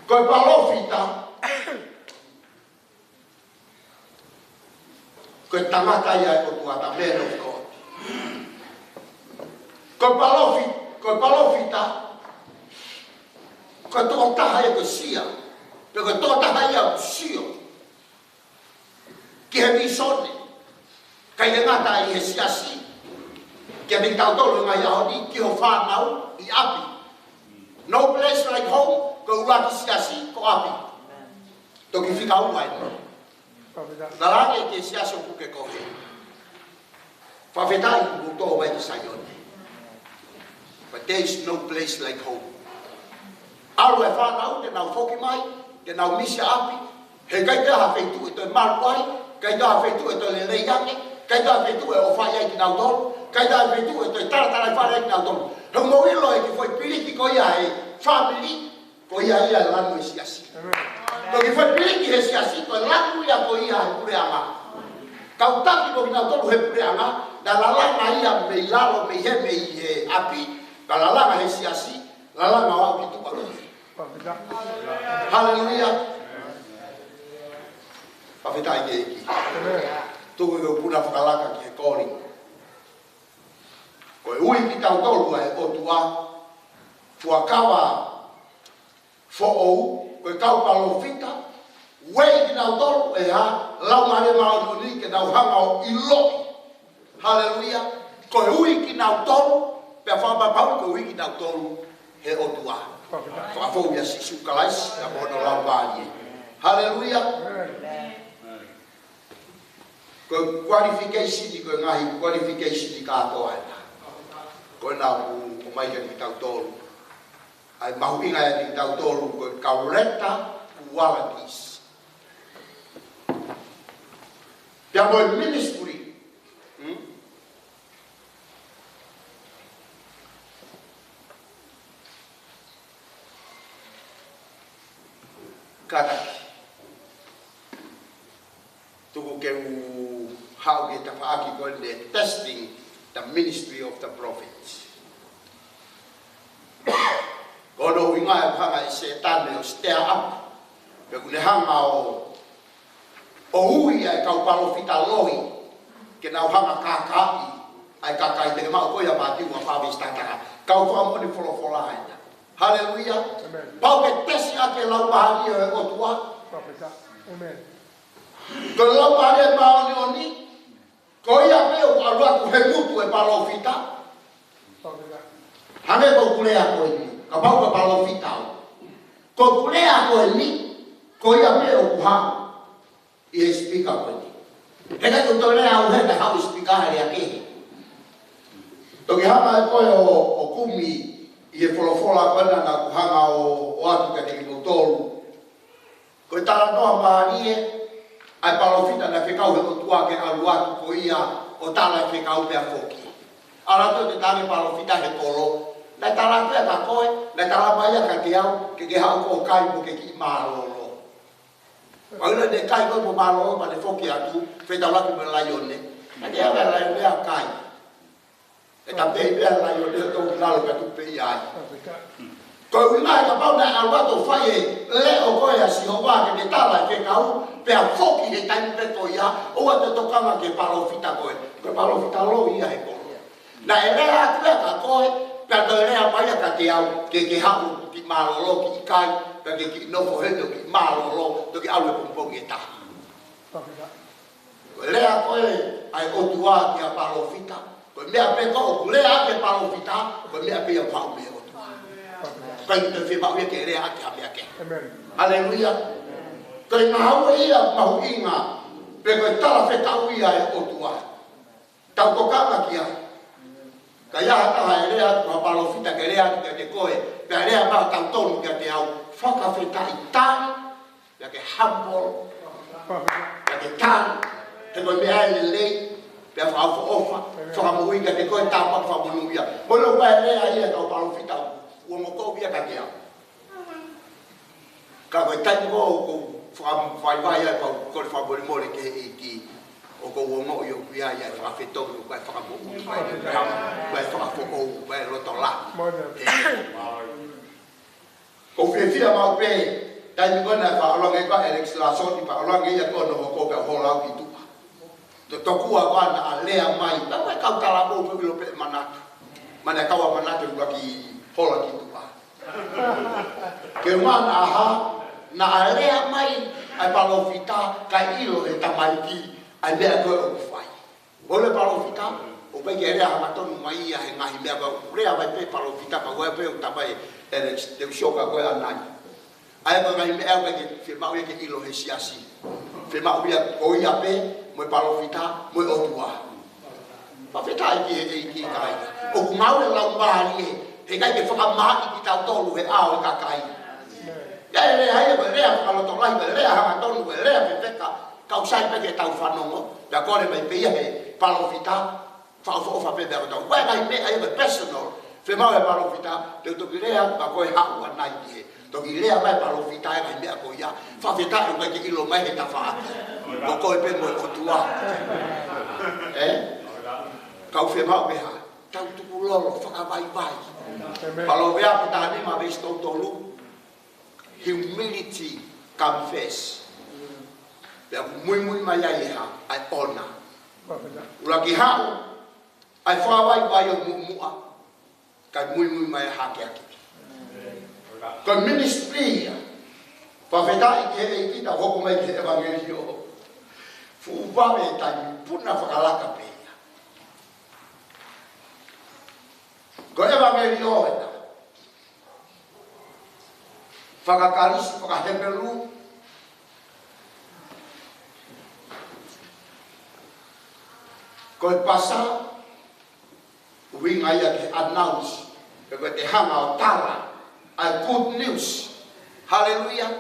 ko e palōfita, ko e tangata ia ʻa e ʻOtua, the man of God. Ko e palofi-, ko e palōfita, ko e tokotaha ia ʻoku sio, pe ko e tokotaha ia ʻoku sio ki he vīsone, ʻikai ke ngata ʻi he siasi, kiate kitautolu he ngaahi ʻaho ni, ki ho fānau ʻi ʻapi. No place like home, ko e ʻuluaki siasi ko ʻapi. Toki fika ua eni. Talaange ki he siasi ʻoku ke kohe: Fakafetaʻi kuo u toʻo mai ki Saione. But there is no place like home. ʻAlu e fānau, te nau foki mai, te nau misi ʻapi, he ʻikai toe ʻi ai ha feituʻu ʻe toe malu ai, ʻikai toe ʻi ai ha feituʻu ʻe toe lelei ange, ʻikai toe ʻi ai ha feituʻu ʻe ʻofa ai kinautolu, ʻikai toe ʻi ai ha feituʻu ʻe toe talatalaifale ai kinautolu. He ʻoku mou ʻilo ʻe ki he foʻi piliki ko ia he fāmili, ko ia ia e lanu e siasi. Amen. Ko e kiʻi foʻi piliki he siasi, ko e lanu ia ko ia he puleʻanga. Kau taki ko kinautolu he puleʻanga, naʻe lalanga ia mei lalo, mei he, mei he ʻapi, ka lalanga he siasi, lalanga ʻo aʻu ki tuʻa. Haleluia. Fakafetaʻi ki he ʻEiki. Amen. Tuku ke u puna fakalaka ki he koli. Ko e ui kitautolu ʻa e ʻOtua, fuakava foʻou, ko e kau palōfita, ueʻi kinautolu ʻe he Laumālie Māʻoniʻoni ke nau hanga ʻo ʻiloʻi. Haleluia. Ko e ui kinautolu, pea fakapapauʻi ko e ui kinautolu he ʻOtua. Fakafou ʻia Sīsū Kalaisi, pea mo hono Laumālie. Haleluia. Ko e qualification, ko e ngaahi qualification kātoa ena. Ko ena ʻoku ʻomai kiate kitautolu. ʻA e mahuʻinga ʻiate kitautolu ko e character qualities. Pea mo e ministry. Hmm? Kātaki. Tuku ke u haʻu ki he tafaʻaki ko eni, testing the ministry of the prophets. Ko hono ʻuhinga ʻoku hanga ʻe Sētane ʻo stir up. Pea ʻoku ne hanga ʻo, ʻo ui ʻa e kau palōfita loi ke nau hanga ʻo kākaaʻi ʻa e kakai, te ke maʻu ko ia Mātiu ua fā veesi taha taha. Kau fakamoʻoni folofola ena. Haleluia. Amen. Pau ke tesi ʻaki e Laumālie ʻo e ʻOtua. Fakafetaʻi. Amen. Ko e Laumālie Māʻoniʻoni, ko ia pē ʻoku ʻalu atu he ngutu ʻo e palōfita. Hangē ko ʻeku lea ko eni, kapau ko e palōfita au. Ko ʻeku lea ko eni, ko ia pē ʻoku hā ʻi he sipika ko eni. He ʻikai ke u toe lea au he ʻikai haʻu e sipika he lea kehe. Toki hanga ʻe koe ʻo, ʻo kumi ʻi he folofola ko ena naʻa ku hanga ʻo, ʻo ʻoatu kiate kimoutolu. Ko e talanoa mālie ʻa e palōfita naʻe fekau he ʻOtua ke ʻalu atu ko ia ʻo tala e fekau pea foki. ʻAlu atu ʻo tala e palōfita he kolo. Naʻe tala atu ia kia koe, naʻe tala mai ia kiate au, ke ke haʻu koe ʻo kai mo ke kiʻi mālōlō. Pea ʻalu ʻo kai koe mo mālōlō pea ne foki atu, fetaulaki mo e laione. Naʻe ʻikai ke ʻi ai ha laione ia ʻo kai. ʻE tape pē ʻa e laione ʻo tō ki lalo ka tuku pē ia ai. Ko e ʻuhinga he kapau naʻe ʻalu atu ʻo fai e leʻo ko ē ʻa Sihova ke ne tala e fekau, pea foki he taimi pē ko ia, ʻoua te tokanga ki he palōfita ko ē. Ko e palōfita loi ia he kolo. Naʻe lea atu ia kia koe, pea toe lea mai ia kiate au, ke ke haʻu kiʻi mālōlō kiʻi kai, pea ke kiʻi nofo heni ʻo kiʻi mālōlō, toki ʻalu e pongipongi ʻe taha. Ko e lea ko ē ʻa e ʻOtua kia palōfita. Ko e meʻa pē ko ē ʻoku lea ʻaki e palōfita, ko e meʻa pē ia ʻoku haʻu mei he ʻOtua. ʻIkai ke toe fiemaʻu ia ke lea ʻaki ha meʻa kehe. Amen. Haleluia. Ko e ngāue ia mahuʻinga, pe ko e talafekau ia ʻa e ʻOtua. Tau tokanga ki ai. Ka ʻi ai ha taha ʻe lea atu ha palōfita ke lea atu kiate koe, pea lea mai ʻo tautonu kiate au, fakafetaʻi, tali, pea ke humble, pea ke tali, he ko e meʻa ia ʻe lelei, pea fakaʻofoʻofa, fakamoʻui kiate koe, tāpuaki, fakamonūʻia. Mole ʻo pehē lea ia ʻa e kau palōfita, ʻoku ongo kovi ia kiate au. Ka ko e taimi ko ē ʻoku ou fakavaivai ai pea u kole fakamolemole ki he ʻEiki, ʻoku ou ongoʻi ʻoku ʻi ai ʻa e fakafetongi, ʻoku ʻi ai e fakamoʻui, ʻoku ʻi ai e fakafoʻou, ʻoku ʻi ai e loto lahi. ʻOku ou fiefia maʻu pē, taimi ko ē naʻe fakaʻaongaʻi ai ʻa Alex Larson, pea ʻaongaʻi ia ko ē hono hoko pea u hola au ki tuʻa. Tokua ko ē naʻa lea mai, pea ko e kau talanoa pē ʻilo pē ʻe Manatu. Manatu, kau ʻa Manatu ʻuluaki hola ki tuʻa. Ke mana aha, naʻa lea mai ʻa e palōfita kae ʻilo ʻe he tamaiki ʻa e meʻa ko ē ʻoku fai. Mole palōfita, ʻoku ʻikai ke lea hangatonu mai ia he ngaahi meʻa ko ē ʻoku lea mai pē palōfita, pea ʻoku ʻi ai pē ʻoku tamai ʻe Alex, te u sio ka ko e ʻanai. ʻA ia ko e ngaahi meʻa ʻoku ʻikai ke fiemaʻu ia ke ʻilo he siasi. Fiemaʻu ia ko ia pē, mo e palōfita, mo e ʻOtua. Fakafetaʻi ki he ʻEiki kāinga. ʻOku ngāue e Laumālie, he ʻikai ke fakamaaʻi kitautolu he ʻao ʻo e kakai. ʻIkai ke lea ia ko e lea fakalotolahi, ko e lea hangatonu, ko e lea fefeka, ka ʻoku sai pē ke tau fanongo, pea kole mai pē ia he palōfita, fakaʻofoʻofa pē pea ko tau. Ko e ngaahi meʻa ia ko e personal. Fiemaʻu ʻe he palōfita, te u toki lea, pea ko e haʻu ʻanai ki hē. Toki lea mai palōfita e ngaahi meʻa ko ia. Fakafetaʻi ʻoku ʻikai ke ʻilo mai he tafaʻaki. Ko koe pē mo e ʻOtua. Ē? Ka ʻoku fiemaʻu pē ha tau tukulolo, fakavaivai. Amen. Palōveape taha nima veesi tolu tolu. Humility come first. Pea muimui mai ai e hā, ʻa e ʻona. ʻUluaki haʻu ʻa e fakavaivai ʻo muʻomuʻa, kae muimui mai ʻa e hākeakiʻi. Ko e ministry ia. Fakafetaʻi ki he ʻEiki, tau hoko mai ki he ʻevangeliō. Fuʻu vave e taimi, puna fakalaka pē ia. Ko e ʻevangeliō ena. Faka-Kalisi, faka-Hepelū. Ko e pasa, ʻuhinga ia ke announce, pe ko e te hanga ʻo tala ʻa e good news. Haleluia.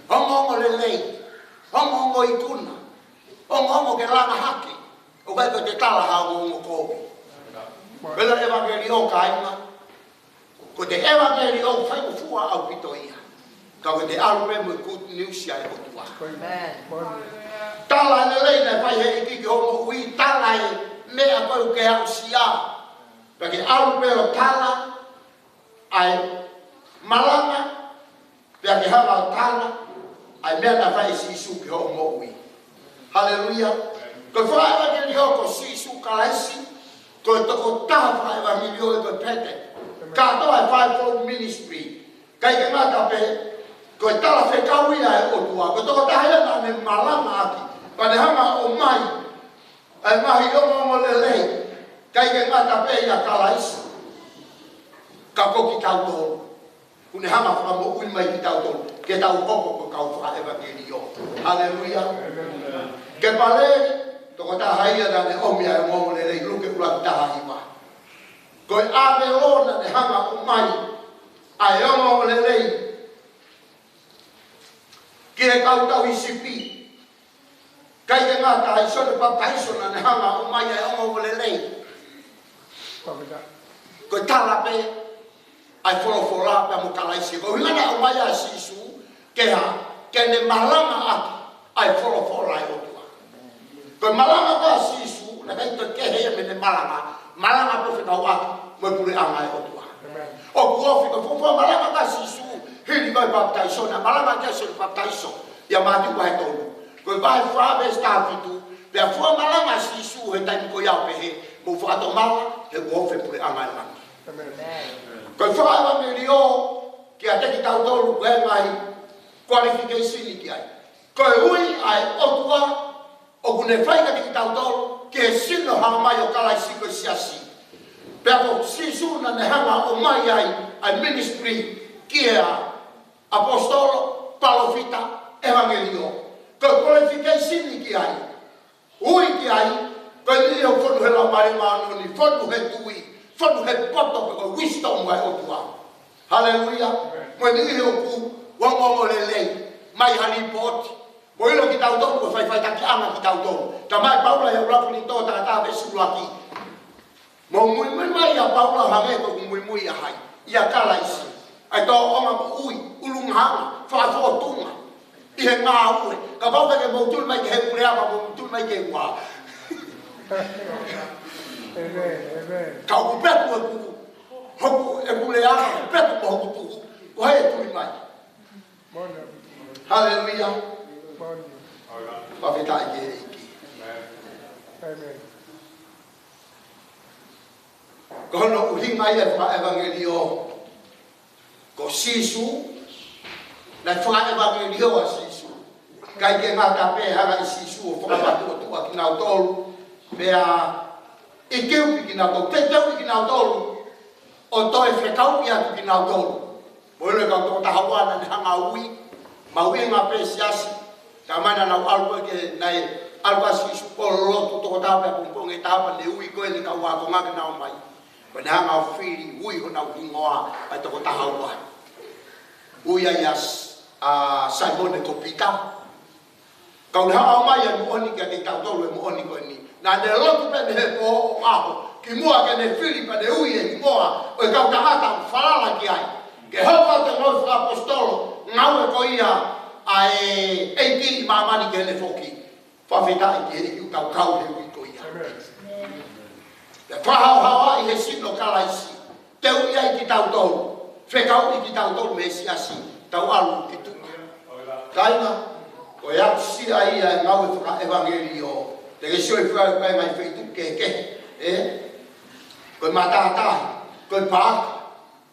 Ongoongo lelei, ongoongo ikuna, ongoongo ke langa hake, ʻoku ʻikai ko e te tala ha ongoongo kovi. Pela ʻevangeliō kāinga, ko e te ʻevangeliō ʻoku faingofua ʻaupito ia. Ka ko e te ʻalu pē mo e good news ʻa e ʻOtua. Amen. Tala e lelei naʻe fai ʻe he ʻEiki ki hoʻo moʻui, tala e meʻa ko ē ʻoku ke aʻusia. Pea ke ʻalu pē ʻo tala ʻa e malanga, pea ke hanga ʻo tala ʻa e meʻa naʻe fai ʻe Sīsū ki hoʻo moʻui. Haleluia. Ko e fakaʻevangeliō ko Sīsū Kalaisi, ko e tokotaha fakaʻevangeliō ē ko Pita. Kātoa e fivefold ministry. ʻIkai ke ngata pē, Ko e talafekau ia ʻa e ʻOtua, ko e tokotaha ia naʻa ne malangaʻaki, pea ne hanga ʻo ʻomai ʻa e ngaahi ongoongolelei, ʻikai ke ngata pē ʻia Kalaisi, ka ko kitautolu. Kuo ne hanga ʻo fakamoʻui mai kitautolu, ke tau hoko ko e kau fakaʻevangeliō. Haleluia. Ke paleli, tokotaha ia naʻa ne ʻomi ʻa e ongoongolelei, Luke ʻuluaki taha hiva. Ko e ʻāngelo naʻa ne hanga ʻo ʻomai ʻa e ongoongolelei ki he kau tauhi sipi. ʻIkai ke ngata ai, Sione Papitaiso naʻa ne hanga ʻo ʻomai ʻa e ongoongolelei. Ko e tala pē ʻa e folofola pea mo Kalaisi. Ko e ʻuhinga naʻe ʻomai ai ʻa Sīsū, ke hā, ke ne malangaʻaki ʻa e folofola ʻa e ʻOtua. Ko e malanga ko ia ʻa Sīsū, naʻe ʻikai toe kehe ia mei heʻene malanga, malanga pē fekauʻaki mo e puleʻanga ʻo e ʻOtua. ʻOku ofi, ko e fuofua malanga ko ia ʻa Sīsū, hili ko ē papitaiso, naʻe malangaʻaki ʻa Sione Papitaiso ʻia Mātiu vahe tolu. Ko e vahe fā veesi taha fitu, pea fua malanga ʻa Sīsū he taimi ko ia ʻo pehē, mou fakatomala, he kuo ofi e puleʻanga ʻo langi. Ko e fakaʻevangeliō kiate kitautolu, ko e ngaahi qualification ki ai. Ko e ui ʻa e ʻOtua ʻoku ne fai kiate kitautolu, ki he sino hā mai ʻo Kalaisi ko e siasi. Pea ko Sīsū naʻa ne hanga ʻo ʻomai ai ʻa e ministry ki he ʻaposetolo, palōfita, ʻevangeliō. Ko e qualification ki ai, ui ki ai, ko e niʻihi ʻoku fonu he Laumālie Māʻoniʻoni, fonu he tui, fonu he poto pe ko e wisdom ʻa e ʻOtua. Haleluia. Mo e niʻihi ʻoku ongoongolelei, ʻomai ha lipooti. Mou ʻilo kitautolu, ko e faʻifaʻitakiʻanga kitautolu. Talamai ʻe Paula ʻi he ʻuluaki Kolinitō taha taha veesi ʻuluaki. Mou muimui mai ʻia Paula hangē ko ʻeku muimui ʻia hai? ʻIa Kalaisi. ʻA e tōʻonga moʻui, ʻulungaanga, fakafōtunga. ʻI he ngāue. Kapau ʻoku ʻikai ke mou tuli mai ki he puleʻanga, mou tuli mai ki he ua. ʻĒmeni, ʻēmeni. Ka ʻoku peku ʻeku, hoku, ʻeku lea, peku mo hoku tuʻu. Ko hai ʻe tuli mai? Moʻoni. Haleluia. Moʻoni. Fakafetaʻi ki he ʻEiki. ʻĒmeni. Ko hono ʻuhinga ia e fakaʻevangeliō. Ko Sīsū, naʻe fakaʻevangeliō ʻa Sīsū. ʻIkai ke ngata pē, hanga ʻe Sīsū ʻo fakapatuʻotuʻa kinautolu, pea ʻikiuki kinautolu, teuteuʻi kinautolu, ʻo toe fekauʻi atu kinautolu. Mou ʻilo e kau toko taha ua naʻa ne hanga ʻo ui, mahuʻinga pē siasi, talamai naʻa nau ʻalu ko ē ke nau ʻalu ʻa Sīsū ʻo lotu toko taha pē ʻapongipongi ʻe taha pea ne ui ko ē ʻene kau ākonga ke nau ō mai. Pea ne hanga ʻo fili, ui honau hingoa ʻa e toko taha ua. Ui ai ʻa S-, ʻa Saimone ko Pita. Ka ʻoku ne hanga ʻo ʻomai ʻa e moʻoni kiate kitautolu, e moʻoni ko eni. Naʻa ne lotu pē mei he pō ʻo ʻaho, kimuʻa ke ne fili pea ne ui e hingoa ʻo e kau tangata ʻoku falala ki ai. Ke hoko atu e ngāue fakaʻaposetolo, ngāue ko ia ʻa e ʻEiki ʻi māmani ki heʻene foki. Fakafetaʻi ki he ʻEiki ʻoku tau kau he ui ko ia. ʻĒmeni. Pea fakahaohaoaʻi he sino ʻo Kalaisi. Teuʻi ai kitautolu. Fekauʻi kitautolu mei he siasi. Tau ʻalu ki tuʻa. Kāinga, ko e aʻusia ia e ngāue fakaʻevangeliō. Te ke sio ʻi he fua e ngaahi feituʻu kehekehe. Ē? Ko e matātahi. Ko e paaka.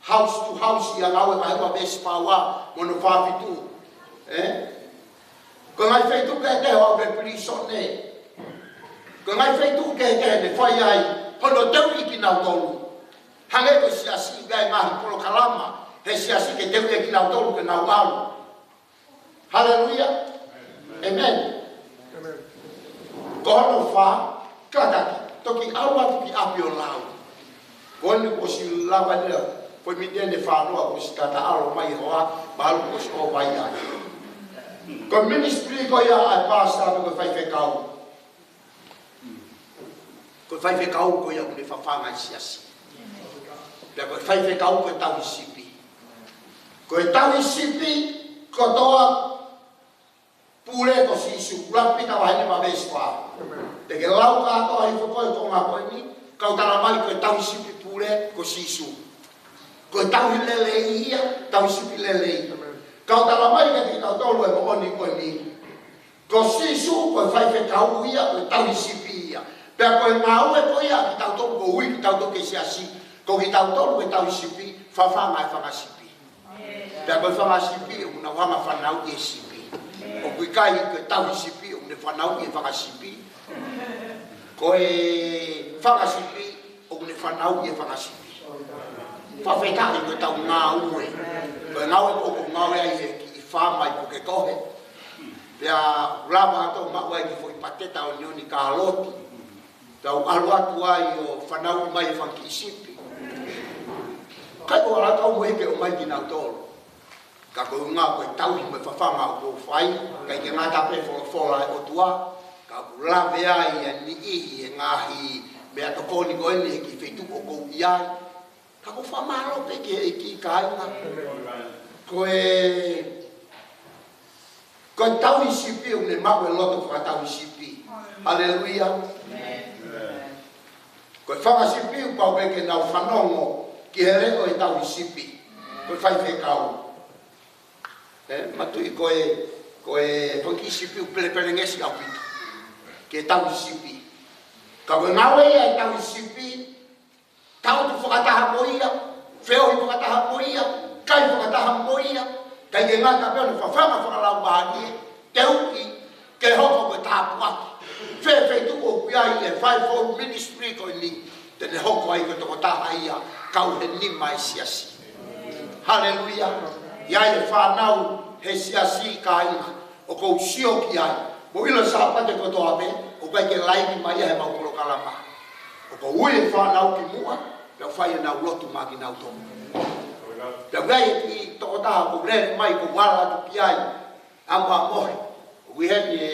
House to house ʻi he Ngāue vahe ua veesi fā ua mo hono fā fitu. Ē? Ko e ngaahi feituʻu kehekehe ʻo aʻu ki he pilīsone. Ko e ngaahi feituʻu kehekehe ne fai ai hono teuʻi kinautolu. Hangē ko e siasi, ʻi ai e ngaahi polokalama he siasi ke teuʻi ai kinautolu ke nau ʻalu. Haleluia. ʻĒmeni. ʻĒmeni. Ko hono fā, kātaki, toki ʻalu atu ki ʻapi ʻo lau. Ko eni kuo ʻosi lava ʻeni, ko e miniti ʻe fā noa kuo ʻosi tata ʻalu mai e hoa, mahalo kuo ʻosi ʻova ai. Ko e ministry ko ia ʻa e pastor pe ko e faifekau. Ko e faifekau ko ia ʻoku ne fafanga e siasi. Pea ko e faifekau ko e tauhi sipi. Ko e tauhi sipi kotoa pule ko Sīsū. ʻUluaki Pita vahe nima veesi fā. Te ke lau kātoa hifo ko e konga ko eni, ka ʻoku talamai ko e tauhi sipi pule ko Sīsū. Ko e tauhi lelei ia, tauhi sipi lelei. Ka ʻoku talamai kiate kitautolu e moʻoni ko eni. Ko Sīsū, ko e faifekau ia, ko e tauhi sipi ia. Pea ko e ngāue ko ia ʻa kitautolu, ko e ui kitautolu ki he siasi, ko kitautolu ko e tauhi sipi, fafanga e fanga sipi. Pea ko e fanga sipi ʻoku nau hanga ʻo fanauʻi e sipi. ʻOku ʻikai ko e tauhi sipi ʻoku ne fanauʻi e fanga sipi. Ko e fanga sipi ʻoku ne fanauʻi e fanga sipi. Fakafetaʻi ko ʻetau ngāue. Ko e ngāue ko ʻoku ngāue ai he kiʻi faama ʻi Pukekohe. Pea lava atu ʻo maʻu ai ki he foʻi pateta onioni kāloti. Tau ʻalu atu ai ʻo fanauʻi mai e fanga kiʻi sipi. ʻIkai ko e ʻalu atu au mo ʻEiki ʻo ʻomai kinautolu. Ka ko e ʻuhinga ko e tauhi mo e fafanga ʻoku ou fai, ʻikai ke ngata pē he folofola ʻa e ʻOtua, ka ʻoku lave ai ʻa e niʻihi he ngaahi meʻatokoni ko eni he kiʻi feituʻu ʻoku ou ʻi ai. Ka ʻoku ou fakamālō pē ki he ʻEiki kāinga. Ko e, ko e tauhi sipi ʻoku ne maʻu e loto fakatauhi sipi. Haleluia. Ko e fanga sipi ʻoku pau pē ke nau fanongo ki he leʻo ʻo e tauhi sipi. Ko e faifekau. ʻE, matuʻi ko e, ko e fanga kiʻi sipi ʻoku pelepelengesi ʻaupito. Ke tauhi sipi. Ka ko e ngāue ia e tauhi sipi, tauhi fakataha mo ia, feohi fakataha mo ia, kai fakataha mo ia, ʻikai ke ngata pē ʻene fafanga fakalaumālie, teuʻi, ke hoko ko e tāpuaki. Fēfē tuʻu ʻoku ʻi ai e fivefold ministry ko eni, te ne hoko ai ko e tokotaha ia, kau he nima e siasi. Haleluia. ʻI ai e fānau he siasi kāinga, ʻoku ou sio ki ai. Mou ʻilo Sāpate kotoa pē, ʻoku ʻikai ke laini mai ia he mau polokalama. ʻOku ou ui e fānau ki muʻa, pea fai ʻenau lotu maʻa kinautolu. Pea ʻoku ʻi ai e kiʻi tokotaha ʻoku lele mai ʻoku ou ala atu ki ai, ʻamu ʻa mohe. ʻOku ʻi heni e,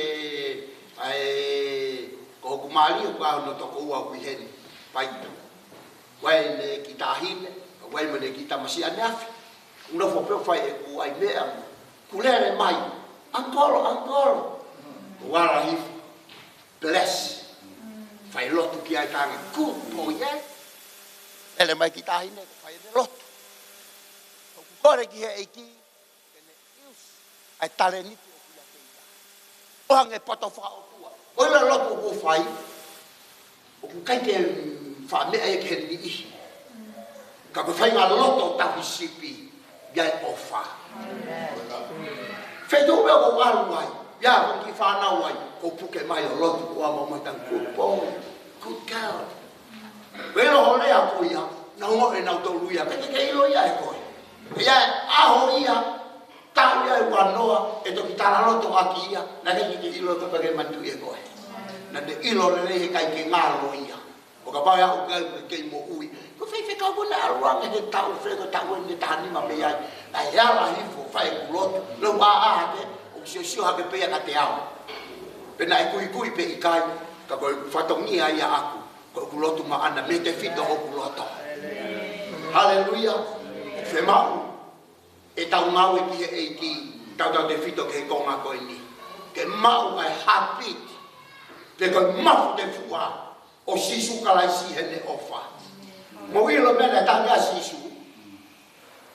ʻa e, ko hoku mali ʻoku ʻi ai hono tokoua ʻoku ʻi heni. Paita. ʻOku ʻi ai ʻene kiʻi taʻahine, ʻoku ʻi ai mo ʻene kiʻi tamasiʻi ʻaneafi. ʻOku nofo pē ʻo fai ʻeku ʻai meʻa mo. ʻOku lele mai, "Uncle, uncle." ʻOku ou ala hifo. Bless. Fai lotu ki ai kāinga. Good boy, eh? Lele mai kiʻi taʻahine, fai ʻene lotu. ʻOku kole ki he ʻEiki, ke ne use ʻa e talēniti ʻoku ʻiate ia. ʻO hangē poto fakaʻotua. Ko e lotu ʻoku ou fai, ʻoku ʻikai ke fakameʻa ia ki he niʻihi. Ka ko e faʻahinga loto tauhi sipi, ʻi ai e ʻofa. Feituʻu pē ʻoku ou ʻalu ai, ʻi ai e kiʻi fānau ai, ʻoku ou puke mai ʻo lotu, ʻoku ou ʻomai tangutu, good boy, good girl. Pea ʻilo hoʻo lea ko ia, nau ongoʻi ʻenautolu ia, ʻikai ke ke ʻilo ia ʻe koe. ʻI ai e ʻaho ia, tau ia ʻe ua noa, ʻe toki talaloto ʻaki ia, naʻe ʻikai ke ke ʻilo ka pake manatu ʻe koe. Naʻa ne ʻilo lelei he ʻikai ke ngalo ia. ʻO kapau ʻe aʻu ki ai ʻoku kei moʻui. Ko e faifekau ko ena ʻalu ange he taʻu fē, ko e taʻu eni taha nima mei ai. Naʻe ala hifo, fai ʻeku lotu. Lou ʻā hake, ʻoku siosio hake pē ia kiate au. Pe naʻe kuikui pe ʻikai, ka ko e fatongia ia ʻaʻaku. Ko ʻeku lotu maʻana mei he tefito hoku loto. Haleluia. Fiemaʻu ʻetau ngāue ki he ʻEiki, tautautefito ki he konga ko eni. Ke maʻu ʻa e habit, pe ko e mafu tefua ʻo Sīsū Kalaisi heʻene ʻofa. Mou ʻilo e meʻa naʻe tangi ai ʻa Sīsū.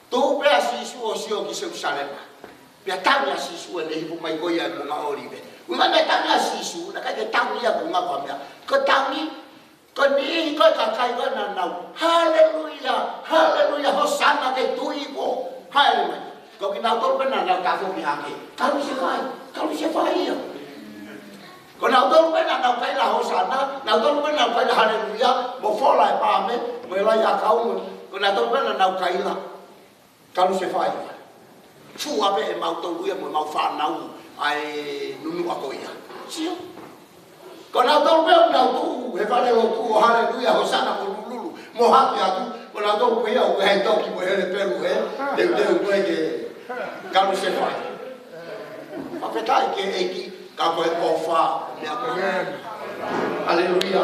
Tuʻu pē ʻa Sīsū ʻo sio ki Selusalema. Pea tangi ʻa Sīsū heʻene hifo mai ko ia e Konga ʻŌlive. Ko e meʻa naʻe tangi ai ʻa Sīsū, naʻe ʻikai ke tangi ia ko e ngaahi meʻa. Ko e tangi, ko e niʻihi ko ē kakai ko ē naʻa nau, "Haleluia, haleluia, hosana ki he tuʻi ko ē." Haleluia. Ko kinautolu pē naʻa nau tafoki hake. Kalusefai, kalusefai ia. Ko nautolu pē naʻa nau kaila hosana, nautolu pē naʻa nau kaila haleluia, mo fola e paame, mo e lai ʻakau, ko nautolu pē naʻa nau kaila. Kalusefai. Fua pē ʻe mautolu ia mo ʻemau fānau ʻa e nunuʻa ko ia. Sio. Ko nautolu pē ʻoku nau tuʻu he fale lotu ʻo haleluia, hosana mo lululu, mo hake atu. Ko nautolu pē ia ʻoku ʻi he toki mo e hele pelu he teuteu ko ē ke kalusefai. Fakafetaʻi ki he ʻEiki, ka ko e ʻofa, meʻa ko ē. Haleluia.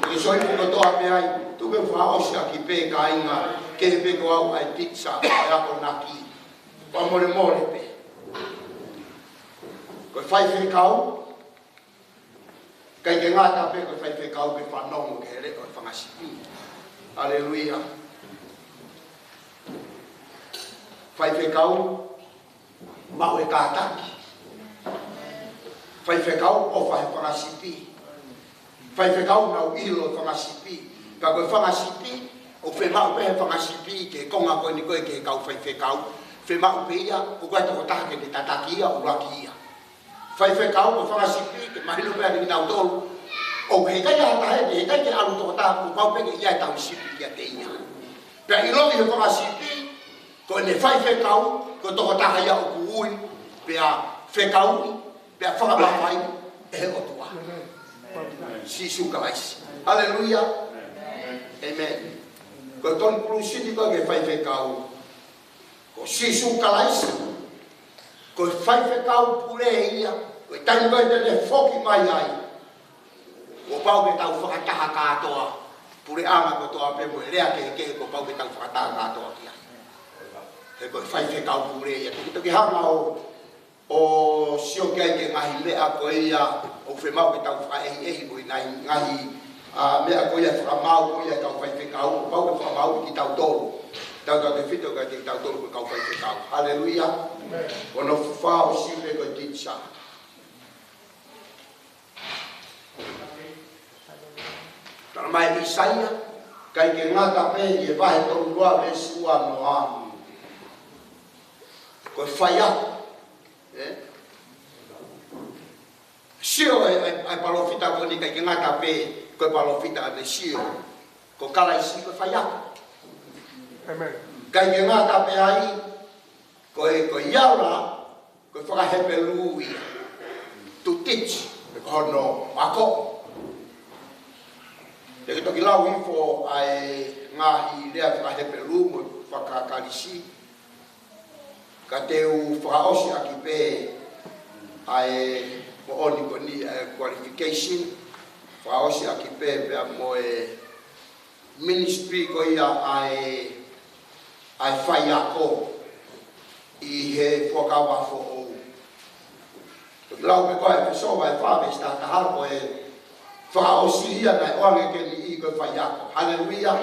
Ke soi kotoa pē ai, tuku ke fakaʻosi ʻaki pē kāinga, ke he pē ko au ʻa e teacher, ʻa e akonaki. Fakamolemole pē. Ko e faifekau, ʻikai ke ngata pē ko e faifekau ke fanongo ki he leʻo ʻo e fanga sipi. Haleluia. Faifekau, maʻu e kātaki. Faifekau, ʻofa he fanga sipi. Faifekau, nau ʻilo e fanga sipi. Ka ko e fanga sipi, ʻoku fiemaʻu pē he fanga sipi, ki he konga ko eni ko ē ki he kau faifekau. Fiemaʻu pē ia, ʻoku ʻi ai e tokotaha ke ne tataki ia, ʻuluaki ia. Faifekau ko e fanga sipi, ke mahino pē ʻa kinautolu. ʻOku ʻikai ha taha, ʻikai ke ʻalu tokotaha, ʻoku pau pē ke ʻi ai ʻetau sipi kiate ia. Pea ʻiloʻi ʻe he fanga sipi, ko ʻene faifekau, ko e tokotaha ia ʻoku ui, pea fekauʻi, pea fakamafaiʻi ʻe he ʻOtua. Sīsū Kalaisi. Haleluia. ʻĒmeni. Ko e konklusioni ko ē ki he faifekau, ko Sīsū Kalaisi, ko e faifekau pule ia, ko e taimi ko ē te ne foki mai ai, kuo pau ke tau fakataha kātoa, puleʻanga kotoa pē mo e lea kehekehe kuo pau ke tau fakataha kātoa ki ai. He ko e faifekau pule ia, te ke toki hanga ʻo, ʻo sio ki ai ki he ngaahi meʻa ko ia ʻoku fiemaʻu ke tau fakaʻehiʻehi mo e ngaahi, ngaahi, ʻa, meʻa ko ia fakamaau ko ia ʻa e kau faifekau, kuo pau ke fakamaauʻi kitautolu. Tautautefito kiate kitautolu ko e kau faifekau. Haleluia. Ko hono fakaʻosi pē ko e teacher. Talamai ʻe ʻAisea, ʻikai ke ngata pē ʻi he vahe tolu ua veesi ua noa. Ko e faiako. ʻE? Sio ʻa e, ʻa e, ʻa e palōfita ko eni ʻikai ke ngata pē ko e palōfita ʻa e Mesia. Ko Kalaisi ko e faiako. ʻĒmeni. ʻIkai ke ngata pē ai, ko e, ko e iala, ko e fakahepelū ia. To teach, pe ko hono ako. Te ke toki lau hifo ʻa e ngaahi lea fakahepelū mo fakakalisi. Ka te u fakaʻosi ʻaki pē ʻa e moʻoni ko eni, ʻa e qualification. Fakaʻosi ʻaki pē pea mo e ministry ko ia ʻa e, ʻa e faiako ʻi he Fuakava Foʻou. Toki lau pē ko e ʻEfesō vahe fā veesi taha taha, ko e fakaʻosi ia naʻe ʻoange ki he niʻihi ko e faiako. Haleluia.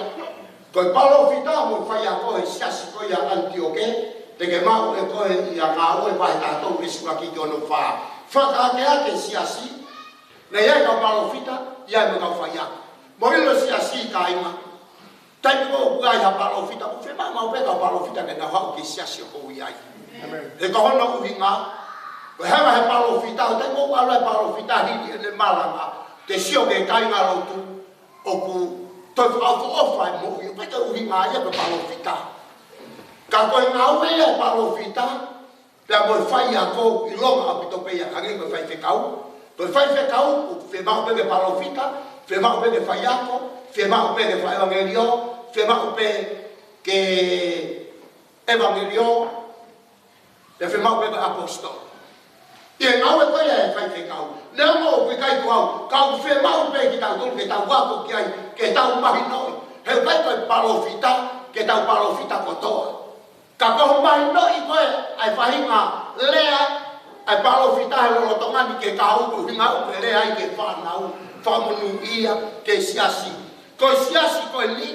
Ko e palōfita mo e faiako he siasi ko ia ʻAnitioke, te ke maʻu ʻe koe ʻi he Ngāue vahe taha tolu veesi ʻuluaki ki hono fā. Fakaakeake siasi, naʻe ʻi ai e kau palōfita, ʻi ai mo e kau faiako. Mou ʻilo siasi kāinga. Taimi ko ē ʻoku ʻi ai ha palōfita, ʻoku fiemaʻu maʻu pē kau palōfita ke nau haʻu ki he siasi ʻoku ou ʻi ai. ʻĒmeni. He ko hono ʻuhinga, ko e hanga ʻe he palōfita, ʻo taimi ko ē ʻoku ʻalu ai e palōfita hili ʻene malanga, te sio ki he kāingalotu, ʻoku toe fakaʻofoʻofa e moʻui, ʻoku ʻikai ke ʻuhinga ia ko e palōfita. Ka ko e ngāue ia e palōfita, pea mo e faiako ʻilonga ʻaupito pē ia, hangē ko e faifekau. Ko e faifekau, ʻoku fiemaʻu pē ke palōfita, fiemaʻu pē ke faiako, fiemaʻu pē ke fakaʻevangeliō, fiemaʻu pē ke ʻevangeliō, pea fiemaʻu pē ke ʻaposetolo. ʻI he ngāue ko ia e faifekau. Neongo ʻoku ʻikai ko au, ka ʻoku fiemaʻu pē kitautolu ke tau ako ki ai, ke tau mahinoʻi. He ʻikai ko e palōfita, ke tau palōfita kotoa. Ka ko hoʻo mahinoʻi ko ē ʻa e faʻahinga lea ʻa e palōfita he lolotonga ni ki he kahaʻu, ko e ʻuhinga ʻoku ke lea ai ki he fānau, fakamonūʻia, ki he siasi. Ko e siasi ko eni,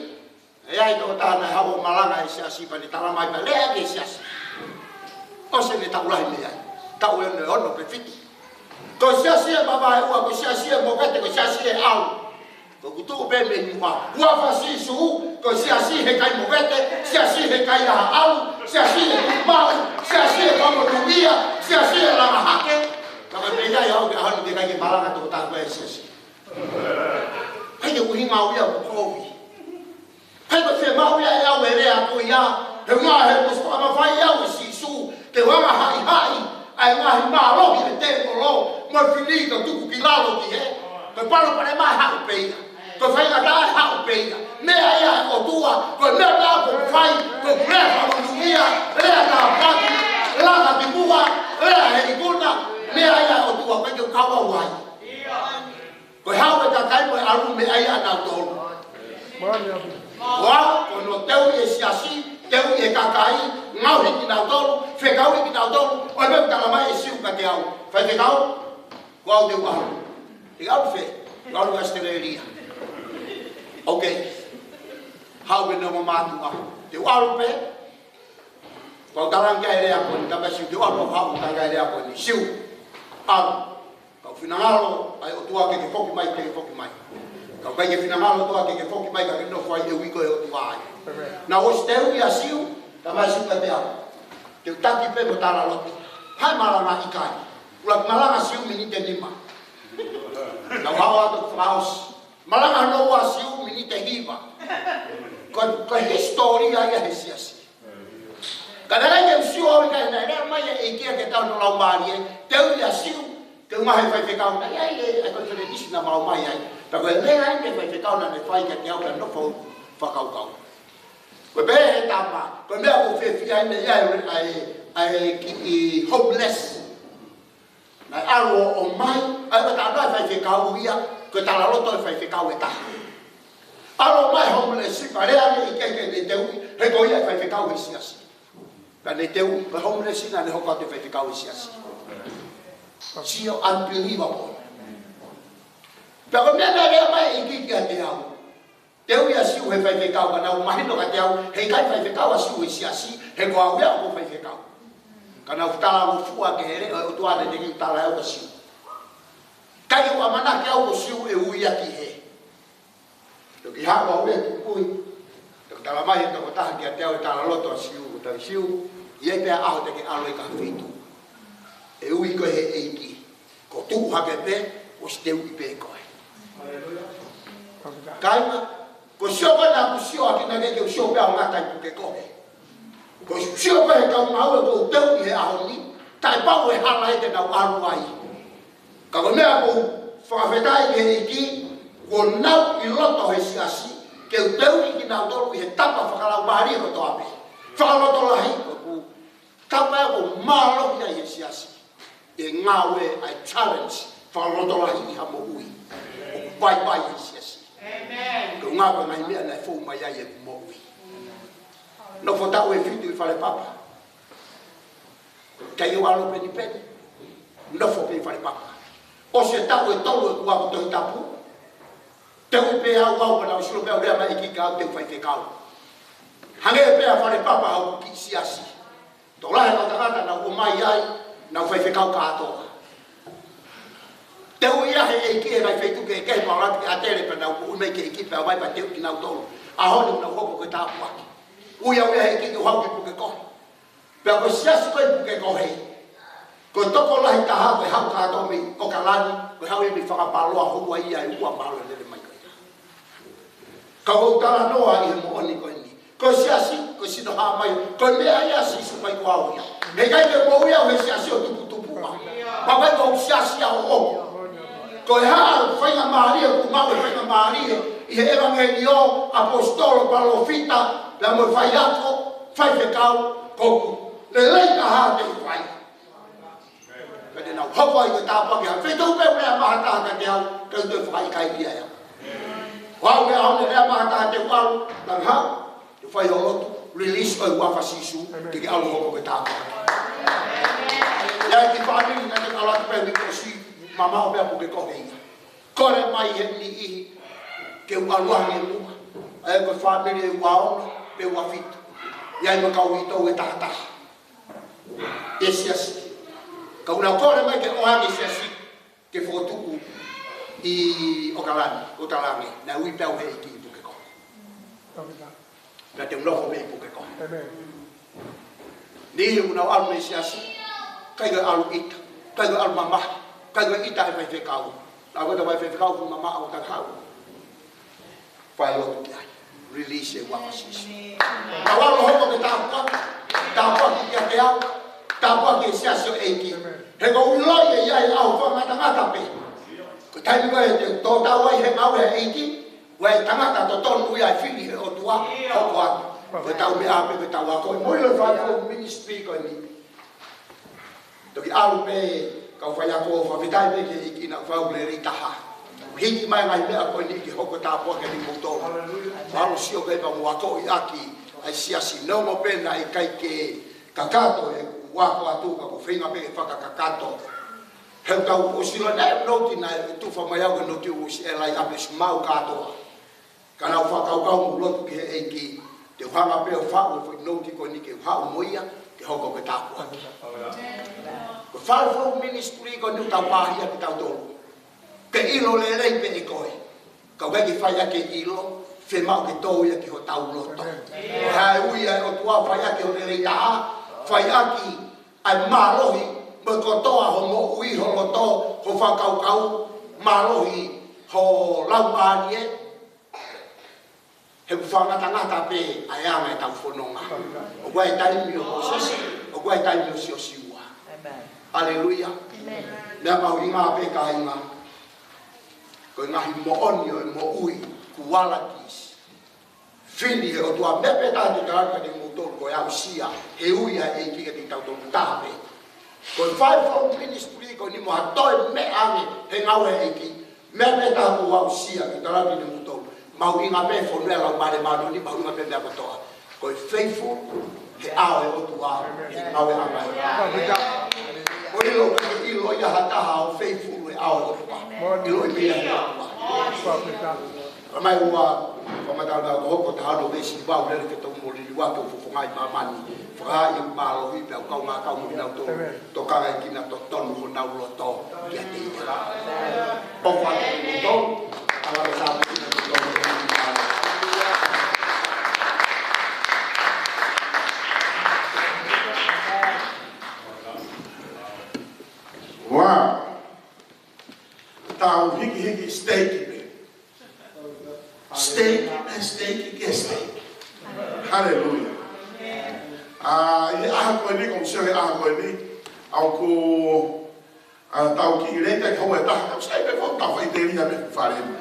ʻe ʻi ai e tokotaha naʻe haʻu ʻo malanga he siasi pea ne talamai pē lea ki he siasi. ʻOsi ʻene taʻu lahi mei ai. Taʻu ʻe ono, ono pe fitu. Ko e siasi ʻe mavaeua, ko e siasi ʻe movete, ko e siasi ʻe ʻalu. Ko ʻeku tuʻu pē mei muʻa. Huafa Sīsū, ko e siasi he ʻikai movete, siasi he ʻikai ʻalu, siasi ʻe tuʻu maʻu, siasi ʻe fakamonūʻia, siasi ʻe langa hake. Ka ko e meʻa ia ʻoku ke ʻaho ni ke ʻikai ke malanga tokotaha ko ē he siasi. ʻIkai ke ʻuhinga au ia ʻoku kovi. ʻIkai ke fiemaʻu ia ʻe au e lea ko ia, he ʻuhinga he kuo ʻosi fakamafai au ʻe Sīsū, ke u hanga ʻo haʻihaʻi ʻa e ngaahi mālohi ʻo e tēvolo, mo e fili ke tuku ki lalo ki hē. Ko e palopalema ʻe haʻu pē ia. Ko e faingataʻa ʻe haʻu pē ia. Meʻa ia ʻa e ʻOtua, ko e meʻa pē ʻoku ou fai, ko ʻeku lea fakamonūʻia, lea tāpuaki, lea ki muʻa, lea he ikuna, meʻa ia ʻa e ʻOtua, ʻikai ke u kau au ai. Ko e haʻu e kakai mo e ʻalu meʻa ia ʻanautolu. Mālie ʻaupito. Ko au, ko hono teuʻi e siasi, teuʻi e kakai, ngaohi kinautolu, fekauʻi kinautolu, ʻo e meʻa ʻoku talamai ʻe Siu kiate au. Faifekau, ko au te u ʻalu. Te u ʻalu fē? Te u ʻalu ki ʻAositelēlia. Ok. Haʻu pē ʻene ongo mātuʻa. Te u ʻalu pē? Ko au talange ʻa e lea ko eni, talamai ʻe Siu, te u ʻalu, haʻu talange ʻa e lea ko eni. Siu, ʻalu. Ka ʻoku finangalo ʻa e ʻOtua ke ke foki mai, te ke foki mai. Ka ʻoku ʻikai ke finangalo e ʻOtua ke ke foki mai, ka ke nofo ai, ʻe ui koe ʻe he ʻOtua ai. Naʻe ʻosi teuʻi ʻa Siu, talamai ʻe Siu kiate au. Te u taki pē mo tala loto. Hai malanga ʻikai. ʻUluaki malanga Siu miniti ʻe nima. Nau hao atu fakaʻosi. Malanga hono ua Siu miniti ʻe hiva. Ko, ko e hisitōlia ia he siasi. Ka naʻe ʻikai ke u sio au ʻikai naʻe lea mai e ʻEiki ke tau no lau mālie. Teuʻi ʻa Siu. Te u mahe faifekau na ia e, e ko e fele nisi na mau mai ai. Pea ko e lea ai e faifekau naʻa ne fai kiate au ka nofo fakakaukau. Ko e pehē he tama, ko e meʻa ʻoku ou fiefia ai mei ai ʻa e, ʻa e kiʻi homeless. Naʻe ʻalu ʻo ʻomai, ʻa e ko e tama faifekau ia, ko e tala loto e faifekau ʻe taha. ʻAlu ʻo ʻomai homeless, pea lea mai ʻEiki ke ne teuʻi, he ko ia e faifekau he siasi. Ka ne teuʻi, ko e homeless naʻa ne hoko atu e faifekau he siasi. Sio unbelievable. Pea ko e meʻa naʻe lea mai ʻEiki kiate au. Teuʻi ʻa Siu he faifekau, ka naʻe mahino kiate au, heʻikai faifekau ʻa Siu he siasi, he ko au ia ʻoku faifekau. Ka naʻe talangofua ki he leʻo ʻo e ʻOtua naʻe teʻeki tala ʻe au kia Siu. ʻIkai ke u ʻamanaki au ko Siu ʻe ui ia ki hē. Toki haʻu au ia ki mui. Toki tala mai he tokotaha kiate au e tala loto ʻa Siu, ko tali Siu, ʻi ai pē ʻaho te ke ʻalu ai ki ha feituʻu. ʻE ui koe he ʻEiki. Ko e tuʻu hake pē, ʻosi teuʻi pē koe. Kāinga, ko e sio ko ē naʻa ku sio ʻaki naʻe ʻikai ke u sio pē au ngata ʻi Pukekohe. Ko e sio ko ē he kau ngāue kuo u teuʻi he ʻaho ni, taʻepau e hala ē te nau ʻalu ai. Ka ko e meʻa ʻoku ou fakafetaʻi ki he ʻEiki, kuo nau ʻi loto he siasi, ke u teuʻi kinautolu ʻi he tapa fakalaumālie kotoa pē. Fakalotolahi, ʻoku tapa ē ʻoku mālohi ai he siasi. ʻE ngāue ʻa e challenge, fakalotolahi ʻi ha moʻui ʻoku vaivai he siasi. Amen. Ko e ngāue ngaahi meʻa naʻe fou mai ai ʻeku moʻui. Nofo taʻu ʻe fitu ʻi Falepapa. ʻIkai ke u ʻalu penipeni. Nofo pē ʻi Falepapa. ʻOsi e taʻu ʻe tolu ʻeku ako Tohi Tapu. Teuʻi pē au au ka naʻe ʻosi ʻilo pē au lea mai ʻEiki ka u teu faifekau. Hangē pē ʻa Falepapa au kiʻi siasi. Tokolahi e kau tangata naʻa nau ō mai ai, nau faifekau kātoa. Teuʻi ia he ʻEiki he ngaahi feituʻu kehekehe pea ʻalu atu ki ʻAtele pea nau ui mai ki he ʻEiki pea ō mai pea teuʻi kinautolu. ʻAho ni nau hoko ko e tāpuaki. Ui au ia he ʻEiki ke u haʻu ki Pukekohe. Pea ko e siasi ko ē ʻi Pukekohe. Ko e tokolahi taha ko e haʻu kātoa mei ʻOkalani, ko e haʻu ia mei Fakapaloa, houa ia ʻe ua mālō e lele mai ko ia. Ka ʻoku ou talanoa ʻi he moʻoni ko eni. Ko e siasi, ko e sino hā mai, ko e meʻa ia Sīsū mai ko au ia. Heʻikai ke moʻui au he siasi ʻo tuputupuʻa. Pea ʻikai ko e siasi au ʻo. Ko e hā e faingamālie, ʻoku maʻu e faingamālie, ʻi he ʻevangeliō, ʻaposetolo, palōfita, pea mo e faiako, faifekau, ko ʻeku lelei taha te u fai. Ka te nau hoko ai ko e tāpuaki ha feituʻu pē ʻe lea mai ha taha kiate au, ka u toe fakaʻikaiʻi ia. ʻO aʻu ki he ʻaho ni lea mai ha taha te u ʻalu, tau haʻu, te u fai hoʻo lotu, release ʻo e huafa Sīsū, amen, ke ke ʻalu hoko ko e tāpuaki. ʻI ai e kiʻi fāmili naʻe ʻalu atu pē mei ʻosi, mamaʻo pē ʻa Pukekohe ia. Kole mai he niʻihi, ke u ʻalu ange muʻa, ʻa ia ko e fāmili ʻe ua ono, pe ua fitu. ʻI ai mo e kau uitou ʻe taha taha. ʻE siasi. Ka ʻoku nau kole mai ke ʻoange siasi ke fokotuʻu ʻi ʻOkalani, ʻo talaange, naʻe ui pē au he ʻEiki ʻi Pukekohe. Pea te u nofo pē ʻi Pukekohe. Amen. Niʻihi ʻoku nau ʻalu mei siasi, ʻikai ke ʻalu ʻita, ʻikai ke ʻalu mamahi, ʻikai ke ʻita he faifekau. Naʻa ko e faifekau ʻoku mamaʻo ʻo tau haʻu. Fai lotu ki ai. Release e huafa Sīsū. Ka ʻoku ou hoko ko e tāpuaki, tāpuaki kiate au, tāpuaki e siasi ʻo e ʻEiki. He ʻoku ou ʻiloʻi ʻe ʻi ai e ʻaho fakangatangata pē. Ko e taimi ko ē te u tō tau ai he ngāue ʻa e ʻEiki, ʻoku ʻi ai e tangata totonu ʻoku ʻi ai e fili he ʻOtua, hoko atu. Ko e tau meʻa pē, ko e tau ako. Mo e ʻilo e fai ko e ministry ko eni. Toki ʻalu pē, kau faiako, fakafetaʻi pē ki he ʻEiki naʻa ku fai ʻeku lelei taha. Hiki mai ngaahi meʻa ko eni ke hoko tāpuaki kiate kimoutolu. Haleluia. Mahalo sio pē pea mo akoʻi ʻaki ʻa e siasi, neongo pē naʻe ʻikai ke kakato ʻeku ako atu ka ko e feinga pē ke fakakakato. He ʻoku tau ʻosi ʻilo naʻe noti naʻe tufa mai au ke noti ʻosi e lai ape smau kātoa. Ka naʻa ku fakakaukau mo lotu ki he ʻEiki, te u hanga pē ʻo faʻu e foʻi nouti ko eni ke u haʻu mo ia, ke hoko ko e tāpuaki. Ko e fale foʻou ministry ko eni ʻoku tau pāhia kitautolu. Ke ʻilo lelei pē ʻe koe. Ka ʻoku ʻikai ke fai ʻaki e ʻilo, fiemaʻu ke tō ia ki hotau loto. Ko e hā e ui ʻa e ʻOtua fai ʻaki hoʻo lelei taha, fai ʻaki ʻa e mālohi mo e kotoa ho moʻui, ho loto, ho fakakaukau, mālohi ho laumālie. He ʻoku fakangatangata pē ʻa e anga ʻetau fononga. ʻOku ʻi ai e taimi ʻo Mōsese, ʻoku ʻi ai e taimi ʻo Siosiua. Amen. Haleluia. Amen. Meʻa mahuʻinga pē kāinga, ko e ngaahi moʻoni ʻo e moʻui, qualities, fili ʻe he ʻOtua. Meʻa pē taha te u tala atu kiate kimoutolu, ko e aʻusia, he ui ʻa e ʻEiki kiate kitautolu taha pē. Ko e fivefold ministry ko eni mo ha toe meʻa ange he ngāue ʻa e ʻEiki. Meʻa pē taha ʻoku ou aʻusia ke u tala atu kiate kimoutolu, mahuʻinga pē fonu ʻa e Laumālie Māʻoniʻoni, mahuʻinga pē meʻa kotoa. Ko e faithful he ʻao ʻo e ʻOtua, he ngāue ʻa e ʻOtua. Ko e ʻilo, ko e ʻilo ia ha taha ʻoku faithful he ʻao ʻo e ʻOtua. ʻIloʻi pē ia he ʻOtua. Mai ua, fakamatala ko hoko taha ono veesi valu, lele ke tau mo liliu atu ʻo fofonga ʻi māmani. Fakahā ʻi mālohi pea u kaungā kau mo kinautolu. Tokanga ʻi kinautolu totonu honau loto kiate ia. ʻOfa atu kimoutolu, ala ke sāpiki kinautolu. Wow. Tau hikihiki steak pē. Steak, eh, steak, ke steak. Haleluia. Ah, ʻi he ʻaho ko eni, ko u sio he ʻaho ko eni, ʻoku, ah, tau kiʻi leta ki hau e taha, tau sai pē foʻi tau faʻiteliha mei fale ni.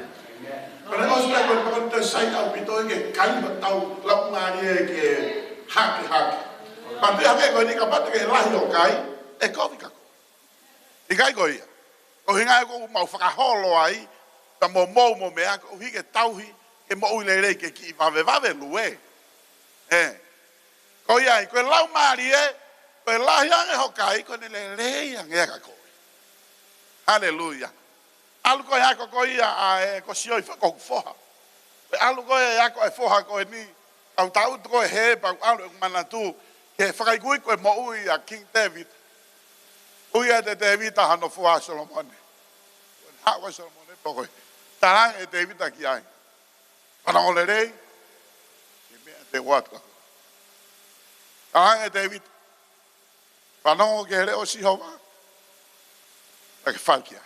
Ka ne ʻosi pē ko e paka te sai ʻaupito ke kai hotau laumālie ke hake hake. Pea te hake ko eni kapau te ke lahi ʻo kai, ʻe kovi ka ko. ʻIkai ko ia. Ko e ʻuhinga ia ʻoku mau fakaholo ai, ta mo mou mo meʻa, koeʻuhi ke tauhi, ke moʻui lelei ke kiʻi vavevave lue. ʻE. Ko ia ai, ko e laumālie, ko e lahi ange hoʻo kai, ko ʻene lelei ange ʻa koe. Haleluia. ʻAlu ko e ako ko ia ʻa e ko Siosiua ko hoku foha. Pea ʻalu ko e ako e foha ko eni, kau tau ko e he pau ʻalu ʻeku manatu, ke fakaikuiku e moʻui ʻa King David. Ui ʻe Tēvita hano foha Solomone. Haʻu ʻa Solomone pea ko e talaange ʻe Tēvita ki ai. Fanongo lelei, ʻi he meʻa te u ʻoatu. Talaange ʻe Tēvita. Fanongo ki he leʻo ʻo Sihova. Pea ke fai ki ai.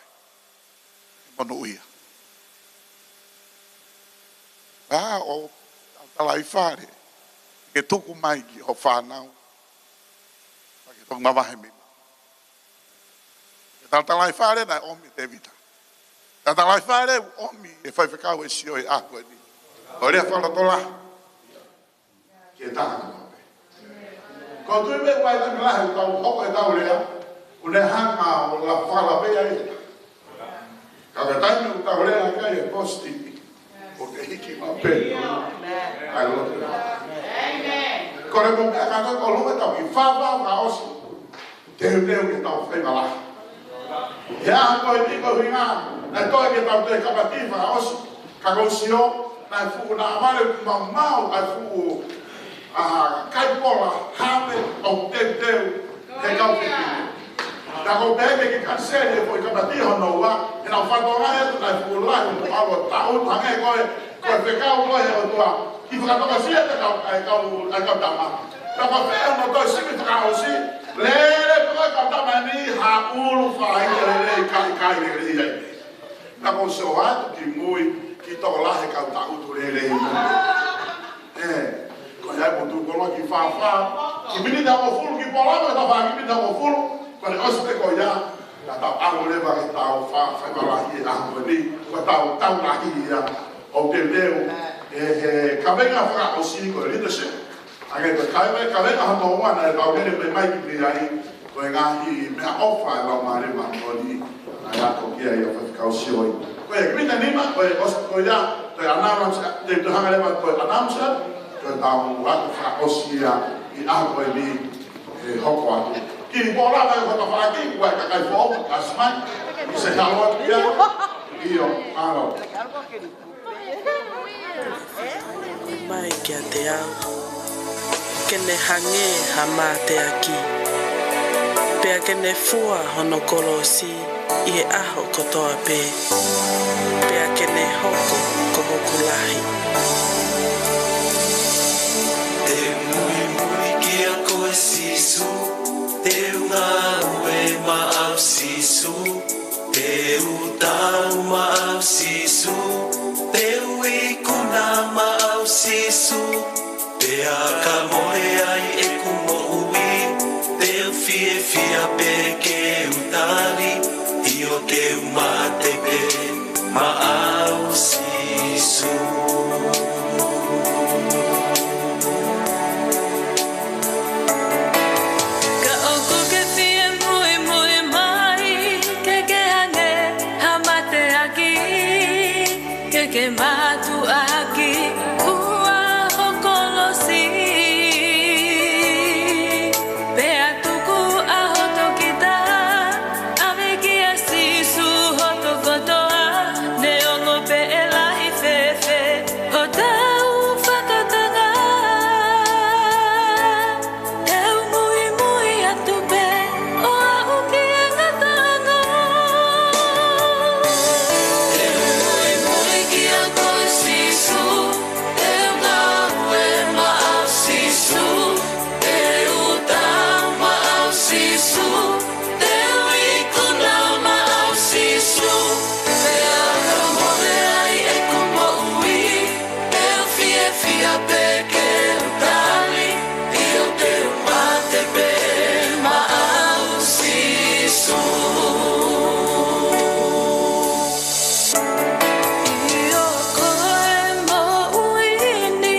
Monūʻia. Ā, ʻo talatalaifale. Ke tuku mai ki ho fānau. Pea ke toki mavahe mei. Ko e talatalaifale naʻe ʻomi ʻe Tēvita. Talatalaifale ʻoku ʻomi ʻe he faifekau ʻe Siosiua ʻi he ʻaho ko eni. ʻO lea fakalotolahi. Ke taha ka pē. Ko tui me kuai tami lahi ʻoku tau hoko ʻetau lea, ʻoku ne hanga ʻo la fala pē ai. Ka ko e taimi ʻoku tau lea ai ʻa e positive, ʻoku te hiki mai pē. ʻAi lo. Ko e mo meʻa ka ko e ʻolunga tau ki fāfā fakaʻosi. Teuteu ke tau fai malahi. He ʻaho ko eni ko e ʻuhinga, naʻe toe ke tau toe kapati fakaʻosi, ka ko u sio, naʻe fuʻu naʻa vale ʻoku maumau, ʻa e fuʻu, ʻa, kai pola, hape, ʻo teuteu, he kau fefine. Naʻa ko u pehē ke ke kaniseli e foʻi kapati hono ua, he naʻa ku fakatokangaʻi atu naʻe fuʻu lahi, mo ʻalu ʻo tau, hangē ko e, ko e fekau ko ē ʻe he ʻOtua, ke fakatokanga siʻi ʻa e kau, ʻa e kau, ʻa e kau tama. Ka ko e fē hono toe sivi fakaʻosi, lele ko e kau tama ni ha ʻulu faʻahinga lelei, kai, kai lelei ai. Naʻa ko u sio atu ki mui, ki tokolahi e kau tautu lelei. ʻE, ko ia mo tu kolo ki fāfā, ki miniti hongofulu ki pola, ka tau fā ki miniti hongofulu, ko ʻene ʻosi pē ko ia, ka tau ʻalu leva ke tau fā, fai malahi e ʻaho ko eni, ko e tau, tau lahi ia, ʻo teuteu, ʻe, he kaveinga fakaʻosi ko e leadership. Hangē ko e kaveinga, kaveinga hono ua naʻe tau lele mai ki mui ai, ko e ngaahi meʻaʻofa ʻa e Laumālie Māʻoniʻoni, naʻe ako ki ai ʻa Faifekau Siosiua. Ko e miniti nima, ko e ʻosi ko ia, ko e announce, te u hanga leva ko e announce, ko e tau ako fakaʻosi ia ʻi he ʻaho ko eni, ʻe hoko atu. Ki pola mai ko e tafaʻaki, ko e kakai foʻou, kasi mai, ʻi se halo atu ia, ʻio, ʻalo. Mai kiate au, ke ne hangē ha mateaki, pea ke ne fua hono kolosi ʻi he ʻaho kotoa pē, pea ke ne hoko ko hoku lahi. Te u muimui kiate koe Sīsū. Sīsū, pea ka mole ai ʻeku moʻui, te u fiefia pē ke u tali, ʻio te u mate pē maʻau Sīsū. Ka ʻoku ke fie muimui mai, ke ke hangē ha mateaki, ke ke mātuʻaki ua ho kolosi. Pea tuku ʻa hoto kita, ʻave kia Sīsū hoto kotoa, neongo pe ʻe lahi fēfē hotau fakatanga. Te u muimui atu pē ʻo aʻu ki he ngataʻanga. Te u muimui kia koe Sīsū, te u ngāue maʻau Sīsū, te u tau maʻau Sīsū, te u ikuna maʻau Sīsū, pea ka mole ai ʻeku moʻui, te u fiefia pē ke u tali, ʻio te u mate pē maʻau Sīsū. ʻIo ko e moʻui ni,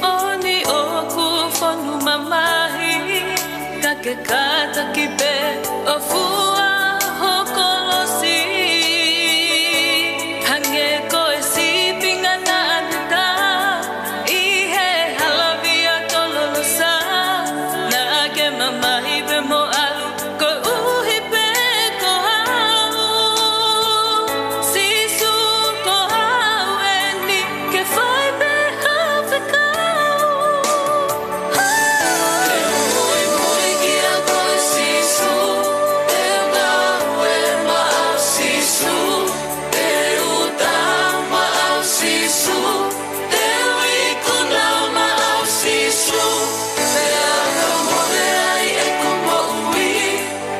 ʻoni ʻoku fonu mamahi, ka ke kātaki pē ʻo fua ho kolosi. Hangē ko e sīpinga naʻa ne tā ʻi he hala via Tololosa, naʻa ke mamahi pē mo ʻalu koeʻuhi pē ko au. Sīsū ko au eni, ke fai pē ha fekau. Te u muimui kia koe Sīsū, te u ngāue maʻau Sīsū, te u tau maʻau Sīsū, te u ikuna maʻau Sīsū, pea ka mole ai ʻeku moʻui,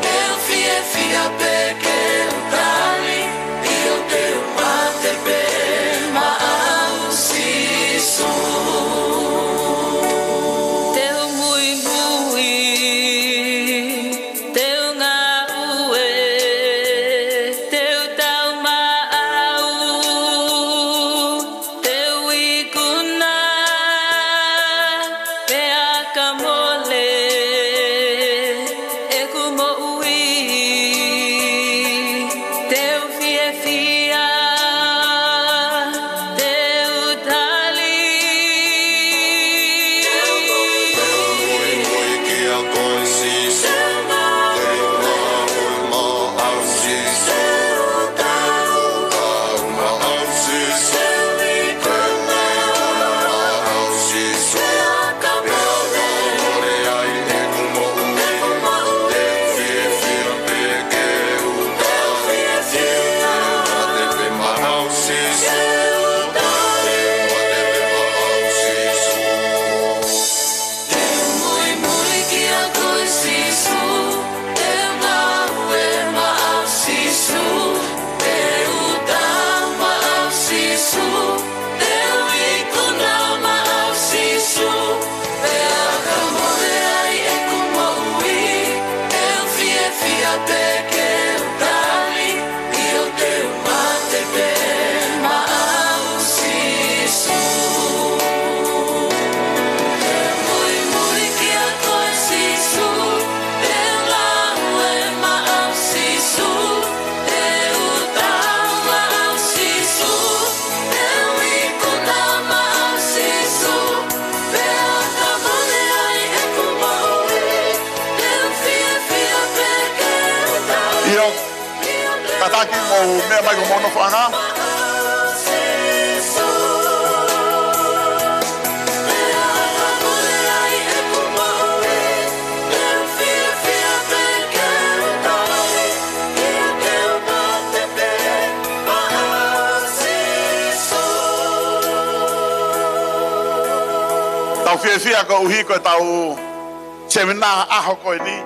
te u fiefia pē ke u tali, ʻio te u mate pē maʻau Sīsū. Te u muimui, te u ngāue, te u tau maʻau, te u ikuna, pea ka mole ʻeku moʻui, te u fiefia, te u tali. Te u muimui kia koe Sīsū, te u ngāue maʻau Sīsū, te u tau maʻau Sīsū, te u ikuna maʻau Sīsū. Te u muimui kia koe Sīsū, te u ngāue maʻau Sīsū, te u tau maʻau Sīsū, te u ikuna maʻau Sīsū, pea ka mole ai ʻeku moʻui, te u fiefia pē ke u tali, ʻio te u mate pē maʻau Sīsū. Te u muimui kia koe Sīsū, te u ngāue maʻau Sīsū, te u tau maʻau Sīsū, te u ikuna maʻau Sīsū, pea ka mole ai ʻeku moʻui, te u fiefia pē ke u tali. ʻIo, kātaki mou meʻa mai ki homou nofoʻanga. Tau fiefia koeʻuhi ko ʻetau semina ʻaho ko eni.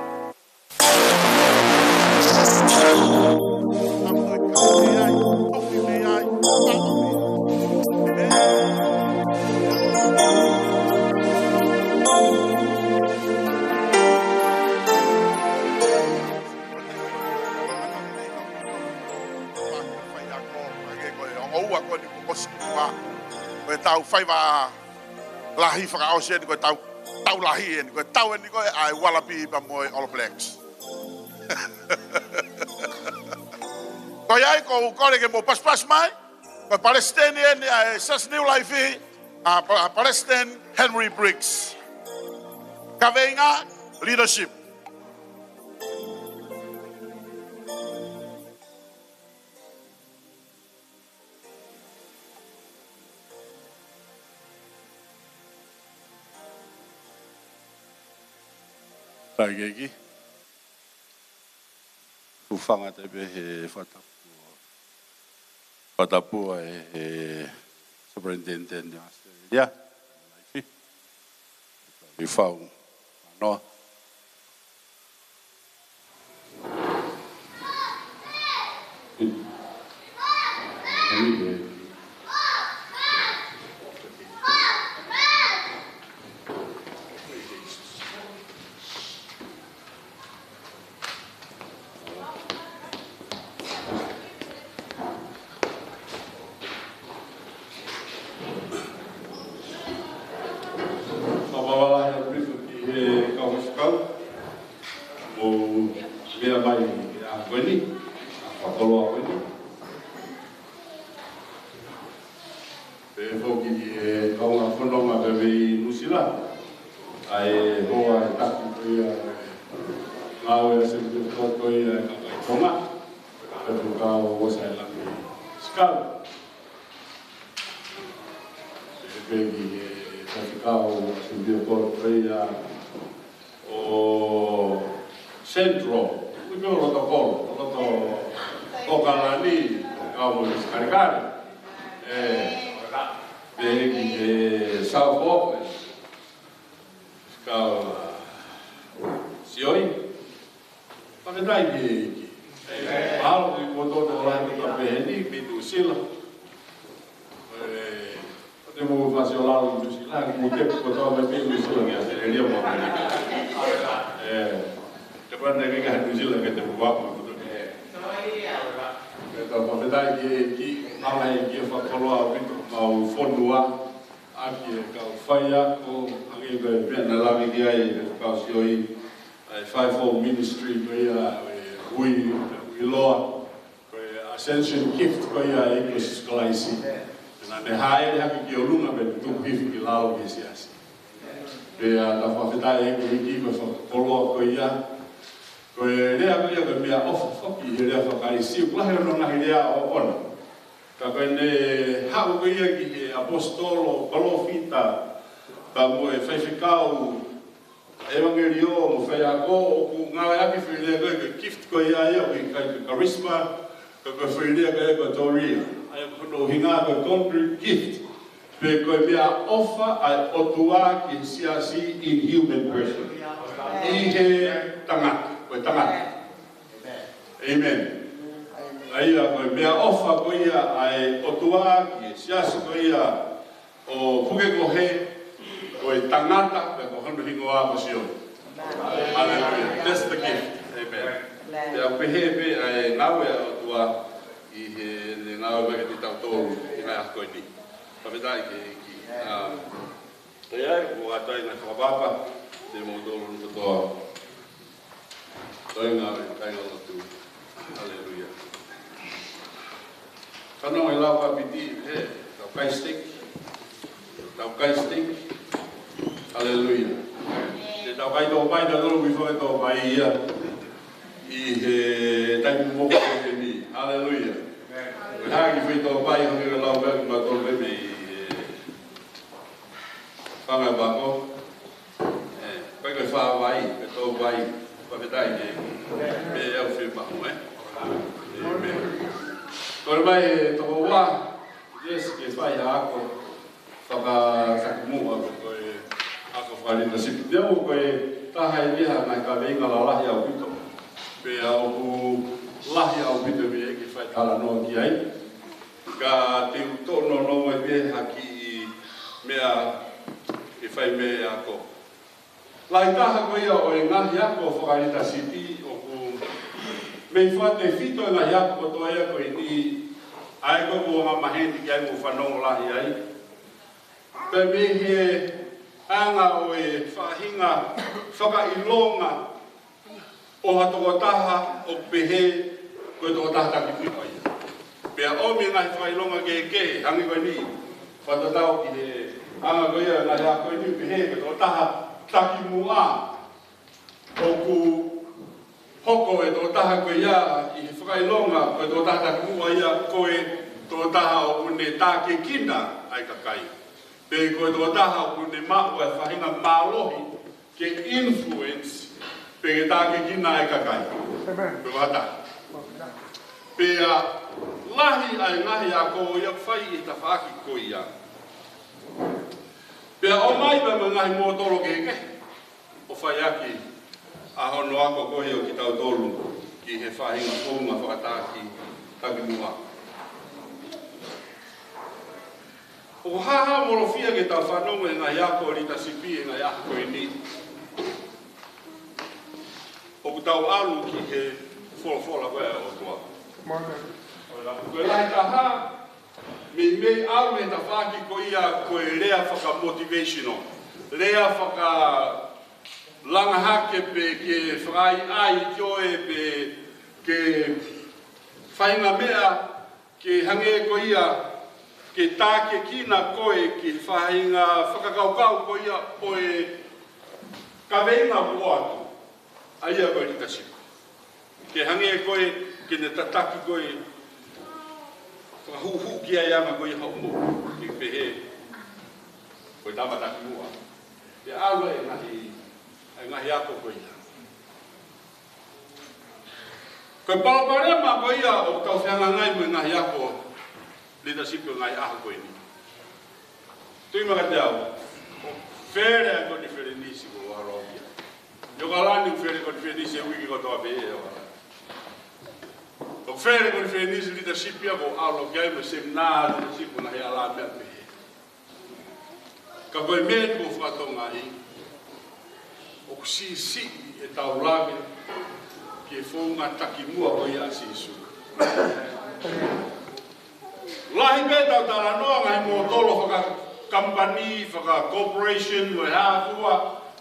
Faiva lahi fakaʻosi eni ko e tau, tau lahi eni, ko e tau eni ko ē ʻa e Wallaby pea mo e All Blacks. Ko ia ai ʻoku ou kole ke mou pasipasi mai, ko e palesiteni eni ʻa e Siasi New Life, ʻa, ʻa Palesiteni Henry Briggs. Kaveinga, leadership. Taiki. Hūfanga atu pē he fakatapu, fakatapu ʻa e Superintendent ʻo Australia, Life. Lifau Noa. Fakamaama lahi ʻaupito ki he kau faifekau, mou meʻa mai he ʻaho ko eni, ʻaho fakakoloa ko eni. Pehē foki ki he kaungā fononga pē mei Nuʻusila, ʻa e hoa ʻo e taki ko ia, ngāue ʻa e Senitā ko ia ʻa e kakai Tonga, pea mo e kau ʻo Sailangi Sikau. Pehē ki he faifekau ʻa e Senitā ko ia, ʻo Central, ʻi he loto kolo, loto ʻAokalani, kau mo e Kalekale. ʻE, pehē ki he South Auckland, kau, ʻa, Sioi. Fakafetaʻi ki he ʻEiki. Mahalo ko e kotoa ʻo e lahi ʻo e pehē ni, mei Nuʻusila. ʻE, ʻoua te mou fāsiolalo Nuʻusila, mou tepu kotoa mai pē Nuʻusila ki ʻAositelēlia mo ʻAmelika. ʻE, kapau naʻe ʻikai ha Nuʻusila, ke te mou ako kotoa. ʻE, tau fakafetaʻi ki he ʻEiki, ʻa e ʻEiki ʻoku fakakoloa ʻaupito homau fonua, ʻaki e kau faiako, hangē ko e meʻa naʻe lave ki ai ʻa e faifekau Sioi, ʻa e fivefold ministry ko ia, ʻa e ui, ui loa. Ko e ascension gift ko ia ʻa e ʻEiki ko Sīsū Kalaisi. Naʻa ne hāʻele hake ki ʻolunga pea tuku hifo ki lalo ki he siasi. Pea tau fakafetaʻi ki he ʻEiki ko e fakakoloa ko ia. Ko e lea ko ia ko e meʻaʻofa foki he lea faka-Siu, lahi hono ngaahi lea ʻoʻona. Ka ko ʻene haʻu ko ia ki he ʻaposetolo, palōfita, pea mo e faifekau, ʻevangeliō mo e faiako, ʻoku ngāueʻaki e foʻi lea ko e, ko e gift ko ia ia, ʻoku ʻikai ko e charisma, ka ko e foʻi lea ko e, ko e Torah. ʻA ia ko hono ʻuhinga ko e concrete gift. Pe ko e meʻaʻofa ʻa e ʻOtua ki he siasi in human person. ʻI he tangata, ko e tangata. ʻĒmeni. ʻA ia ko e meʻaʻofa ko ia ʻa e ʻOtua ki he siasi ko ia ʻo Pukekohe, ko e tangata, pea ko hono hingoa ko Sione. Hallelujah. That's the gift. ʻĒmeni. Pea ʻoku pehē pē ʻa e ngāue ʻa e ʻOtua ʻi heʻene ngāue mai kiate kitautolu ʻi he ngaahi ʻaho ko eni. Fakafetaʻi ki he ʻEiki. Um, ʻe ʻi ai, ʻoku ʻatā ʻa e ngaahi fakapapa, te mou tolo no kotoa. Kāinga, kāinga lotu. Haleluia. Fanongo e lau kapiti, he, tau kai steak. Tau kai steak. Haleluia. Te tau kai tōpai, tau tolo ui fai tōpai ia. ʻI he taimi moko ko eni. Haleluia. Ko e hā e kiʻi foʻi tōpai, hangē ko e lau kapiti ma tōpai mei he fanga pako. ʻE, ko e, ko e fāvai, ko e tōpai, fakafetaʻi ki he ʻEiki. Pea ʻoku fiemaʻu, ē? ʻĒmeni. Kole mai e tokoua, Jess, ke fai ha ako fakatakimuʻa, ko e ako fakalītasipi. Neongo ko e taha eni ha ngaahi kaveinga lalahi ʻaupito. Pea ʻoku lahi ʻaupito mei he ʻEiki ke fai talanoa ki ai. Ka te u toʻo noa mai pē ha kiʻi meʻa ke fai mei he ako. Lahi taha ko ia ʻo e ngaahi ako fakalītasipi ʻoku mei fakatefito e ngaahi ako kotoa ia ko eni, ʻa ia ko e anga maheni ki ai mo fanongo lahi ai. Pea mei he anga ʻo e faʻahinga fakaʻilonga ʻo ha tokotaha ʻoku pehē ko e tokotaha takimuʻa ia. Pea ʻomi e ngaahi fakaʻilonga kehekehe, hangē ko eni, fakatatau ki he anga ko ia e ngaahi ako ko eni, pehē ko e tokotaha takimuʻa. ʻOku hoko e tokotaha ko ia ʻi he fakaʻilonga, ko e tokotaha takimuʻa ia, ko e tokotaha ʻoku ne tākiekina ʻa e kakai. Pe ko e tokotaha ʻoku ne maʻu e faʻahinga mālohi ke influence, pe ke tākiekina e kakai. Amen. Ko e fakataha. Pea lahi ʻa e ngaahi ako ia fai ʻi he tafaʻaki ko ia. Pea ʻomai pea mo e ngaahi mōtolo kehekehe ʻo fai ʻaki ʻa hono ako ko ia ʻo kitautolu ki he faʻahinga founga fakataha ki takimuʻa. ʻOku haʻamolofia ke tau fanongo he ngaahi ako ʻo e leadership he ngaahi ako ko eni. ʻOku tau ʻalu ki he folofola ko ia ʻa e ʻOtua. Amen. Ko e lahi taha, meimei ʻalu he tafaʻaki ko ia ko e lea fakamotivational. Lea fakalanga hake pe ke fakaʻaiʻai koe pe ke faʻahinga meʻa ke hangē ko ia ke tākiekina koe ki he faʻahinga fakakaukau ko ia ʻo e kaveinga ʻoku ʻoatu. ʻA ia ko e leadership. Ke hangē ko e, ke ne tataki koe, fakahuʻuhuʻu ki ai ʻa e anga ko ia hoʻo moʻui, ke pehē, ko e tama takimuʻa. Pea ʻalu e ngaahi, e ngaahi ako ko ia. Ko e palopalema ko ia ʻoku tau fehangahangai mo e ngaahi ako leadership ʻo e ngaahi ʻaho ko eni. Tui mai kiate au, ʻoku fele ʻa e konifelenisi ko ʻAlokia. ʻIo ka lani ʻoku fele konifelenisi e uike kotoa pē ʻe ʻOkalani. ʻOku fele konifelenisi leadership ia ko ʻAlokia mo e seminā leadership ko e ngaahi ala meʻa pehē. Ka ko e meʻa ni ko e fakatonga ai, ʻoku siʻisiʻi ʻetau lave ki he founga takimuʻa ko ia ʻa Sīsū. Lahi pē ʻetau talanoa ngaahi mōtolo fakakamupani, fakacorporation, mo e hā fua,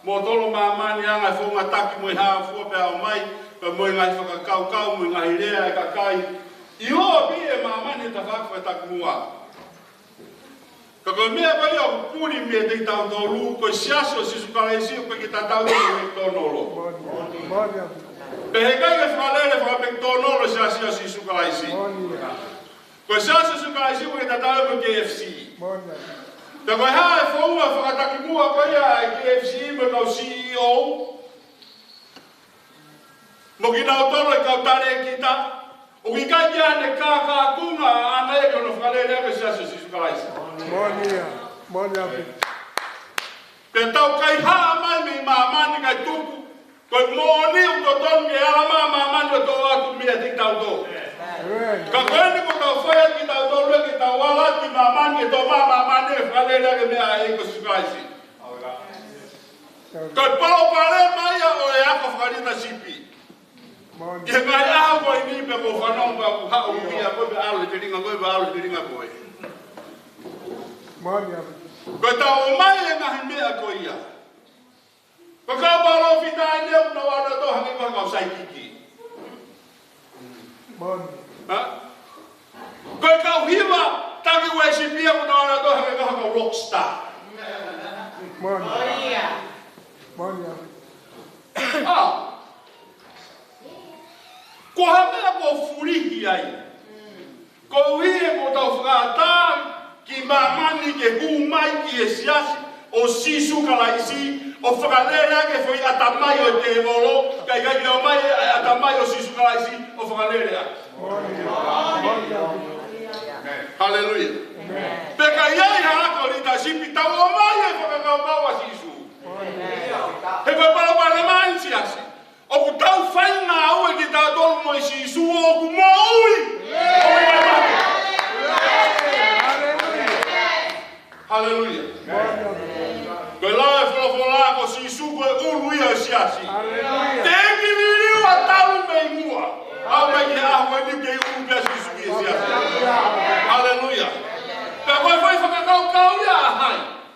mōtolo māmani ʻa e ngaahi founga taki mo e hā fua pea ʻomai, pea mo e ngaahi fakakaukau, mo e ngaahi lea ʻa e kakai. ʻIo, pē ʻe māmani he tafaʻaki fakatakimuʻa. Ka ko e meʻa ko ia ʻoku puli meiate kitautolu, ko e Siasi ʻo Sīsū Kalaisi ʻoku ʻikai ke tatau mo e McDonald. Pea heʻikai ke fakalele faka-McDonald e Siasi ʻo Sīsū Kalaisi. Ko e Siasi ʻo Sīsū Kalaisi ʻoku ʻikai ke tatau mo e K F C. Pea ko e hā e founga fakatakimuʻa ko ia ʻa e K F C mo e kau C E O, mo kinautolu e kau talēkita, ʻoku ʻikai ke ʻi ai e kākākunga ʻaʻana ia ke ne fakalele ʻaki e Siasi ʻo Sīsū Kalaisi. Moʻoni ia, moʻoni ia. Pea tau kaihaʻa mai mei māmani kae tuku, ko e moʻoni ʻoku totonu ke ala mai ʻa māmani ʻo toʻo atu meiate kitautolu. Amen. Ka ko eni kuo tau fai ʻaki kitautolu ke tau ala atu ki māmani ke toʻo mai ʻa māmani ke fakalele ʻaki e meʻa ʻa e ʻEiki ko Sīsū Kalaisi. Ko e palopalema ia ʻo e ako fakalītasipi. Moʻoni. Ki he ngaahi ʻaho ko eni pea ʻoku ou fanongo pea ʻoku haʻu ia ko e pea ʻalu he telinga ko ē, pea ʻalu he telinga ko ē. Moʻoni ia. Ko e tau ʻomai e ngaahi meʻa ko ia. Ko e kau palōfita eni ʻoku nau ʻalu ʻo tō hangē ko e kau saikiki. Moʻoni. Ha? Ko e kau hiva taki uēsipia ʻoku nau ʻalu ʻo tō hangē ko e kau rockstar. Moʻoni. Moʻoni ia. ʻA, ko ha meʻa ʻoku fulihi ai. Koeʻuhi he kuo tau fakaʻatā ki māmani ke hū mai ki he Siasi ʻo Sīsū Kalaisi, ʻo fakalele ʻaki e foʻi ʻatamai ʻo e tēvolo, kae ʻikai ke ʻomai e ʻatamai ʻo Sīsū Kalaisi ʻo fakalele ʻaki. Haleluia. Pea ka ʻi ai ha ako leadership, tau ʻomai e fakakaukau ʻa Sīsū. He ko e palopalema ʻi he Siasi, ʻoku tau faingāue kitautolu mo Sīsū ʻoku moʻui. Haleluia. Ko e lau e folofola ko Sīsū ko e ʻulu ia ʻo e Siasi. Teʻeki liliu ʻa talu mei muʻa. ʻAu mai ki he ʻaho ni kei ʻulu pē ʻa Sīsū ki he Siasi. Haleluia. Pea ko e foʻi fakakaukau ia ʻa hai?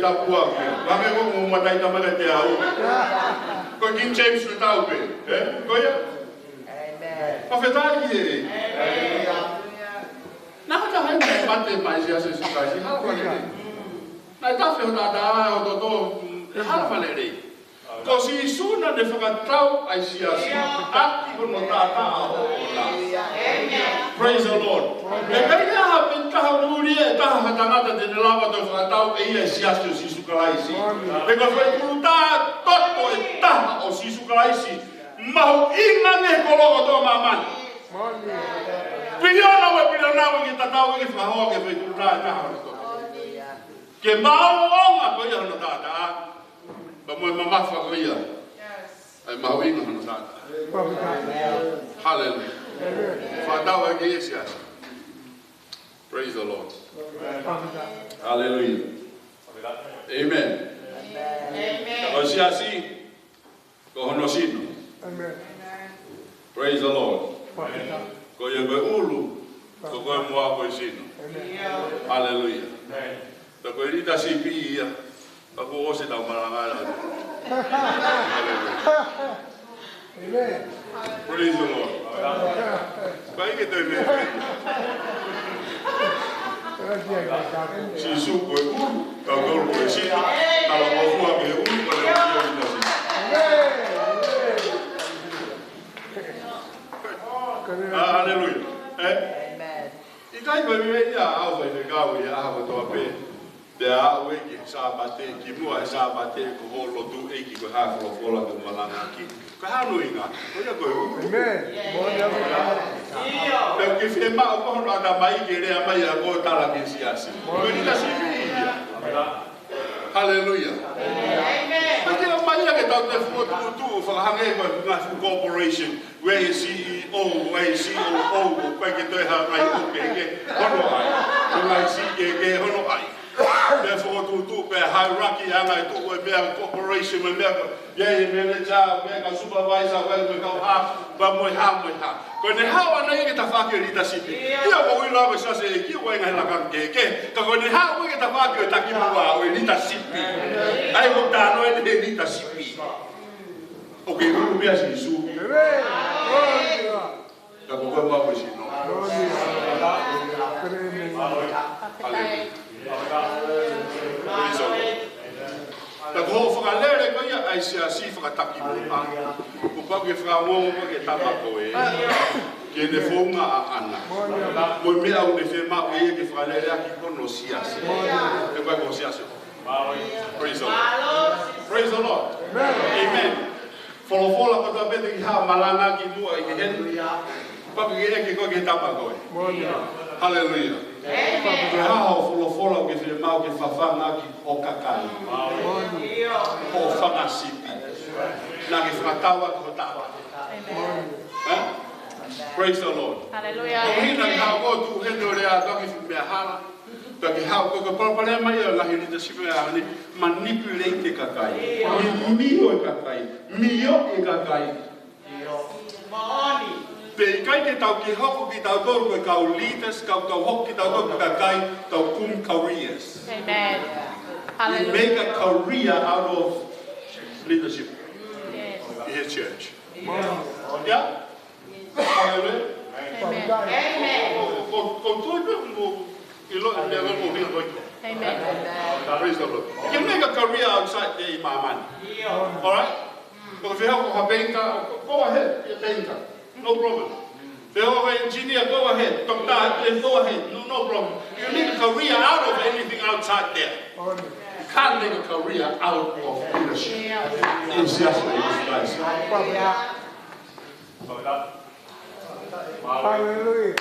Tapu ake. Vake ko mo matai tamaka te au. Ko King James le tau pe. Eh? Ko ia? Amen. Fakafetaʻi ki he. Naʻe ʻikai ke toe mate mai Sīsū Kalaisi, hala fale lei. Naʻe tafe hono taʻataʻa ʻo toto, hala fale lei. Ko Sīsū naʻa ne fakatau ai Sīsū ʻaki hono taʻataʻa ʻo ʻona. Praise the Lord. ʻE ʻikai ha pe taha ʻuli ʻe taha ha tangata te ne lava ʻo fakatau ʻe ia Sīsū, Sīsū Kalaisi. He ko e foʻi tūʻuta toto ʻe taha ʻo Sīsū Kalaisi. Mahuʻinga ange he kolo kotoa ʻo māmani. Piliona mo e piliona ʻoku ke tatau ke fakahoa ki he foʻi tūʻuta ʻe taha ʻo e toto. Ke maʻu ʻo ʻoange ko ia hono taʻataʻa. Pea mo e mamafa ko ia. Yes. ʻA e mahuʻinga hono taʻataʻa. Hallelujah. Fakatau ʻaki e Sīsū. Praise the Lord. Hallelujah. Amen. Amen. Ko Sīsū, ko hono sino. Amen. Praise the Lord. Ko ia ko e ʻulu, ko koe mo au ko e sino. Amen. Hallelujah. Amen. Pea ko e lita sipi ia, pea kuo ʻosi ʻetau malanga ia. Hallelujah. Amen. Praise the Lord. Pea ʻikai ke toe meʻa. Sīsū ko e ʻulu, kitautolu ko e sino, talangofua ki he ʻulu, pea leva ki he lita sipi. Hallelujah. Eh? Amen. ʻIkai ko e meʻa ia ʻa e faifekau ia ʻaho kotoa pē. Pea aʻu ē ki he Sāpate, kimuʻa he Sāpate, ko hoʻo lotu ʻEiki ko e hā e folofola ke malanga ki ai. Ko e hā hono ʻuhinga? Ko ia ko e ʻulu. Amen. Pea ʻoku ke fiemaʻu ko hono ʻatamai ke lea mai ʻa ko tala ki he siasi. Ko e lita sipi ia. Hallelujah. Amen. Ko e ke ʻomai ia ke tau toe fokotuʻutuʻu, fakahangē ko e ngaahi fuʻu corporation. Ua e C E O, ua e C O O, ʻoku ʻikai ke toe ha ngaahi ʻū kehekehe hono ʻai. Ko e ngaahi siʻi kehekehe hono ʻai. Pea fokotuʻutuʻu, pea hierarchy ʻa e ngaahi tuʻu ʻo e meʻa corporation, ʻo e meʻa ko ia, ʻa e manager, ʻa e meʻa ko e supervisor, ʻa e meʻa ko e hā, pea mo e hā, mo e hā. Ko ʻene haʻu ʻana ia ki he tafaʻaki ʻo e lita sipi. ʻIo, ʻoku ou ʻilo ko e siasi ʻeiki, ʻoku ʻi ai e ngaahi lakanga kehekehe. Ka ko ʻene haʻu ia ki he tafaʻaki ʻo e takimuʻa ʻo e lita sipi. ʻA ia ko e talanoa eni he lita sipi. ʻOku ke ʻulu pē ʻia Sīsū. Amen. Ka ko koe mo au ko e sino. Hallelujah. Praise the Lord. Ka ko hoʻo fakalele ko ia ʻa e siasi fakatakimuʻa, kuo pau ke fakaongo ko e tama ko ē ki heʻene founga ʻaʻana. Mo e meʻa ʻoku ne fiemaʻu ia ke fakalele ʻaki hono siasi. He ko e ko siasi. Praise the Lord. Praise the Lord. Amen. Folofola kotoa pē te ke haʻu ʻo malanga ki muʻa ʻi he heni. Pea ke ʻeke ko e ke tama ko ē. Hallelujah. Ko e hā hoʻo folofola ʻoku ke fiemaʻu ke fafanga ʻaki ho kakai. Hoʻo fanga sipi. Naʻa ke fakatau ʻaki ho tama. Eh? Praise the Lord. Hallelujah. Ko e hina ki haʻu ko ē ʻo tuʻu heni ʻo lea atu ki he fuʻu meʻa hala. Pea ke haʻu ko e palopalema ia ʻa e ngaahi lita sipi ʻa eni, manipulate e kakai. Mimio e kakai. Mioʻi e kakai. Pea ʻikai ke tau ke hoko kitautolu ko e kau leaders, kau, kau hoko kitautolu ko e kakai, kau kumi careers. Amen. We make a career out of leadership in his church. Yeah? Hallelujah. Amen. Ko, ko, ko tui pē mo ʻilo e meʻa ko ē ʻoku ʻi ai. Amen. Praise the Lord. You make a career outside there ʻi māmani. All right? Ko e fehoko ha painter, go ahead, be a painter. No problem. Fehoko ha engineer, go ahead. Doctor, go ahead. No, no problem. You make a career out of anything outside there. You can't make a career out of leadership. Yes, yes, yes, yes. Hallelujah.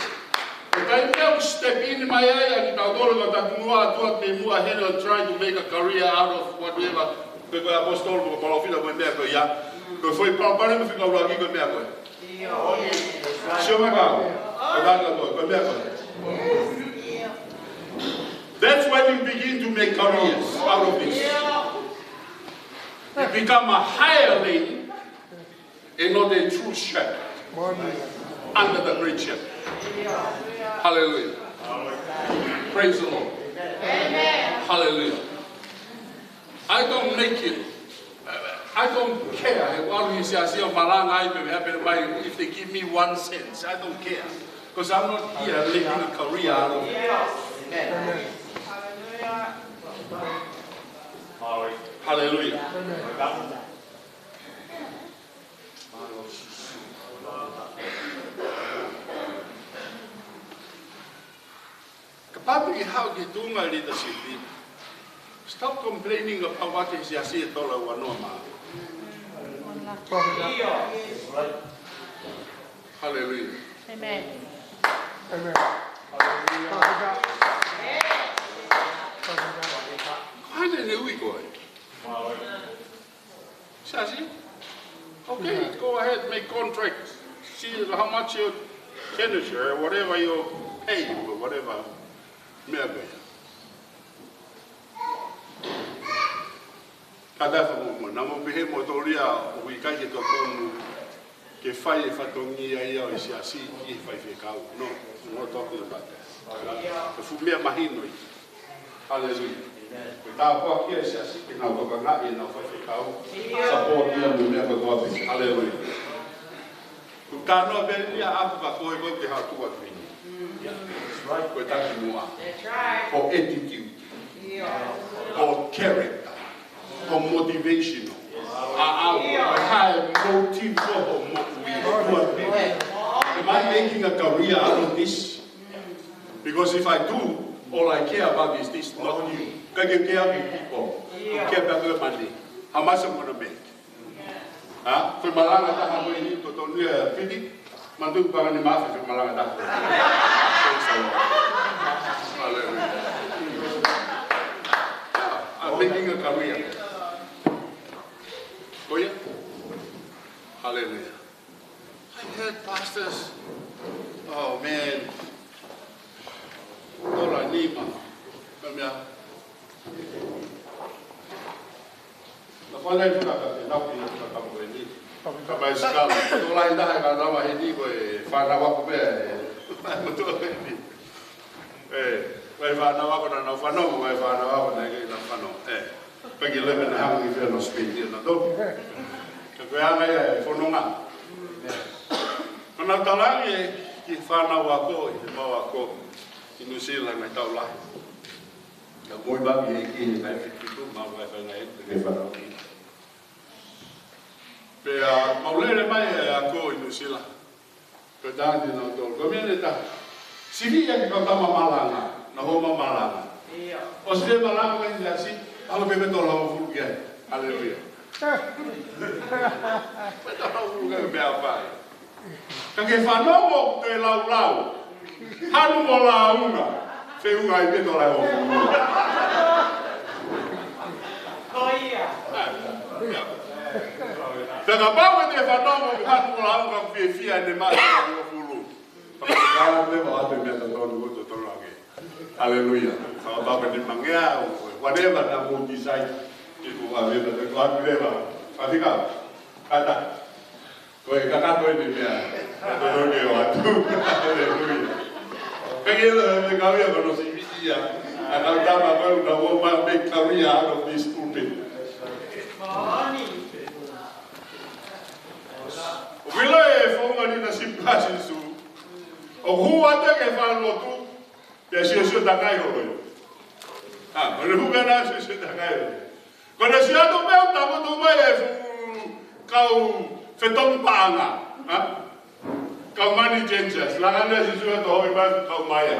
Ko e taimi ʻoku step in mai ai ʻa kitautolu ko e takimuʻa ʻa e ʻOtua ki muʻa heni ʻo try to make a career out of whatever. Pe ko e ʻaposetolo, pe ko e palōfita, ko e meʻa ko ia. Ko e foʻi palopalema fika ʻuluaki ko e meʻa ko ē. Sio mai kau. Ko e meʻa ko ē, ko e meʻa ko ē. That's when you begin to make careers out of this. You become a hireling and not a true shepherd under the great shepherd. Hallelujah. Praise the Lord. Hallelujah. I don't make it. I don't care. He ʻalu he siasi ʻo malanga ai pe meʻa pe mai, if they give me one cent, I don't care. Because I'm not here making a career out of it. Hallelujah. Kapau te ke haʻu ki he tuʻunga leadership, stop complaining about what he siasi e tola ua noa mā. Hallelujah. Amen. Amen. Hallelujah. Ko hai ne ui koe? Siasi? Okay, go ahead, make contracts. See how much your furniture, whatever your pay, or whatever. Meʻa pē. Kātaki mo mo, naʻa mo pehē mo tōlia ʻoku ʻikai ke totonu ke fai e fatongia ia ʻo e siasi ki he faifekau. No, I'm not talking about that. Ko e fuʻu meʻa mahino ia. Hallelujah. Ko e tāpuaki ia e siasi ke nau tokangaʻi ʻenau faifekau. Support ia mo e meʻa kotoa pē. Hallelujah. Ko e talanoa pē ia ʻaku ka ko e ko e te hatu atu heni. Ko e taki muʻa. Ko e attitude. Ko e character. Ko e motivational. ʻA ʻau, ko e hā e motive ʻoku mo ui. Am I making a career out of this? Because if I do, all I care about is this, not you. ʻIkai ke u care about people. I care about the money. How much I'm gonna make. Ha? Ko e malanga taha ko eni totonu ia Piti. Manatu pē ʻanai mei fē ko e malanga taha. Praise the Lord. Hallelujah. Yeah, I'm making a career. Ko ia? Hallelujah. I heard pastors. Oh man. Tola nima. Ka meʻa. Na fana i fana ka te nau ki na ka ka mo ni. Ka mai sikala. Tola i taha ka na ma he ni ko e fana wa ko pē. Mo tola i ni. Eh, ko e fana wa ko na na fana mo e fana wa ko na ke na fana. Eh. Pagi leve na hanga i fea no spiti na to. Ka ko e anga ia e fononga. Ko na tala e ki fana wa ko, i mau ako. I New Zealand ngai tau lahi. Ka moʻi vaki e ki he kai fitu, mau kai fanga e, ke fana ki. Pea mau lele mai e ako i New Zealand. Ko e taha ni na tolu. Ko e meʻa ne taha. Sivi ia ki kau tama malanga, na homa malanga. ʻIo. ʻOsi fie malanga mai ni asi, ʻalu ke me tola o fulu ki ai. Hallelujah. Me tola o fulu ki ai, meʻa fai. Ka ke fanongo ke laulau. Hanu mo launga. Feʻunga ai pē tola o. Ko ia. Pea kapau ʻe te fanongo ke hanu mo launga fiefia ne mai o fulu. Ka te mo atu meʻa totonu ko totonu ange. Hallelujah. Kapau ʻe te mangea o whatever na mo decide. Iku a vena te ko atu leva. Fatika. Kata. Ko e kakato ʻeni meʻa. Kakato ke o atu. Haleluia. Ka ke la me kau ia ko no si visi ia. A kau tama ko na wo ma me kau ia out of this pulpit. ʻOku ʻilo e founga ni na si pasi su. ʻOku hū atu ke fai lotu. Pea siosio takai holo ia. A, ko le hū pea na siosio takai holo. Ko le siato pea takoto mai e fuʻu kau fetongi paʻanga. Ha? Kau money changers. Langa ne siosio to hoi mai kau mai a.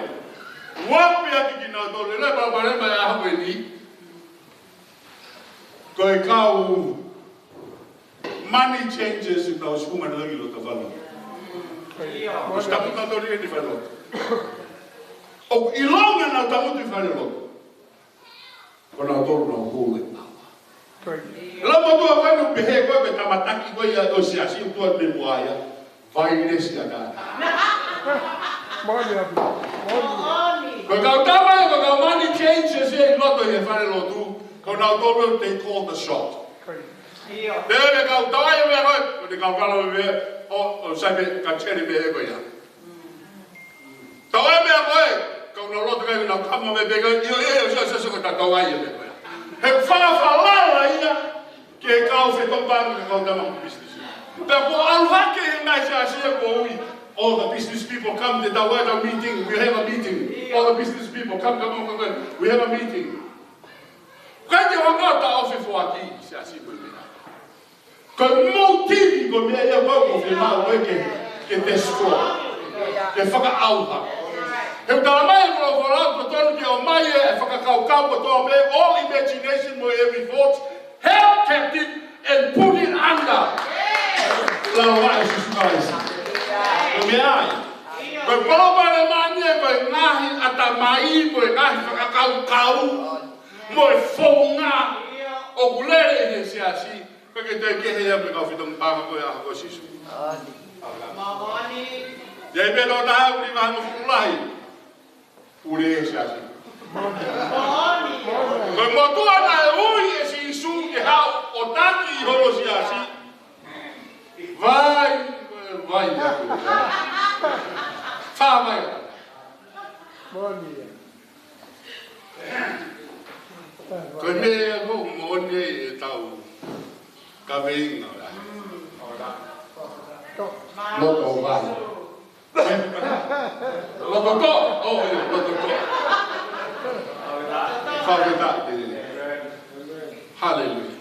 Ua pea kiki na to le le pa pare mai a hoi ni. Ko e kau money changers ʻi nau sikunga lagi lo ta falo. Ko si tapu na to lie ni falo. ʻOku ʻilonga na tamu tu falo. Ko na to na hole. Lo mo tua fai no pehe ko pe tamataki ko ia to si asi tua te mo ia. Vailesi a ka. Moni a. Moni. Ko kau tama ko kau money changers e loto e fale lotu. Ko na to they call the shot. Te le kau tau ai meʻa koe, ko te kau kala meʻa, o, o sai meʻa, ka tele meʻa ko ia. Tau ai meʻa koe, kau na loto kai na kama meʻa pē kai, io, io, io, so, so, so, ka tau ai meʻa koe. He fakafalala ia ki he kau fetopanga, ki he kau tama business. Pea ko e ʻalu hake ʻi he ngaahi siasi ia ko ui, all the business people come, te tau ʻai ʻetau meeting, we have a meeting. All the business people come, come on, come on, we have a meeting. Kai te hanga ta ofi foaki siasi mo e meʻa. Ko e motive ko e meʻa ia ko ē ʻoku fiemaʻu ke, ke destroy, ke fakaʻauha. He ʻoku talamai ʻe he folofola ʻoku totonu ke ʻomai e fakakaukau kotoa pē, all imagination mo every thought, held captive and put it under. Lalo ʻa Sīsū Kalaisi. Ko e meʻa ia. Ko e palopalema eni ia ko e ngaahi ʻatamai, ko e ngaahi fakakaukau, mo e founga ʻoku lele ʻi he siasi. Ka ke toe kehe ia mei he kau fetopanga ko e ʻaho ko Sīsū. Ia i pē tō taha uli vahanga fukulahi. Pule e siasi. Ko e motuʻa naʻe ui ʻe Sīsū ke haʻu ʻo taki ʻi hono siasi. Vai, vai, vai. Fā vai. Ko e meʻa ia ʻoku moʻoni ai ʻetau kaveinga. Loto vai. Loto ko, ʻo, ʻio, loto ko. Fakafetaʻi. Haleluia.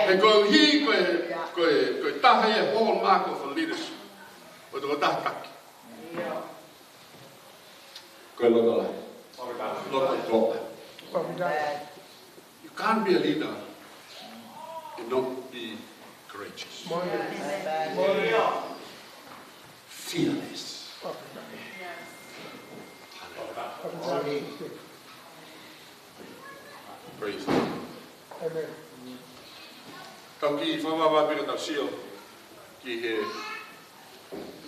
He koeʻuhi ko e, ko e, ko e taha ia e hallmark of a leadership. Ko e tokotaha taki. Ko e loto lahi. Loto toʻa. You can't be a leader and not be courageous. Fearless. Praise God. Tau kiʻi fakavavevave pē ka tau sio ki he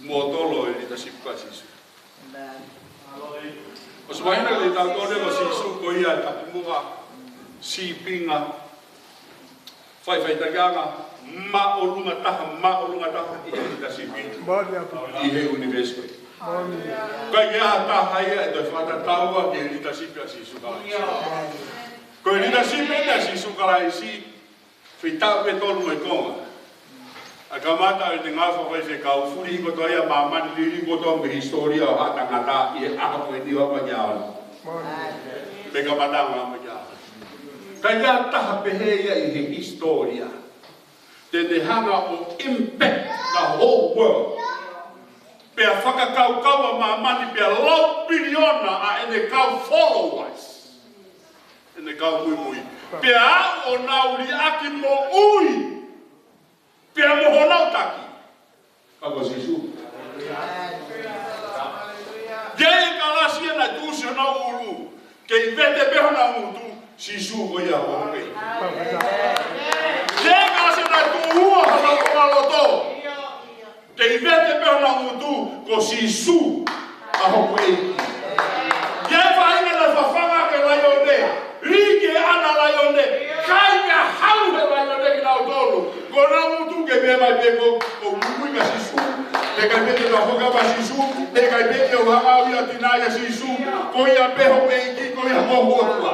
mōtolo e leadership ʻa Sīsū. ʻOsi mahino kiate kitautolu ko Sīsū ko ia e takimuʻa, sīpinga, faʻifaʻitakiʻanga māʻolunga taha, māʻolunga taha ʻi he leadership ʻi he ʻunivēsi. Ko e ʻikai ha taha ia ʻe toe fakatataua ki he leadership ʻa Sīsū Kalaisi. Ko e leadership ʻa Sīsū Kalaisi, fetaʻu e tolu mo e konga. ʻA e kamata ʻo e ngāue fakafaifekau, fuli kotoa ia māmani, liliu kotoa mo e hisitōlia ʻo ha tangata ʻi he ʻaho ko eni ʻo aʻu mai ki he ʻaho ni. Pea kamata ʻo aʻu mai ki he ʻaho ni. ʻIkai ha taha pehē ia ʻi he hisitōlia te ne hanga ʻo impact the whole world. Pea fakakaukau ʻa māmani pea lau piliona ʻa ʻene kau followers. ʻEne kau muimui. Pea aʻu ʻo nau liʻaki moʻui. Pea mo honau taki. Ka ko Sīsū. Ke ʻi ai e kalasi ia naʻe tuʻusi honau ʻulu. Kei vete pē honau ngutu, Sīsū ko ia hoku ʻEiki. Ke ʻi ai e kalasi ia naʻe tuʻu ua honau tokoloto. Kei vete pē honau ngutu, ko Sīsū ʻa hoku ʻEiki. Ke faʻahinga naʻe fafanga ʻaki e laione, lī ki he ʻana laione, kai pea halu he laione kinautolu. Ko honau ngutu ke pehē mai pē ko, ko muimui kia Sīsū, heʻikai pē ke u foki ʻa Sīsū, heʻikai pē ke u hanga ʻo ʻia tinā ʻia Sīsū, ko ia pē hoku ʻEiki, ko ia hoku ʻOtua.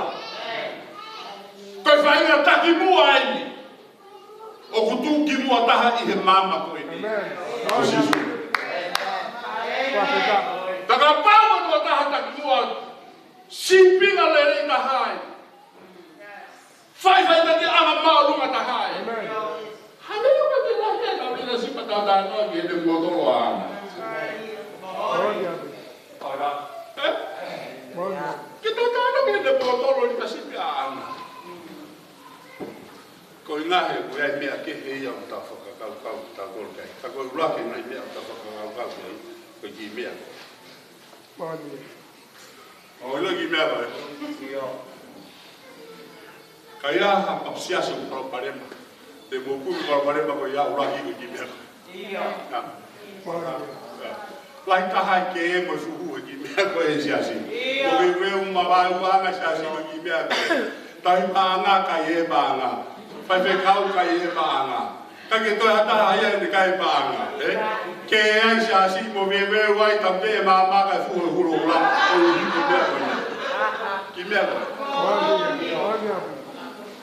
Ko e faʻahinga takimuʻa eni. ʻOku tuʻu kimuʻa taha ʻi he maama ko eni. Ko Sīsū. Ka kapau ko e tokotaha takimuʻa, sīpinga lelei taha ē. Faʻifaʻitakiʻanga māʻolunga taha ē. Hangē ko e te lahi ē, ka pina sipa tau tano ki he te mōtolo ʻaʻana. Ē? Ke tau tano ki he te mōtolo ni ka sipa ʻaʻana. Ko e ngaahi, ko e meʻa kehe ia ʻoku tau fakakaukau, tau kolo kai. Ka ko e ʻuluaki ngaahi meʻa ʻoku tau fakakaukau ki ai, ko e kiʻi meʻa. ʻO ʻilo kiʻi meʻa ko ē. Ka ʻi ai ha papi siasi ʻoku palopalema. Te mou kumi palopalema ko ia ʻuluaki ko e kiʻi meʻa ko ē. Ia. Lahi taha e kē mo e fuhu he kiʻi meʻa ko ē he siasi. Ko e veu ma vai uanga siasi ko e kiʻi meʻa ko ē. Tauhi paʻanga kai e paʻanga. Faifekau kai e paʻanga. Ka ke toe ha taha ia ʻene kai paʻanga. Ē? Ke ai siasi mo veveu ai tampe e maama kai fuhu e hulu ula. ʻO hiki meʻa ko ē. Kiʻi meʻa ko ē.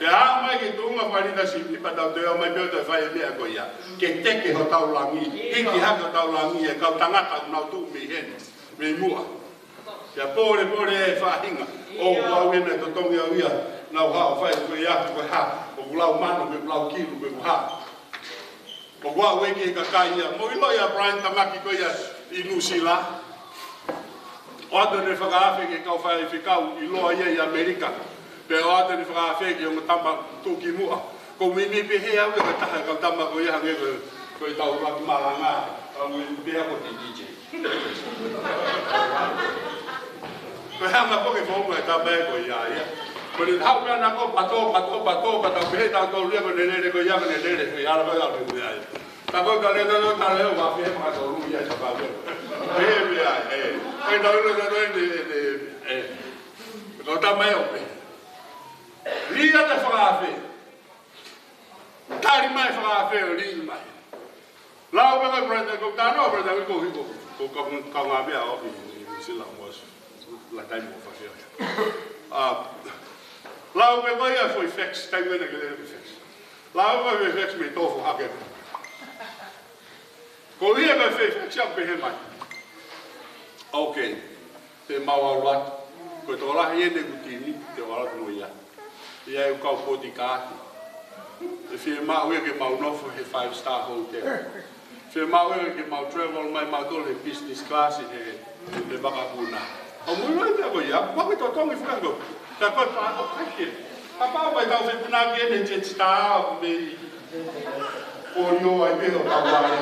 Pea aʻu mai ki he tuʻunga fakalītasipi pea tau toe ō mai pē ʻo toe fai e meʻa ko ia. Ke teke hotau langi, hiki hake hotau langi, e kau tangata ʻoku nau tuʻu mei heni, mei muʻa. Pea pōlepole e faʻahinga, ʻoku ʻi ai e meʻa totongi ʻaʻau ia, nau haʻu ʻo fai ko e ʻapi ko e hā, ʻoku lau mano, ʻoku lau kilu, ʻoku hā. ʻOku ʻi ai e kiʻi kakai ia, mou ʻilo ia Brian Tamaki ko ia ʻi Nuʻusila. ʻOatu ʻene fakaafe ki he kau faifekau ʻiloa ia ʻi ʻAmelika. Pea ʻoatu ʻene fakaafe ki he ongo tama tuʻukimuʻa. ʻOku ou meimei pehē au ia ko e taha e kau tama ko ia hangē ko, ko ʻetau ʻuluaki malanga. Kau meimei pehē au ko e D J. Ko e hanga ko ē ke founga e tama ē ko ia ia. Ko ʻene haʻu pē ʻana ko e pato, pato, pato, pato, pehē ʻe tautolu ia ko ʻene lele ko ia, ko ʻene lele ko ia, ala ko ia, ala ko ia ia. Ka ko e ka lele, ka lele, ʻoku pehē ʻe tautolu ia, ʻe tapa ia. Pehē pē ia, ē. ʻE tau ʻilo ʻe tautolu ʻene, ʻene, ē. Ko e tama ē ʻoku pehē. Lī ʻa e fakaafe. Tali mai e fakaafe ʻo lī mai. Lau pē ko e Brian, ko e tano Brian, ko e hiko, ko e kau, kaungāmeʻa ʻo ʻi, ʻi Nuʻusila mo e lā taimi ʻo fafia. ʻA, lau pē ko ia foʻi fax, taimi ʻena ke lele e fax. Lau pē ko e fax mei Tofo hake. Ko ia ko e fax ia pehē mai. Okay. Te mau ʻalu atu. Ko e tokolahi ʻeni ʻeku timi, te u ʻalu atu mo ia. ʻI ai e kau potikaati. ʻE fiemaʻu ia ke mau nofo he five star hotel. Fiemaʻu ia ke mau travel mai mautolu he business class he, he vakapuna. ʻOku mou ʻilo e meʻa ko ia, ʻoku ʻikai totongi fuka ko. Ka ko e pā, ʻoku ʻikai ke. Kapau ʻe tau fepuna ki he Jetstar mei ʻOlio ai pē ʻo tau ʻalu.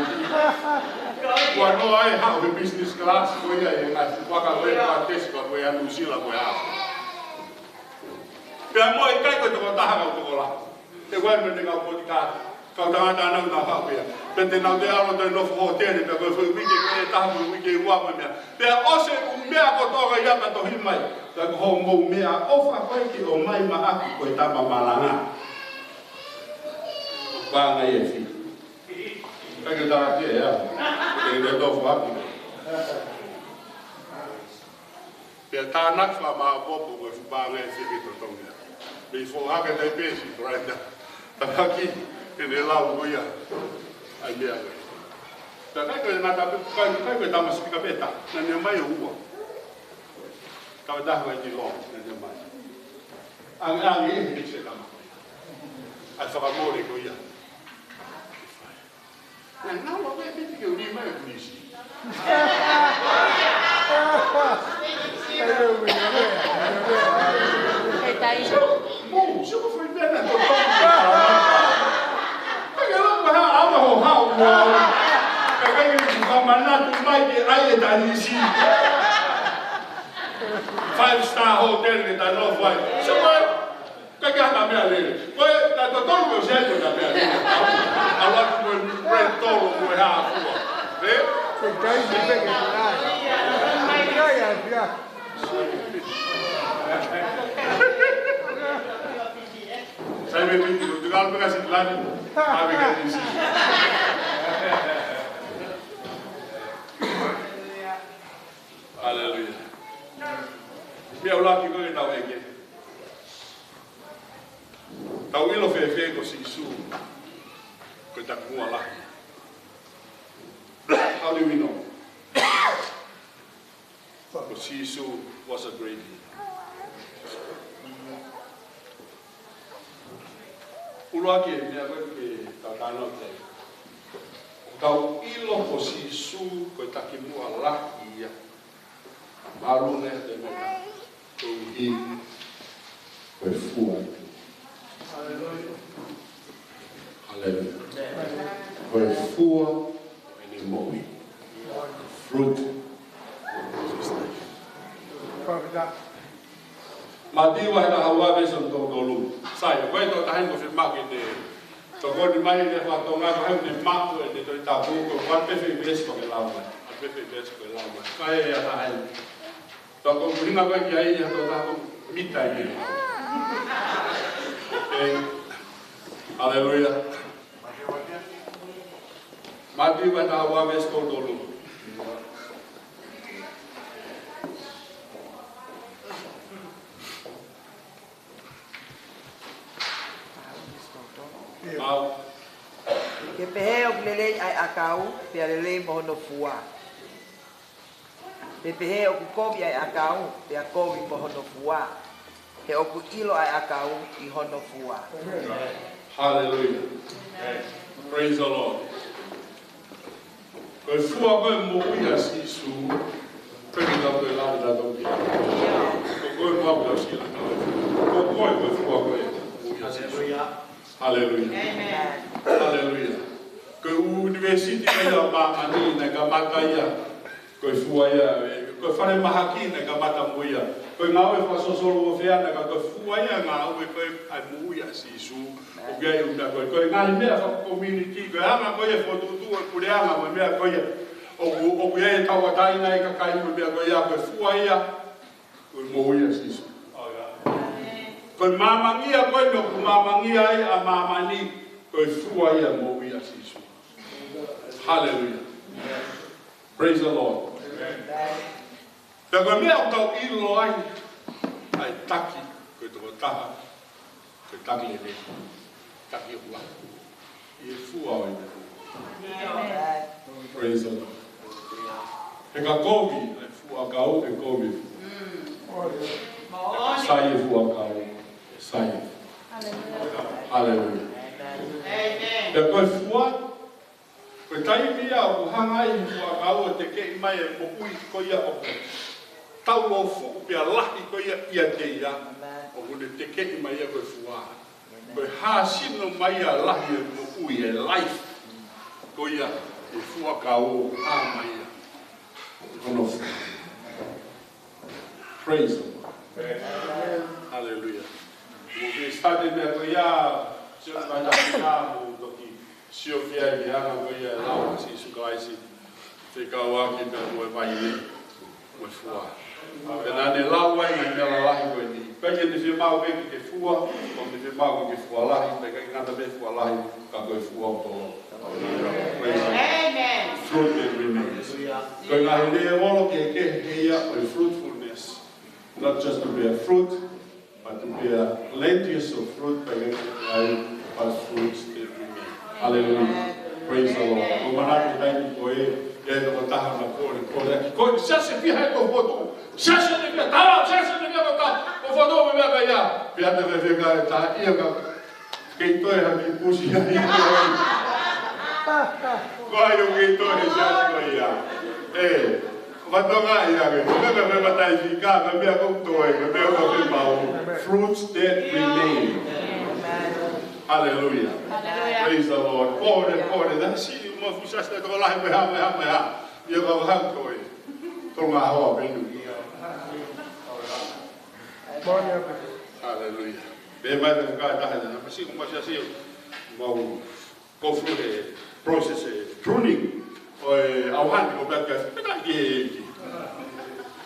Kuo noa e haʻu he business class, ko ia e ngaahi fuaka ko e pātesi ko e Nuʻusila ko e hā. Pea mo e ʻikai ko e tokotaha kau tokolahi. Te u ʻai mo e kau potikaati, kau tangata ʻanau nau haʻu pea. Pea te nau toe ʻalu ʻo toe nofo hōtele, pea ko e foʻi uike ko ē ʻe taha mo e uike ʻe ua mo e meʻa. Pea ʻosi e ʻū meʻa kotoa ia pea tohi mai. Pea ko hoʻomou meʻaʻofa ko ē ke ʻomai maʻaku ko e tama malanga. Paʻanga ia e fili. Ka ke tā ke ea. Ke ke tō fuaki. Pea tānaki fakamāʻopoʻopo ko e fuʻu paʻanga e fili ke totongi. Mei fohake tai pesi, Brian. Tānaki, ke ne lau ko ia. ʻAi meʻa ko ia. Tānaki ko e ngata pē, kai, kai ko e tama sipika pē tā. Naʻa ne mai ʻo ua. Kau taha mai ki Loma, naʻa ne mai. Ange, ange, e, e, se tama ko ia. ʻAi fakamole ko ia. Naʻa ne lau pē piti ke uli mai e kulisi. He tai. Mou, se ko fai pena ko tau. Ka ke lau pē ha, ʻalu ho hau mo. Ka ke ke manatu mai ke ʻai e tanisi. Five star hotel ke tau nofo ai. Se ko e, ka ke hanga meʻa lele. Ko e, ka totonu ko se ko e meʻa lele. ʻAlu atu mo e red tolo mo e hā fua. Ē? Ko e kai ni peke ko ai. Kai a fia. Sai me piti, ko te kalo peka si lani. Ave ka isi. Haleluia. Meʻa ʻuluaki ko e tau ʻeke. Tau ʻilo fēfē ko Sīsū ko e takimuʻa lahi? How do we know? Ko Sīsū was a great leader. ʻUluaki e meʻa ko ē ke tau talanoa ki ai. Tau ʻilo ko Sīsū ko e takimuʻa lahi ia. Mālō e te mena. Koeʻuhi ko e fua. Haleluia. Ko e fua ʻo ʻene moʻui. Fruit. Mātiu vahe taha ua veesi tolu tolu. Sai, ko e tō tahi ko e fiemaʻu ke ne tokoni mai ʻene fakatonga, ko e hā ʻene maʻu ʻene Tohi Tapu, ko e one perfect verse ko e lau mai. One perfect verse ko e lau mai. Ko e ʻa tahi. Tau ko muhinga ko e ki ai ia tō taku mita i mea. Ē, haleluia. Mātiu vahe taha ua veesi tolu tolu. Ke pehē ʻoku lelei ʻa e ʻakau, pea lelei mo hono fua. Ke pehē ʻoku kovi ʻa e ʻakau, pea kovi mo hono fua. He ʻoku ʻilo ʻa e ʻakau ʻi hono fua. Hallelujah. Praise the Lord. Ko e fua ko ē moʻui ʻa Sīsū, pe ki tau ko e lava tau ki. Ko koe mo au tau sila. Ko koe ko e fua ko ē moʻui ʻa Sīsū. Hallelujah. Amen. Hallelujah. Ko e ʻunivēsiti ko ia ʻa māmani naʻe kamata ia, ko e fua ia, ko e falemahaki naʻe kamata mo ia. Ko e ngāue fakasolosolo ʻo fea na ka ko e fua ia ngāue ko ē ʻa e moʻui ʻa Sīsū. ʻOku ʻi ai e ʻuhinga ko ē, ko e ngaahi meʻa faka-community, ko e anga ko ia e fokotuʻutuʻu ʻo e puleʻanga mo e meʻa ko ia. ʻOku, ʻoku ʻi ai e tauʻatāina e kakai mo e meʻa ko ia, ko e fua ia, ko e moʻui ʻa Sīsū. Ko e māmangia ko ē ʻoku māmangia ai ʻa māmani, ko e fua ia moʻui ʻa Sīsū. Hallelujah. Praise the Lord. Pea ko e meʻa ʻoku tau ʻilo ai, ʻa e taki, ko e tokotaha, ko e taki lelei, taki ʻoku lahi. ʻI he fua ʻo e. Praise the Lord. He ka kovi, ʻa e fua ʻakau, he kovi. Sai e fua ʻakau, sai. Hallelujah. Amen. Pea ko e fua, ko e taimi ia ʻoku hanga ai he fua ʻakau ʻo tekeʻi mai e moʻui ko ia ʻoku tau ʻo fuʻu pea lahi ko ia ʻiate ia. Amen. ʻOku ne tekeʻi mai ia ko e fua. Ko e hāsino mai ia lahi e moʻui e life. Ko ia e fua ʻakau hā mai ia. Hono fua. Praise the Lord. Hallelujah. Mo ke start e meʻa ko ia, sio mai taki ka mo toki sio ki ai ki he anga ko ia e lau ʻa Sīsū Kalaisi. Fekauʻaki pea mo e vaine, mo e fua. Pea naʻa ne lau ai ngaahi meʻa lalahi ko eni. ʻIkai ke ne fiemaʻu ke ke fua, ʻoku ne fiemaʻu ke ke fua lahi, pea ʻikai ngata pē fua lahi, ka ko e fua ʻo tolo. Praise the Lord. Amen. Fruit that remains. Ko e ngaahi lēvolo kehekehe ia ʻo e fruitfulness. Not just to bear fruit, but to bear plenteous of fruit, but fruits that remain. Hallelujah. Praise the Lord. Ko e manatu taimi ko ē, ʻe tokotaha na ko e, ko e, ko e, siasi pē ia ko e fotu. Siasi pē ia, tala, siasi pē ia ko e fotu, pē ia. Pea te fefeka e tā ia ka kei toe ha kiʻi pusi ai. Ko ai ʻoku kei toe he siasi ko ia. ʻE, fatongia ia ke. Ko e meʻa ko e matai fika, ko e meʻa ʻoku toe, ko e meʻa ʻoku fiemaʻu. Fruits that remain. Hallelujah. Hallelujah. Praise the Lord. Kole, kole, that's it. Mo fuʻu siasi tokolahi mo e hā, mo e hā, mo e hā. Ia ka hā toe. Tonga hoa penu. Hallelujah. Pea mai pē ka taha na, masi ko masi asi, mau go through the process e pruning ʻo e ʻauhani ko e pea ka peka ki he ʻEiki.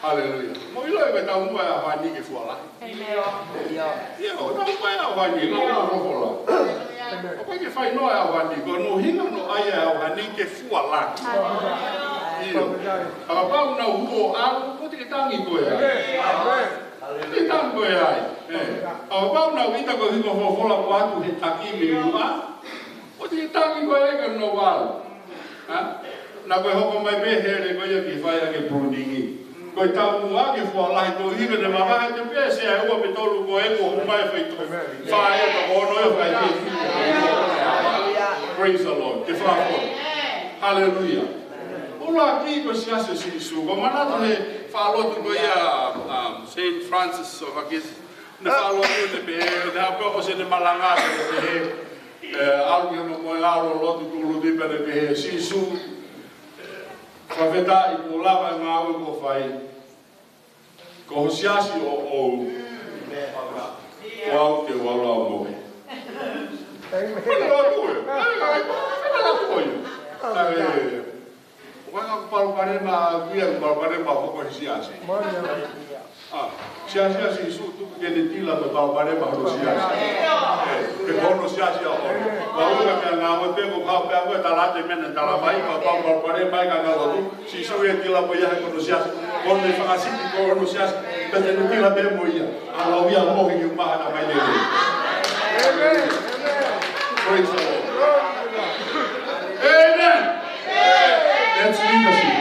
Hallelujah. Mo ʻilo e taumuʻa e ʻauhani ke fua lahi. Amen. Ia, ʻo taumuʻa e ʻauhani, lau ʻa e folofola. ʻOku ʻikai ke fai noa e ʻauhani, ko hono ʻuhinga hono ʻai e ʻauhani ke fua lahi. Ia. Kapau naʻa ku ʻalu, ʻoku te ke tangi koe ai. Amen. Te tangi koe ai. ʻE. Kapau naʻa ku ʻita ko e hiko folofola ko atu he taki mei muʻa, ʻoku te tangi koe ai ka nau ʻalu. Ha? Naʻa ko e hoko mai pē hele ko ia ke fai ʻaki e pruningi. Ko e taumuʻa ke fua lahi ko e ʻuhinga ne mamaha te pē se ai ua pe tolu ko e ko huma e fai to. Fai e toko ono e fai ke. Praise the Lord. Ke fakafoki. Hallelujah. ʻUluaki ko e siasi ʻo Sīsū. Ko e manatu he faʻa lotu ko ia, um, Saint Francis of Assisi. Ne faʻa lotu ne pehē, ne hape o se ne malanga ne pehē. ʻE, ʻalu ki hono moʻui ʻalu ʻo lotu tūʻulutui pea ne pehē, Sīsū, fakafetaʻi kuo lava e ngāue kuo fai. Ko ho siasi ʻoʻou. Ko au te u ʻalu ʻo mohe. Amen. Ko e lotu ē. Ko e lotu ē. ʻOku ʻikai ko e palopalema, ʻoku ʻikai ko e palopalema ʻo hoko he siasi. ʻA, siasi ʻa Sīsū tuku ke ne tila ko e palopalema hono siasi. ʻE, ke ko hono siasi ʻa hono. Ko au ka mea ngāue pē ko kau pē au e tala atu e meʻa ne tala mai, ka ko e palopalema ʻikai ngāue tu. Sīsū ʻe tila mo ia he ko hono siasi. Ko hono fakasiki ko hono siasi. Pea te ne tila pē mo ia. ʻAlu ia mo he kiʻi umaha na mai lelei. Praise the Lord. Amen. That's leadership.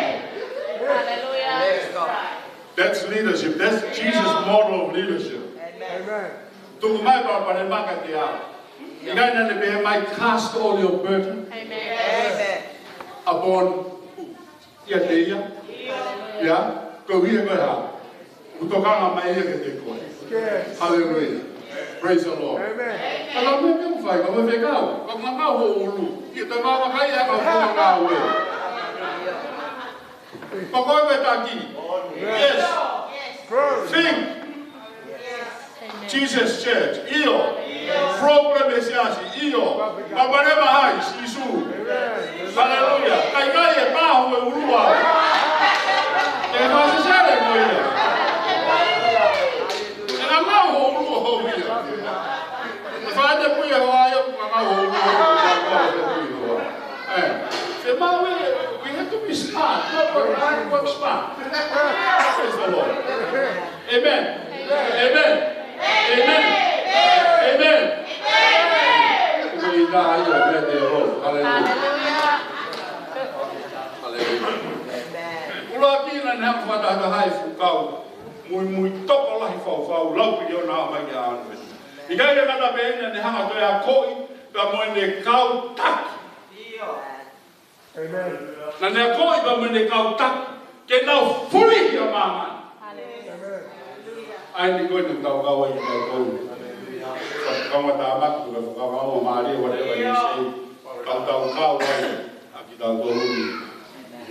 That's leadership. That's Jesus' model of leadership. Amen. Tuku mai Palopalema kiate au. ʻIkai naʻa ne pehē mai, cast all your burden upon ʻiate ia. Ia, ko ia ko e hā? Kuo tokanga mai ia kiate koe. Hallelujah. Praise the Lord. Amen. Ka ko e meʻa ʻoku fai, ko e fekau, ko e ngangau ho ʻulu. Ia te mau vakai ʻa e ngangau ē. Ko koe ko e taki. Yes. Think. Jesus Church, ʻio. Problem ʻa e siasi, ʻio. Palopalema ʻa Sīsū. Haleluia. ʻIkai ke pā ho ʻulu ā. ʻE fāsesele mo ia. ʻE ngangau ho ʻulu ʻo ia. ʻE fāte pui ʻa e hoa ia, ngangau ho ʻulu ʻo ia. ʻE. Te mau ē, we have to be smart. Not work hard, work smart. Praise the Lord. Amen. Amen. Amen. Amen. Hallelujah. Hallelujah. ʻUluaki naʻa ne hanga ʻo fakataha ai e fuʻu kau muimui tokolahi faufau, lau piliona ʻo aʻu mai ki he ʻaho ni. ʻIkai ke ngata pē, naʻa ne hanga ʻo toe akoʻi pea mo ʻene kau taki. Amen. Naʻa ne akoʻi pea mo ʻene kau taki ke nau fulihi ʻa māmani. Amen. ʻA ia ko e tau kau ai kitautolu. Fakakaukau tāmaki, fakakaukau mālie, whatever you say. Tau tau kau ai ʻa kitautolu.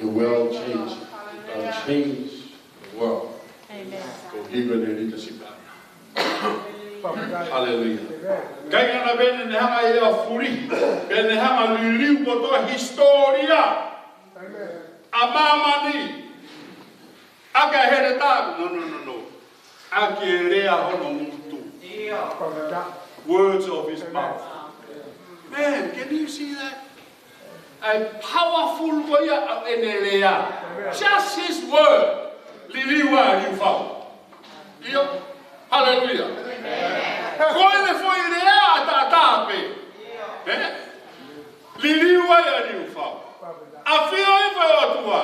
The world change. Tau change the world. Amen. Ko e hiko ne leadership. Hallelujah. ʻIkai ngata pē naʻa ne hanga ʻe ia ʻo fulihi, pea ne hanga ʻo liliu kotoa e hisitōlia ʻa māmani. ʻAki e heletā, no, no, no, no. ʻAki e lea hono ngutu. Words of his mouth. Man, can you see that? ʻA e powerful ko ia ʻa ʻene lea. Just his word. Liliu ʻa Liufau. ʻIo. Hallelujah. Ko ʻene foʻi lea ʻataʻatā pē. Eh? Liliu ai ʻa Liufau. ʻAfioʻi ko e ʻOtua.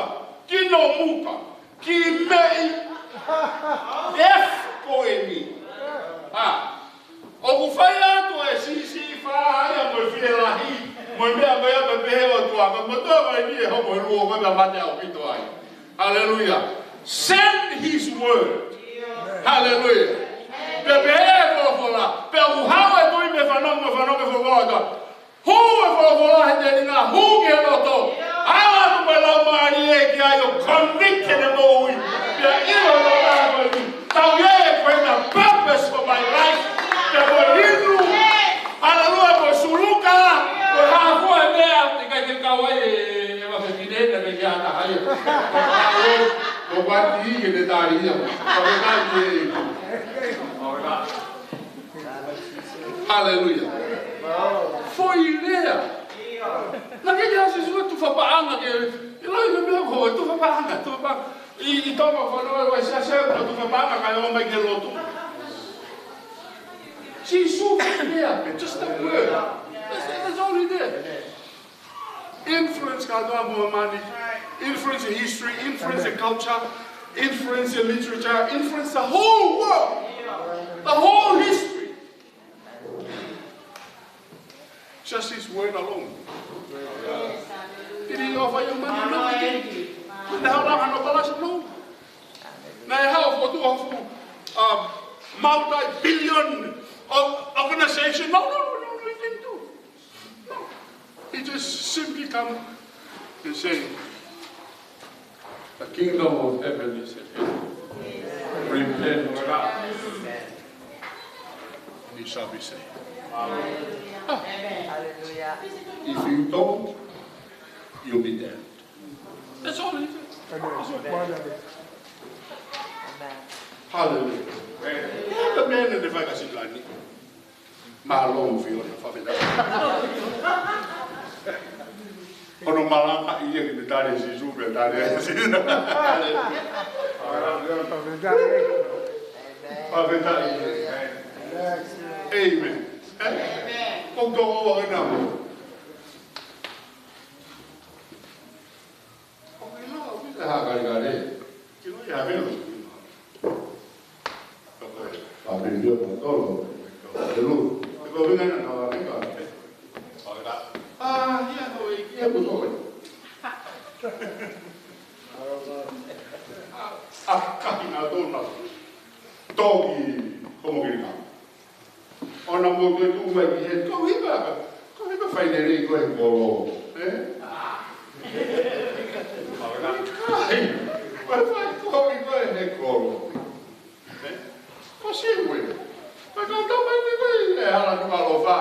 Ki no muka. Ki meʻi. F ko eni. Ha. ʻOku fai atu e siʻisiʻi fā ia mo e fielahi, mo e meʻa ko ia pea pehē ʻOtua, ka mo toa mai ni e homo e luo ko e mate ʻaupito ai. Hallelujah. Send his word. Hallelujah. Pea pehē e folofola, pea ʻoku haʻu e tui mei fanongo, fanongo e folofola ʻOtua. Hū e folofola he telinga, hū ki he loto. ʻAlu atu mo e Laumālie ki ai ʻo convict ʻene moʻui. Pea ʻilo ʻe he tokotaha ko eni, tau ʻi ai e ko e purpose for my life. Pea ko e inu, haleluia, ko e suluka, ko e hā fua e meʻa, ʻikai ke kau ai e, e vafefine, ʻikai ke ʻi ai ha taha ia. Ko e vati ke ne tali ia. Ko e vati e. Hallelujah. Foʻi lea. Naʻe ʻikai ke ʻasi Sīsū ʻo tufa paʻanga ke, ʻi loto ʻi he meʻa ko e tufa paʻanga, tufa paʻanga. ʻI, ʻi Tonga ko e ʻai siasi ʻo tufa paʻanga kae ō mai ki he lotu. Sīsū foʻi lea, just a word. That's, that's all he did. Influence kātoa mo māmani. Influence the history, influence the culture, influence the literature, influence the whole world. The whole history. Just his word alone. Did he offer you money? No, he didn't. Did he offer you a blessing? No. Naʻe haʻu ʻo fokotuʻu ha fuʻu, um, multi-billion, um, organization? No, no, no, no, he didn't do. No. He just simply come and say, "The kingdom of heaven is at hand. Repent, and you shall be saved." Ah. If you don't, you'll be damned. That's all he said. Hallelujah. Ia, the man in the vacancy line. Mālō mo Fiona, fakafetaʻi. Ko hono malanga ia ki he tali ʻa Sīsū, pea tali ʻa Sīsū. Fakafetaʻi. Amen. Amen. Ko tō o ena mo. Ko ke lau, ko ke hā kalikali. Kilo ia melo. Ko e. Pāpili dio ko tolo. Telu. Ko vinga na kawa vinga. Ah, ia ko e, ia ko tolo. Ah, ah, kahi na tona. Toki, komo kiri ka. ʻOna mo ke tuʻu mai ki he, ko hika, ko hika fai lelei ko e kolo. Eh? Kai, ko e fai ko hika ko e he kolo. Eh? Ko si ue. Ko e kau tau mai ni ko e, e hala ni malofa.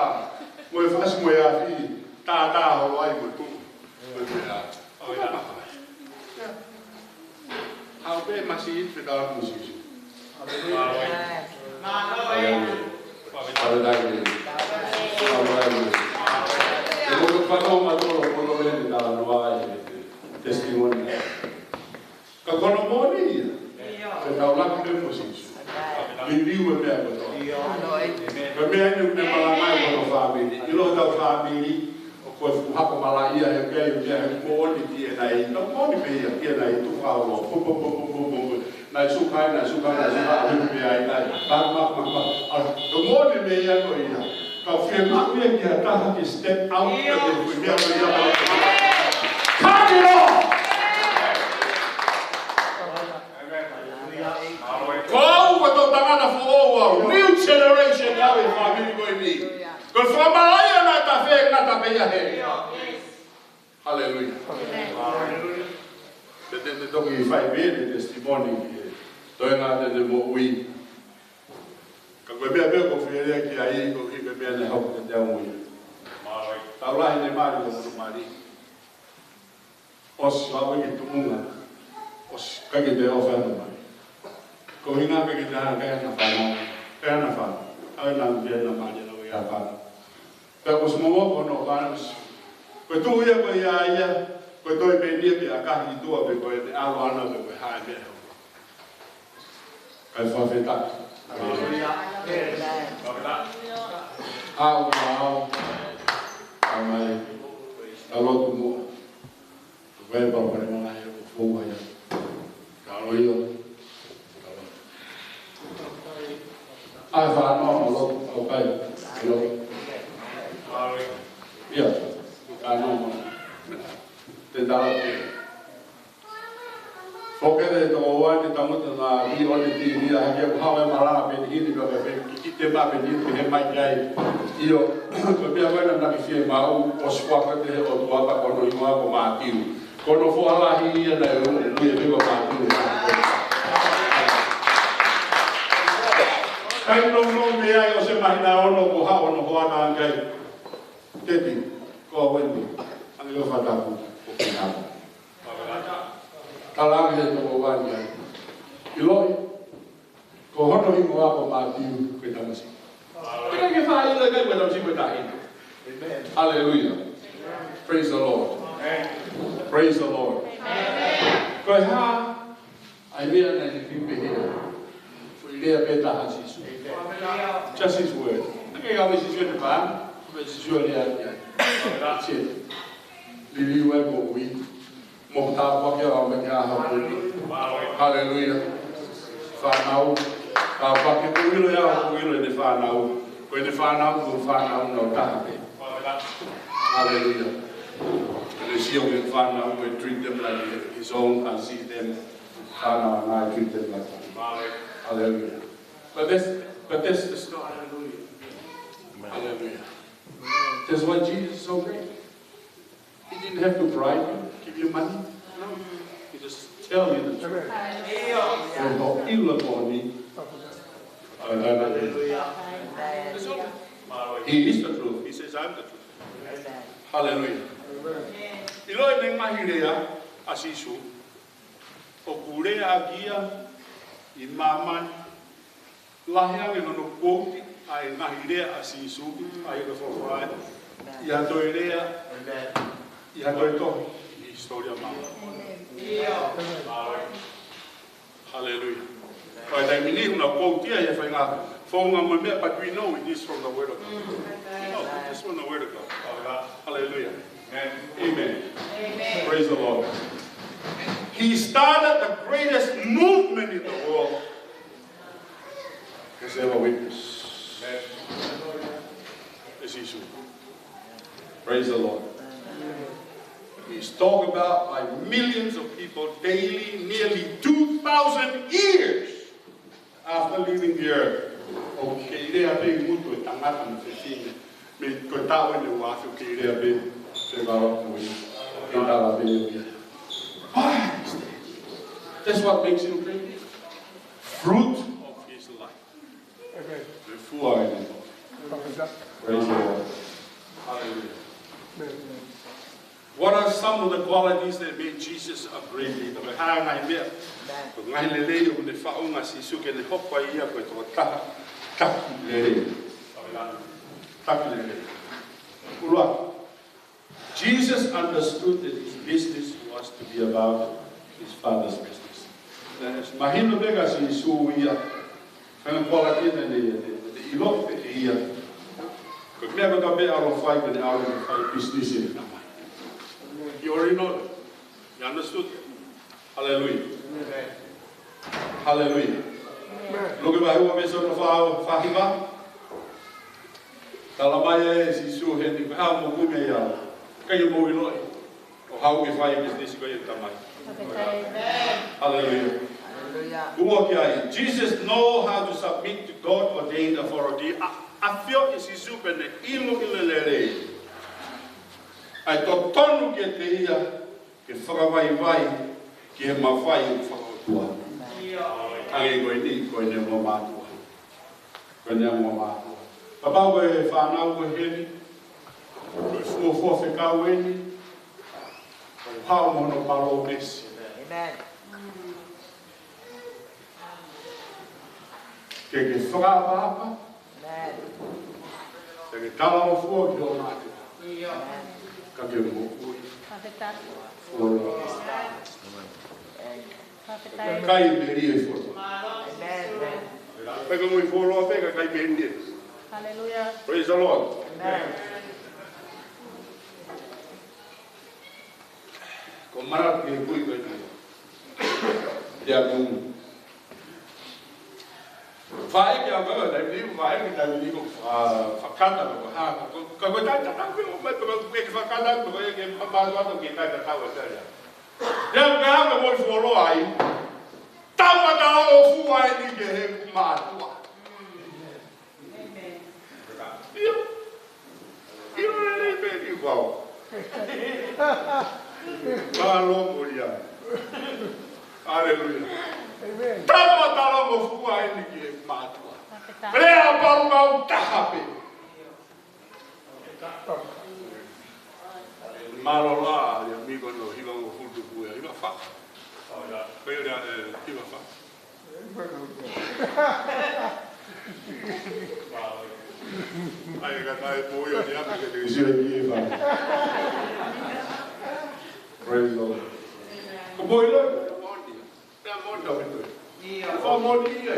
Mo e fasi mo e afi. Tā tā holo ai mo e tuʻu. Ko e fea. Ko e fea. Hau pē masi i te tau musi. Haleluia. Haleluia. Haleluia. E moto fano ma tolo kono mene tala noa e testimony. Ka kono moni ia. Ke tau laki pē musi. Liliu e meʻa kotoa. Ko e meʻa ni ʻoku ne malangaʻi kono fāmili. ʻIlo tau fāmili. ʻO ko e fuʻu hako malaʻia he meʻa, he meʻa, he moʻoni ki ʻena ʻi. Tau moʻoni pē ia ki ʻena ʻi, tuku hao loa. Pum, pum, pum. Naʻe suka ai, naʻe suka ai, naʻe suka ai, ʻalu pē ai, naʻe. Pa, pa, pa, pa. ʻA, tau moʻoni pē ia ko ia. Kau fiemaʻu ia ki ha taha ke step out, ke fui meʻa ko ia. Come on! Ko au ko e tangata foʻou au, new generation au e fāmili ko eni. Ko e fakamalaʻia naʻe tafe ngata pē ia he. Haleluia. Te te te toki fai pē te testimony ki he toenga te te moʻui. Ka ko e meʻa pē ko fele ki ai ko hika meʻa ne hau te te au mo ia. Tau lahi ne mali ko mali. ʻOsi lau ki tuʻunga. ʻOsi ka ke te ofa no mai. Ko hinga ke ke te hanga ke na fano. Ke na fano. Au na ke na mali lau ia fano. Pea ko si momo ko no fano. Ko tu ia ko ia ia. Ko toi pe ni pe akahi tua pe ko e te alo ana pe ko e hae meʻa. Kai fakafetaʻi. Haleluia. Fakafetaʻi. Au, au. Au mai. Ka lotu muʻa. Ko e pau pare mana e o fou ai. Ka loio. Ai, fānau, mo lotu, ʻo kai. Io. Ia. Fānau, mo. Te tala. Foke te toko ua te tamuta na vi o te ti ni a hake ʻoku hawa e malanga pē ni hini pē pē ki te ma pē ni pē he mai kai. ʻIo, ko e meʻa ko ena naʻa ke fiemaʻu, ʻosi fua ko te he ʻOtua pea ko hono hingoa ko Mātiu. Ko hono foha lahi ia naʻe ui pē ko Mātiu. Kai nounou mei ai ʻo se māhina ono ko haʻu hono hoa na kai. Teti, ko Wendy, ʻange ʻo fataku, ko Kinawa. Talaange he toko ua ni ai. ʻIloʻi, ko hono hingoa ko Mātiu, ko e tamasiʻi. Te ke fai ʻilo kai ko e tamasiʻi ko e taʻahine. Amen. Hallelujah. Praise the Lord. Amen. Praise the Lord. Amen. Ko e hā, ʻa e meʻa naʻe liliu pehē. Foʻi lea pē taha ʻa Sīsū. Amen. Just his word. Naʻe ʻikai ke ʻave Sīsū ʻene pā, ʻave Sīsū ʻene lea. That's it. Liliu ai moʻui. Mo tāpuaki ʻa e ʻOtua ki he ʻaho ko eni. Haleluia. Fānau. Tāpuaki ko ʻilo ia, ko ʻilo ʻene fānau. Ko ʻene fānau, ko e fānau nau taha pē. Haleluia. And they see your fānau, we treat them like his own, and see them. Fānau, and I treat them like that. Haleluia. But that's, but that's the story. Haleluia. Haleluia. That's why Jesus is so great. He didn't have to bribe you, give you money. No. He just tell you the truth. Amen. Ko e ʻilo ko eni. Haleluia. That's all. He is the truth. He says, "I'm the truth." Haleluia. ʻIloʻi e ngaahi lea ʻa Sīsū. ʻOku lea ʻaki ia ʻi māmani. Lahi ange hono quote ʻa e ngaahi lea ʻa Sīsū, ʻa e ka folofola ʻi ha toe lea, ʻi ha toe tohi ʻi he hisitōlia māmani. Haleluia. Ko e taimi ni ʻoku na quote ia ʻi he faʻahinga founga mo e meʻa, but we know it is from the word of God. That's from the word of God. Hallelujah. Amen. Amen. Praise the Lord. He started the greatest movement in the world. Has ever witnessed. This issue. Praise the Lord. He's talked about by millions of people daily, nearly two thousand years after leaving the earth. ʻOku kei lea pē ʻi mutu e tangata mo e fefine. Mei he taʻu ʻe uaafe ʻoku kei lea pē. Fekau atu ia. Kei tala pē ia. Why is that? That's what makes him great. Fruit of his life. Amen. Fua ʻene. Praise the Lord. Hallelujah. Amen. What are some of the qualities that made Jesus a great leader? Ko e hā e ngaahi meʻa, ko e ngaahi lelei ʻoku ne faʻunga Sīsū ke ne hoko ai ia ko e tokotaha taki lelei. Taki lelei. ʻUluaki, Jesus understood that his business was to be about his Father's business. Mahino pē kia Sīsū ia, fanga kualiti naʻe, naʻe, naʻe ʻilo pē ʻe ia. Ko e meʻa kotoa pē ʻalu ʻo fai, ko ʻene ʻalu ʻo fai business ʻene Tamai. He already know that. He understood that. Hallelujah. Hallelujah. Luke vahe ua veesi hono fā, fā hiva. Tala mai ʻe Sīsū heni, ko e hā hoʻomou kumi ai au? ʻIkai ke mou ʻiloʻi ʻoku ou haʻu ke fai business ko ia ʻa e Tamai. Hallelujah. Hallelujah. Ua ki ai. Jesus know how to submit to God ordained authority. ʻA, ʻafioʻi ʻe Sīsū pea ne ʻilo, ʻilo lelei ʻa e totonu kiate ia ke fakavaivai ki he mafai ʻo e fakaʻotua. Hangē ko eni, ko ʻene ongo mātuʻa. Ko ʻene ongo mātuʻa. Kapau ko e fānau ko eni, ko e fuofua fekau eni, ʻoku haʻu mo hono palōmesi. Amen. Ke ke fakaʻapaʻapa. Amen. Ke ke talangofua ki hoʻo mātuʻa. Ka ke moʻui. Fakafetaʻi. Fuoloa. Fakafetaʻi. Kai melie fuoloa. Amen. Pea ke moʻui fuoloa pē ka kai melie. Hallelujah. Praise the Lord. Amen. Ko e malanga ki he kui ko eni. Ia kung. Fai ki a kau, tai ni, fai ki tai ni ko fa-, fakata ko ha, ko, ko, ko tai tatau ko mai ko ke fakata ko ke ma, ma, ma, ko ke tai tatau e tai. Ia ka ko moʻui fuoloa ai. Tama tala o fua eni ki he mātuʻa. ʻIo. ʻIo, lelei pē ni vau. Mālō moʻoni ia. Hallelujah. Amen. Tama tala o fua eni ki he mātuʻa. Lea pau mau taha pē. Mālō lā, ia miko no hiva mo futu kuia, hiva fa. Ko ia lea, eh, hiva fa. Ai, ka tai po ia ni ame ke te sio ki e fa. Praise the Lord. Ko mo ilo, mo ni. Pea mo ni ka pito. Ia. Ko mo ni ia e.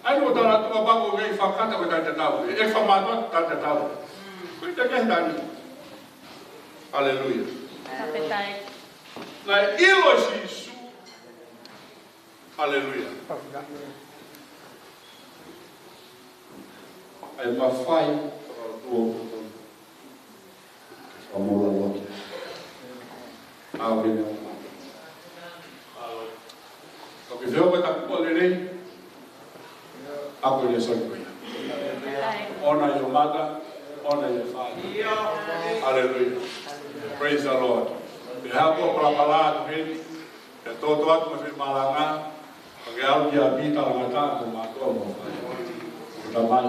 Ai, ko tala tu ka pa ko ngai fakata ko tai tatau. E fa ma ko tai tatau. Ko i te ke tani. Hallelujah. Fakafetaʻi. Naʻe ʻilo ʻe Sīsū. Hallelujah. ʻA e mafai ʻo e ʻOtua. Ke fakamoʻui ʻa e ʻOtua. ʻA o kene o ma. Ko ke feo ka taku lelei. ʻA ko e lēsoni ko ia. ʻOna ʻi ho mata, ʻona ʻi ho fale. Hallelujah. Praise the Lord. Pea ko e palapala atu heni. Pea tōtō atu mo e fai malanga. Pea ke ʻalu ki ʻapi talangataʻa mo mātuʻa mo fale. Ko e tamai.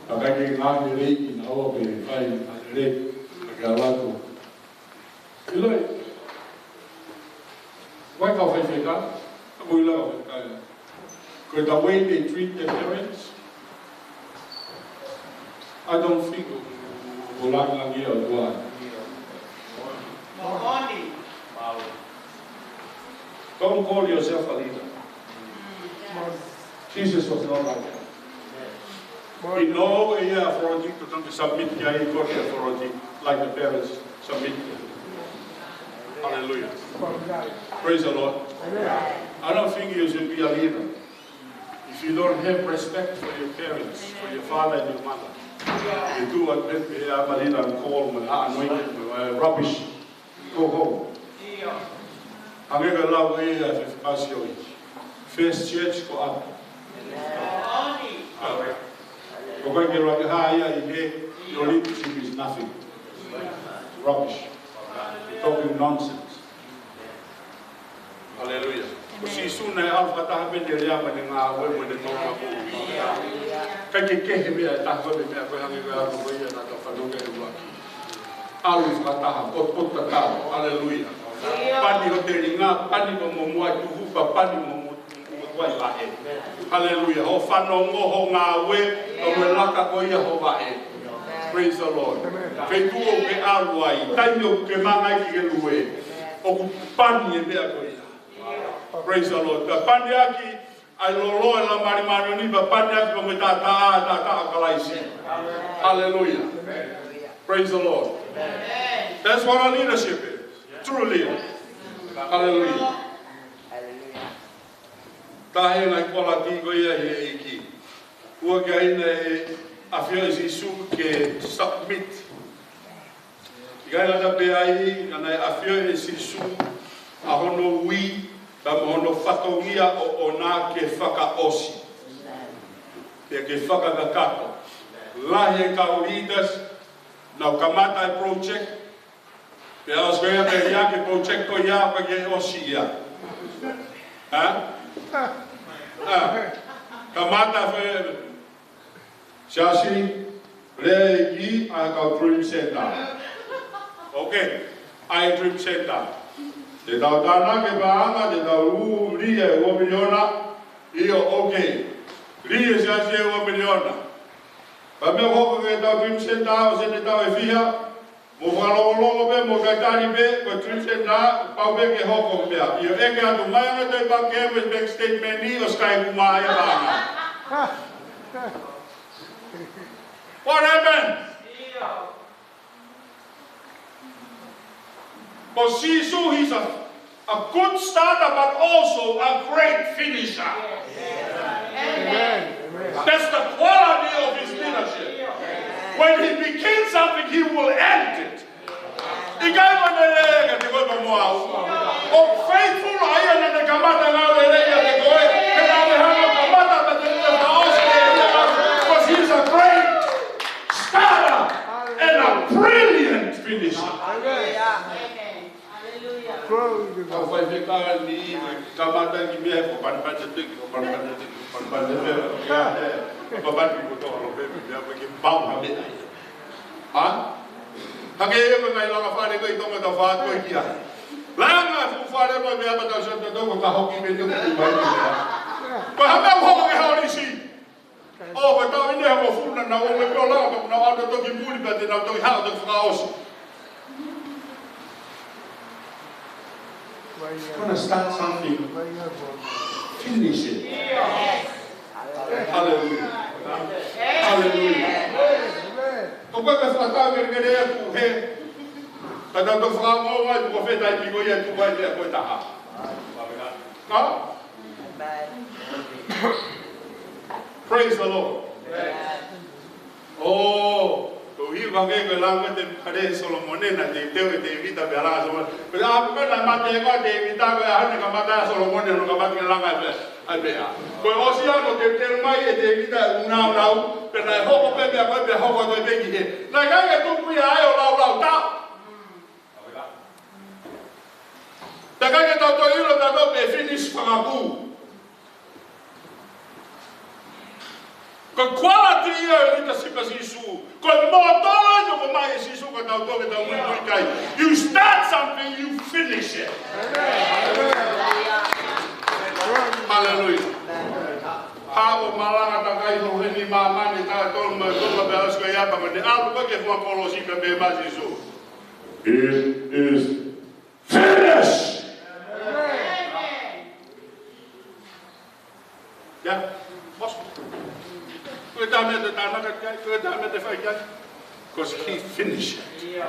Pea ʻikai ke ngaahi lelei kinaua pe fai lelei. Pea ke ʻalu atu. ʻIloʻi. Wai kau faifekau, ka ko ila kau faifekau. Ko e the way they treat their parents, I don't think ʻoku langilangiʻia ʻOtua. Don't call yourself a leader. Jesus was not like that. ʻI he ʻi ai e authority, ko e tangata submit ki ai, ko e authority, like the parents submit ki ai. Hallelujah. Praise the Lord. I don't think you should be a leader if you don't have respect for your parents, for your father and your mother. You do what they are, a leader and call, mo e anointed, mo e rubbish. Go home. Hangē ko e lau ʻa e Faifekau Sioeli. First church ko ʻapi. Ko e ʻikai ke lava ke hā ia ʻi he, your leadership is nothing. Rubbish. Talking nonsense. Hallelujah. Ko Sīsū naʻe ʻalu fakataha pē ʻene lea mo ʻene ngāue mo ʻene tōmaku. ʻIkai ke kehe meʻa ʻe taha ko e meʻa ko e hangē ko e ʻalu ko ia naʻa tau fanongo ki ai ʻuluaki. ʻAlu fakataha, potupotutatau. Hallelujah. Pani ho telinga, pani ko mo muai tuhu, pea pani mo mo- mo muai vaʻe. Hallelujah. Hoʻo fanongo, hoʻo ngāue, ʻoku laka ko ia ho vaʻe. Praise the Lord. Feituʻu ʻoku ke ʻalu ai, taimi ʻoku ke manga ai ki he lue, ʻoku pani e meʻa ko ia. Praise the Lord. Pea pani ʻaki ʻa e lolo ʻo e Laumālie Māʻoniʻoni, pea pani ʻaki pea mo e taʻataʻa, taʻataʻa ʻo Kalaisi. Hallelujah. Praise the Lord. That's what our leadership is. True leader. Hallelujah. Taha e ngaahi quality ko ia ʻi he ʻEiki. Ua ki ai naʻe ʻafioʻi ʻe Sīsū ke submit. ʻIkai ngata pē ai, ka naʻe ʻafioʻi ʻe Sīsū ʻa hono ui, pea mo hono fatongia ʻoʻona ke fakaʻosi. Pea ke fakakakato. Lahi e kau leaders, nau kamata e project, pea ʻosi ko ia pea ia ke project ko ia, pea ke ʻosi ia. Ha? Ha? Kamata fe-, Siasi, lea ʻEiki ʻa e kau Dream Center. Okay, ʻa e Dream Center. Te tau tānaki e paʻanga, te tau lī e ua miliona, ʻio, okay. Lī e siasi e ua miliona. Pea meʻa hoko ki he tau Dream Center, ʻosi ʻene taʻu ʻe fiha, mo fakalongolongo pē, mo kaitali pē, ko e Dream Center, pau pē ke hoko pē. ʻIo, ʻeke atu mai ʻa e toe pake mo e bank statement ni, ʻosi kai kumai e paʻanga. What happened? Ko Sīsū, he's a, a good starter, but also a great finisher. Amen. That's the quality of his leadership. When he begins something, he will end it. ʻIkai ko e lelei kiate koe pea mo au. ʻOku faithful ʻa ia naʻa ne kamata e ngāue lelei kiate koe. He naʻa ne hanga ʻo kamata pea te ne fakaʻosi e lelei. Because he's a great starter and a brilliant finisher. Amen. Hallelujah. Glory to God. Kau faifekau ni, kamata ki meʻa, ko pani pani te, ko pani pani te, ko pani pani te, ko pani pani ko tō lo pe, meʻa ko ke pau ha meʻa. Ha? Hangē ia ko e ngaahi langa fale ko ē ʻi Tonga, tau fā ko ē ki ai. Langa fuʻu fale ko ē meʻa pea tau sio tautolu ko e ka hoki mei te kuku mai ki meʻa. Ko e hā meʻa ʻoku hoko ki he holisi? ʻO, ko e taʻu ʻeni he ko funa na o me ko la, ko na o to toki muli pea te na toki hao toki fakaʻosi. Gonna start something. Finish it. Hallelujah. Hallelujah. Ko koe ka fakatau ke kere aku he. Ka tau to fakaongo ai ko fē taimi ko ia tuku ai pea ko e taha. Ha? Praise the Lord. Oh, ko hi wa ke ko langa te pare Solomone na te te te vita pe ala Solomone. Pe a ko na mate ko te vita ko a ne ka mata Solomone no ka mata langa pe. Ai pe a. Ko ʻosi ia ko te te mai e te vita unau nau. Pe na hoko pe pe ko pe hoko te pe ki he. Na ka ke tuku ia ai ʻo lau lau ta. Ta kai ke tau toe ʻilo tautolu pe finish fakaku. Ko e quality ia ʻo e leadership ʻa Sīsū. Ko e mōtolo ia ʻoku ʻomai ʻe Sīsū ka tau toki tau muimui kai. You start something, you finish it. Hallelujah. Haʻu ʻo malanga takai ho heni māmani tautolu mo e Tonga pea ʻosi ko ia pea mo ne ʻalu ko ke fua kolosi ka pe ma Sīsū. It is finished. Amen. Yeah. Boss. Ko e tame te tana. Ko e taha mei te fai ki ai. 'Cause he finished it.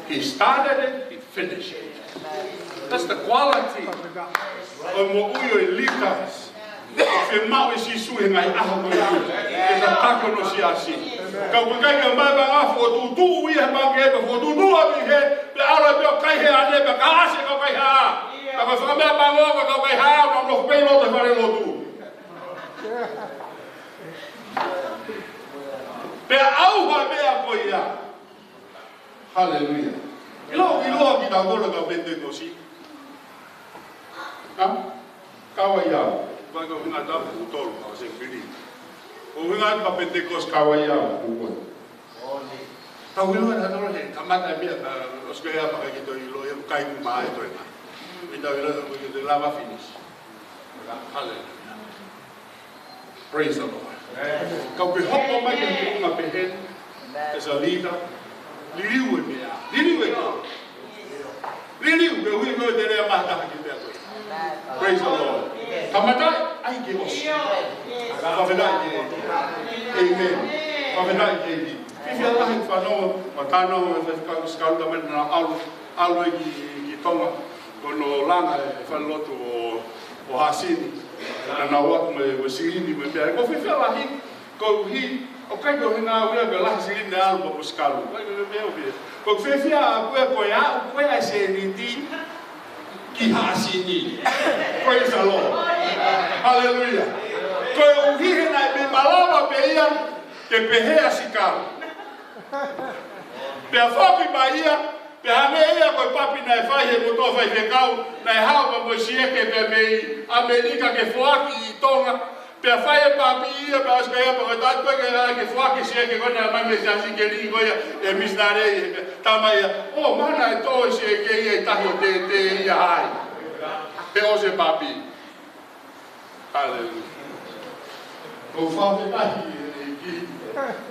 He started it, he finished it. That's the quality ʻo e moʻui ʻo e leaders. Fiemaʻu ʻe Sīsū he ngaahi ʻaho ko ia ke tataki hono siasi. Ka ʻoku ʻikai ke ʻomai pē ha fokotuʻutuʻu ia he pangikē, pe fokotuʻutuʻu ʻa e pangikē, pe ʻalu pē ʻo kai he ʻane, pe ka ʻasi e kau kaihaʻa. Ka ko e fakameʻapango ko e kau kaihaʻa, ʻoku nau nofo pē ʻi loto he falelotu. Pea ʻauha e meʻa ko ia. Haleluia. ʻIlo, ʻilo kitautolu kau Penitekosi. Ha? Kau ai au. Vai ko ngā tapu tolu, kau se pili. Ko ngā kau Penitekosi kau ai au, ko koe. Tau ʻilo ʻe tautolu he kamata e meʻa, ka ʻosi ko ia paka ki toi ʻilo, ia kai ku mai toi na. Mita ʻilo, ko ki toi lava finish. Haleluia. Praise the Lord. Ka ʻoku ke hoko mai ki he tuʻunga pehē ni, as a leader, liliu e meʻa, liliu e kau. Liliu, ke ui ko e te lea mataha ki meʻa ko ē. Praise the Lord. Kamata, ʻai ke ʻosi. Fakafetaʻi ki he ʻEiki. Amen. Fakafetaʻi ki he ʻEiki. Fiefia lahi fanongo, ma tano, e fai kau sikalu tamai na ʻalu, ʻalu ki, ki Tonga. Ko hono langa e falelotu ʻo, ʻo Hasini. Naʻa nau ō atu mo e, mo e silini mo e meʻa. Ko e fiefia lahi, koeʻuhi, ʻoku ʻikai ko e ngāue ia ke lahi silini ʻalu mo e sikalu. ʻIkai ko e meʻa ʻoku fie. Ko e fiefia ʻaʻaku ia ko e aʻu ko ē ʻa e sēniti ki Hasini. Praise the Lord. Hallelujah. Koeʻuhi he naʻe malava pē ia ke pehē ʻa Sikalu. Pea foki mai ia, pea hangē ia ko e papi naʻe fai he motuʻa faifekau, naʻe haʻu pea mo e sieke pea mei ʻAmelika ke foaki ʻi Tonga, pea fai e papi ia, pea ʻosi ko ia pea ko e taʻu ko ē ke ʻai ke foaki sieke ko ē naʻe ʻomai mei he siasi ke lī ko ia e misinale, pea tala mai ia, ʻo, mahalo naʻe tō e sieke ia ʻi tahi ʻo tētē ia ai. He ʻosi e papi. Haleluia. ʻOku fakafetaʻi ki he ʻEiki.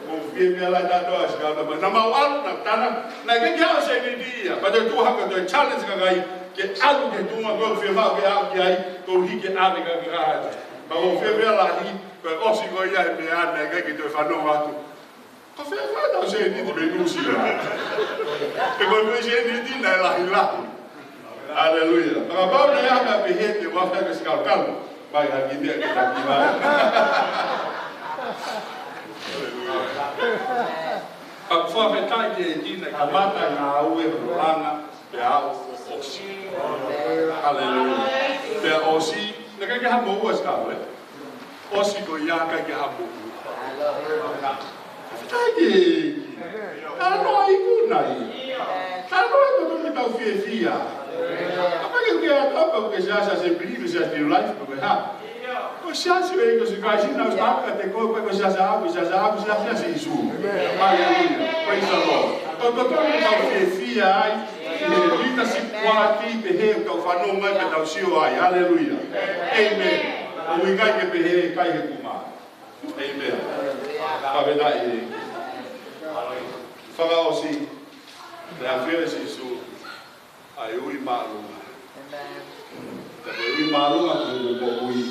ʻOku fiefia lahi ʻa e sikalu tamai. Naʻa mau ʻalu, naʻa tana, naʻe ʻikai ke ʻi ai ha sēniti ia. Pea toe tuʻu hake toe challenge e kakai ke ʻalu ki he tuʻunga ko ē ʻoku fiemaʻu ke aʻu ki ai, koeʻuhi ke ʻave e kakai ki ai. Pea ʻoku fiefia lahi, ko e ʻosi ko ia e meʻa naʻe ʻikai ke toe fanongo atu. Ko e fē fai ʻetau sēniti mei Nuʻusila? He ko e sēniti naʻe lahilahi. Haleluia. Kapau naʻe ʻi ai ha meʻa pehē te u ʻave ki he sikalu. Mai ha kiʻi meʻa ke taki mai. Haleluia. Ka ʻoku fakafetaʻi ki he ʻEiki naʻe kamata e ngāue hono langa, pea aʻu ʻo ʻosi. Haleluia. Pea ʻosi, naʻe ʻikai ke ha moʻua sikalu, ē? ʻOsi ko ia ʻikai ke ha moʻua. Fakafetaʻi ki he ʻEiki. Talanoa ikuna ia. Talanoa ʻoku totonu ke tau fiefia. Kapau ʻoku ke ʻatā pē ki he siasi Assembly, siasi New Life, pe ko e hā. Ko e siasi ʻo e ʻEiki ko Sīsū Kalaisi, naʻa ku sio atu kiate koe, ko e siasi ʻaʻaku, siasi ʻaʻaku, siasi ʻa Sīsū. Haleluia. Praise the Lord. ʻOku totonu ke tau fiefia ai ʻi he leadership quality pehē ʻoku tau fanongo mai pea tau sio ai. Haleluia. Amen. ʻOku ʻikai ke pehē, ʻikai ke kuma. Amen. Fakafetaʻi. Fakaʻosi, naʻe ʻafio ʻa Sīsū ʻa e ui māʻolunga. Amen. Ko e ui māʻolunga ko e moʻui.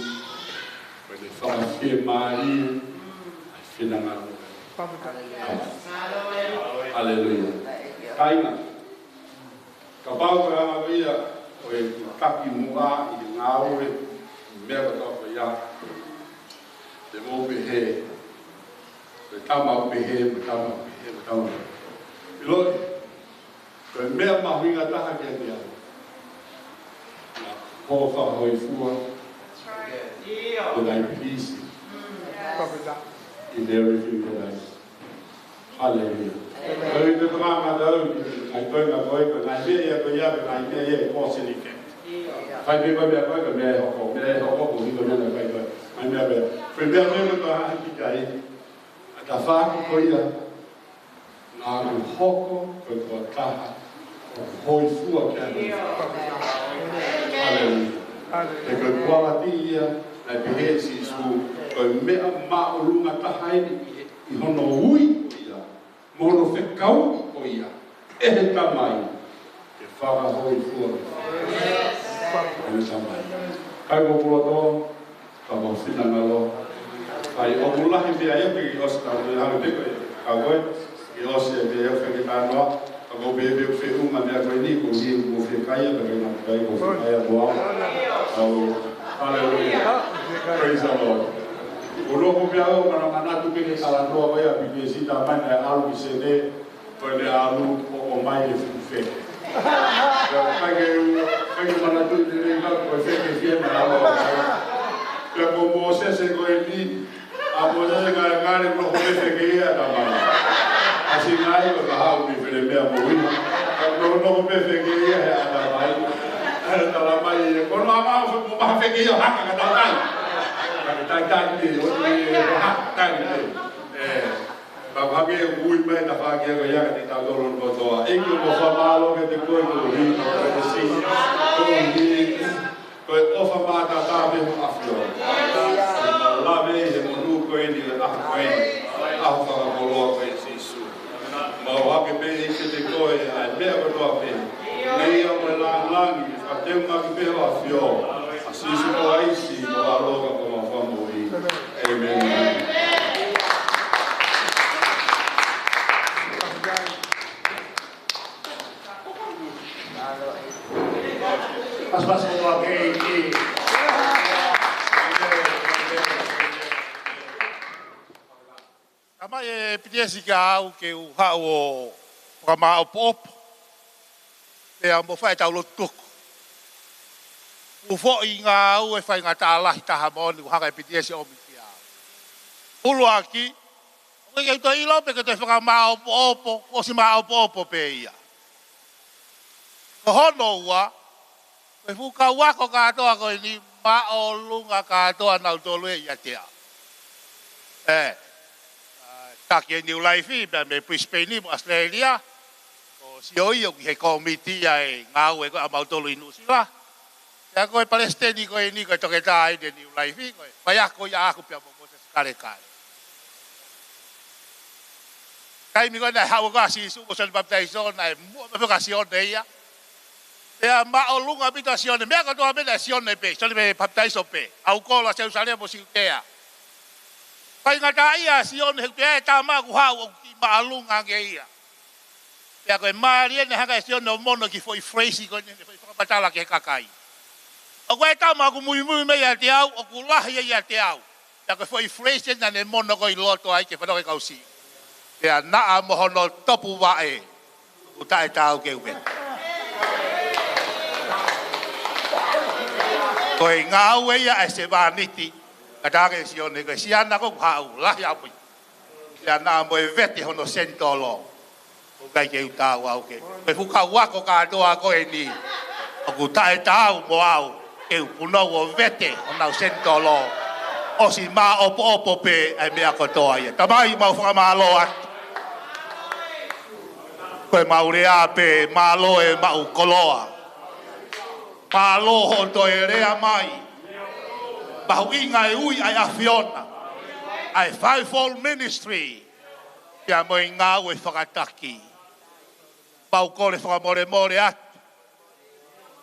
Ko e fakafiemālie ʻa e finangalo. Haleluia. Kāinga, kapau ko e anga ko ia ʻo e taki muʻa ʻi he ngāue, meʻa kotoa ko ia, te mou pehē, ko e tama ʻoku pehē, ko e tama ʻoku pehē, ko e tama ʻoku pehē. ʻIloʻi, ko e meʻa mahuʻinga taha kiate au, na ko e fakahōifua, that I please him in everything that I do. Haleluia. Ko e te tama mata au, ʻai toi na koi, ko e ngaahi meʻa ia ko ia, ko e ngaahi meʻa ia ʻoku kosini ke. Fai pē ko e meʻa ko e, ko e meʻa ʻe hoko, meʻa ʻe hoko, ko e hiko meʻa na fai ko e. Ngaahi meʻa pē. Ko e meʻa ko e ko e hā hiki kai. ʻA e tafaʻaki ko ia, naʻa ku hoko ko e tokotaha ʻoku hōifua ki ai. Haleluia. He ko e quality ia, naʻe pehē ʻe Sīsū, ko e meʻa māʻolunga taha eni ʻi he, ʻi hono ui ko ia, mo hono fekauʻi ko ia ʻe he Tamai, ke fakahōifua ki he Tamai. Kai ko puloto, ka mau finangalo. ʻAi, ʻoku lahi meʻa ia pē ke ʻosi tau te hau te koe. Ka koe, ke ʻosi e meʻa ia feke tānoa. Ka ko pē pē feʻunga meʻa ko eni, ko hi mo fekaia, ka ke na kai ko fekaia mo au. Au, hallelujah. Praise the Lord. Ko loko pē au, mana mana tu ke ke talanoa ko ia, pite sita mai na alu ki sene. Ko e meʻa ʻalu ʻo ʻomai e fuʻu feke. Pea ʻikai ke, ʻikai ke manatuʻi lelei ka ko e feke fiemaʻu ʻalu. Pea ko Mōsese ko eni, ʻa Mōsese ngali ngali nofo pē feke ia ʻatamai. ʻAsi ngai ko ka hau ni fele meʻa mo ina. Ka nofo nofo pē feke ia he ʻatamai. ʻE talamai ē, ko no ama o feke mo maha feke ia haka ka tau kai. Ka ke tai tai te, o te, ha, tai te. ʻE, Pea ko hake ui mai tafaʻaki ko ia kiate kitautolu kotoa. ʻEiki, ʻoku mau fakamālō kiate koe koeʻuhi ko e si, koeʻuhi ko e ʻofa mātātā pē ho ʻAfio. Mau lave he monū ko eni, he ʻaho ko eni, ʻaho fakakoloa ko ē ʻo Sīsū. Mau hake pē ʻEiki kiate koe ʻa e meʻa kotoa pē. Ngeia mo e lāngilangi, fakateuʻaki pē ho ʻAfio. ʻA Sīsū Kalaisi ko ho ʻAlo ka ko homau Fakamoʻui. ʻĒmeni. Pasipasi kotoa pē ʻEiki. Tamai, ʻe pitiesi kia au ke u haʻu ʻo fakamāʻopoʻopo. Pea mo fai ʻetau lotu tuku. ʻOku foʻi ngāue faingataʻa lahi taha moʻoni ʻoku hanga ʻe pitiesi ʻo ʻomi kia au. ʻUluaki, ʻoku ʻikai ke u toe ʻilo pe ko e toe fakamāʻopoʻopo, ʻosi māʻopoʻopo pē ia. Ko hono ua, ko e fuʻu kau ako kātoa ko eni māʻolunga kātoa nautolu ʻiate au. ʻE, ʻa, taki ʻe New Life, pea mei Brisbane mo Australia, ko Sioi ʻoku ʻi he kōmiti ʻa e ngāue ko ē ʻamautolu ʻi Nuʻusila. Pea ko e palesiteni ko eni ko e toketā ʻi he New Life, ko e faiako ia ʻaʻaku pea mo Mōsese Kalekale. Taimi ko ē naʻe haʻu ko ē ʻa Sīsū mo Sione Papitaiso naʻe muʻa pē ko ē kia Sione ia. Pea māʻolunga ʻaupito ʻa Sione, meʻa kotoa pē naʻe Sione pē, Sione pē papitaiso pē. ʻAlu kolo ʻa Selusalema mo Siutea. Faingataʻaʻia ʻa Sione he ʻoku ʻi ai e tama ʻoku haʻu ʻoku kiʻi māʻolunga ange ia. Pea ko e mālie naʻe hanga ʻe Sione ʻo mono e kiʻi foʻi phrase ko eni, foʻi fakamatala ki he kakai. ʻOku ʻi ai e tama ʻoku muimui mai ʻiate au, ʻoku lahi ia ʻiate au. Pea ko e foʻi phrase eni naʻa ne mono ko ē ʻi loto ai ke fanongo e kau siʻi. Pea naʻa mo hono topu vaʻe, ʻoku taʻetaau ke u vete. Ko e ngāue ia ʻa e sevāniti, kātaki ʻe Sione, ko e siana ko ē ʻoku haʻu, lahi ʻaupito. Pea naʻa mo e vete hono senitolo. ʻOku ʻikai ke u taau au ke. Ko e fuʻu kau ako kātoa ko eni. ʻOku taʻetaau mo au ke u punou ʻo vete honau senitolo. ʻOsi māʻopoʻopo pē ʻa e meʻa kotoa ia. Tamai, mau fakamālō atu. Ko e mau lea pē, mālō e maʻu koloa. Mālō hoʻo toe lea mai. Mahuʻinga e ui ʻa e ʻAfiona. ʻA e fivefold ministry. Pea mo e ngāue fakataki. Mau kole fakamolemole atu.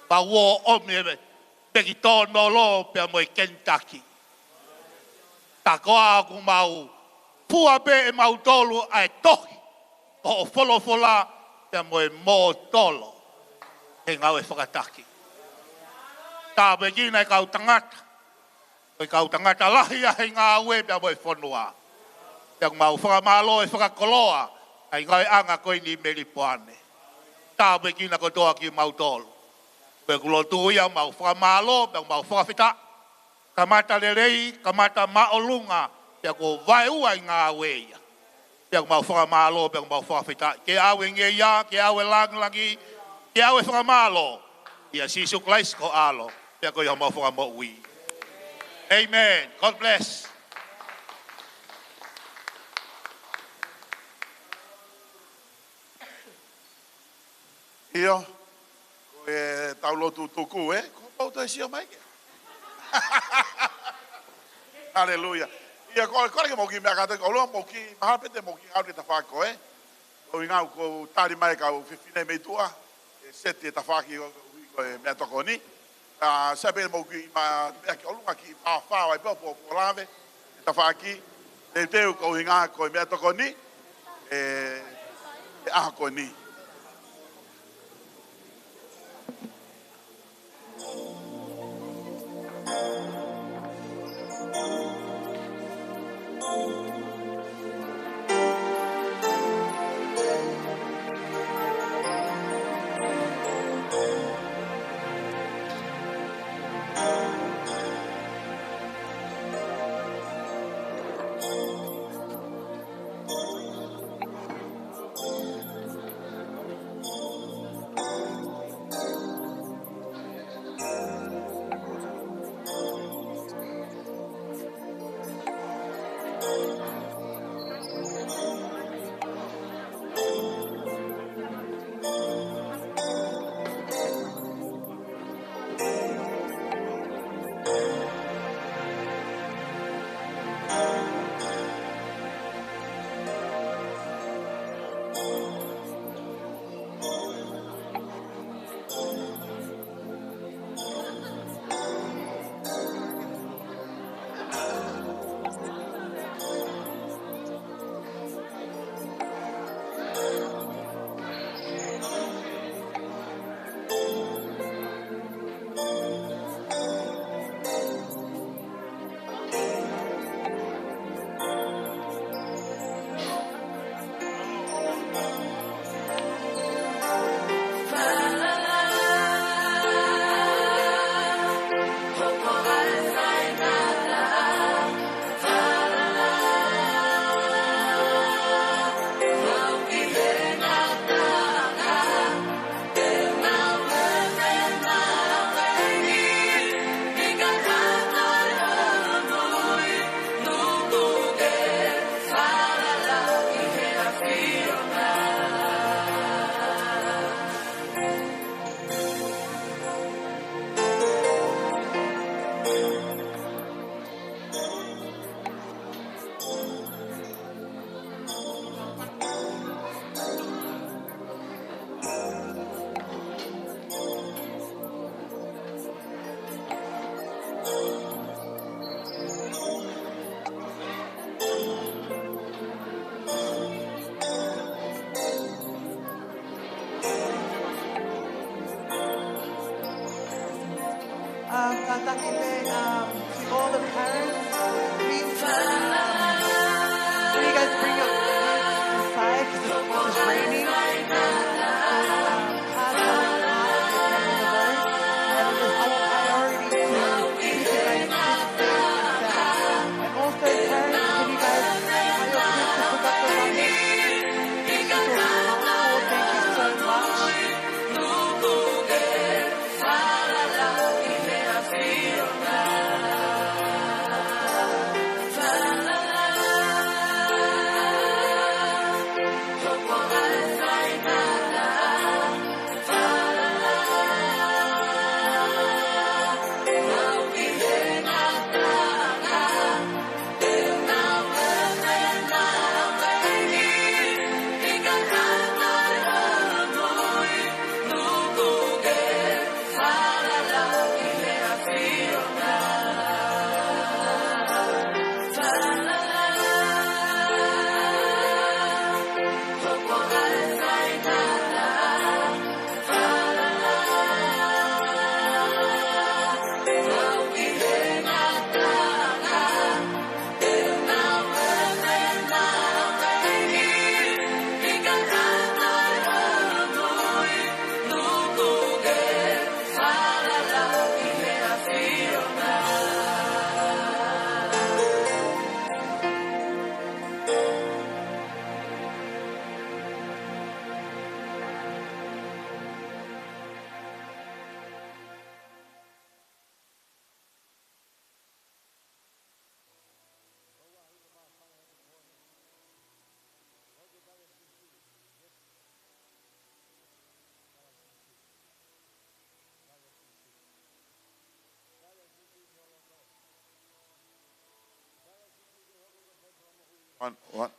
Mau ō ʻomi e me, meki tōnolo pea mo e Kentucky. Ka ko ā ʻoku mau fua pē ʻe mautolu ʻa e tohi ʻo hoʻo folofola pea mo e mōtolo he ngāue fakataki. Tāpuekina e kau tangata. Ko e kau tangata lahi ia he ngāue pea mo e fonua. Pea ʻoku mau fakamālō e fakakoloa ʻa e ngāueʻanga ko eni ʻi Melipoane. Tāpuekina kotoa kimautolu. Ko ʻeku lotu ia mau fakamālō, pea mau fakafetaʻi. Kamata lelei, kamata māʻolunga, pea kuo vaeua e ngāue ia. Pea mau fakamālō, pea mau fakafetaʻi. Ke ʻave ngeia, ke ʻave lāngilangi, ke ʻave fakamālō. ʻIa Sīsū Kalaisi ko ho ʻAlo, pea ko homau Fakamoʻui. Amen. God bless. ʻIo, ko ʻetau lotu tuku, ē? Ko e pau toe sio mai ke. Haleluia. ʻIa, ko, ko e ke mau kiʻi meʻa kātoa, ko e ʻolunga mau kiʻi, mahalo pē te mau kiʻi ngāue ke tafaʻaki ko ē. Ko e ngāue ko e tali mai kau fefine mei tuʻa, ʻe seti e tafaʻaki ko, ko e meʻatokoni. ʻA, sai pē mau kiʻi ma, meʻa ki ʻolunga kiʻi fāfā ai pē ʻo po, po lave. tafaʻaki, teuteu ko e ʻuhinga ko e meʻatokoni ʻe, ʻe ʻaho ko eni. Um, Tataki Pē, um, to all the parents, please, um, can you guys bring your kids inside 'cause it's, it's raining? So, um, cars are parked in the road, and it is our priority to keep you guys safe and sound. And also, parents, can you guys tell your kids to pick up the rubbish? This is your household. Thank you so much. One, one.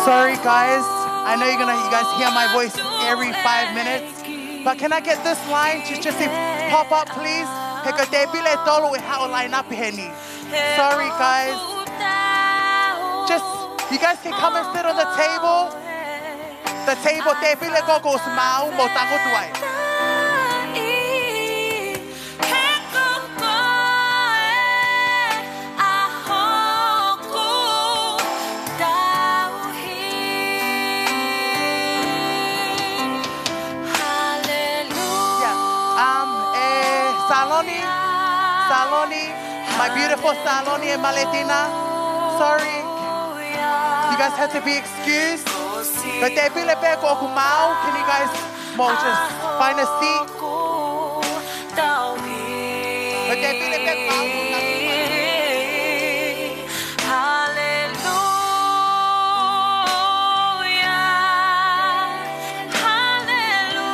Sorry, guys. I know you're gonna, you guys hear my voice every five minutes. But can I get this line to just pop up, please? He ko e tēpile ʻe tolu ʻe haʻu ʻo line up heni. Sorry, guys. Just, you guys can come and sit on the table. The table, tēpile ko ē kuo ʻosi maʻu, mou tangutu ai. Saloni, my beautiful Saloni and Maletina. Sorry. You guys have to be excused. Ko e tēpile pē ʻoku maau, can you guys mo just find a seat? Ko e tēpile pē ʻoku maau. Haleluia, haleluia.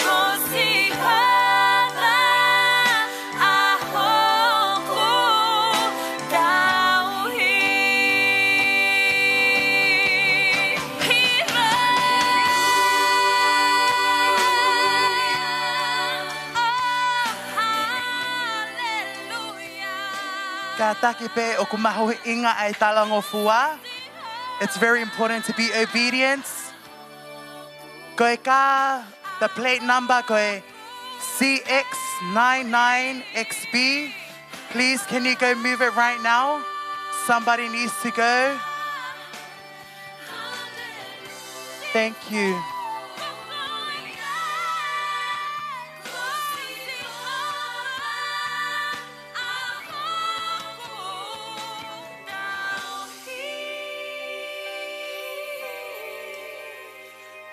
Ko Sihova ʻa hoku tauhi. Hiva. Oh, haleluia. Kātaki pē ʻoku mahuʻinga ʻa e talangofua. It's very important to be obedient. Ko e kā, the plate number, ko e C X nine nine X B. Please, can you go move it right now? Somebody needs to go. Thank you.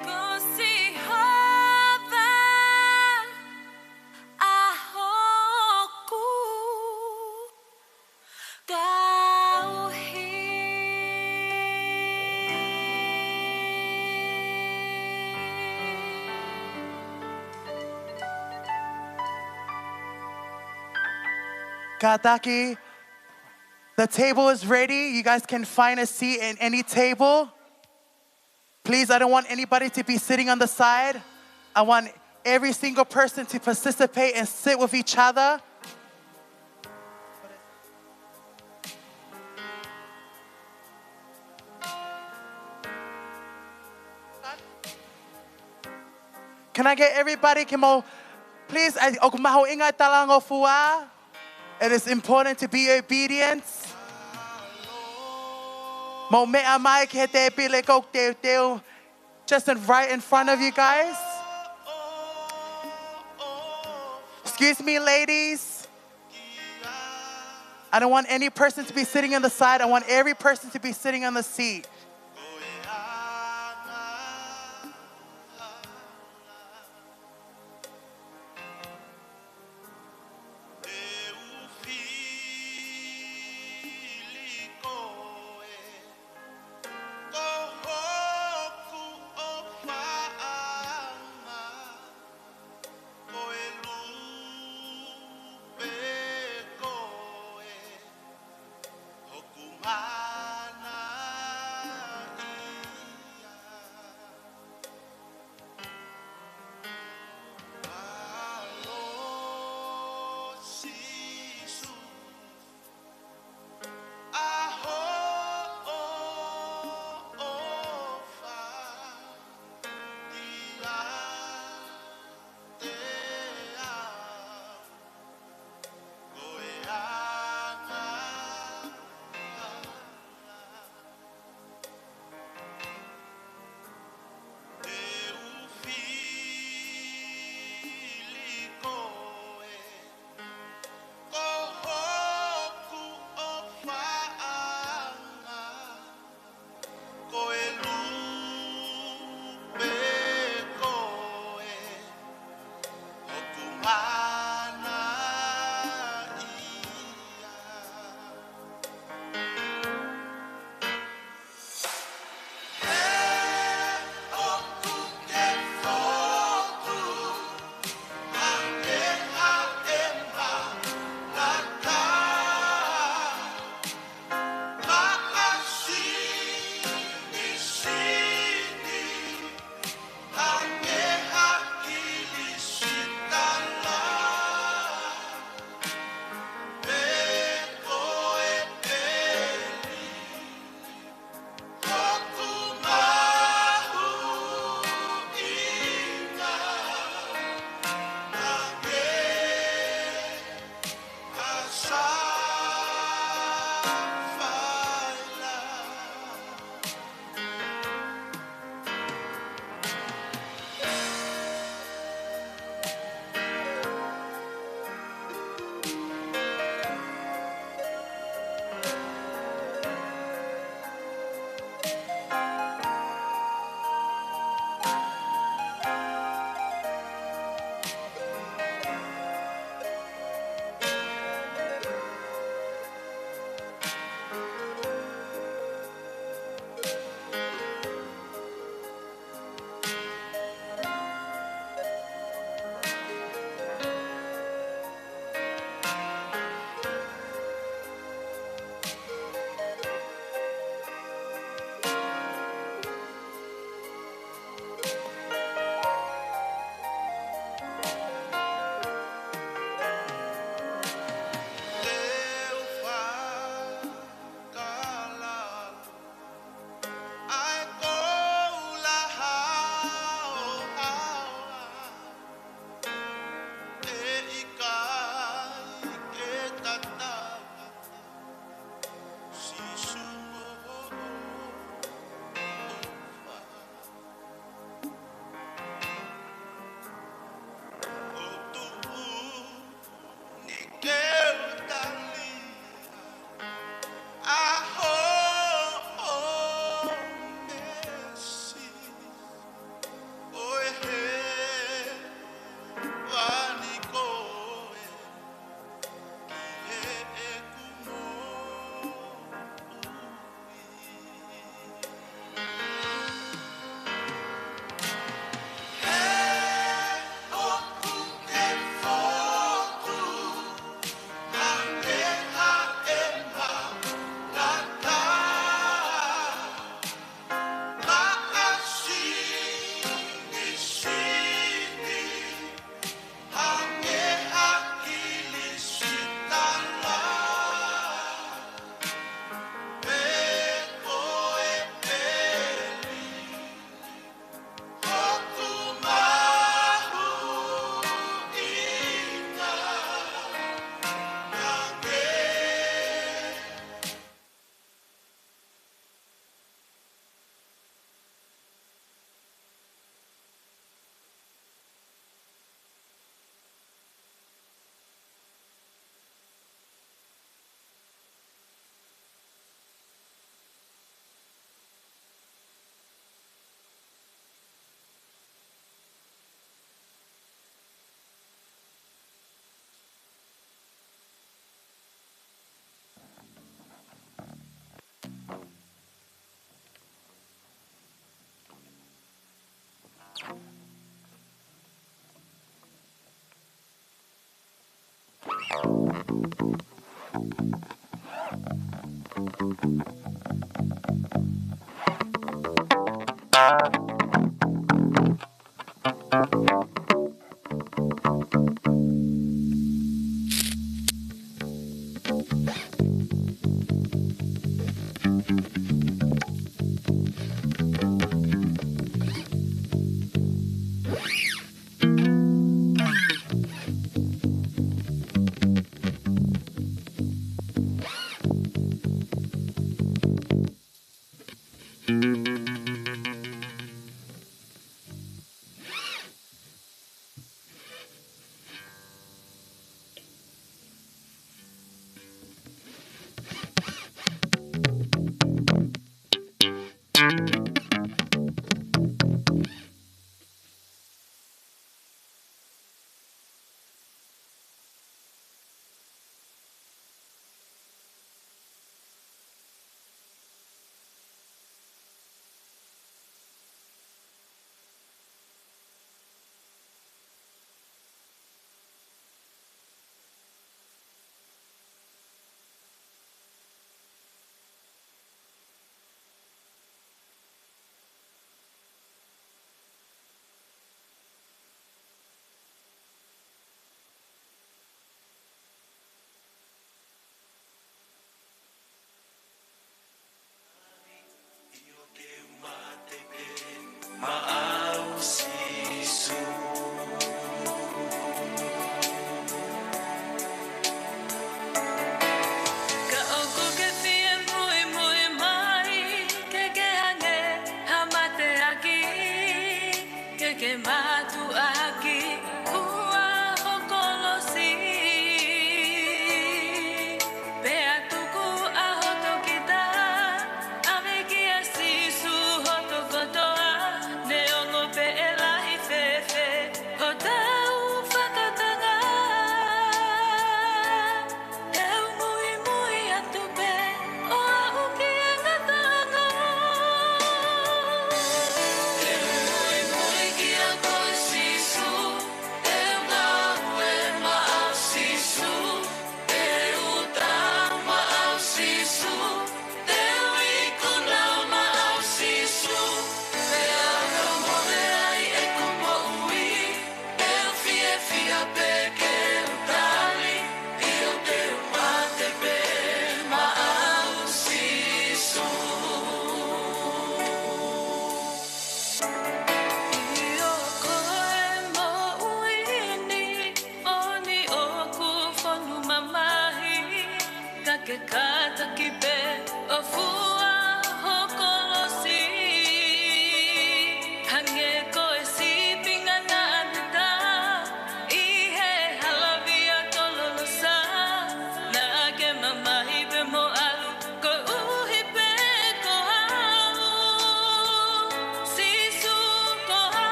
Ko Sihova ʻa hoku tauhi. Kātaki, the table is ready. You guys can find a seat in any table. Please, I don't want anybody to be sitting on the side. I want every single person to participate and sit with each other. Can I get everybody, can mo, please, ʻa, ʻoku mahuʻinga e talangofua. It is important to be obedient. Mo meʻa mai ki he tēpile ʻoku teuteu, just in, right in front of you guys. Excuse me, ladies. I don't want any person to be sitting on the side. I want every person to be sitting on the seat.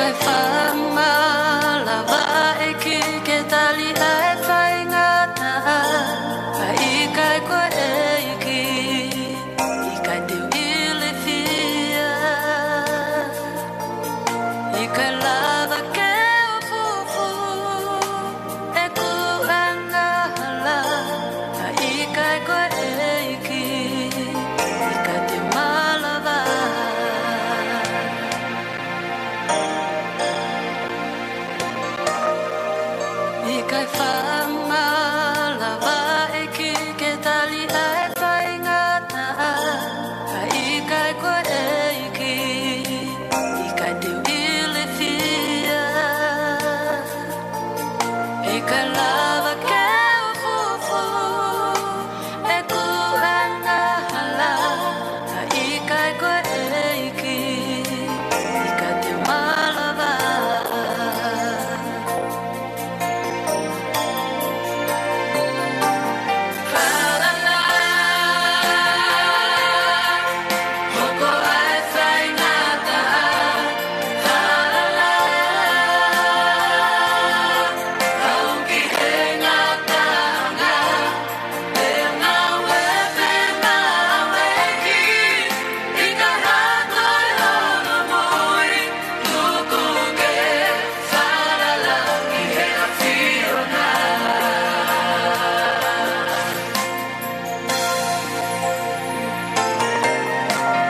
ʻIkai fakamālō ʻa e ʻEiki ke tali ʻa e faingataʻa, ka ʻikai ko e ʻEiki, ʻikai te u ilifia. ʻIkai lava ke u fufū ʻeku angahala, ka ʻikai ko e ʻEiki, ʻikai te u malava. ʻIkai fakamālō ʻa e ʻEiki ke tali ʻa e faingataʻa, ka ʻikai ko e ʻEiki, ʻikai te u ilifia. ʻIkai lava ke u fufū ʻeku angahala, ka ʻikai ko e ʻEiki, ʻikai te u malava. Falala, hoko ʻa e faingataʻa. Falala, aʻu ki he ngataʻanga. Te u ngāue pē maʻa e ʻEiki, ʻikai ha toe holomui, tuku ke falala ki he ʻAfiona.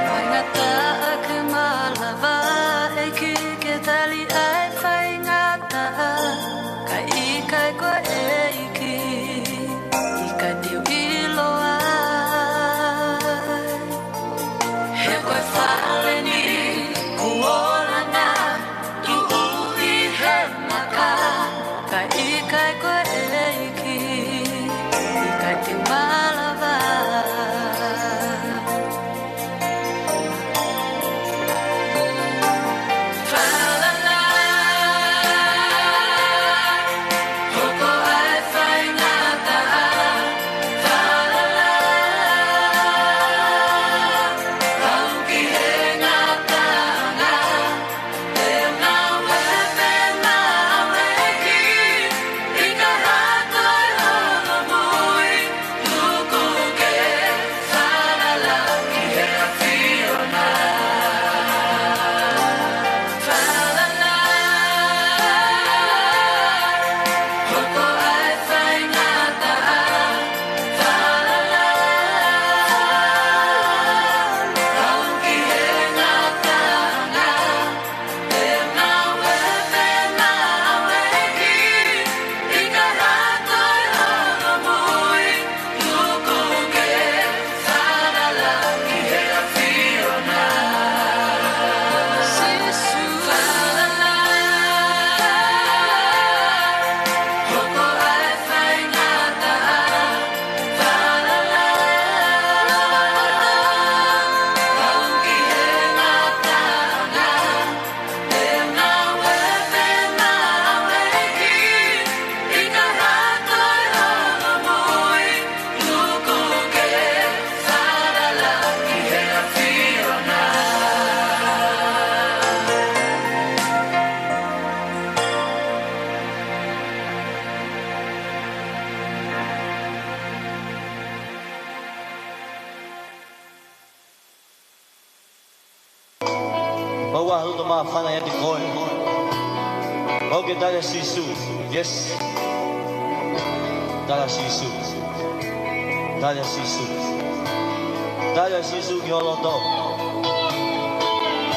Faingataʻa, ʻikai malava ʻa e ʻEiki ke tali ʻa e faingataʻa, ka ʻikai ko e ʻEiki, ʻikai te u ʻilo ai. He ko e fale ni kuo langa, tuʻu ʻi he maka, ka ʻikai ko e ʻEiki, ʻikai te u malava. Falala, hoko ʻa e faingataʻa. Falala, aʻu ki he ngataʻanga. Te u ngāue pē maʻa e ʻEiki, ʻikai ha toe holomui, tuku ke falala ki he ʻAfiona. Falala, hoko ʻa e faingataʻa. Falala, aʻu ki he ngataʻanga. Pau ʻa e loto māfana ʻiate koe. Pau ke tali ʻa Sīsū. Yes. Tali ʻa Sīsū. Tali ʻa Sīsū. Tali ʻa Sīsū ki ho loto.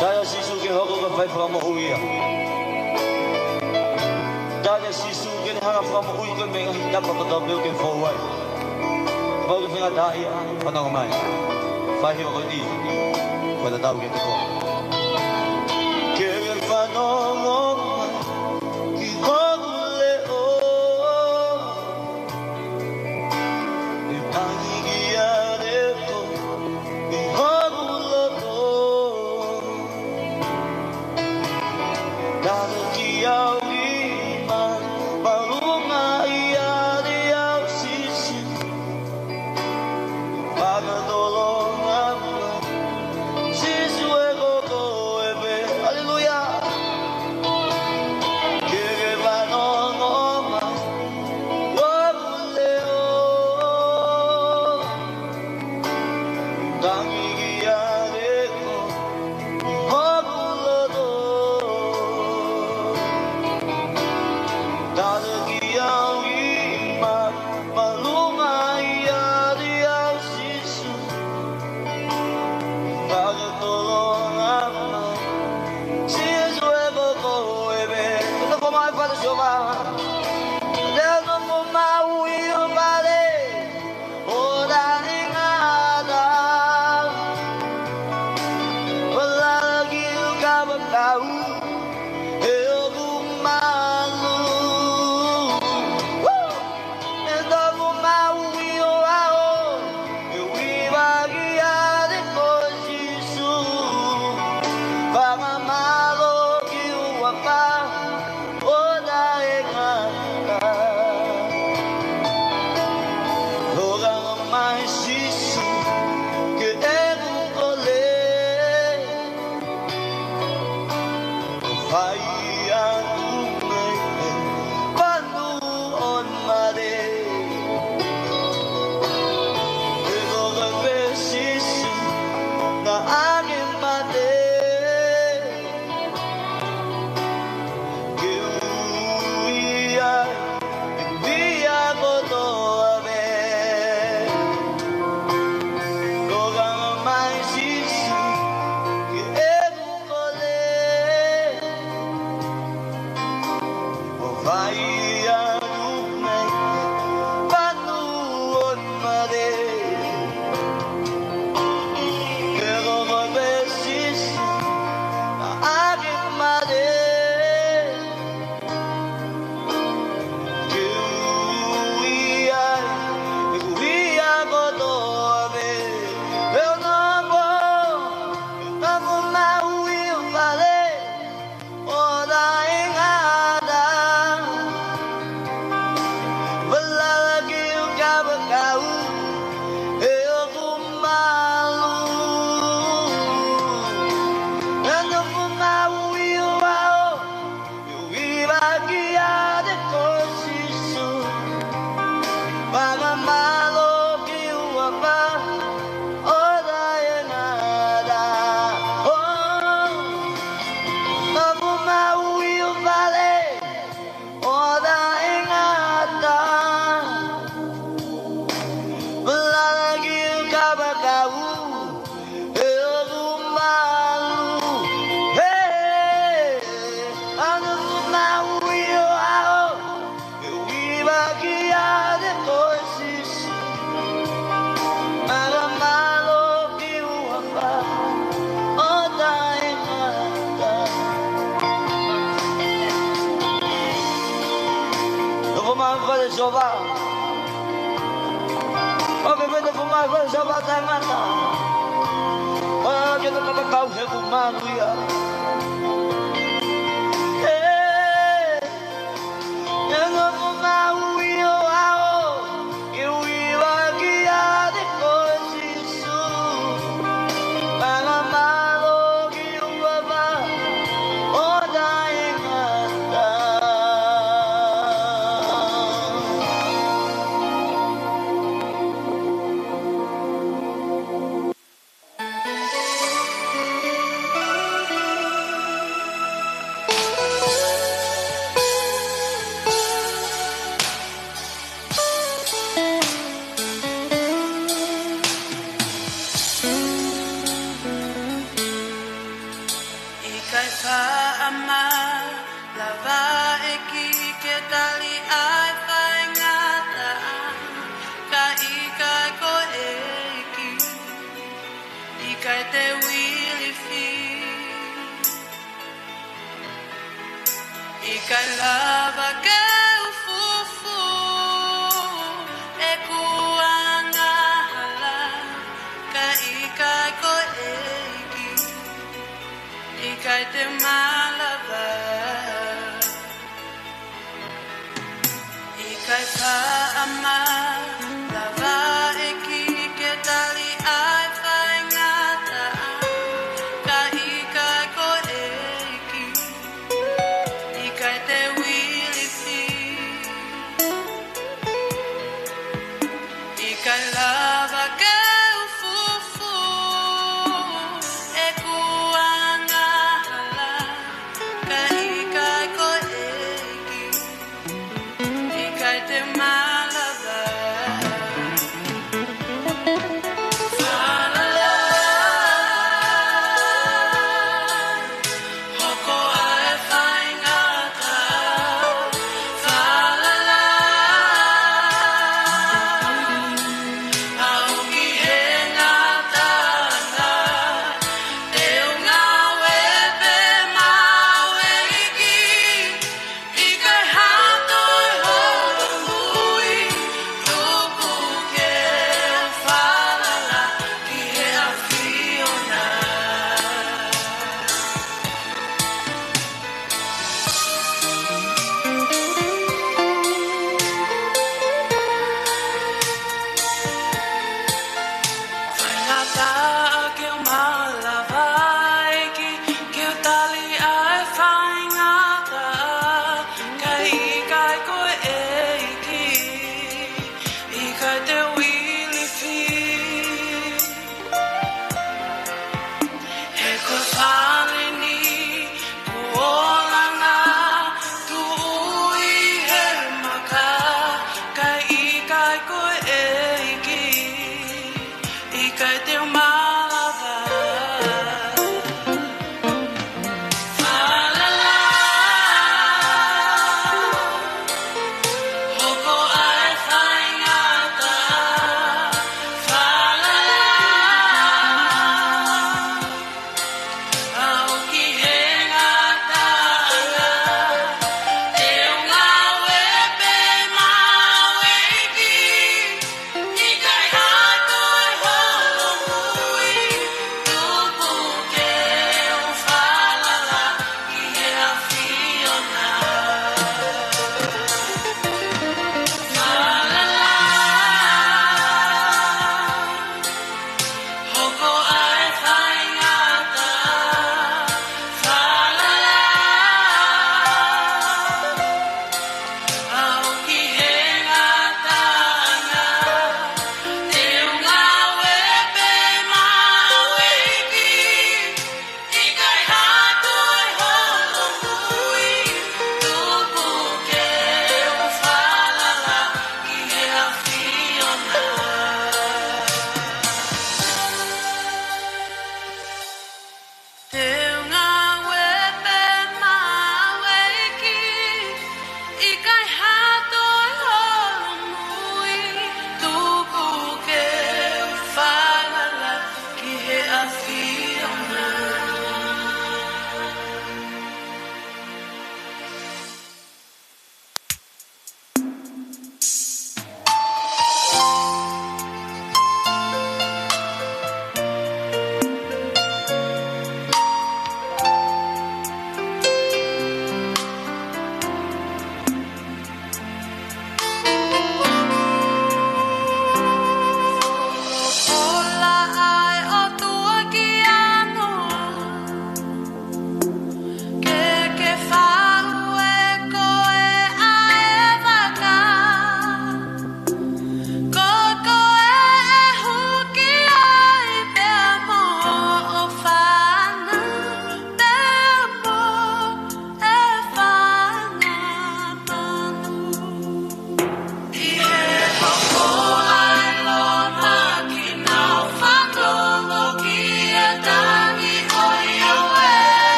Tali ʻa Sīsū ke hoko ko e fai fakamoʻui ia. Tali ʻa Sīsū ke ne hanga fakamoʻui koe mei he ngaahi tapa kotoa pē ʻoku ke fou ai. Pau ke fengata ia, fanongo mai. Fai hiva ko eni, ko e tatau kiate koe. Ke fanongo mai ki hoku leʻo. ʻE tangi kiate koe ʻi hoku loto. Tala ki au ʻi māmani, mālunga ʻiate au Sīsū. Fakatolonga mai Sīsū ʻe ko mai fale Sihova. Te u nofo maʻu ʻi ho fale ʻo taʻengata. Ua lala ki ho kapakau ʻi hoku malu. Woo! Te u nofo maʻu ʻi ho ʻao, ʻi he ʻuhila kiate koe Sīsū. Fakamālō ki ho huafa ʻo taʻengata. Hokanga mai Sīsū ki heʻeku kole. Fai atu mei he fanu ʻo e mate. He ko koe pē Sīsū naʻa ke mate ke ui ai e meʻa kotoa pē. Hokanga mai Sīsū ki heʻeku kole. ʻO fai atu mei he fanu ʻo e mate. He ko koe pē Sīsū naʻa ke mate ke ui ai ʻeku meʻa kotoa pē. Te u nofo, te u nofo maʻu ʻi ho fale ʻo taʻengata. Ua lala ki ho kapakau ʻi hoku malu. Te u nofo maʻu ʻi ho ʻao, ʻi he ʻuhila kiate koe Sīsū. Fakamālō ki ho huafa ʻo taʻengata. Oh, nofo maʻu ʻi ho fale ʻo taʻengata. Ua lala ki ho kapakau ʻi hoku malu. Hey, te u nofo maʻu ʻi ho ʻao, ʻi he ʻuhila kiate koe Sīsū. Fakamālō ki ho huafa ʻo taʻengata. Nofo mai fale Sihova. ʻOku ke pehē, nofo mai fale Sihova ʻo taʻengata. ʻOku ke tau kapakau heʻeku malu ia. Hey, te u nofo maʻu ʻi ho ʻao, ʻi he ʻuhila kiate koe Sīsū. Fakamālō ki ho huafa ʻo taʻengata. ʻIkai faʻa malava ʻEiki ke tali ʻa e faingataʻa, ka ʻikai ko e ʻEiki, ʻikai te u ilifi. ʻIkai lava ke u fufū ʻeku angahala, ka ʻikai ko e ʻEiki, ʻikai te u malava. ʻIkai faʻa malava ʻEiki ke tali ʻa e faingataʻa, ka ʻikai ko e ʻEiki, ʻikai te u ilifi. ʻIkai lava ke u fufū ʻeku angahala,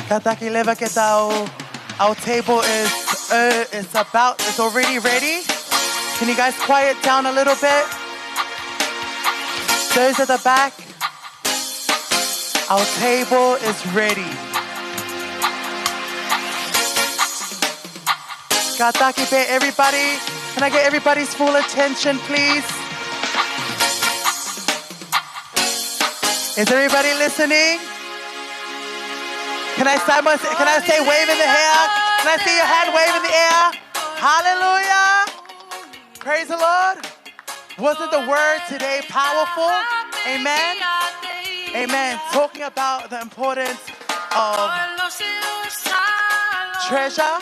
Kātaki leva ke tau, our table is, uh, is about, it's already ready. Can you guys quiet down a little bit? Those at the back, our table is ready. Kātaki pē, everybody. Can I get everybody's full attention, please? Is everybody listening? Can I, someone say, can I say wave in the air? Can I see your hand wave in the air? Hallelujah. Praise the Lord. Wasn't the word today powerful? Amen. Amen. Talking about the importance of treasure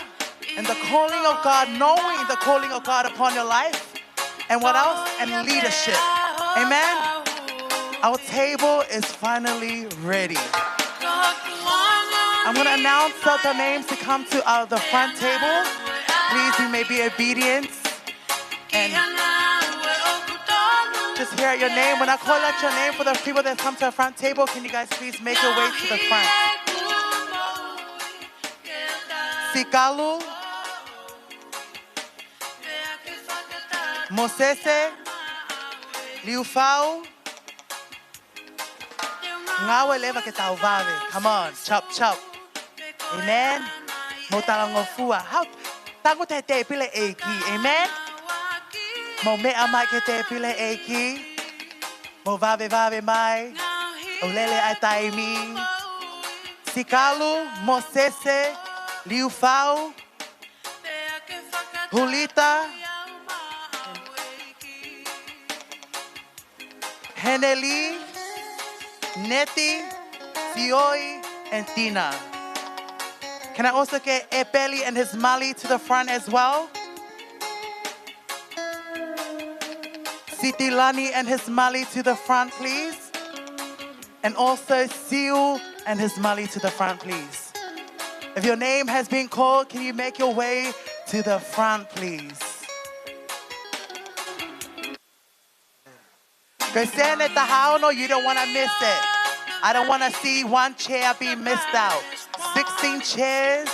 and the calling of God, knowing the calling of God upon your life. And what else? And leadership. Amen. Our table is finally ready. I'm gonna announce out the names to come to, uh, the front table. Please, you may be obedient and just hear out your name. When I call out your name for the people that come to the front table, can you guys please make your way to the front? Sikalu, Mosese, Liufau, ngāue leva ke tau vave. Come on, chop, chop. Amen. Mou talangofua. Hau, tangutu he tēpile ʻEiki. Amen. Mou meʻa mai ki he tēpile ʻEiki. Mou vavevave mai. ʻOku lele ʻa e taimi. Sikalu, Mosese, Liufau, Hulita, Heneli, Neti, Sioi, and Tina. Can I also get Epeli and his mali to the front as well? Sitilani and his mali to the front, please. And also Siu and his mali to the front, please. If your name has been called, can you make your way to the front, please? Ko e sēniti taha ono, you don't wanna miss it. I don't wanna see one chair be missed out. Sixteen chairs.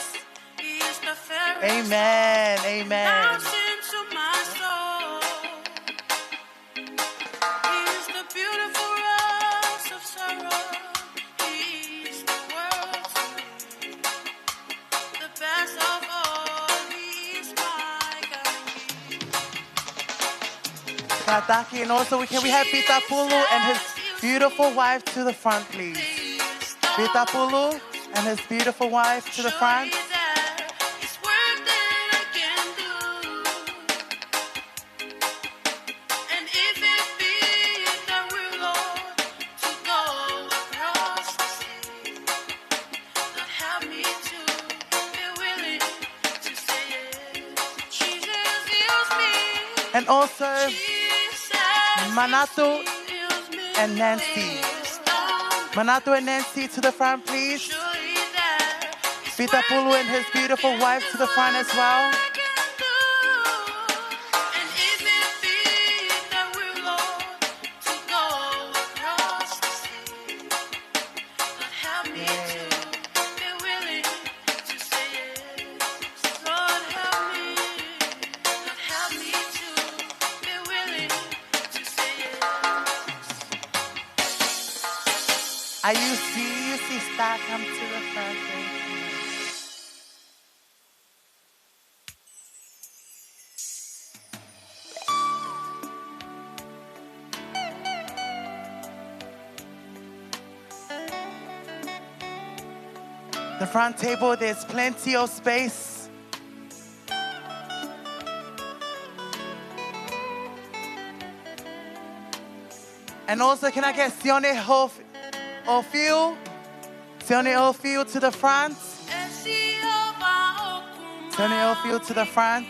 Amen. Amen. Kātaki, and also we, can we have Pita Pulu and his beautiful wife to the front, please? Pita Pulu and his beautiful wife to the front. And also, Manatu and Nancy. Manatu and Nancy to the front, please. Pita Pulu and his beautiful wife to the front as well. Are you see, you see, star, come to the front, thank you. The front table, there's plenty of space. And also, can I get Sione Hof-, Ofiu? Sione Ofiu to the front. Sione Ofiu to the front.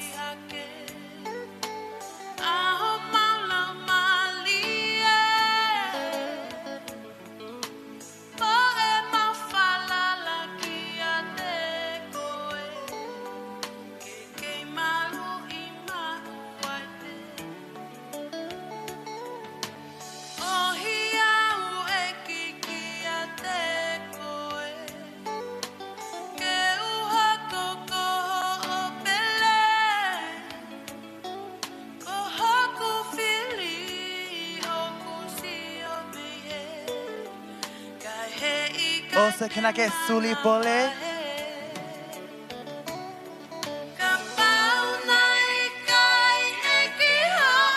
ʻOsi kinautolu ke suli pole.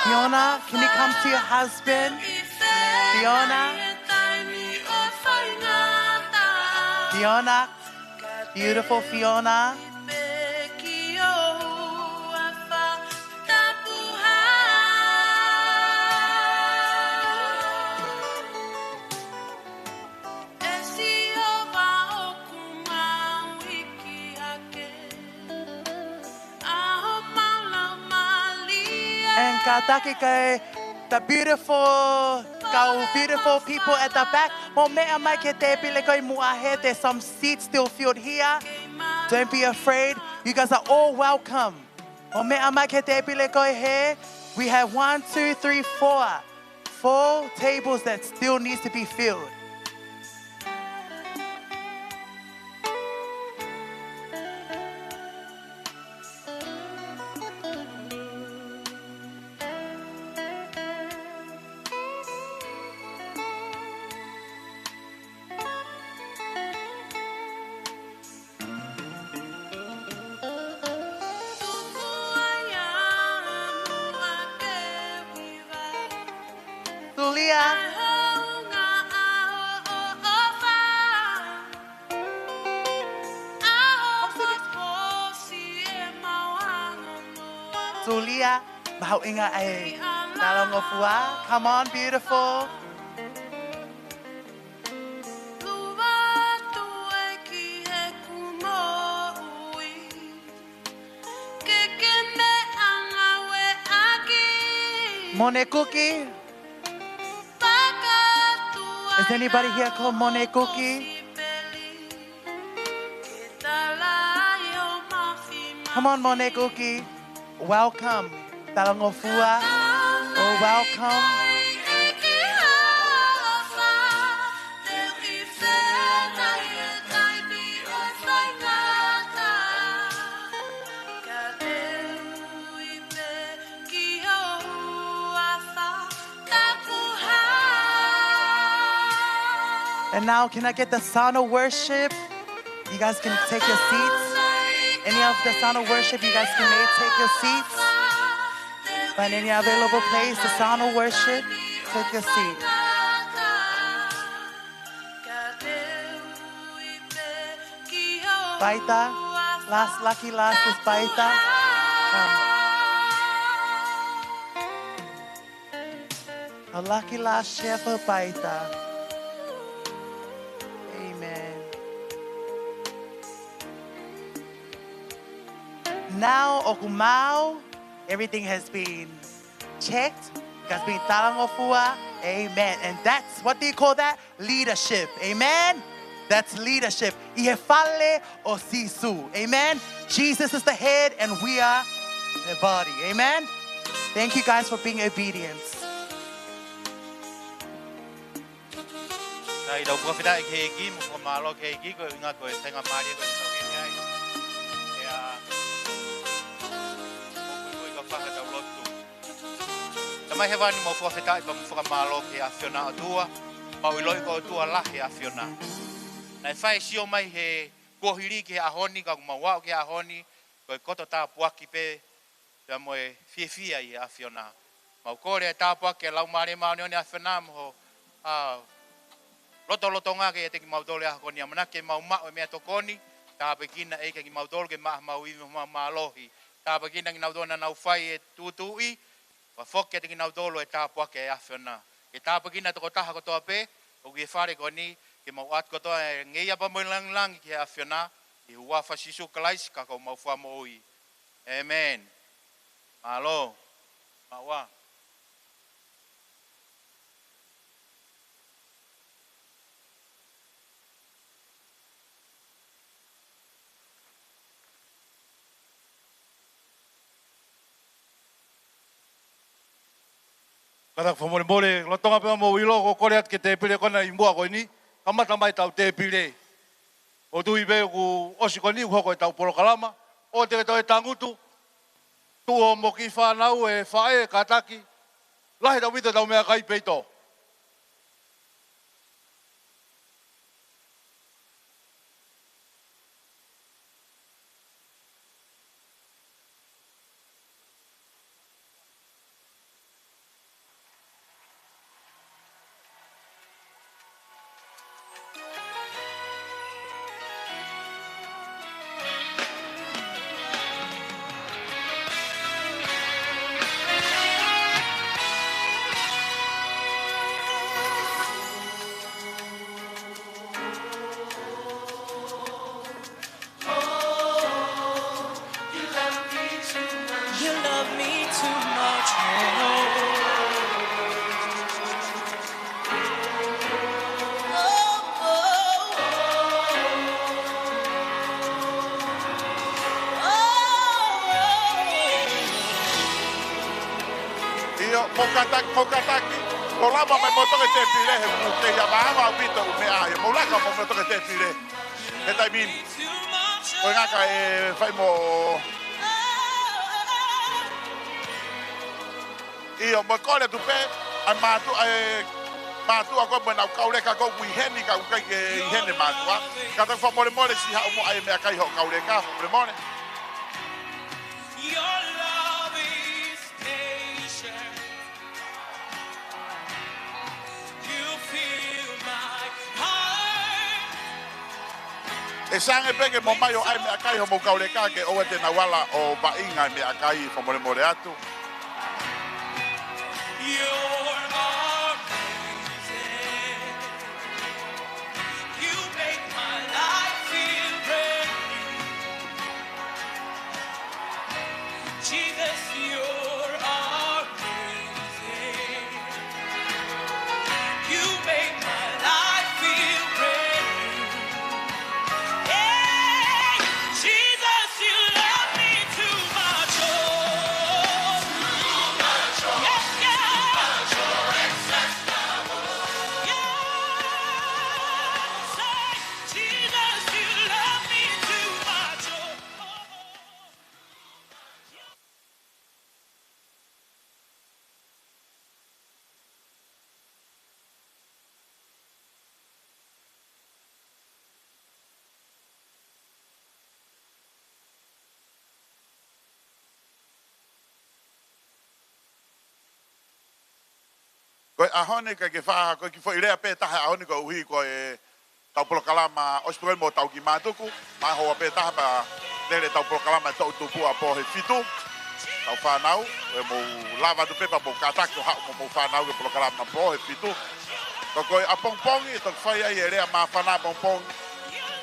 Fiona, can you come to your husband? Fiona. Fiona. Beautiful Fiona. And kātaki ki he beautiful, kau beautiful people at the back. Mou meʻa mai ki he tēpile ko ē ʻi muʻa hē, there's some seats still filled here. Don't be afraid. You guys are all welcome. Mou meʻa mai ki he tēpile ko ē hē. We have one, two, three, four. Four tables that still needs to be filled. Tulia. Tulia, mahuʻinga e talangofua. Come on, beautiful. Mone Kuki. Is anybody here called Mone Kuki? Come on, Mone Kuki. Welcome. Talangofua. Oh, welcome. And now, can I get the sound of worship? You guys can take your seats. Any of the sound of worship, you guys can may take your seats. Find any available place, the sound of worship, take your seat. Paita, last, lucky last is Paita. Come. A lucky last share for Paita. Amen. Now, ʻoku maau, everything has been checked, has been talangofua. Amen. And that's, what do you call that? Leadership. Amen. That's leadership. ʻI he fale ʻo Sīsū. Amen. Jesus is the head and we are the body. Amen. Thank you guys for being obedient. Sai, tau fakafetaʻi ki he ʻEiki, mo fakamālō ki he ʻEiki, ko e ʻuhinga ko e faingamālie ko ē ʻoku tau ʻi ai. ʻIo, ʻoku ʻikai ke faka tau lotu. Tamai Hēvani, mau fakafetaʻi pea mo fakamālō ki he ʻAfiona ʻOtua, mau ʻiloʻi ko e ʻOtua lahi ʻa e ʻAfiona. Naʻe fai e sio mai he kuohili ki he ʻaho ni, ka ʻoku mau aʻu ki he ʻaho ni, ko e koto tāpuaki pē, pea mo e fiefia ʻi he ʻAfiona. Mau kole e tāpuaki ʻa e Laumālie Māʻoniʻoni ʻa e ʻAfiona mo ho, ʻa, lotolotonga ke ʻiate kimautolu he ʻaho ko eni, ʻamanaki ke mau maʻu e meʻatokoni, tāpuekina ʻEiki kimautolu ke maʻa homau ivi mo homau mālohi. Tāpuekina kinautolu naʻa nau fai e tūtuuʻi, pea foki kiate kinautolu e tāpuaki ʻa e ʻAfiona. Ke tāpuekina e tokotaha kotoa pē ʻoku ʻi he fale ko eni, ke mau ʻoatu kotoa e ngeia pea mo e lāngilangi ki he ʻAfiona, ʻi he huafa ʻo Sīsū Kalaisi ko homau Fakamoʻui. ʻĒmeni. Mālō. Maua. Kātaki fakamolemole, lolotonga pē ʻemau ʻilo, ʻoku kole atu ki he tēpile ko ena ʻi muʻa ko eni, kamata mai ʻetau tēpile. ʻOku ou tui pē kuo ʻosi ko eni, kuo hoko ʻetau polokalama, ʻoua te ke toe tangutu, tuʻu hoʻomo kiʻi fānau, e faʻē, kātaki, lahi ʻetau ʻita ʻetau meʻakai peito. Mou kātaki, mou kātaki. Mou lava mai mou toki tēpile he kuo kei avaava ʻaupito ʻū meʻa ia. Mou laka mai mou toki tēpile. He taimi ni. Ko e ngaka ʻe fai mo. ʻIo, mou kole atu pē ʻa e mātuʻa, ʻa e mātuʻa ko ē mo ʻenau kau leka ko ē ʻoku ʻi heni ka ʻoku ʻikai ke ʻi heni e mātuʻa. Kātaki fakamolemole siʻi haʻu mo ʻai e meʻakai hoʻo kau leka, fakamolemole. Your love is patient. You fill my heart. ʻE sange pē ke mou ʻomai ʻo ʻai e meʻakai hoʻomou kau leka ke ʻoua te nau ala ʻo vaʻinga e meʻakai, fakamolemole atu. You're amazing. You make my life feel brand new. Jesus, you're amazing. You make my life feel brand new. Hey, Jesus, you love me too much, oh. Yes, God. Yeah. Say, Jesus, you love me too much, oh. Ko e ʻaho ni ka ke fā, ko e kiʻi foʻi lea pē taha ʻaho ni koeʻuhi ko e tau polokalama ʻosi pē ko eni mo tau kiʻi mātuku, mahoa pē taha pea lele tau polokalama e toʻu tupu ʻapō he fitu. Tau fānau, ʻe mou lava atu pē pea mou kātaki ʻo haʻu mo mou fānau ki he polokalama ʻapō he fitu. Ka ko e ʻapongipongi, ʻe toki fai ai e lea māfana ʻapongipongi.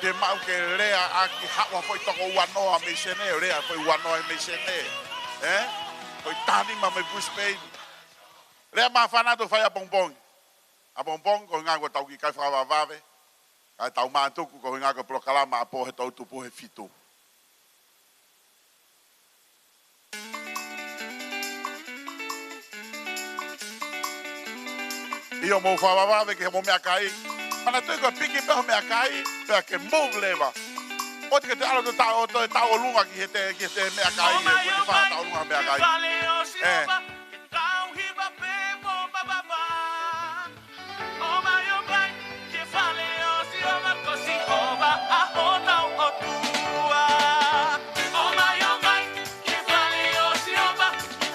Ke maʻu ke lea ʻaki haʻu ha foʻi toko uanoa mei Senē, lea foʻi uanoa mei Senē. Ē? Foʻi taha nima mei Brisbane. Lea māfana ʻe toki fai ʻapongipongi. ʻApongipongi, ko e ʻuhinga ko ʻetau kiʻi kai fakavavevave. Kae tau mātuku, ko e ʻuhinga ko e polokalama ʻapō he toʻu tupu he fitu. ʻIo, mou fakavavevave ki hoʻomou meʻakai. Manatuʻi ko e piki pē hoʻo meʻakai, pea ke move leva. ʻOua te ke toe ʻalu ʻo toe taʻo, toe taʻo ʻolunga ki he te, ki he te meʻakai, ʻe, ko e ke fā taʻo ʻolunga meʻakai. Ē. Kau hiva pē mo vavava. ʻOmai, ʻomai ki he fale ʻo Sihova, ko Sihova ʻa hotau ʻOtua. ʻOmai, ʻomai ki he fale ʻo Sihova,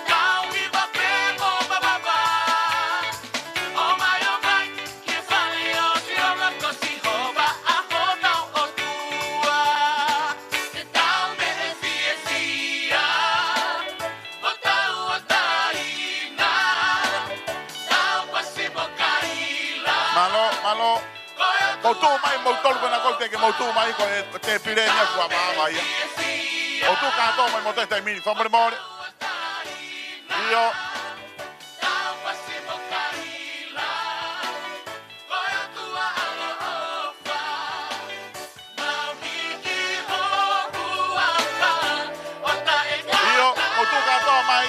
kau hiva pē mo vavava. ʻOmai, ʻomai ki he fale ʻo Sihova, ko Sihova ʻa hotau ʻOtua. Te tau meʻa fiefia. Mālō, mālō. Mou tuʻu mai, mou tolu ko ena ko te ke mou tuʻu mai ko e tēpile ni ʻoku avaava ia. Mou tuʻu kātoa mai mou toe taimi ni, fakamolemole. ʻIo. ʻIo, mou tuʻu kātoa mai.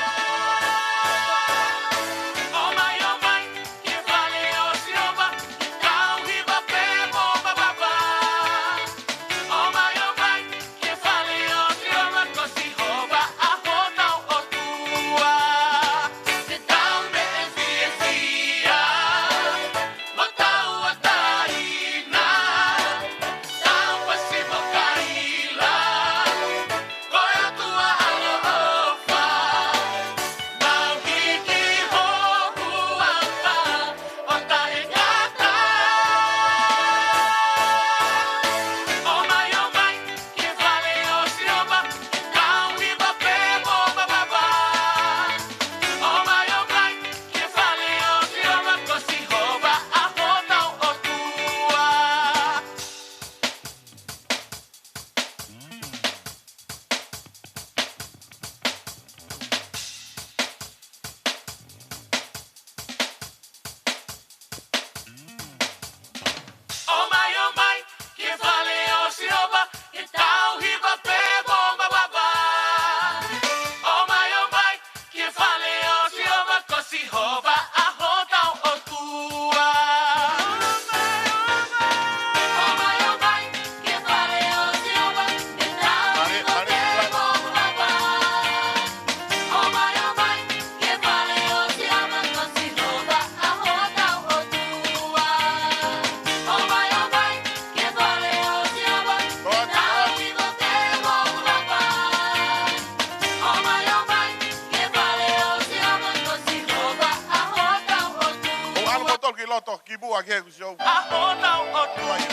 Pake ku sio. ʻA hotau ʻOtua.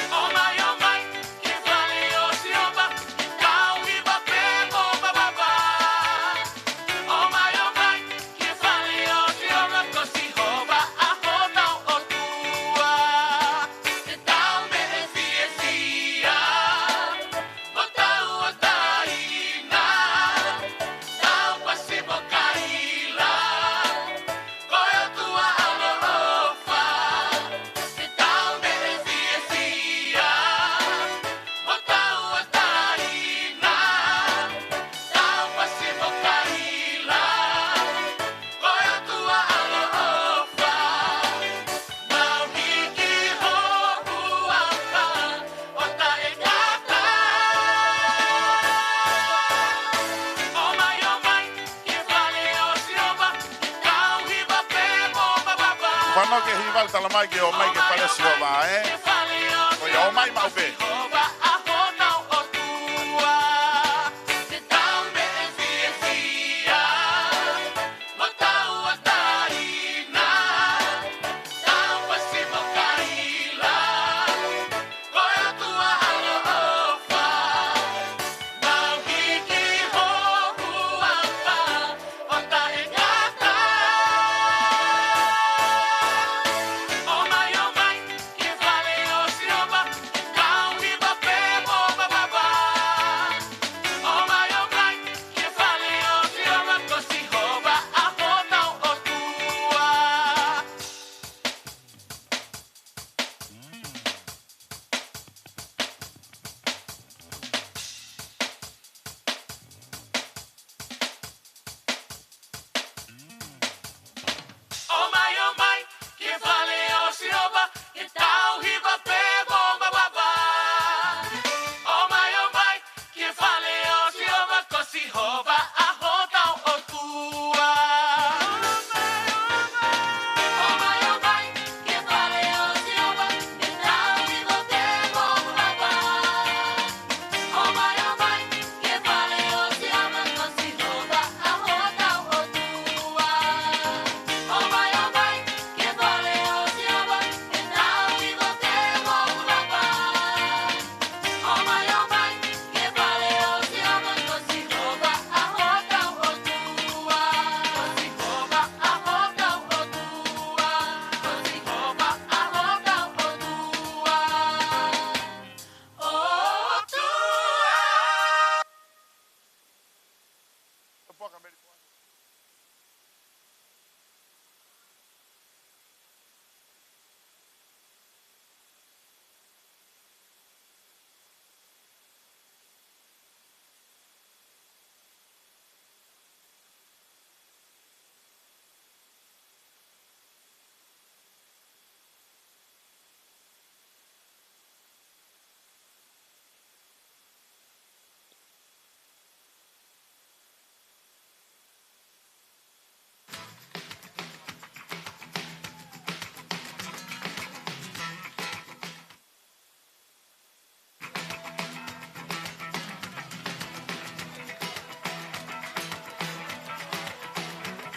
ʻOmai, ʻomai ki he fale ʻo Sihova, ke tau hiva pē mo vavava. ʻOmai, ʻomai ki he fale ʻo Sihova, ko Sihova ʻa hotau ʻOtua. Ke tau meʻa fiefia, mo tauʻatāina, tau pasi mo kaila, ko e ʻOtua ʻaloʻofa. Ke tau meʻa fiefia, mo tauʻatāina, tau pasi mo kaila, ko e ʻOtua ʻaloʻofa. Mau hiki ho huafa ʻo taʻengata. ʻOmai, ʻomai ki he fale ʻo Sihova, ke tau hiva pē mo vavava. Fano ke hiva, talamai ke ʻomai ki he fale ʻo Sihova, ē? Ko ia, ʻomai maʻu pē. Sihova ʻa hotau ʻOtua. Ke tau meʻa fiefia, mo tauʻatāina, tau pasi mo kaila, ko e ʻOtua ʻaloʻofa. Mau hiki ho huafa ʻo taʻengata. ʻOmai, ʻomai ki he fale ʻo Sihova, ke tau hiva pē mo vavava. ʻOmai, ʻomai ki he fale ʻo Sihova, ko Sihova ʻa hotau ʻOtua. ʻOmai, ʻomai ki he fale ʻo Sihova, ke tau hiva pē mo vavava. ʻOmai, ʻomai ki he fale ʻo Sihova, ko Sihova ʻa hotau ʻOtua. ʻOmai, ʻomai ki he fale ʻo Sihova, ke tau hiva pē mo vavava. ʻOmai, ʻomai ki he fale ʻo Sihova, ko Sihova ʻa hotau ʻOtua. ʻOmai, ʻomai ki he fale ʻo Sihova, ke tau hiva pē mo vavava. ʻOmai, ʻomai ki he fale ʻo Sihova, ko Sihova ʻa hotau ʻOtua. Ko Sihova ʻa hotau ʻOtua. Ko Sihova ʻa hotau ʻOtua. ʻOtua.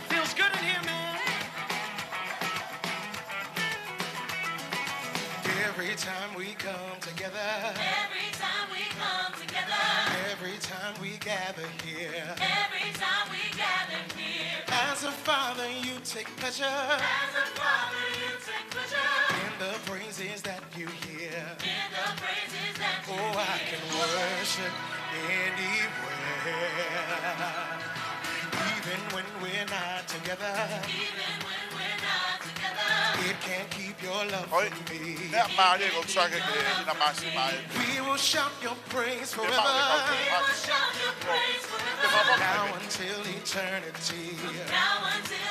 Feels good in here, man. Every time we come together, every time we come together, every time we gather here, every time we gather here, as a father, you take pleasure, as a father, you take pleasure in the praises that you hear. In the praises that you hear. Oh, I can worship anywhere. Even when we're not together. Even when we're not together. It can't keep your love from me. Oi, meʻa mālie ko e sake ke ina māsima ē. We will shout your praise forever. Ke mau, ke mau, ke mau. Ke mau, ke mau. Now until eternity.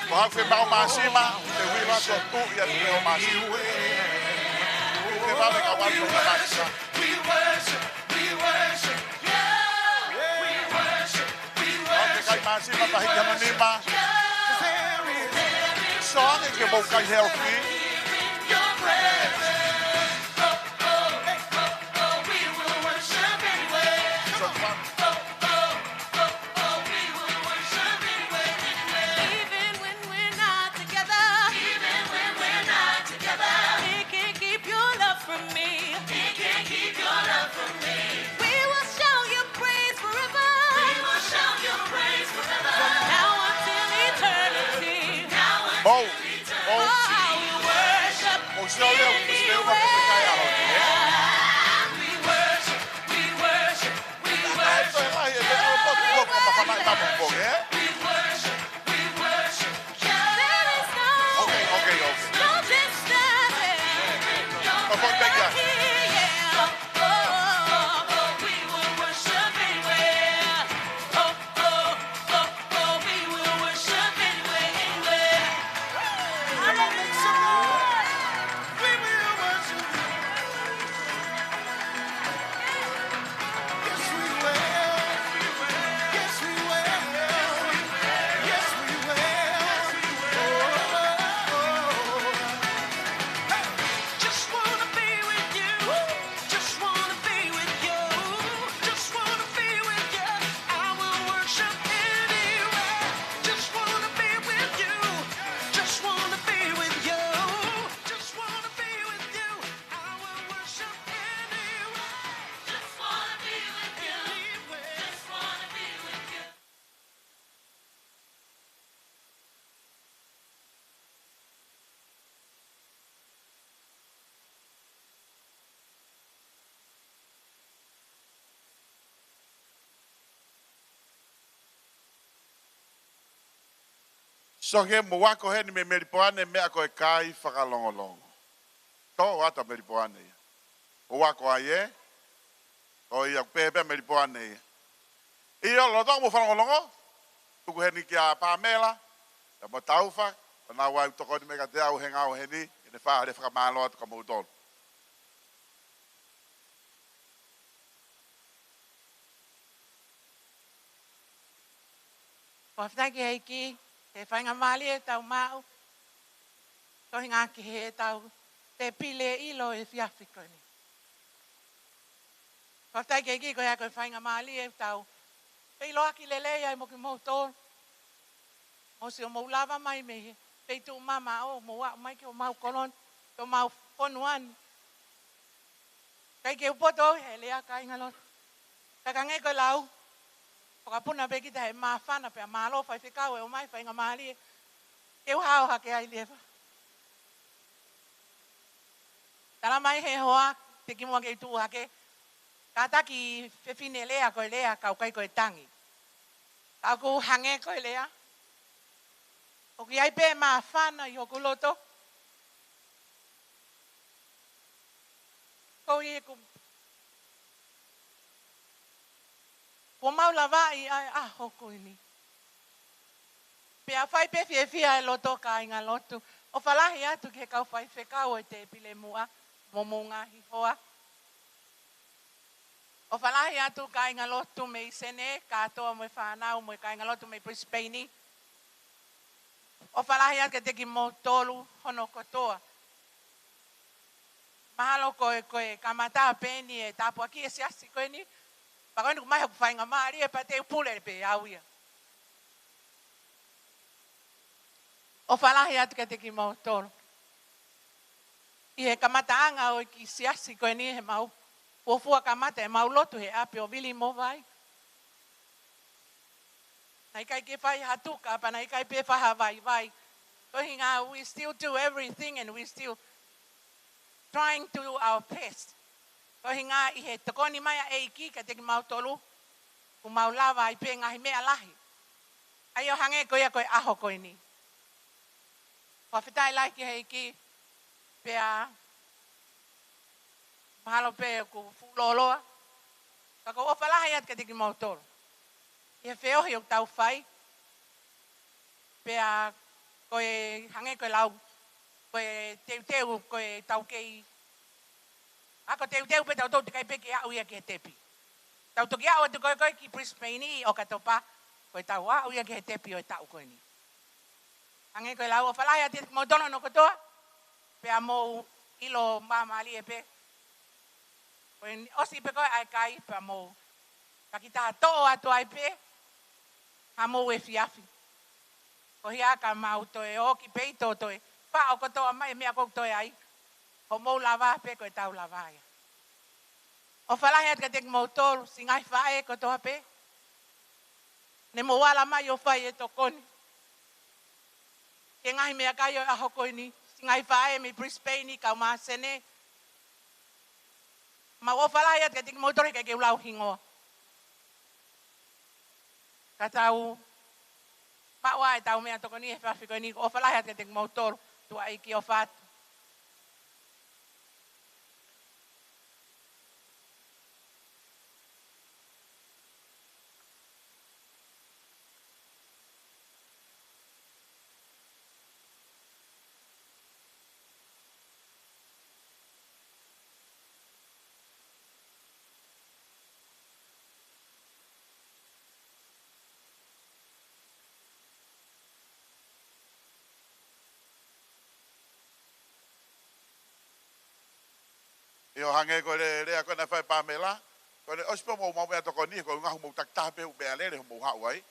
Ko haʻaku ke mau māsima, te u ʻilo atu ʻoku tuʻu ia te u māsima. Ke mau, ke mau, ke mau māsima. Ke mau, ke kai māsima, pahi ki hano nima. So ange ke mau kai healthy. So fun. Even when we're not together. Even when we're not Soke, mou ako heni mei Melipoane meʻa ko e kai fakalongolongo. Tō atu ʻa Melipoane ia. Mou ako ai ē. ʻOku pehē pē ʻa Melipoane ia. ʻIo, lolotonga mou fakalongolongo, tuku heni kia Pamela, pea mo Taufa, ʻo nau ʻai ʻo tokoni mai kiate au he ngāue heni, ke ne fai ha lea fakamālō atu kia moutolu. Fakafetaʻi ki he ʻEiki, he faingamālie ʻoku tau maʻu, tohi ngā ki he tau tēpile ʻilo he efiafi ko eni. Fakafetaʻi ki he ʻEiki ko ia ko e faingamālie ʻoku tau feʻiloaki lelei ai mo kimoutolu. Mou sio mou lava mai mei he feituʻu mamaʻo, mou aʻu mai ki homau kolo ni, ki homau fonua ni. ʻIkai ke u poto au he lea kāingalotu. Ka hangē ko e lau, fakapuna pē kita he māfana pea mālō faifekau ʻe ʻomai faingamālie ke u hao hake ai leva. Tala mai he hoa, te kimuʻa ke u tuʻu hake, kātaki fefine lea ko e lea ka ʻoku ʻikai ko e tangi. Ka ʻoku hangē ko e lea. ʻOku ʻi ai pē māfana ʻi hoku loto. Ko ia ʻoku, kuo mau lavaʻi ʻa e ʻaho ko eni. Pea fai pē fiefia e loto kāingalotu. ʻOfa lahi atu ki he kau faifekau ʻo e tēpile muʻa mo homou ngaahi hoa. ʻOfa lahi atu kāingalotu mei Senē, kātoa mo e fānau mo e kāingalotu mei Brisbane. ʻOfa lahi atu kiate kimoutolu hono kotoa. Mahalo ko e, ko e kamata pē eni e tāpuaki e siasi ko eni. Pea ko eni ʻoku ʻomai hoku faingamālie pea te u pule pē au ia. ʻOfa lahi atu kiate kimoutolu. ʻI he kamataʻanga ʻo e kiʻi siasi ko eni he mau fuofua kamata ʻemau lotu he ʻapi ʻo vili mo vai. Naʻe ʻikai ke fai ha tuka, pea naʻe ʻikai pē fai ha vaivai. Tohinga, we still do everything and we still trying to do our best. Tohinga ʻi he tokoni mai ʻa e ʻEiki kiate kimautolu, kuo mau lava ai pē ngaahi meʻa lahi. ʻA ia ʻo hangē ko ia ko e ʻaho ko eni. Fakafetaʻi lahi ki he ʻEiki, pea mahalo pē ʻoku fuʻu lōloa. Ka ʻoku ou ʻofa lahi atu kiate kimoutolu. ʻI he feohi ʻoku tau fai, pea ko e hangē ko e lau, ko e teuteu, ko e tau kei ako teuteu pē tautolu, teʻeki ai pē ke aʻu ia ki he tepi. Tau toki aʻu atu ko ē ko ē ki Brisbane ʻi ʻOkatopa, ko e tau aʻu ia ki he tepi ʻo e taʻu ko eni. Hangē ko e lau, ʻofa lahi atu kiate kimoutolu hono kotoa, pea mou ʻilo māmālie pē. Ko e ʻosi pē ko ē ʻa e kai pea mou takitaha toʻo atu ai pē hamou efiafi. Ko ia ka mau toe ō ki peito toe faʻo kotoa mai e meʻa ʻoku toe ʻi ai. Hoʻomou lava pē ko e tau lava ia. ʻOfa lahi atu kiate kimoutolu, siʻi ngaahi faʻē kotoa pē. Ne mou ala mai ʻo fai e tokoni ki he ngaahi meʻakai ʻo e ʻaho ko eni, siʻi ngaahi faʻē mei Brisbane, kau mā Senē. Mau ʻofa lahi atu kiate kimoutolu, ʻikai ke u lau hingoa. Ka tau maʻu ʻa e tau meʻatokoni he efiafi ko eni, ʻofa lahi atu kiate kimoutolu, tuʻa ʻEiki ʻofa atu. ʻIo, hangē ko e lea ko ē naʻe fai ʻe Pamela, ko ʻene ʻosi pē hoʻomou meʻatokoni, ko e ʻuhinga hoʻomou takitaha pē ʻū meʻalele hoʻomou haʻu ai.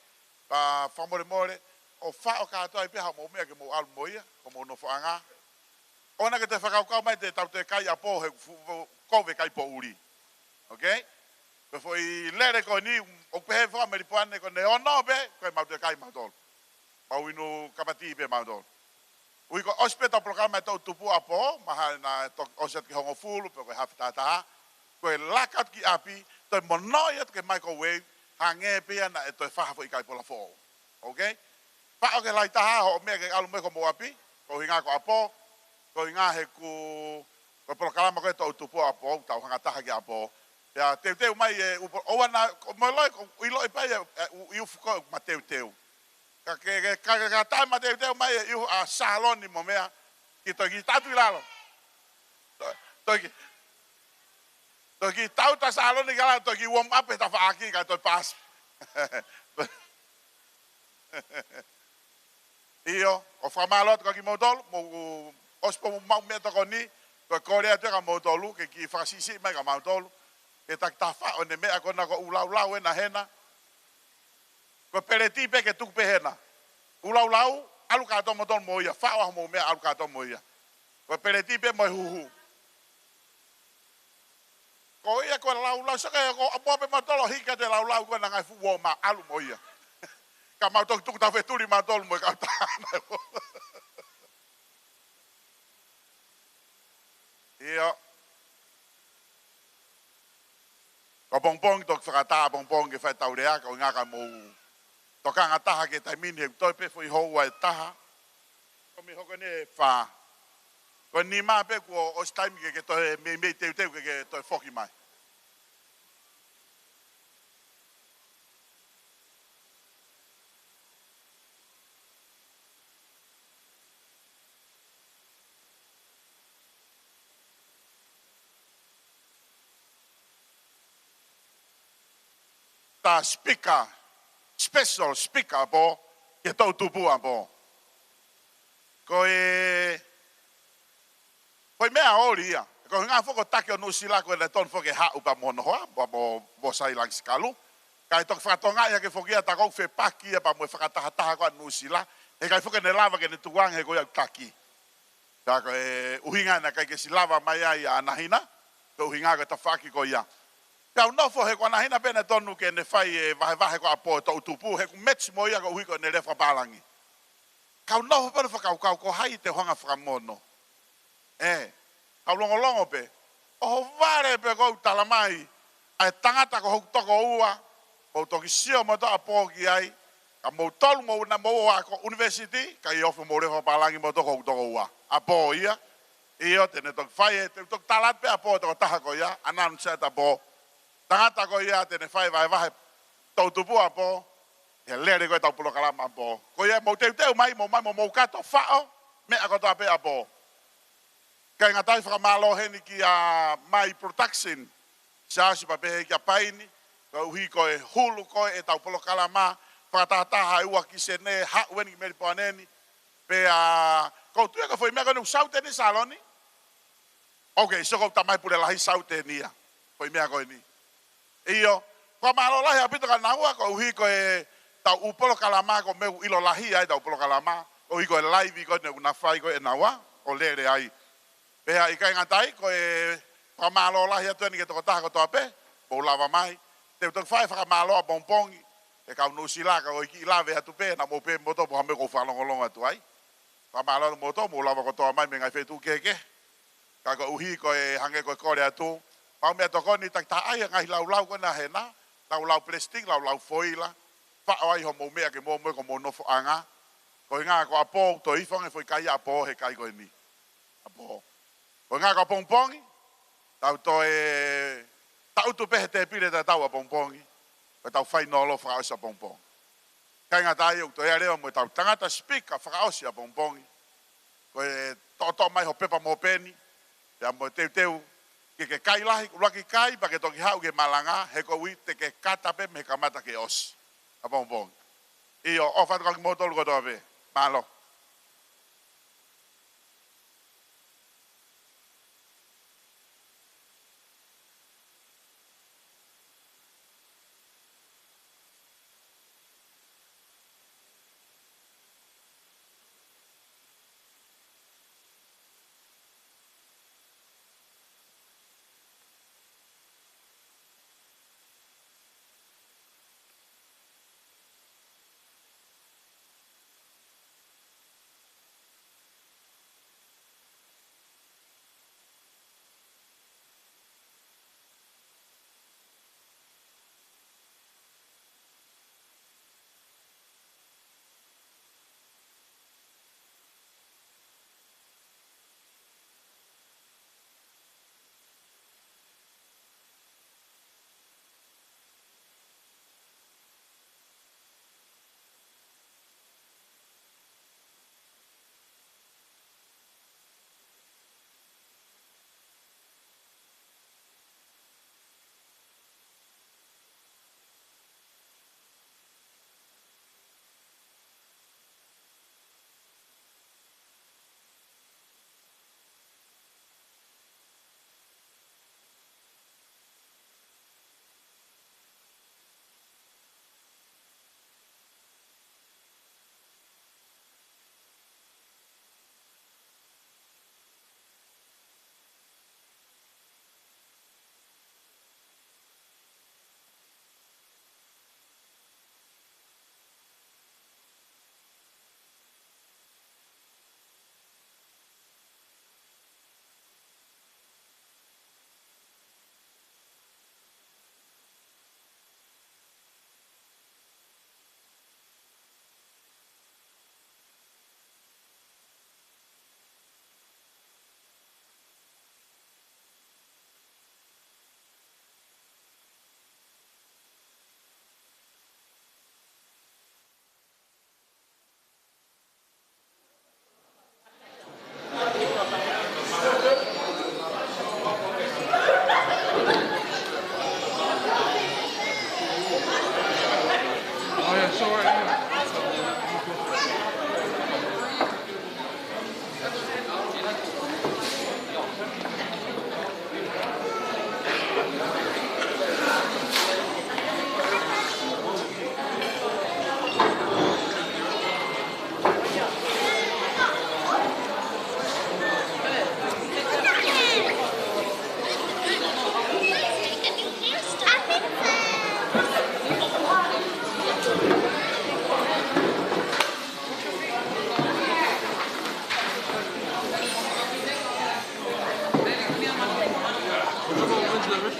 Pea fakamolemole, ʻo faʻo kātoa ai pē haʻamou meʻa ke mou ʻalu mo ia, ko homou nofoʻanga. ʻOua naʻa ke toe fakakaukau mai te tau toe kai ʻapō he fu-, fu-, kovi e kai poʻuli. Okay? Ko e foʻi lele ko eni, ʻoku pehē faka-Melipoane ko ʻene ono pē, ko e mau toe kai mautolu. Mau inu kapatī pē mautolu. ʻUhi ko e ʻosi pē ʻetau polokalama e toʻu tupu ʻapō, mahalo naʻe toki ʻosi atu ki he hongofulu, pe ko e hafe tahataha. Ko e laka atu ki ʻapi, toe monoʻi atu ki he microwave, hangē pē ia naʻe toe fai ha foʻi kai pola foʻou. Okay? Faʻo ke lahi taha hoʻo meʻa ke ʻalu mo ia ki homou ʻapi, ko e ʻuhinga ko ʻApō, ko e ʻuhinga he ko e, ko e polokalama ko ē Toʻu Tupu ʻa ʻApō, tau hanga taha ki ʻApō. Pea teuteu mai e upo, ʻoua naʻa, ko e mole, ko e ʻiloʻi pē ia, e, ʻi ufu ko ē mateuteu. Ka ke, ke, ka, ka, ka taʻe mateuteu mai e ʻi ufu ʻa Saloni mo meʻa, ke toe kiʻi tau atu ʻi lalo. Toe, toe kiʻi, toe kiʻi tau atu ʻa Saloni ki lalo, toe kiʻi warm up he tafaʻaki, kae toe paasi. ʻIo, ʻoku fakamālō atu kia kimoutolu, mou ʻosi pē mou maʻu meʻatokoni, ko e kole atu kia moutolu, ke kiʻi fakasiʻisiʻi mai kia moutolu, ke taki taha faʻo ʻene meʻa ko ena ko e ʻū laulau ena hena. Ko e peleti pē ke tuku pē hena. ʻŪ laulau, ʻalu kātoa moutolu mo ia, faʻo ʻa hoʻomou meʻa ʻalu kātoa mo ia. Ko e peleti pē mo e huhu. Ko ia ko e laulau, saka ko ʻApō pē moutolu hiki atu e laulau ko ena ngaahi fuʻu uō ma ʻalu mo ia. Ka mau toki tuku tau fetuli mautolu mo e kau tana. ʻIo. Ko ʻapongipongi toki fakataha ʻapongipongi ke fai ʻetau lea, ko e ʻuhinga ka mou tokanga taha ki he taimi ni he toe pē foʻi houa ʻe taha. Ko e meimei hoko eni ʻe fā. Ko e nima pē kuo ʻosi taimi ke, ke toe meimei teuteu ke, ke toe foki mai. Ta speaker, special speaker ʻapongipongi, ke Toʻu Tupu ʻapongipongi. Ko e, ko e meʻa ʻauli ia. Ko e ʻuhinga foki ko e taki ʻo Nuʻusila ko ē naʻe tonu foki ke haʻu pea mo hono hoa, pea mo, mo Sai Langisikalu. Kae toki fakatokangaʻi hake foki ia ta ko e fepaki ia pea mo e fakatahataha ko ē ʻa Nuʻusila. Heʻikai foki ke ne lava ke ne tukuange he ko ia ʻoku taki. Ka ko e ʻuhinga naʻe ʻikai ke ʻosi lava mai ai ʻa Anahina, ko e ʻuhinga ko e tafaʻaki ko ia. Pea u nofo he ko Anahina pē naʻe tonu ke ne fai e vahevahe ko ē ʻapongipongi Toʻu Tupu, he ʻoku match mo ia koeʻuhi ko ʻene lea fakapālangi. Ka u nofo pē ʻo fakakaukau ko hai te u hanga ʻo fakamono. ʻE, ka u longolongo pē. ʻOhovale pē ʻoku ou tala mai, ʻa e tangata ko hoku tokoua, mou toki sio moutolu ʻapongipongi ki ai, ka moutolu mou na mou ako university, kae ʻofa mou lea fakapālangi moutolu ko hoku tokoua. ʻApongipongi ia, ʻio te ne toki fai e, te u toki tala atu pē ʻapongipongi tokotaha ko ia, announce atu ʻapongipongi. Tangata ko ia te ne fai vahevahe Toʻu Tupu ʻapongipongi, he lele ko ē ʻetau polokalama ʻapongipongi. Ko ia mou teuteu mai, mou mai, mou, mou kato faʻo, meʻa kotoa pē ʻapongipongi. ʻIkai ngata ai fakamālō heni kia Mai Production, Siaosi pea pehē kia Paini, koeʻuhi ko e hulu ko ē ʻetau polokalama, fakatahataha e ua ki Senē, haʻu eni ki Melipoane ni, pea, ʻoku ou tui ko e foʻi meʻa ko eni ʻoku Saute ni Saloni. Ok, so ko e tamai pule lahi Saute ni ia, foʻi meʻa ko eni. ʻIo, fakamālō lahi ʻaupito kia naua, koeʻuhi ko ʻetau ʻū polokalama ko e meʻa ʻoku ʻilo lahi ai ʻetau polokalama, koeʻuhi ko e live ko eni ʻoku na fai ko ē ʻe naua, ʻo lele ai. Pea ʻikai ngata ai, ko e fakamālō lahi atu eni ki he tokotaha kotoa pē, mou lava mai. Te u toki fai e fakamālō ʻapongipongi, he kau Nuʻusila ka ʻoku ʻikai ke lave atu pē, naʻa mou pehē moutolu mo ha meʻa ʻoku ou fakalongolongo atu ai. Fakamālō atu moutolu, mou lava kotoa mai mei he ngaahi feituʻu kehekehe. Ka koeʻuhi ko e hangē ko e kole atu, mau meʻatokoni takitaha ai e ngaahi laulau ko ena hena, laulau plastic, laulau foila, faʻo ai hoʻomou meʻa ke mou ō mo ia ki homou nofoʻanga. Ko e ʻuhinga ko ʻapongipongi, toe hifo ange foʻi kai ʻapongipongi he kai ko eni. ʻApongipongi. Ko e ʻuhinga ko ʻapongipongi, tau toe taʻutu pē he tēpile tatau ʻapongipongi, ko ʻetau fainolo fakaʻosi ʻapongipongi. ʻIkai ngata ai ʻoku toe ʻi ai leva mo ʻetau tangata speaker fakaʻosi ʻapongipongi, ko e toʻotoʻo mai ho pepa mo peni, pea mo e teuteu, ke ke kai lahi, ʻuluaki kai, pea ke toki haʻu ki he malanga, he koeʻuhi te ke kata pē mei he kamata ki he ʻosi ʻapongipongi. ʻIo, ʻofa atu kia kimoutolu kotoa pē. Mālō.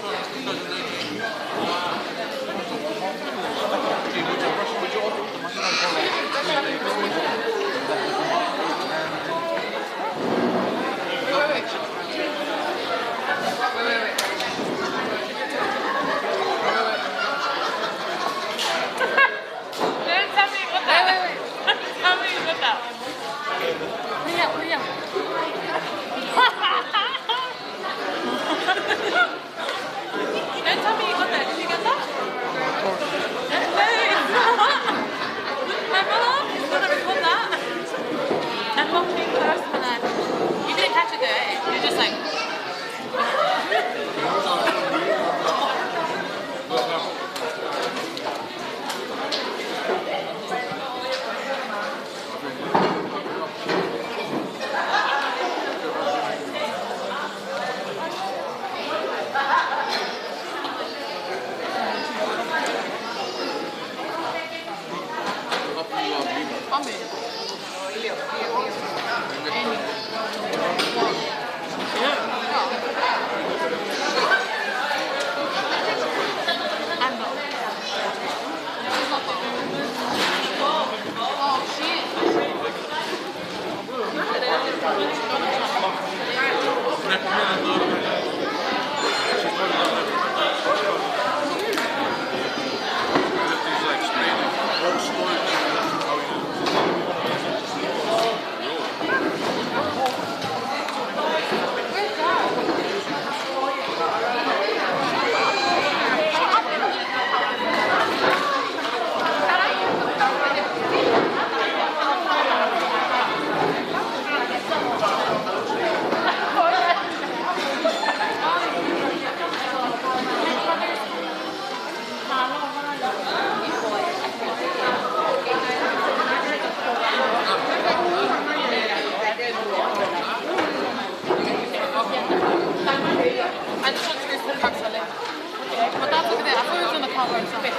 Don't tell me you got that. Wait, wait, wait. Don't tell me you got that. Hurry up, hurry up. Don't tell me you got that. Did you get that? No, it's not. My brother is gonna record that. And lock me first, and then you didn't catch it though, eh? You're just like, I just want to go to the back salad. But that's over there. I thought it was on the cover or something.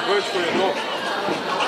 First for your dog.